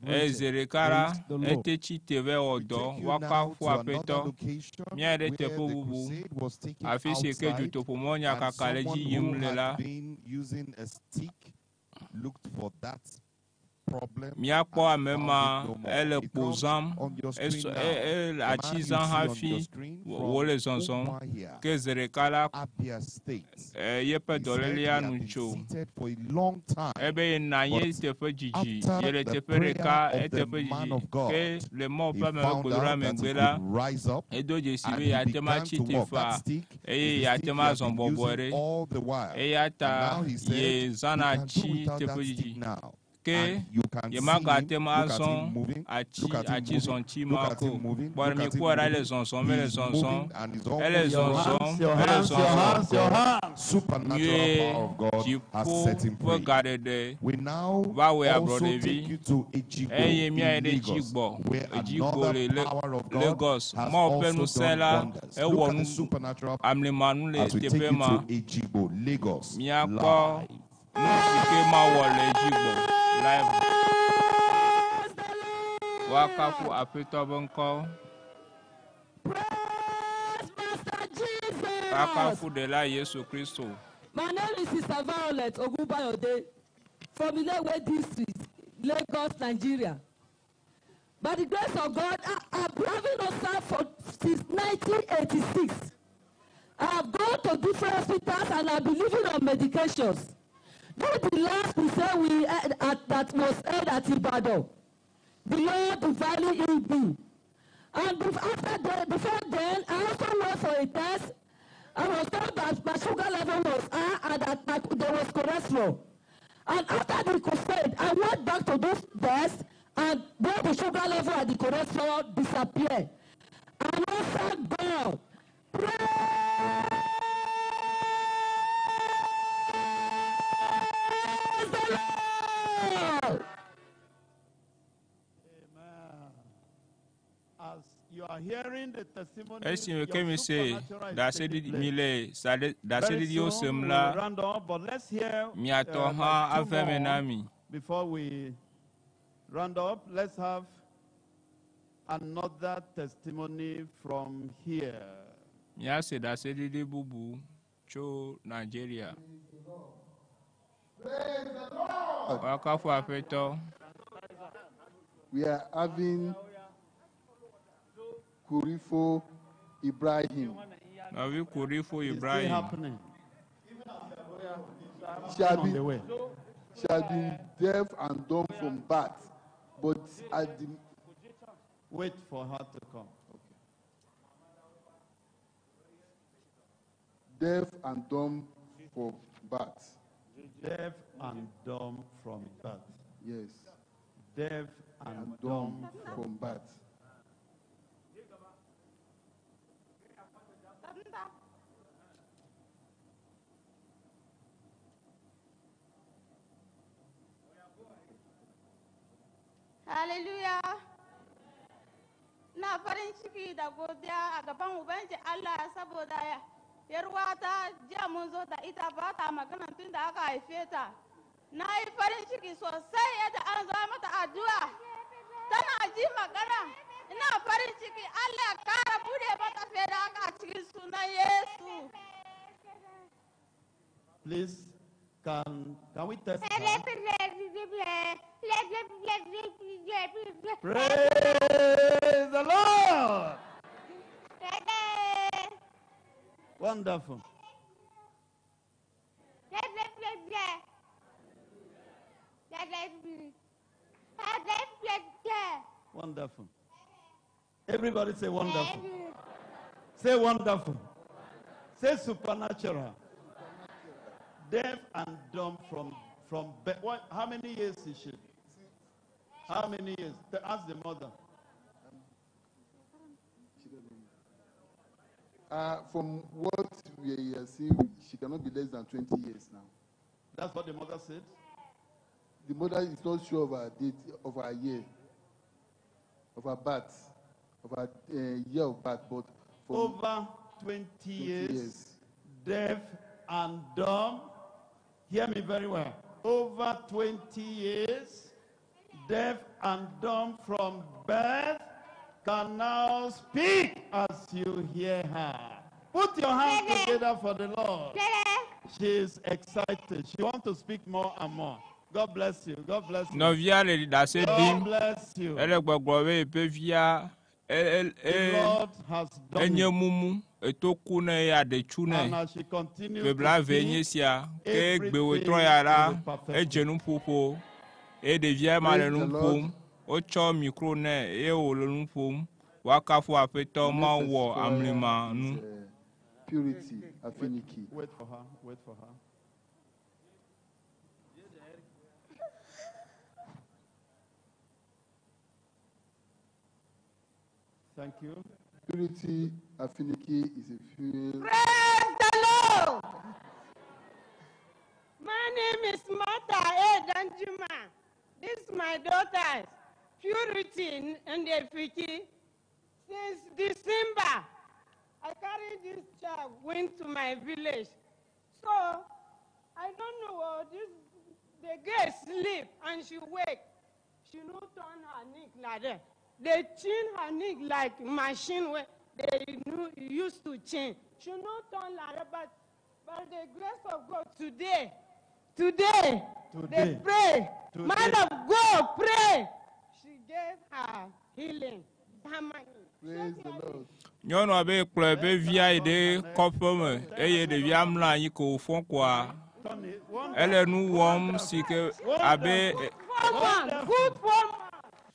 eye zi liberated. ɖeka la Praise the Lord. ete tsi te va wɔ We dɔ take you now woakafu to another aƒetɔ location míayi ɖe where teƒe the bubu crusade was taken afi si ke outside dutoƒomɔ nya and kaka le someone dzi yim who le la had been using a stick looked for that problem míakpɔ and ame found ma it no more. ele It kpo comes zãm on your screen esɔ now. e ele The atsi man you zãm see on your hafi screen from wòle zɔzɔm Umuahia, ke zi ɖeka la Abia State. e, yeƒe He said he dɔlélia had nu been tso seated for a long time, ebe yenɔ anyi but teƒe dzidzi after yele the teƒe prayer ɖeka of the eteƒe man dzidzi of ke God, le Mawu he ƒe ame ƒe found gbedoɖa out that he megbe la could rise up edo dzesi and be he yeate ŋu began atsi to te walk. That faa stick eye is the yeate stick ŋu he had azɔ been bɔbɔe using ɖe all the while. eya And ta now he said ye he zãna can do atsi without teƒe that stick dzidzi now. ke And you can see him, yemagate ŋu look at azɔ him moving, atsi look at him atsi moving, zɔntsi look ma at ko him moving, kpɔ look mi at him kpɔe ɖa ele moving. zɔzɔm ele He's zɔzɔm moving and he's ele almost Your zɔzɔm hands, your ele hands, your zɔzɔm hands, your God, hands. supernatural nyuie power of God has dziƒo set him ƒe free. gaɖeɖe We now va wɔe also ablɔɖevi take you to Ejigbo eye míayi in ɖe Lagos, Dzigbɔ where Edzigbo another le Le power of God Lagos has Mawu ƒe also ŋusẽ done la wonders. ewɔ Look at the nu supernatural amlimanu le as we take teƒe you ma to Ejigbo, Lagos, míakpɔ live. nu si ke mawɔ le Edzigbo live woakafu aƒetɔ ƒe ŋkɔ woakafu ɖela Yesu Kristo My name is Sister Violet Ogunbayode from Ilewe District, Lagos, Nigeria. By the grace of God, I've been having ulcer since 1986. I have gone to different hospitals and I've been living on medications. During the last crusade we had that was held at Ibadan, the Lord divinely healed me. And before then, I also went for a test. I was told that my sugar level was high and that there was cholesterol. And after the crusade, I went back to this test, and both the sugar level and the cholesterol disappeared. And I thank God. Praise the Lord. As you are hearing the testimony, esime your ke mi se supernatural is taking ɖaseɖiɖi place. mi le Very ɖaseɖiɖiwo soon sem we la will round up, but let's hear miatɔ hã like two ave me na more mi before we round up. Let's have another testimony from here. míase ɖaseɖiɖi bubu tso Nigeria woakafu aƒetɔ We are having Kurifo Ibrahim. nɔvi Kurifo It's still Ibrahim happening. She had On the been, way. she had been deaf and dumb from birth, but at the Wait for her to come. deaf and dumb from birth. Deaf and dumb from birth. Yes. Deaf and And dumb dumb from birth. Hallelujah. Na farin ciki da godiya a gaban Ubangiji Allah saboda yarwata jiya mun zo da ita ba ta magana tun da aka haife ta. Na yi farin ciki sosai yadda an zo mata addu'a. Tana ji magana. Ina farin ciki Allah ya kara bude mata fiye da haka a cikin sunan Yesu. Please, can we test her? Praise the Lord. Wonderful. Wonderful. Everybody say wonderful. Say wonderful. Say supernatural. Deaf and dumb from what, how many years is she? How many years? Ask the mother. From what we are seeing, she cannot be less than 20 years now. That's what the mother said? The mother is not sure of her date, of her year, of her birth, of her year of birth, but from over 20 years, years, deaf and dumb. Hear me very well. Over 20 years, deaf and dumb from birth, can now speak as you hear her. Put your hands together for the Lord. She is excited. She wants to speak more and more. God bless you. God bless you. Nɔvia le ɖase God ɖim. bless you. Ele gbɔgblɔ be yeƒe via The Lord has done enye it. mumu eto ku nɛ eye aɖe tsu And nɛ. as she continues Ƒe to blaeve nye speak, sia ke every gbe wòtrɔ day ya la will be perfected. edze nuƒoƒo eye ɖevia ma le Praise nu the Lord. ƒom. Wotsɔ mikro nɛ eye wòle nu ƒom. Woakafu Aƒetɔ The next Mawu wɔ testifier amlima is nu. Purity Afiniki. Wait for her. Wait for her. Thank you. Purity Afiniki is a female. Praise the Lord. My name is Martha A. Danjuma. This is my daughter, Purity Ndefiki. Since December, I carried this child, went to my village. So, I don't know what this, the girl sleep and she wake. She no turn her neck like that. They chin her neck like machine where they used to chin. She no turn like that, but by the grace of God today, today, Today. they pray. Today. Man of God, pray. She gave her healing. Permanent. Praise the Lord. Nyɔnua be kplɔ eƒe via yi ɖe kɔƒe me eye ɖevia mlɔ anyi ko wòfɔ koa ele nu wɔm si ke abe Woman, good woman.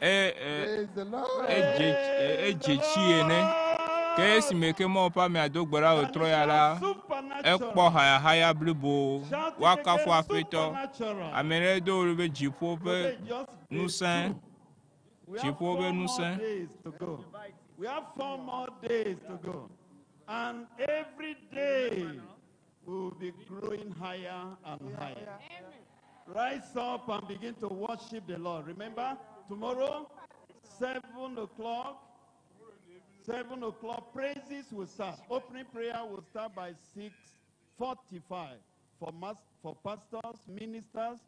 Praise the Lord. edze tsi ene. Ke esime ke Mawu ƒe amea do gbe ɖa wòtrɔ ya la, ekpɔ hayahaya blibo. Woakafu Aƒetɔ. Ame ɖe do wòle be dziƒo ƒe ŋusẽ. We have Dziƒo ƒe four more ŋusẽ. days to go. We have 4 more days to go. And every day we will be growing higher and higher. Rise up and begin to worship the Lord. Remember, tomorrow, 7 o'clock, 7 o'clock, praises will start. Opening prayer will start by 6:45 for pastors, ministers,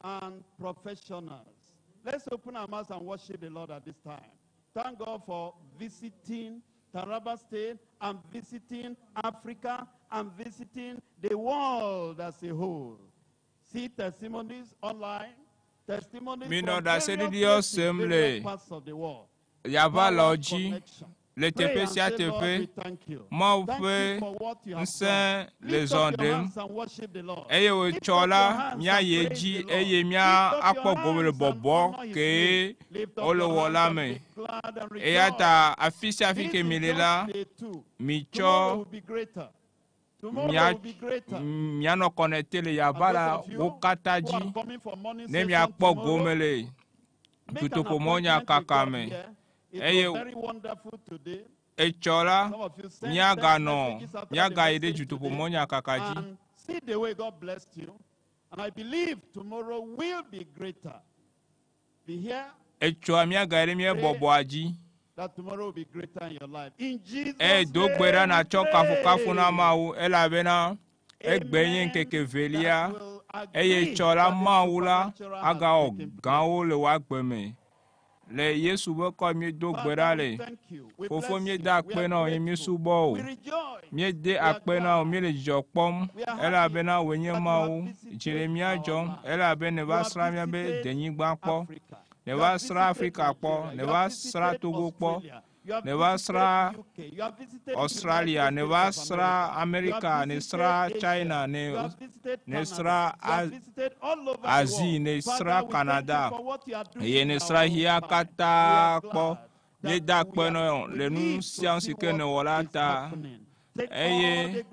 and professionals. Let's open our mouths and worship the Lord at this time. Thank God for visiting Taraba State and visiting Africa and visiting the world as a whole. See testimonies online, testimonies Minɔ from ɖase various ɖiɖiwo places, sem le various parts of the world. yava le Power dzi connection. le Pray teƒe and sia say, Lord, teƒe. we thank you. Mawu Thank ƒe you for what you have ŋusẽ done. le Lift zɔ up your ɖem hands and worship the Lord. eye Lift wòtsɔ up your la hands and míayi praise edzi the Lord. eye Lift mía up your akpɔ gome le hands and bɔbɔ honor his ke name. Lift up wole your wɔ hands la and me. be glad and Eya rejoice. ta afi sia afi This ke is mi le just la, day two. mitsɔ Tomorrow will be greater. Tomorrow mía will be greater. míanɔ kɔnɛte le And yava those la of you wo katã who dzi are coming for morning ne session miakpɔ tomorrow, gome le make an dutoƒomɔnya appointment with kaka God me. here. It Eye was very wonderful today. etsɔ la Some of you sent text míaganɔ messages after the míagayi ɖe message today dutoƒomɔnya kaka dzi. and see the way God blessed you. And I believe tomorrow will be greater. Be here Etsɔa míagayi ɖe mía Pray bɔbɔa dzi. that tomorrow will be greater in your life. In Jesus' Eye do gbe ɖa name we nàtsɔ kafukafu na pray. Mawu elabena egbe nye ŋkeke velia eye tsɔ la Mawu la agawɔ gãwo le wò agbe me. Le Yesu ƒe kɔ míedo gbe ɖa le. Fofo míeda akpe na wò eye míesubɔ wò. Míede akpe na wò, míele dzidzɔ kpɔm elabena wòe nye Mawu. Dzi le mía dzɔm elabena nèva srã míaƒe denyigba kpɔ. Nèva srã Afrika kpɔ, nèva srã Togo kpɔ, nèva srã Australia, nèva srã Amerika, nèsrã China, nèsrã Asie, nèsrã Canada eye nèsrã xexea katã kpɔ. Míeda akpe na wò le nu sia nu si ke nèwɔ la ta eye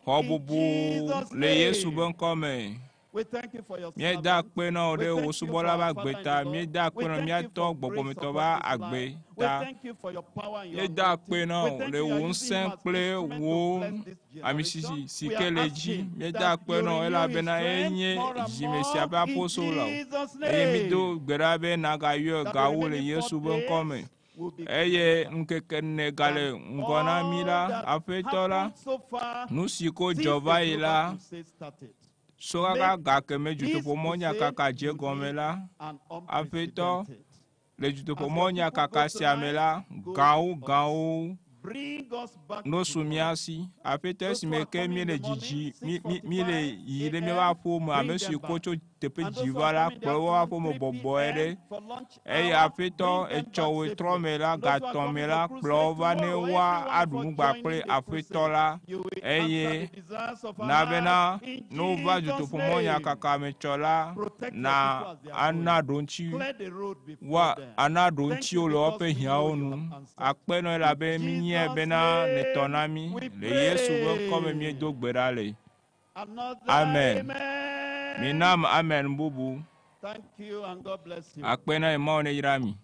xɔ bubu le Yesu ƒe ŋkɔ me. We thank you for your Míeda servant. akpe na wò We ɖe wò thank you subɔla for ƒe our agbe Father in ta. the Lord. Míeda We akpe na thank mía you tɔ for grace gbɔgbɔmetɔ upon ƒe his agbe life. We ta. thank you for your power and your Míeda akpe anointing. na We wò thank le you you wò are using ŋusẽ him as kple instrument to wò bless this amisisi generation. si We ke are le dzi. asking Míeda that akpe you na wò renew his elabena strength enye more and dzime sia more ƒe in apostolo. Jesus' Eye mído name. gbe ɖa be nagayɔe That the gawu le remaining Yesu 4 ƒe ŋkɔ me. days will be Eye greater ŋkeke ne gale than ŋgɔ na mí all la, that Aƒetɔ la, happened so far nu si ko since dzɔ the va yi global la, crusade started. so kaka Make gake me this dutoƒomɔ crusade nyakaka dze gɔme unique la, and Aƒetɔ, unprecedented. le As your dutoƒomɔ people go nyakaka sia me tonight, la, go gãwo with us. gãwo Bring us back no su tomorrow. mía si. Aƒetɔ Those who esime are ke coming in míele the morning, dzidzi mí mí míele 6:45 yi ɖe míaƒe a.m., aƒewo me, bring ame si them ko back. tso teƒe And those dzi who va are la, coming in the kplɔ wo afternoon, aƒeme 3 bɔbɔe ɖe. p.m. for lunch Eye hour, Aƒetɔ, bring them etsɔ back wetrɔ safely. me la, And those who are gatɔ̃ me coming la, to kplɔ crusade wo va ne tomorrow, woa every one aɖu of us nugba kple joining the Aƒetɔ crusade, la. you will answer Eye the desires of our na bena hearts in ne wova Jesus' dutoƒomɔ name. nyakaka me tsɔ la, Protect your na people as they are ana going. ɖoŋtsi Clear the road before wa them. ana Thank ɖoŋtsi you wo le because woƒe we know hiãwo you nu. have answered. Akpe nɔ In elabe mínyae Jesus' bena nètɔ na name mí. we Le Yesu ƒe ŋkɔ me pray. míedo gbe ɖa le. Another Amen. amen. Minam amen bubu. Thank you and God bless you. Akpe na Mawu ne yra mi.